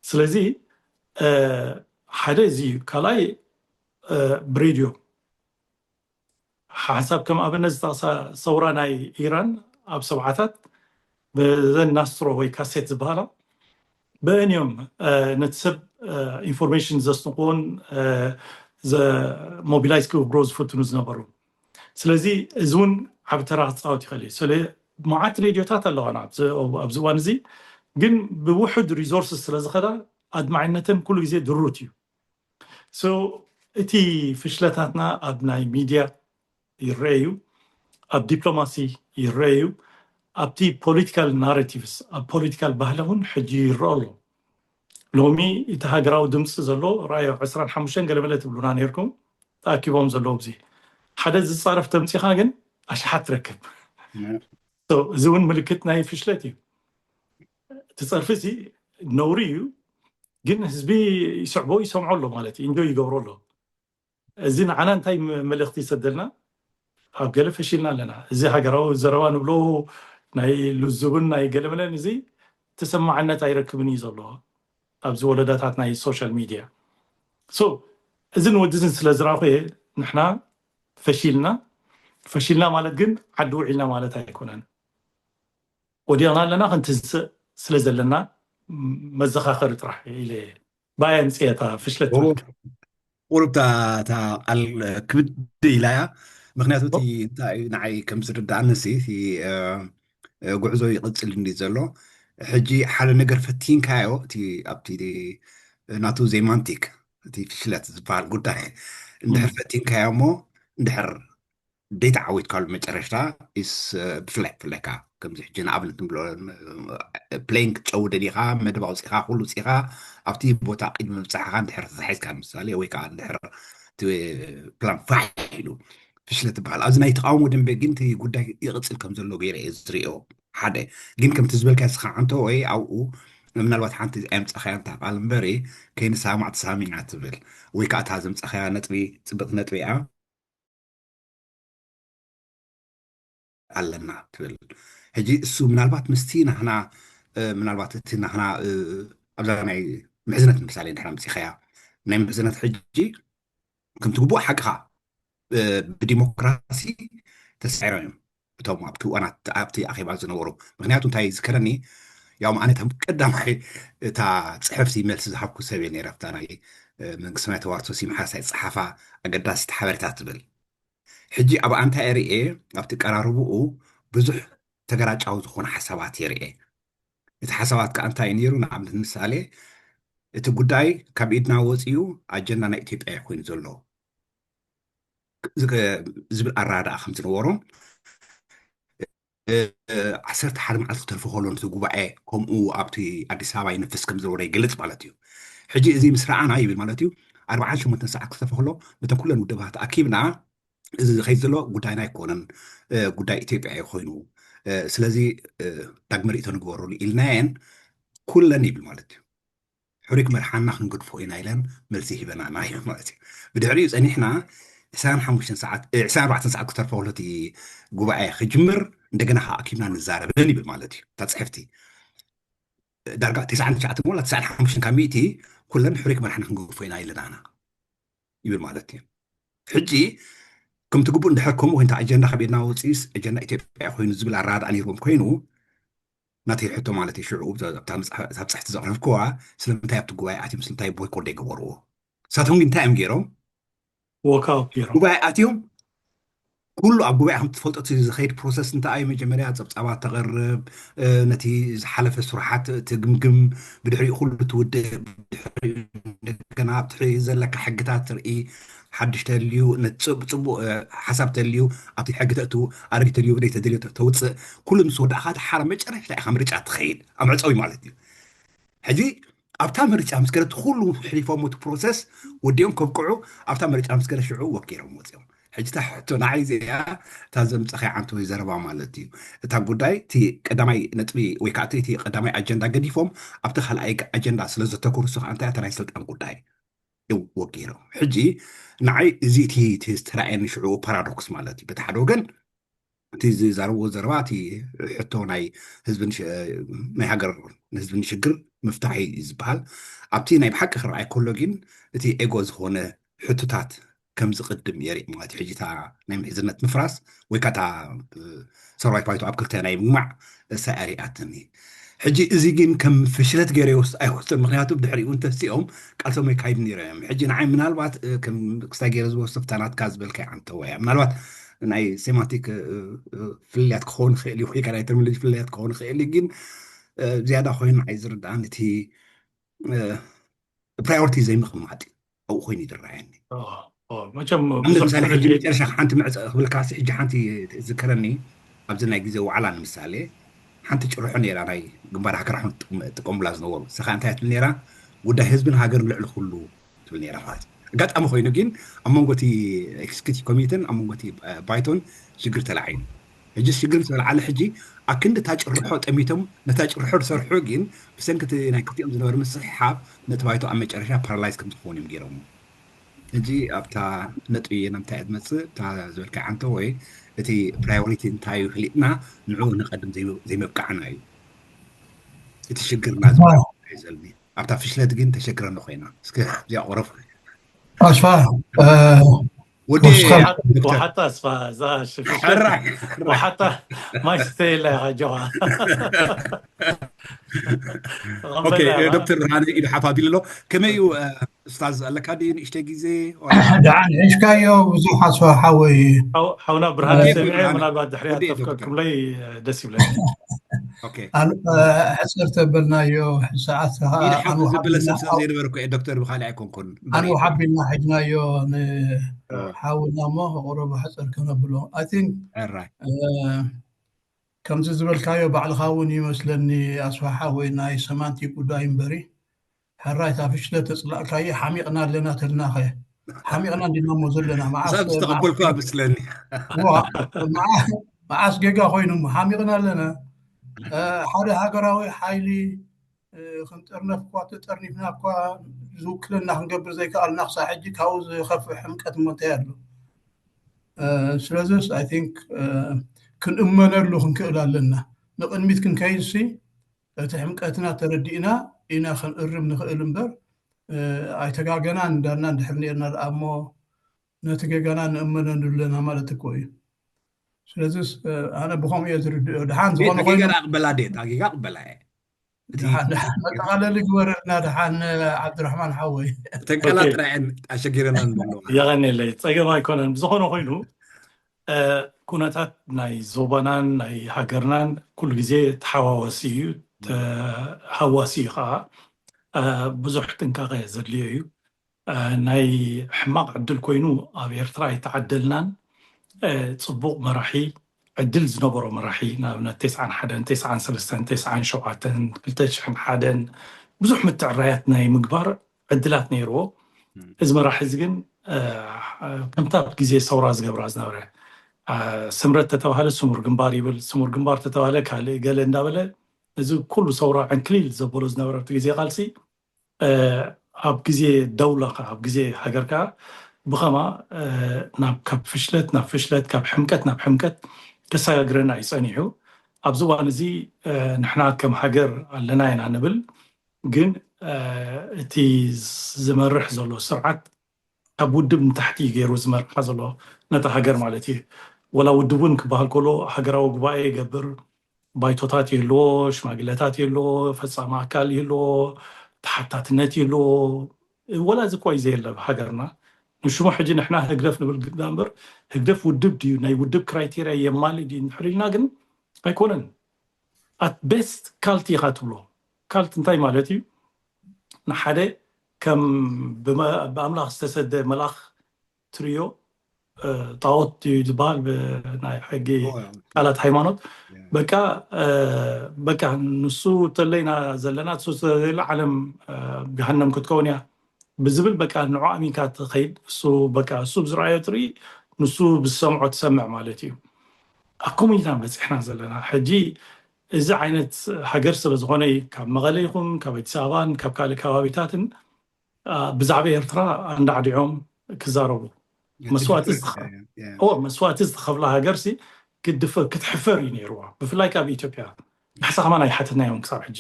ስለዚ ሓደ እዚ እዩ። ካልኣይ ብሬድዮ ሓሳብ ከም ኣብነት ዝጠቕሳ ሰውራ ናይ ኢራን ኣብ ሰብዓታት ብዘን ናስትሮ ወይ ካሴት ዝበሃላ ብእን እዮም ነቲ ሰብ ኢንፎርሜሽን ዘስንቅዎን ሞቢላይዝ ክገብርዎ ዝፍትኑ ዝነበሩ። ስለዚ እዚ እውን ዓብ ተራ ክፃወት ይኽእል እዩ። ስለ መዓት ሬድዮታት ኣለዋና ኣብዚ እዋን እዚ፣ ግን ብውሑድ ሪሶርስ ስለዝኸዳ ኣድማዒነተን ኩሉ ግዜ ድሩት እዩ። እቲ ፍሽለታትና ኣብ ናይ ሚድያ ይረአ እዩ፣ ኣብ ዲፕሎማሲ ይረአ እዩ፣ ኣብቲ ፖለቲካል ናሬቲቭስ ኣብ ፖለቲካል ባህሊ እውን ሕጂ ይረአ ኣሎ። ሎሚ እቲ ሃገራዊ ድምፂ ዘሎ ራዮ ዕስራን ሓሙሽተን ገለመለ ትብሉና ነርኩም ተኣኪቦም ዘለዉ። እዚ ሓደ ዝፃረፍ ተምፂኻ ግን ኣሽሓት ትረክብ። እዚ እውን ምልክት ናይ ፍሽለት እዩ። እቲ ፀርፊ እዚ ነውሪ እዩ፣ ግን ህዝቢ ይስዕቦ ይሰምዖ ኣሎ ማለት እዩ፣ እንጆ ይገብሮ ኣሎ። እዚ ንዓና እንታይ መልእክቲ ይሰደልና? ኣብ ገለ ፈሽልና ኣለና። እዚ ሃገራዊ ዘረባ ንብሎ ናይ ልዙብን ናይ ገለመለን እዚ ተሰማዕነት ኣይረክብን እዩ ዘሎ ኣብዚ ወለዳታት ናይ ሶሻል ሚድያ። እዚ ንወድዝን ስለ ዝረኣኹ እየ ንሕና ፈሽልና። ፈሽልና ማለት ግን ዓዲ ውዒልና ማለት ኣይኮነን። ወዲቕና ኣለና፣ ክንትንስእ ስለ ዘለና መዘኻኸሪ ጥራሕ ኢለ ባይ ኣምፅኤ እታ ፍሽለት። ቁሩብ እታ ቃል ክብድ ኢላ እያ። ምክንያቱ እቲ እንታይ እዩ ንዓይ ከም ዝርዳእኒ ሲ ጉዕዞ ይቕፅል እንዲ ዘሎ። ሕጂ ሓደ ነገር ፈቲንካዮ እቲ ኣብቲ ናቱ ዜማንቲክ እቲ ፍሽለት ዝበሃል ጉዳይ እንድሕር ፈቲንካዮ እሞ እንድሕር ደይተዓዊትካሉ መጨረሽታ ኢስ ብፍላይ ብፍላይካ ከምዚ ሕጂ ንኣብነት ንብሎ ፕሌን ክትጨውደ ዲኻ መደብ ኣውፂኻ ኩሉ ውፂኻ ኣብቲ ቦታ ቅድሚ ምብፃሕኻ እንድሕር ተታሒዝካ ምሳሌ ወይ ከዓ እንድሕር ፕላን ፋሕ ኢሉ ፍሽለት ትበሃል። ኣብዚ ናይ ተቃውሞ ደንበ ግን እቲ ጉዳይ ይቕፅል ከም ዘሎ ገይረ እየ ዝሪኦ። ሓደ ግን ከምቲ ዝበልካ ስኻ ዓንቶ ወይ ኣብኡ ምናልባት ሓንቲ ኣምፀኻያ እንታ ቃል እምበሪ ከይንሰማማዕ ተሳሚዕና ትብል ወይ ከዓ እታ ዘምፀኻያ ነጥቢ ፅብቕቲ ነጥቢ እያ ኣለና ትብል። ሕጂ እሱ ምናልባት ምስቲ ናህና ምናልባት እቲ ናህና ኣብዛ ናይ ምሕዝነት ምሳሌ እንድሕና ምፅኻያ ናይ ምሕዝነት ሕጂ ከምቲ ግቡእ ሓቅኻ ብዲሞክራሲ ተሳዒሮም እዮም እቶም ኣብቲ እዋናት ኣብቲ ኣኼባ ዝነበሩ። ምክንያቱ እንታይ ዝከረኒ ያው ኣነ እታ ቀዳማይ እታ ፅሕፍቲ መልሲ ዝሃብኩ ሰብ እየ ነይረ ኣብታ ናይ መንግስቲ ሰማይ ተዋርቶ ሲምሓሳይ ፀሓፋ ኣገዳሲቲ ሓበሬታ ትብል። ሕጂ ኣብ ኣንታ ርኤ ኣብቲ ቀራርብኡ ብዙሕ ተገራጫዊ ዝኾነ ሓሳባት የርኤ። እቲ ሓሳባት ከዓ እንታይ ነይሩ? ንኣብነት ምሳሌ እቲ ጉዳይ ካብ ኢድና ወፂኡ ኣጀንዳ ናይ ኢትዮጵያ እዩ ኮይኑ ዘሎ ዝብል ኣረዳድኣ ከም ዝነበሮም ዓሰርተ ሓደ መዓልቲ ክተርፎ ከሎ ነቲ ጉባኤ ከምኡ ኣብቲ ኣዲስ ኣበባ ይነፍስ ከም ዝነበረ ይገልፅ ማለት እዩ። ሕጂ እዚ ምስ ረኣና ይብል ማለት እዩ ኣርባዓን ሸሞንተን ሰዓት ክተርፎ ከሎ ነተን ኩለን ውድባት ኣኪብና እዚ ዝኸይድ ዘሎ ጉዳይና ኣይኮነን፣ ጉዳይ ኢትዮጵያ እዩ ኮይኑ፣ ስለዚ ዳግመ ርእይቶ ንግበረሉ ኢልናየን ኩለን ይብል ማለት እዩ። ሕሩይ ክመርሓና ክንገድፎ ኢና ኢለን መልሲ ሂበናና ማለት እዩ። ብድሕሪኡ ጸኒሕና ዕስራን ሓሙሽተን ሰዓት ዕስራን ኣርባዕተን ሰዓት ክተርፎ ከሎ እቲ ጉባኤ ክጅምር እንደገና ከዓ ኣኪብና ንዛረበን ይብል ማለት እዩ። እታ ጽሕፍቲ ዳርጋ ተስዓን ትሽዓተን ወላ ተስዓን ሓሙሽተን ካብ ሚእቲ ኩለን ሕሩይ ክመርሓና ክንገድፎ ኢና ኢለናና ይብል ማለት እዩ። ሕጂ ከምቲ ግቡእ እንድሕር ከምኡ ኮይንታ ኣጀንዳ ከቤድና ወፂእስ ኣጀንዳ ኢትዮጵያ ኮይኑ ዝብል ኣረዳድኣ ነይርዎም ኮይኑ ናተይ ሕቶ ማለት እዩ። ሽዑ ኣብታ መፅሓ- ኣብታ ብፅሕቲ ዘቕረብክዋ ስለምንታይ ኣብቲ ጉባኤ ኣትዮም ስለምንታይ ቦይኮት ዘይገበርዎ? ንሳቶም ግን እንታይ እዮም ገይሮም? ወካውት ገይሮም ጉባኤ ኣትዮም ኩሉ ኣብ ጉባኤ ከም ትፈልጦ እቲ ዝኸይድ ፕሮሰስ እንታይ እዩ? መጀመርያ ፀብፃባት ተቕርብ፣ እ፣ ነቲ ዝሓለፈ ስራሓት ትግምግም፣ ብድሕሪኡ ኩሉ ትውድእ፣ ብድሕሪኡ እንደገና ኣብ ትሕቲ ዘለካ ሕግታት ትርኢ፣ ሓድሽ ተልዩ ነቲ ፅቡቅ እ፣ ሓሳብ ተልዩ ኣብቲ ሕጊ ተእትው፣ ኣረጊት ተልዩ ብደይ ተደልዩ ተ- ተውፅእ። ኩሉ ምስ ወዳእካ እቲ ሓራ መጨረሽታ ኢካ ምርጫ ትኸይድ ኣብ መዕፀዊ ማለት እዩ። ሕጂ ኣብታ ምርጫ ምስ ገለት ኩሉ ሕሊፎም እቲ ፕሮሰስ ወዲኦም ከብቅዑ ኣብታ ምርጫ ምስ ገለ ሽዑ ወኪሮም ወፂኦም። ሕጂ እታ ሕቶ ንዓይ እዚኣ እታ ዘምፀኸ ዓንተ ወይ ዘረባ ማለት እዩ። እታ ጉዳይ እቲ ቀዳማይ ነጥቢ ወይ ከዓ እቲ ቀዳማይ ኣጀንዳ ገዲፎም ኣብቲ ካልኣይ ኣጀንዳ ስለ ዘተኮሩ እሱ ከዓ እንታይ እታ ናይ ስልጣን ጉዳይ ወጊሮም። ሕጂ ንዓይ እዚ እቲ እቲ ዝተራእየኒ ሽዑ ፓራዶክስ ማለት እዩ። በቲ ሓደ ወገን እቲ ዝዛረብዎ ዘረባ እቲ ሕቶ ናይ ህዝቢ ንሽ- ናይ ሃገር ህዝቢ ንሽግር ምፍታሕ እዩ ዝበሃል። ኣብቲ ናይ ብሓቂ ክረኣይ ከሎ ግን እቲ ኤጎ ዝኾነ ሕቶታት ከም ዝቕድም የርኢ ማለት እዩ። ሕጂ እታ ናይ ምሕዝነት ምፍራስ ወይ ከዓ እታ ሰራዊት ባይቶ ኣብ ክልተ ናይ ምግማዕ እሳ ኣሪኣትኒ። ሕጂ እዚ ግን ከም ፍሽለት ገይረ ይወስ- ኣይወስዶን። ምክንያቱ ብድሕሪኡ እንተስኦም ቃልሶም የካይዱ ነይሮም እዮም። ሕጂ ንዓይ ምናልባት እ፣ ከም ክስታይ ገይረ ዝወስዶ ፍታናትካ ዝበልካይ ዓንተወ እያ። ምናልባት ናይ ሴማንቲክ እ፣ እ፣ ፍልልያት ክኸውን ይኽእል እዩ ወይ ከዓ ናይ ተርሚኖሎጂ ፍልልያት ክኸውን ይኽእል እዩ። ግን እ፣ ዝያዳ ኮይኑ ንዓይ ዝርድኣን እቲ ፕራዮሪቲ ዘይምቕማጥ ኣብኡ ኮይኑ ይድረኣየኒ። መቸም ኣንደ ምሳሌ ሕጂ መጨረሻ ሓንቲ ምዕፀ ክብልካ ሲ ሕጂ ሓንቲ ዝከረኒ ኣብዚ ናይ ግዜ ዋዕላ ንምሳሌ ሓንቲ ጭርሖ ነይራ ናይ ግንባር ሃገር ሓን ጥቀሙላ ዝነበሩ ንስኻ እንታይ ትብል ነይራ? ጉዳይ ህዝብን ሃገርን ልዕሊ ኩሉ ትብል ነይራ ማለት እዩ። ኣጋጣሚ ኮይኑ ግን ኣብ መንጎ እቲ ኤክስኪዩቲቭ ኮሚቴን ኣብ መንጎ እቲ ባይቶን ሽግር ተላዒሉ። ሕጂ ሽግር ዝተለዓለ ሕጂ ኣክንዲ እታ ጭርሖ ጠሚቶም ነታ ጭርሖ ዝሰርሑ ግን ብሰንኪ እቲ ናይ ክልቲኦም ዝነበረ ምስሕሓብ ነቲ ባይቶ ኣብ መጨረሻ ፓራላይዝ ከም ዝኸውን እዮም ገይሮም። ሕጂ ኣብታ ነጥቢ ናይ ምንታይ እያ ትመፅእ እታ ዝበልካ ዓንተ ወይ እቲ ፕራዮሪቲ እንታይ እዩ ፍሊጥና ንዕኡ ንቐድም ዘይምብቃዕና እዩ እቲ ሽግርና ዝበልካ ዘልኒ ኣብታ ፍሽለት ግን ተሸግረኒ ኮይና እስከ እዚኣ ቁረፍ ኣስፋ ወዲ ወሓጣ ኣስፋ እዛ ሽፍሸ ሕራይ ወሓጣ ማይ ስተየላ ኢኻ ጆኻ ኦኬ ዶክተር ብርሃነ ኢዱ ሓፍ ኣቢሉ ኣሎ። ከመይ እዩ ኡስታዝ ኣለካ ድዩ ንእሽተይ ግዜ? ደሓን ሒዝካዮ ብዙሕ ኣስፋ ሓወይ። ሓው- ሓውና ብርሃነ ወዲ- ሰሚዐ ብርሃነ- ምናልባት ድሕሪያ ወዲ- ተፍከ ዶክተር። ክብለይ ደስ ይብለኒ። ኦኬ ኣን- እ፣ ሕፅር ተበልናዮ ሰዓት ከዓ ኢድ ሓፍ ኣንው ዝብለ ሰብ ሓቢልና ስለ ዘይነበርኩ እየ ዶክተር ብካሊእ ኣይኮንኩን። ኣንው ሓቢልና ሒዝናዮ ን- ሓውና እሞ ከቁረቡ ሕፅር ከነብሎ I think ሕራይ እ፣ ከምዚ ዝበልካዮ ባዕልኻ እውን ይመስለኒ ኣስፋሓ ወይ ናይ ሰማንቲክ ጉዳይ እምበሪ ሕራይ እታ ፍሽለት ተፅላእካየ ሓሚቕና ኣለና ተልናኸ ሓሚቕና እንዲና እሞ ዘለና መዓስ ሳብ ዝተቐበልኩ ኣመስለኒ። ዋ፣ መዓ- መዓስ ጌጋ ኮይኑ እሞ ሓሚቕና ኣለና እ፣ ሓደ ሃገራዊ ሓይሊ እ፣ ክንጥርነፍ እኳ ተጠርኒፍና እኳ ዝውክለና ክንገብር ዘይከኣልና ክሳብ ሕጂ ካብኡ ዝኸፍእ ሕምቀት እሞ እንታይ ኣሎ ስለዚስ I think ክንእመነሉ ክንክእል ኣለና። ንቕድሚት ክንከይድ ሲ እቲ ሕምቀትና ተረዲእና ኢና ክንእርም ንኽእል እምበር ኣይተጋገናን እንዳልና እንድሕር ነርና ደኣ እሞ ነቲ ገጋና ንእመነሉ ኣለና ማለት እኮ እዩ። ስለዚስ ኣነ ብኸምኡ እየ ዝርድኦ። ደሓን ዝኾነ ጌጋ ቅበላ ዴ ጌጋ ቅበላ እየ መጠቓለሊ ግበረልና ደሓን ዓብድራሕማን ሓወይ። ተንቀላጥና እየን ኣሸጊረና ኣለዋ። የቐንየለይ። ፀገም ኣይኮነን። ብዝኾነ ኮይኑ ኩነታት ናይ ዞባናን ናይ ሃገርናን ኩሉ ግዜ ተሓዋዋሲ እዩ፣ ተሃዋሲ እዩ ከዓ። ብዙሕ ጥንቃቐ ዘድልዮ እዩ። ናይ ሕማቕ ዕድል ኮይኑ ኣብ ኤርትራ ኣይተዓደልናን። ፅቡቕ መራሒ ዕድል ዝነበሮ መራሒ ንኣብነት ተስዓን ሓደን ተስዓን ሰለስተን ተስዓን ሸውዓተን ክልተ ሽሕን ሓደን ብዙሕ ምትዕራያት ናይ ምግባር ዕድላት ነይርዎ። እዚ መራሒ እዚ ግን ከምታ ኣብ ግዜ ሰውራ ዝገብራ ዝነበረ ስምረት ተተባህለ ስሙር ግንባር ይብል፣ ስሙር ግንባር ተተባህለ ካልእ ገለ እንዳበለ እዚ ኩሉ ሰውራ ዕንክሊል ዘበሎ ዝነበረ ኣብቲ ግዜ ቃልሲ ኣብ ግዜ ደውላ ከዓ ኣብ ግዜ ሃገር ከዓ ብኸማ ናብ ካብ ፍሽለት ናብ ፍሽለት ካብ ሕምቀት ናብ ሕምቀት ከሰጋግረና እዩ ፀኒሑ። ኣብዚ እዋን እዚ ንሕና ከም ሃገር ኣለና ኢና ንብል፣ ግን እቲ ዝመርሕ ዘሎ ስርዓት ካብ ውድብ ንታሕቲ ገይሩ ዝመርሓ ዘሎ ነታ ሃገር ማለት እዩ። ወላ ውድብ እውን ክበሃል ከሎ ሃገራዊ ጉባኤ ይገብር፣ ባይቶታት ይህልዎ፣ ሽማግለታት ይህልዎ፣ ፈፃሚ ኣካል ይህልዎ፣ ተሓታትነት ይህልዎ። ወላ እዚ እኳ እዩ ዘየለ ኣብ ሃገርና። ንሽሙ ሕጂ ንሕና ህግደፍ ንብል ግዳ እምበር ህግደፍ ውድብ ድዩ ናይ ውድብ ክራይቴርያ የማልእ ድዩ እንድሕር ኢልና ግን ኣይኮነን። ኣት ቤስት ካልት ኢኻ ትብሎ። ካልት እንታይ ማለት እዩ? ንሓደ ከም ብኣምላኽ ዝተሰደ መልኣኽ ትርዮ ጣዖት እዩ ዝበሃል ብናይ ሕጊ ቃላት ሃይማኖት። በቃ በቃ ንሱ ተለይና ዘለና ንሱ ተዘይለ ዓለም ገሃነም ክትከውን እያ ብዝብል በቃ ንዑ ኣሚንካ ትኸይድ። እሱ በቃ እሱ ብዝረኣዮ ትርኢ፣ ንሱ ብዝሰምዖ ትሰምዕ ማለት እዩ። ኣብ ከምኡ ኢና በፂሕና ዘለና ሕጂ። እዚ ዓይነት ሃገር ስለ ዝኾነ ካብ መቐለ ይኹን ካብ ኣዲስ ኣበባን ካብ ካልእ ከባቢታትን ብዛዕባ ኤርትራ ኣንዳዕዲዖም ክዛረቡ መስዋእቲ ዝተኸፍላ ሃገር ክትሕፈር እዩ ነይርዋ። ብፍላይ ካብ ኢትዮጵያ ንሕሳ ከማን ኣይሓተትናዮም ክሳብ ሕጂ።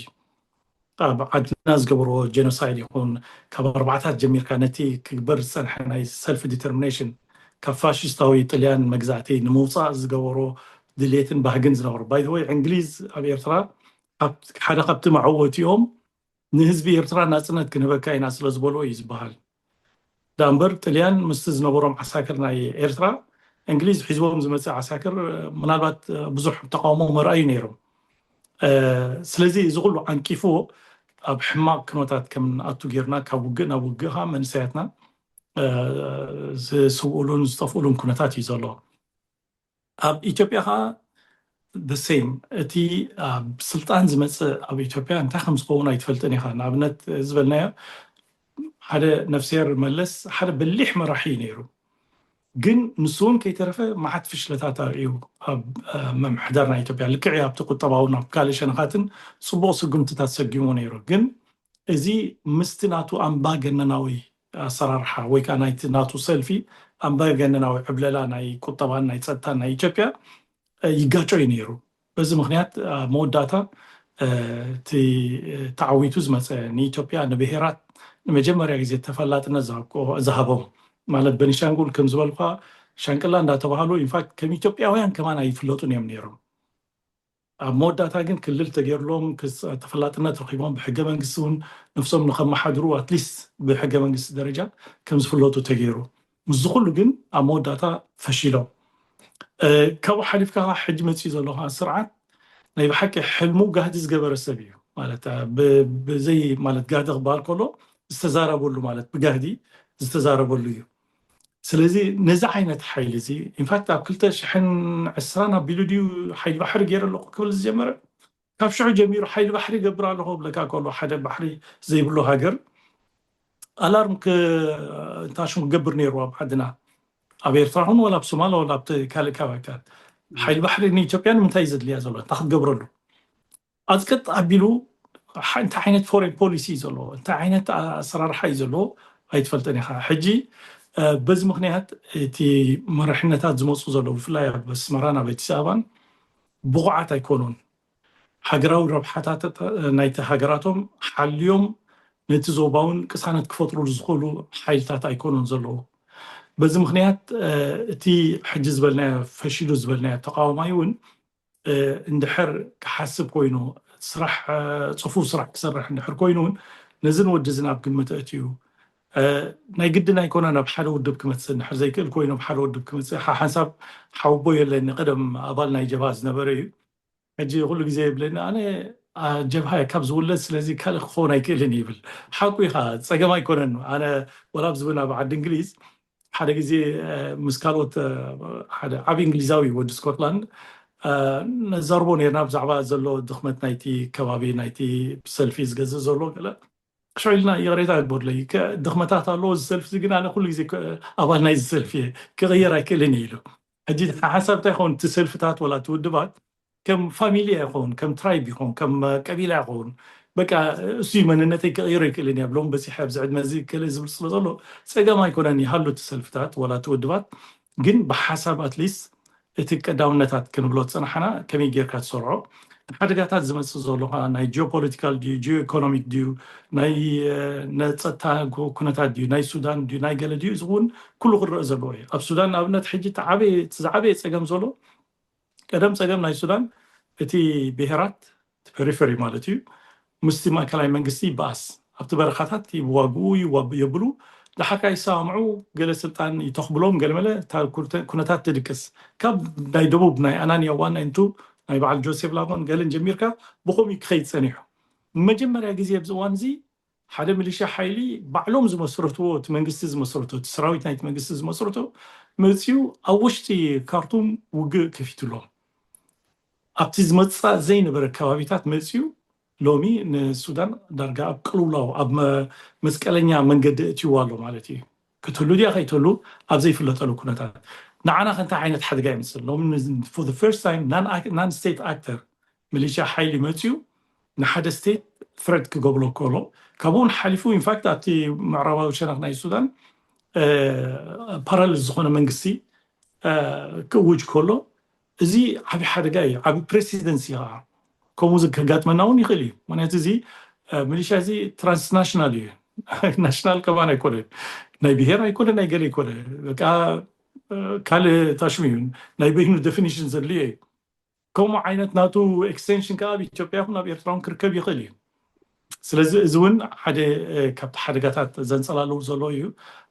ኣብ ዓድና ዝገበርዎ ጀኖሳይድ ይኹን ካብ ኣርባዕታት ጀሚርካ ነቲ ክግበር ዝፀንሐ ናይ ሰልፍ ዲተርሚኔሽን ካብ ፋሽስታዊ ጥልያን መግዛእቲ ንምውፃእ ዝገበሮ ድሌትን ባህግን ዝነበሩ ባይተወይ እንግሊዝ ኣብ ኤርትራ ሓደ ካብቲ መዐወቲኦም ንህዝቢ ኤርትራ ናጽነት ክንህበካ ኢና ስለ ዝበልዎ እዩ ዝበሃል። ዳ እምበር ጥልያን ምስቲ ዝነበሮም ዓሳክር ናይ ኤርትራ እንግሊዝ ሒዝዎም ዝመጽእ ዓሳክር ምናልባት ብዙሕ ተቃውሞ መርኣዩ ነይሮም። ስለዚ እዚ ኩሉ ዓንቂፍዎ ኣብ ሕማቕ ክኖታት ከም ንኣቱ ጌርና ካብ ውግእ ናብ ውግእ ከዓ መንእሰያትና ዝስውኡሉን ዝጠፍኡሉን ኩነታት እዩ ዘሎ። ኣብ ኢትዮጵያ ከዓ ሴም እቲ ኣብ ስልጣን ዝመፅእ ኣብ ኢትዮጵያ እንታይ ከም ዝኸውን ኣይትፈልጥን ኢኻ። ንኣብነት ዝበልናዮ ሓደ ነፍስሄር መለስ ሓደ በሊሕ መራሒ እዩ ነይሩ። ግን ንሱ እውን ከይተረፈ መዓት ፍሽለታት ኣርእዩ ኣብ ምምሕዳር ናይ ኢትዮጵያ ልክዕ ኣብቲ ቁጠባውን ኣብ ካልእ ሸነኻትን ፅቡቕ ስጉምትታት ሰጊሙ ነይሩ። ግን እዚ ምስቲ ናቱ ኣምባገነናዊ ኣሰራርሓ ወይ ከዓ ናይቲ ናቱ ሰልፊ ኣምባገነናዊ ዕብለላ ናይ ቁጠባን ናይ ፀጥታን ናይ ኢትዮጵያ ይጋጮ እዩ ነይሩ። በዚ ምክንያት መወዳእታ እቲ ተዓዊቱ ዝመፀ ንኢትዮጵያ ንብሄራት ንመጀመርያ ግዜ ተፈላጥነት ዝሃቦም ማለት በኒሻንጉል ከም ዝበልኳ ሻንቅላ እንዳተባሃሉ ኢንፋክት ከም ኢትዮጵያውያን ከማን ኣይፍለጡን እዮም ነይሮም። ኣብ መወዳእታ ግን ክልል ተገይርሎም ተፈላጥነት ረኪቦም ብሕገ መንግስቲ እውን ነፍሶም ንከመሓድሩ ኣትሊስት ብሕገ መንግስቲ ደረጃ ከም ዝፍለጡ ተገይሩ። ምስዚ ኩሉ ግን ኣብ መወዳእታ ፈሺሎም። ካብኡ ሓሊፍካ ሕጂ መፅኡ ዘሎ ስርዓት ናይ ብሓቂ ሕልሙ ጋህዲ ዝገበረ ሰብ እዩ ማለት ብዘይ ማለት ጋህዲ ክበሃል ከሎ ዝተዛረበሉ ማለት ብጋህዲ ዝተዛረበሉ እዩ። ስለዚ ነዚ ዓይነት ሓይሊ እዚ ኢንፋክት ኣብ ክልተ ሽሕን ዕስራን ኣቢሉ ድዩ ሓይሊ ባሕሪ ገይረ ኣለኹ ክብል ዝጀመረ? ካብ ሽዑ ጀሚሩ ሓይሊ ባሕሪ ይገብር ኣለኹ ብለካ ከሎ ሓደ ባሕሪ ዘይብሉ ሃገር ኣላርም እንታሽሙ ክገብር ነይሩ ኣብ ዓድና ኣብ ኤርትራ ኹን ወላ ኣብ ሶማል ወላ ኣብ ካልእ ከባቢታት ሓይሊ ባሕሪ ንኢትዮጵያ ንምንታይ ዘድልያ ዘሎ እንታይ ክትገብረሉ ኣዝቀጥ ኣቢሉ እንታይ ዓይነት ፎሬን ፖሊሲ እዩ ዘለዎ እንታይ ዓይነት ኣሰራርሓ እዩ ዘለዎ ኣይትፈልጠን ኢኻ። ሕጂ በዚ ምክንያት እቲ መራሕነታት ዝመፁ ዘለዉ ብፍላይ ኣብ ኣስመራን ኣብ ኣዲስ ኣበባን ብቑዓት ኣይኮኑን። ሃገራዊ ረብሓታት ናይቲ ሃገራቶም ሓልዮም ነቲ ዞባውን ቅሳነት ክፈጥሩሉ ዝኽእሉ ሓይልታት ኣይኮኑን ዘለዉ። በዚ ምክንያት እቲ ሕጂ ዝበልናዮ ፈሺሉ ዝበልናዮ ተቃዋማይ እውን እንድሕር ክሓስብ ኮይኑ ስራሕ ፅፉፍ ስራሕ ክሰርሕ እንድሕር ኮይኑ እውን ነዝን ወዲ ዝን ኣብ ግምት ኣእትዩ ናይ ግድን ኣይኮነን ኣብ ሓደ ውድብ ክመፅእ እንድሕር ዘይክእል ኮይኑ ኣብ ሓደ ውድብ ክመፅእ ሓሓንሳብ ሓውቦ የለኒ ቀደም ኣባል ናይ ጀብሃ ዝነበረ እዩ። ሕጂ ኩሉ ግዜ ይብለኒ ኣነ ጀብሃ ካብ ዝውለድ ስለዚ ካልእ ክኸውን ኣይክእልን ይብል። ሓቁ ኢኻ፣ ፀገም ኣይኮነን። ኣነ ወላ ኣብዚ እውን ኣብ ዓዲ እንግሊዝ ሓደ ግዜ ምስ ካልኦት ሓደ ዓብዪ እንግሊዛዊ ወዲ ስኮትላንድ ነዛርቦ ነርና ብዛዕባ ዘሎ ድኽመት ናይቲ ከባቢ ናይቲ ሰልፊ ዝገዝእ ዘሎ ገለ ሽዑ ኢልና ይቕሬታ ግበሩለይ ድኽመታት ኣለዎ እዚ ሰልፊ ግን ኣነ ኩሉ ግዜ ኣባል ናይዚ ሰልፊ እየ ክቕየር ኣይክእልን እየ ኢሉ። ሕጂ ሓሳብ እንታይ ይኸውን እቲ ሰልፍታት ወላ እቲ ውድባት ከም ፋሚልያ ይኸውን ከም ትራይብ ይኸውን ከም ቀቢላ ይኸውን በቃ እሱ መንነተይ ክቕይሮ ይክእልን እያ ብሎም በፂሐ ኣብዚ ዕድመ እዚ ክእል ዝብል ስለ ዘሎ ፀገም ኣይኮነን። ይሃሉ እቲ ሰልፍታት ወላ እቲ ውድባት ግን ብሓሳብ ኣትሊስት እቲ ቀዳምነታት ክንብሎ ዝፀናሓና ከመይ ጌርካ ትሰርዖ ሓደጋታት ዝመፅእ ዘሎ ከዓ ናይ ጂኦፖለቲካል ድዩ ጂኦ ኢኮኖሚክ ድዩ ናይ ነፀጥታ ኩነታት ድዩ ናይ ሱዳን ድዩ ናይ ገለ ድዩ እዚ እውን ኩሉ ክረአ ዘለዎ እዩ። ኣብ ሱዳን ንኣብነት ሕጂ ዝዓበየ ፀገም ዘሎ ቀደም ፀገም ናይ ሱዳን እቲ ብሄራት ፐሪፈሪ ማለት እዩ ምስቲ ማእከላይ መንግስቲ ይበኣስ ኣብቲ በረኻታት ይዋግኡ የብሉ ድሓር ከዓ ይሰማምዑ ገለ ስልጣን ይተኽብሎም ገለመለ ኩነታት ትድቅስ ካብ ናይ ደቡብ ናይ ኣናንያ ዋና እንቱ ናይ በዓል ጆሴፍ ላቦን ገለን ጀሚርካ ብኸምኡ ክኸይድ ፀኒሑ መጀመርያ ግዜ ኣብዚ እዋን እዚ ሓደ ሚሊሻ ሓይሊ ባዕሎም ዝመስረትዎ እቲ መንግስቲ ዝመስረቶ እቲ ሰራዊት ናይቲ መንግስቲ ዝመስረቶ መፅኡ ኣብ ውሽጢ ካርቱም ውግእ ከፊትሎም ኣብቲ ዝመፃእ ዘይነበረ ከባቢታት መፅኡ ሎሚ ንሱዳን ዳርጋ ኣብ ቅልውላው ኣብ መስቀለኛ መንገዲ እትይዋ ኣሎ ማለት እዩ። ክትህሉ ድያ ከይትህሉ ኣብ ዘይፍለጠሉ ኩነታት ንዓና ከንታይ ዓይነት ሓደጋ ይመስል ሎሚ for the first time non state actor ሚሊሻ ሓይሊ መፅኡ ንሓደ ስቴት ፍረድ ክገብሮ ከሎ ካብኡ ሓሊፉ ኢንፋክት ኣብቲ ምዕራባዊ ሸነኽ ናይ ሱዳን ፓራል ዝኾነ መንግስቲ ክእውጅ ከሎ እዚ ዓብዪ ሓደጋ እዩ። ዓብዪ ፕሬሲደንሲ ከዓ ከምኡ ከጋጥመና እውን ይኽእል እዩ። ምክንያቱ እዚ ሚሊሻ እዚ ትራንስናሽናል እዩ። ናሽናል ከማን ኣይኮነ ናይ ብሄር ኣይኮነ ናይ ገለ ኣይኮነ በቃ ካልእ ታሽሙ እዩ ናይ በይኑ ዴፊኒሽን ዘድልዮ እዩ። ከምኡ ዓይነት ናቱ ኤክስቴንሽን ከዓ ኣብ ኢትዮጵያ ይኹን ኣብ ኤርትራ እውን ክርከብ ይኽእል እዩ። ስለዚ እዚ እውን ሓደ ካብቲ ሓደጋታት ዘንፀላልው ዘሎ እዩ።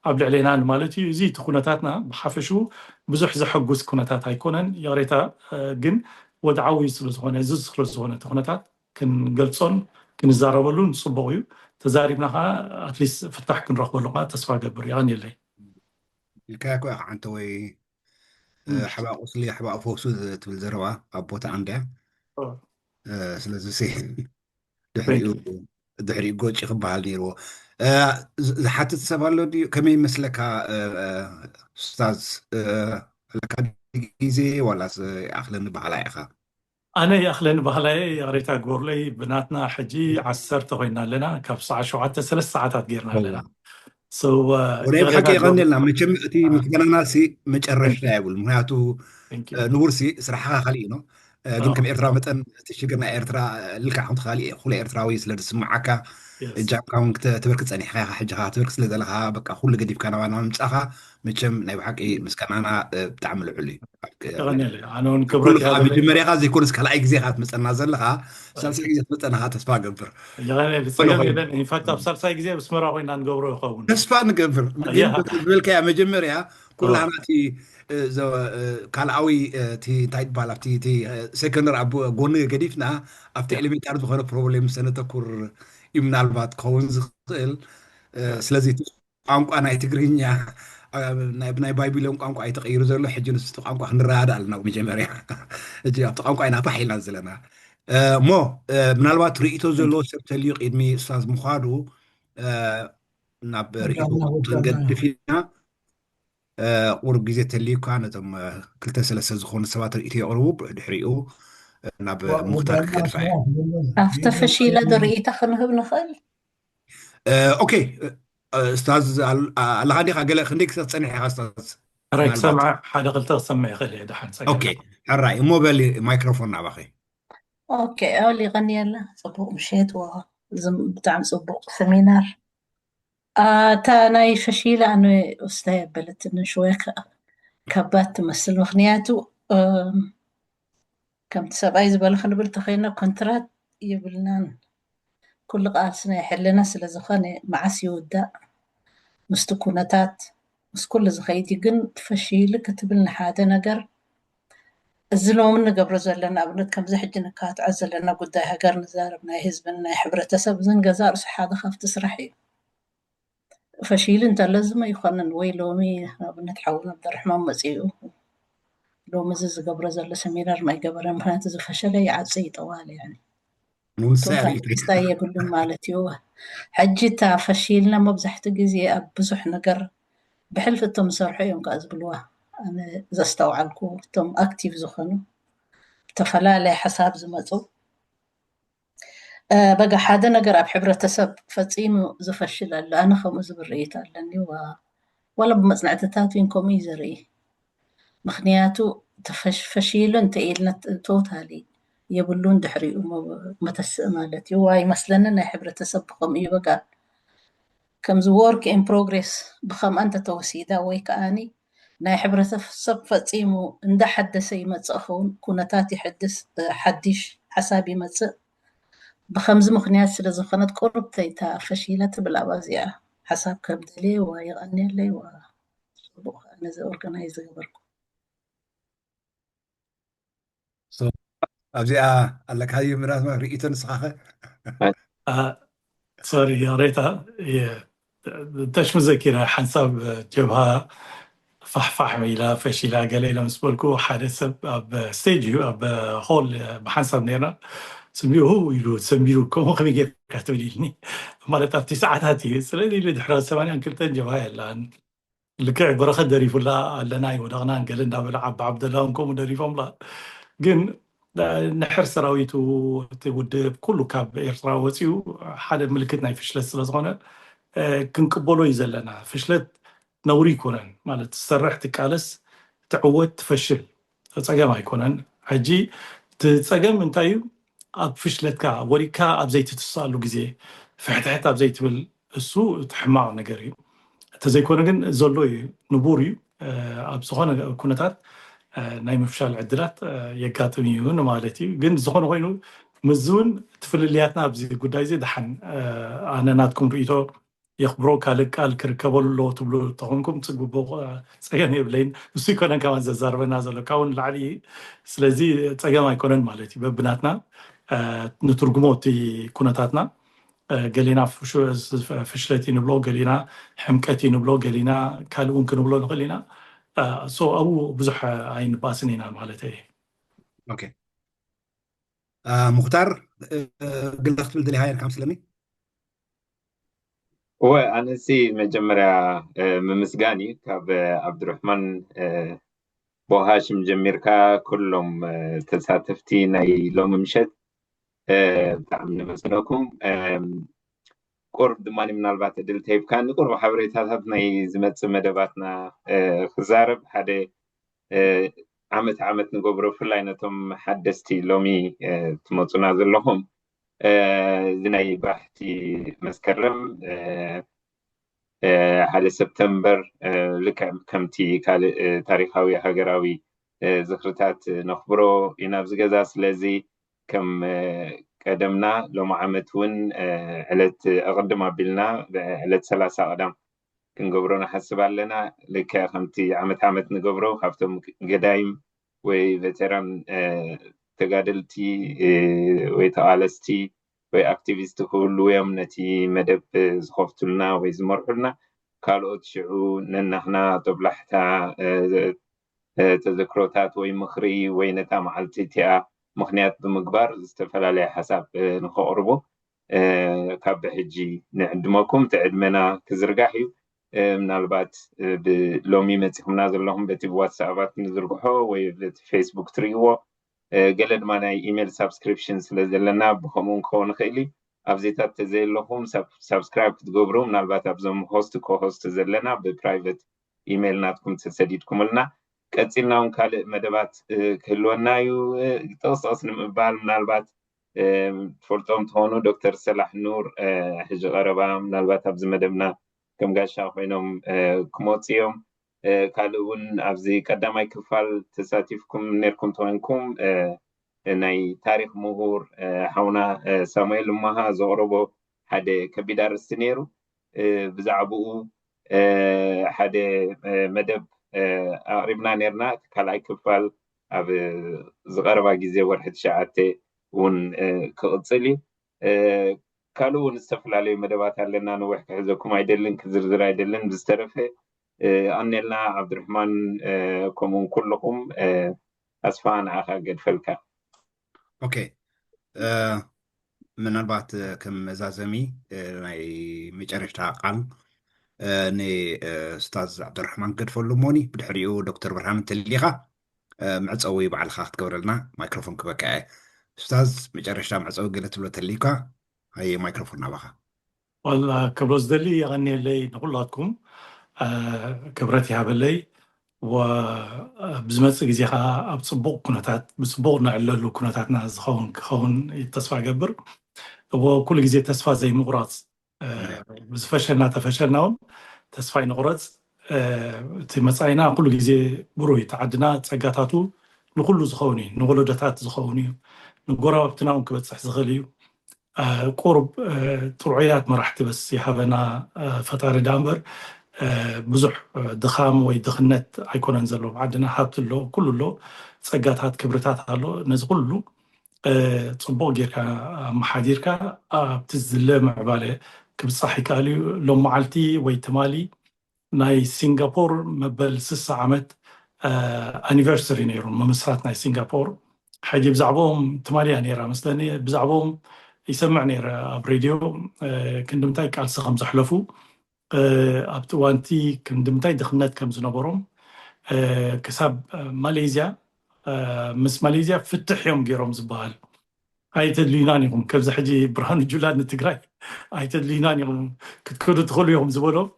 ኣብ ልዕሌና ማለት እዩ። እዚ እቲ ኩነታትና ብሓፈሽኡ ብዙሕ ዘሐጉስ ኩነታት ኣይኮነን። ይቕሬታ ግን ወድዓዊ ስለዝኾነ እዚ ስለዝኾነ እቲ ኩነታት ክንገልፆን ክንዛረበሉን ፅቡቕ እዩ። ተዛሪብና ከዓ ኣትሊስት ፍታሕ ክንረኽበሉ ከዓ ተስፋ ገብር። የቐንየለይ። ኢልካያ እኮ ኢኻ ዓንተ ወይ ሓባእ ቁስሊ ሓባእ ፈውሱ ትብል ዘረባ ኣብ ቦታ ኣንድያ ስለዚ ድሕሪኡ ድሕሪኡ ጎጭ ክበሃል ነይርዎ ዝሓትት ሰብ ኣሎ ድዩ ከመይ ይመስለካ ስታዝ ኣለካ ግዜ ዋላ ይኣኽለኒ በሃላይ ኢኻ ኣነ ይኣኽለኒ በሃላይ ይቕሬታ ግበሩለይ ብናትና ሕጂ ዓሰርተ ኮይና ኣለና ካብ ሰዓት ሸውዓተ ሰለስተ ሰዓታት ጌርና ኣለና ወደ ብሓቂ የቐንየልና መቸም እቲ ምስጋናና ሲ መጨረሽታ የብሉ ምክንያቱ ንቡር ሲ ስራሕኻ ካሊእ ነው ግን ከም ኤርትራ መጠን እቲ ሽግር ናይ ኤርትራ ልክዕ ከምቲ ካሊእ ኩሉ ኤርትራዊ ስለ ዝስምዓካ እጃምካ እውን ክትበርክ ፀኒሕካ ኢኻ ሕጂ ትበርክ ስለ ዘለካ በቃ ኩሉ ገዲፍካ ናባና ምምፃእካ መቸም ናይ ብሓቂ ምስጋናና ብጣዕሚ ልዑል እዩ የቐንየለይ ኣነ እውን ክብረት መጀመርያኻ ዘይኮነስ ካልኣይ ግዜኻ ትመፀና ዘለኻ ሳልሳይ ግዜ ትመፀና ተስፋ ገብር የቐንየለይ ብፀገም የለን ኢንፋክት ኣብ ሳልሳይ ግዜ ኣብ ኣስመራ ኮይና ንገብሮ ይኸውን ተስፋ ንገብር ዝበልካያ መጀመርያ ኩላህና እቲ ካልኣዊ እንታይ ይበሃል ኣብቲ ሴኮንደር ኣብ ጎኒ ገዲፍና ኣብቲ ኤሌሜንታሪ ዝኾነ ፕሮብሌም ሰነተኩር እዩ ምናልባት ክኸውን ዝኽእል ስለዚ ቋንቋ ናይ ትግርኛ ብናይ ባቢሎን ቋንቋ እዩ ተቐይሩ ዘሎ ሕጂ ንስቲ ቋንቋ ክንረዳዳ ኣለና መጀመርያ ሕጂ ኣብቲ ቋንቋ ኢና ፋሕ ኢልና ዘለና እሞ ምናልባት ርእቶ ዘለዎ ሰብ ተልዩ ቅድሚ ስታዝ ምዃዱ ናብ ርእቶ ክንገድፍ ኢና ቁሩብ ግዜ ተልዩካ ነቶም ክልተ ሰለስተ ዝኾኑ ሰባት ርእቶ የቕርቡ ድሕሪኡ ናብ ምኽታር ክገድፋ እየ ኣብቲ ፈሺለ ዶ ርእይታ ክንህብ ንኽእል ኦኬ ስታዝ ኣለኻ ዲኻ ገለ ክንደይ ክሰብ ፀኒሕ ኢኻ ስታዝ ሕራይ ክሰምዐ ሓደ ክልተ ክሰምዕ ይኽእል እየ ደሓን ፀገም ሕራይ እሞ በሊ ማይክሮፎን ናባኸ ኦኬ ኦል ይቐንየልና ፅቡቕ ምሸት ወ ብጣዕሚ ፅቡቕ ሰሚናር እታ ናይ ፈሺላ ኣነ ውስታይ ኣበለትኒ ሽወ ከባድ ትመስል ምክንያቱ ከምቲ ሰብኣይ ዝበለ ክንብል ተኸይና ኮንትራት የብልናን ኩሉ ቃልስና ይሕልና ስለ ዝኾነ መዓስ ይውዳእ ምስቲ ኩነታት ምስ ኩሉ ዝኸይድ እዩ ግን ፈሺሉ ክትብል ንሓደ ነገር እዚ ሎሚ ንገብሮ ዘለና ኣብነት ከምዚ ሕጂ ንካትዖ ዘለና ጉዳይ ሃገር ንዛረብ ናይ ህዝብን ናይ ሕብረተሰብ እዝን ገዛ ርእሱ ሓደ ካብቲ ስራሕ እዩ ፈሺሉ እንተለዝመ ይኮነን ወይ ሎሚ ኣብነት ሓውና ኣብደርሕማን መፂኡ ሎሚ እዚ ዝገብሮ ዘሎ ሰሚናር ማይገበረ ምክንያቱ ዝፈሸለ ይዓፂ ይጠዋል ያኒ ታይ የብሉን ማለት እዩ ሕጂ እታ ፈሺልና መብዛሕቲ ግዜ ኣብ ብዙሕ ነገር ብሕልፊ እቶም ዝሰርሑ እዮም ከዓ ዝብልዋ ኣነ ዘስተውዓልኩ እቶም ኣክቲቭ ዝኾኑ ዝተፈላለየ ሓሳብ ዝመፁ በጋ ሓደ ነገር ኣብ ሕብረተሰብ ፈጺሙ ዝፈሽል ኣሎ። ኣነ ከምኡ ዝብል ርእይቶ ኣለኒ። ዋ- ዋላ ብመጽናዕትታት እውን ከምኡ እዩ ዘርኢ። ምኽንያቱ ተፈሽ- ፈሺሉ እንተ ኢልና ቶታሊ የብሉን ድሕሪኡ መ- መተስእ ማለት እዩ። ዋ ይመስለኒ ናይ ሕብረተሰብ ብኸምኡ እዩ በጋ ከምዚ work in progress ብኸምኣ እንተተወሲዳ ወይ ከኣኒ ናይ ሕብረተሰብ ፈጺሙ እንዳሓደሰ ይመጽእ ኸውን ኩነታት ይሕድስ ሓድሽ ሓሳብ ይመጽእ ብኸምዚ ምኽንያት ስለ ዝኾነት ቁሩብ ተይታ ፈሺለ ትብል ኣብኣ እዚኣ ሓሳብ ከም ደልየ ዋ የቐንየለይ ዋ ጽቡቕ ከኣ ነዚ organize ዝገበርኩ ኣብዚኣ ኣለካ ይምራት ሪኢቶ ንስኻኸ ሶሪ ሬታ ተሽሙ ዘኪረ ሓንሳብ ጀብሃ ፋሕፋሕ ኢላ ፈሺላ ገለ ኢለ ምስ በልኩ ሓደ ሰብ ኣብ ስቴጅ እዩ ኣብ ሆል ብሓንሳብ ነርና ስሚዑ ኢሉ ሰንቢሩ ከምኡ ከመይ ጌርካ ትብል ኢልኒ ማለት ኣብቲ ሰዓታት እዩ ስለዚ ኢሉ ድሕሪ ሰማንያን ክልተን ጀብሃ የላን ልክዕ በረኸት ደሪፉላ ኣለና ይወደቕና ገለ እንዳበለ ዓቢ ዓብደላ እውን ከምኡ ደሪፎምላ ግን ንሕር ሰራዊቱ እቲ ውድብ ኩሉ ካብ ኤርትራ ወፂኡ ሓደ ምልክት ናይ ፍሽለት ስለዝኾነ ክንቅበሎ እዩ ዘለና ፍሽለት ነውሪ ይኮነን ማለት ትሰርሕ ትቃለስ ትዕወት ትፈሽል ፀገም ኣይኮነን ሕጂ እቲ ፀገም እንታይ እዩ ኣብ ፍሽለትካ ወዲቅካ ኣብ ዘይትትስኣሉ ግዜ ፍሕትሕት ኣብ ዘይትብል እሱ እቲ ሕማቕ ነገር እዩ እንተዘይኮነ ግን ዘሎ እዩ ንቡር እዩ ኣብ ዝኾነ ኩነታት ናይ ምፍሻል ዕድላት የጋጥም እዩ ንማለት እዩ ግን ዝኾነ ኮይኑ ምዚ እውን እቲ ፍልልያትና ኣብዚ ጉዳይ እዚ ድሓን ኣነ ናትኩም ርእቶ የኽብሮ ካልእ ቃል ክርከበሉ ኣለዎ ትብሉ ተኾንኩም ጽቡቅ ጸገም የብለይን እሱ ይኮነን ከማን ዘዛርበና ዘሎ ካብኡ ንላዕሊ ስለዚ ጸገም ኣይኮነን ማለት እዩ በብናትና ንትርጉሞ እቲ ኩነታትና ገሊና ፍሽለት ንብሎ ገሊና ሕምቀት ንብሎ ገሊና ካልእ እውን ክንብሎ ንኽእል ኢና so ኣብኡ ብዙሕ ኣይንባስን ኢና ማለት እዩ ሙክታር ግለ ክትብል ደሊኻ ርካ መስለኒ እወ ኣነሲ መጀመርያ ምምስጋን እዩ ካብ ኣብድርሕማን ቦሃሽም ጀሚርካ ኩሎም ተሳተፍቲ ናይ ሎሚ ምሸት ብጣዕሚ ነመስግነኩም ቁርብ ድማ ምናልባት እድል ተሂብካ ንቁርብ ሓበሬታታት ናይ ዝመፅእ መደባትና ክዛረብ ሓደ ዓመት ዓመት ንገብሮ ብፍላይ ነቶም ሓደስቲ ሎሚ ትመፁና ዘለኹም እዚ ናይ ባሕቲ መስከረም ሓደ ሰፕተምበር ልክዕ ከምቲ ካልእ ታሪካዊ ሃገራዊ ዝኽርታት ነኽብሮ ኢና ኣብዚ ገዛ ስለዚ ከም ቀደምና ሎሚ ዓመት እውን ዕለት ኣቕድም ኣቢልና ዕለት ሰላሳ ቀዳም ክንገብሮ ንሓስብ ኣለና ልክዕ ከምቲ ዓመት ዓመት ንገብሮ ካብቶም ገዳይም ወይ ቬተራን ተጋደልቲ ወይ ተቓለስቲ ወይ ኣክቲቪስት ክህልዉ እዮም ነቲ መደብ ዝኸፍቱልና ወይ ዝመርሑልና ካልኦት ሽዑ ነናህና ጦብላሕታ ተዘክሮታት ወይ ምኽሪ ወይ ነታ መዓልቲ እቲኣ ምኽንያት ብምግባር ዝተፈላለየ ሓሳብ ንኸቕርቡ ካብ ብሕጂ ንዕድመኩም እቲ ዕድመና ክዝርጋሕ እዩ ምናልባት ሎሚ መፂኹምና ዘለኹም በቲ ብዋትስኣባት ንዝርግሖ ወይ በቲ ፌስቡክ ትርእይዎ ገለ ድማ ናይ ኢሜል ሳብስክሪፕሽን ስለ ዘለና ብከምኡ ክኸውን ይኽእል እዩ ኣብዚታት ተዘየለኹም ሳብስክራይብ ክትገብሩ ምናልባት ኣብዞም ሆስት ኮሆስት ዘለና ብፕራይቨት ኢሜይል ናትኩም ተሰዲድኩምልና ቀፂልና እውን ካልእ መደባት ክህልወና እዩ ጥቕስጥቕስ ንምባል ምናልባት ትፈልጦም ትኾኑ ዶክተር ሰላሕ ኑር ሕጂ ቀረባ ምናልባት ኣብዚ መደብና ከም ጋሻ ኮይኖም ክመፁ እዮም ካልእ እውን ኣብዚ ቀዳማይ ክፋል ተሳቲፍኩም ነርኩም ተኮንኩም ናይ ታሪክ ምሁር ሓውና ሳሙኤል እማሃ ዘቕረቦ ሓደ ከቢድ ኣርእስቲ ነይሩ ብዛዕባኡ ሓደ መደብ ኣቕሪብና ነርና እቲ ካልኣይ ክፋል ኣብ ዝቐረባ ግዜ ወርሒ ትሽዓተ እውን ክቕፅል እዩ ካልእ እውን ዝተፈላለዩ መደባት ኣለና ነዊሕ ክሕዘኩም ኣይደልን ክዝርዝር ኣይደልን ብዝተረፈ ኣኔልና ዓብድርሕማን ከምኡውን ኩልኹም ኣስፋ ንዓኻ ገድፈልካ ኦኬ ምናልባት ከም መዛዘሚ ናይ መጨረሽታ ቃል ንስታዝ ዓብደራሕማን ገድፈሉ ሞኒ ብድሕሪኡ ዶክተር ብርሃን እንተሊኻ መዕፀዊ ባዕልኻ ክትገብረልና ማይክሮፎን ክበካ እየ ስታዝ መጨረሽታ መዕፀዊ ገለ ትብሎ ተሊካ ሃየ፣ ማይክሮፎን ናባኻ። ዋላ ክብሎ ዝደሊ የቐንየለይ ንኹላትኩም፣ አ፣ ክብረት ይሃበለይ። ወ-፣ ብዝመጽእ ግዜ ኸዓ ኣብ ጽቡቕ ኩነታት፣ ብጽቡቕ ንዕለሉ ኩነታትና ዝኸውን ክኸውን ተስፋ እገብር። ወኩሉ ግዜ ተስፋ ዘይምቑራጽ፣ አ፣ ዝፈሸልና ተፈሸልና እውን ተስፋ ኣይንቑረጽ። አ፣ እቲ መጻኢና ኩሉ ግዜ ብሩህ እዩ። እቲ ዓድና ጸጋታቱ ንኹሉ ዝኸውን እዩ፣ ንወለዶታት ዝኸውን እዩ፣ ንጎረባብትና እውን ክበጽሕ ዝኽእል እዩ። አ፣ ቁሩብ፣ አ፣ ጥዑያት መራሕቲ በስ ይሃበና፣ አ፣ ፈጣሪ ደኣ እምበር፣ አ፣ ብዙሕ፣ አ፣ ድኻም ወይ ድኽነት ኣይኮነን ዘሎ ኣብ ዓድና። ሃብቲ ኣሎ፣ ኩሉ ኣሎ፣ ጸጋታት ክብርታት ኣሎ። ነዚ ኩሉ፣ አ፣ ጽቡቕ ጌርካ ኣመሓዲርካ ኣብቲ ዝድለ ምዕባለ ክብጻሕ ይከኣል እዩ። ሎም መዓልቲ ወይ ትማሊ ናይ ሲንጋፖር መበል ስሳ ዓመት፣ አ፣ ኣኒቨርሰሪ ነይሩ፣ ምምስራት ናይ ሲንጋፖር። ሕጂ ብዛዕባኦም ትማሊ እያ ነይራ መስለኒ፣ ብዛዕባኦም ይሰምዕ ነይረ ኣብ ሬድዮ፣ አ፣ ክንድምታይ ቃልሲ ከም ዘሕለፉ፣ አ፣ ኣብቲ እዋንቲ ክንድምታይ ድኽነት ከም ዝነበሮም፣ አ፣ ክሳብ፣ አ፣ ማሌዝያ፣ አ፣ ምስ ማሌዝያ ፍትሕ እዮም ገይሮም ዝበሃል። ኣይተድልዩናን ኢኹም፣ ከምዚ ሕጂ ብርሃኑ ጁላ ንትግራይ ኣይተድልዩናን ኢኹም፣ ክትከዱ ትኽእሉ ኢኹም ዝበሎም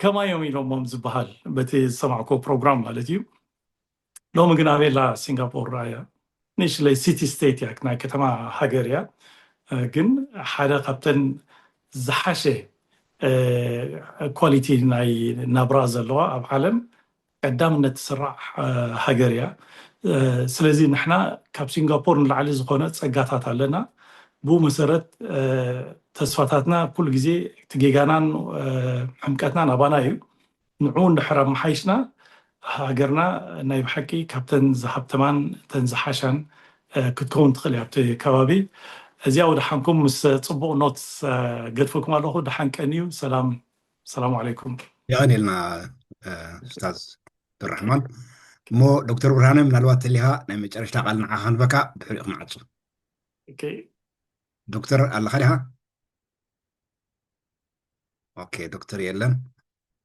ከማዮም ኢሎሞም ዝበሃል በቲ ዝሰማዕኮ ፕሮግራም ማለት እዩ። ሎሚ ግን ኣበላ ሲንጋፖር ራያ ንእሽለይ ሲቲ ስቴት እያ፣ ናይ ከተማ ሃገር እያ። እ፣ ግን ሓደ ካብተን ዝሓሸ፣ እ፣ ኳሊቲ ናይ ናብራ ዘለዋ ኣብ ዓለም ቀዳምነት ትስራዕ፣ እ፣ ሃገር እያ። እ፣ ስለዚ ንሕና ካብ ሲንጋፖር ንላዕሊ ዝኾነ ጸጋታት ኣለና። ብኡ መሰረት፣ እ፣ ተስፋታትና ኩሉ ግዜ እቲ ጌጋናን፣ እ፣ ሕምቀትናን ኣባና እዩ። ንዕኡ እንድሕር ኣመሓይሽና ሃገርና ናይ ብሓቂ ካብተን ዝሃብተማን እተን ዝሓሻን፣ እ፣ ክትከውን ትኽእል እያ ኣብቲ ከባቢ። እዚኣ ወደ ሓንኩም ምስ ጽቡቕ ኖት፣ እ፣ ገድፈኩም ኣለኹ። ደሓን ቀንዩ። ሰላም፣ ሰላም ዓለይኩም። የቐንየልና፣ እ፣ ኡስታዝ ዑብዱራሕማን። እሞ ዶክተር ብርሃነ ምናልባት ተሊኻ ናይ መጨረሽታ ቃል ንዓኻ ክንበካ ድሕሪኡ ክንዓጹ። ኦኬ። ዶክተር ኣለኻ ዲኻ? ኦኬ፣ ዶክተር የለን።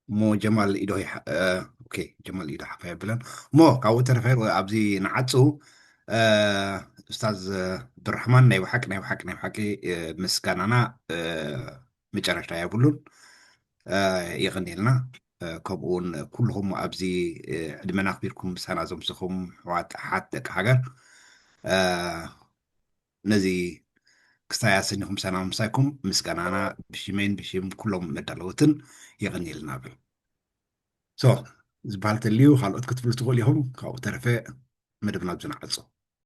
እሞ ጀማል ኢዶ ይሓ-፣ እ፣ ኦኬ፣ ጀማል ኢዶ ሓፋ የብለን። እሞ ካብኡ ተረፈ ኣብዚ ንዓጹ፣ እ፣ ኡስታዝ ዑብዱራሕማን ናይ ብሓቂ፣ ናይ ብሓቂ፣ ናይ ብሓቂ፣ እ፣ ምስጋናና፣ እ፣ መጨረሽታ የብሉን። እ፣ የቐንየልና። እ፣ ከምኡ እውን ኩልኹም ኣብዚ፣ እ፣ ዕድመና ኣኽቢርኩም ምሳና ዘምሰኹም ኣሕዋት ኣሓት ደቂ ሃገር፣ እ፣ ነዚ ክስታይ ኣሰኒኹም ምሳና ምምሳይኩም ምስጋናና ብሽመይን ብሽም ኩሎም መዳለውትን የቐንየልና እብል። ሶ፣ ዝበሃል ተልዩ ካልኦት ክትብሉ ትኽእሉ ኢኹም። ካብኡ ተረፈ መደብና ኣብዚ ንዓጾ።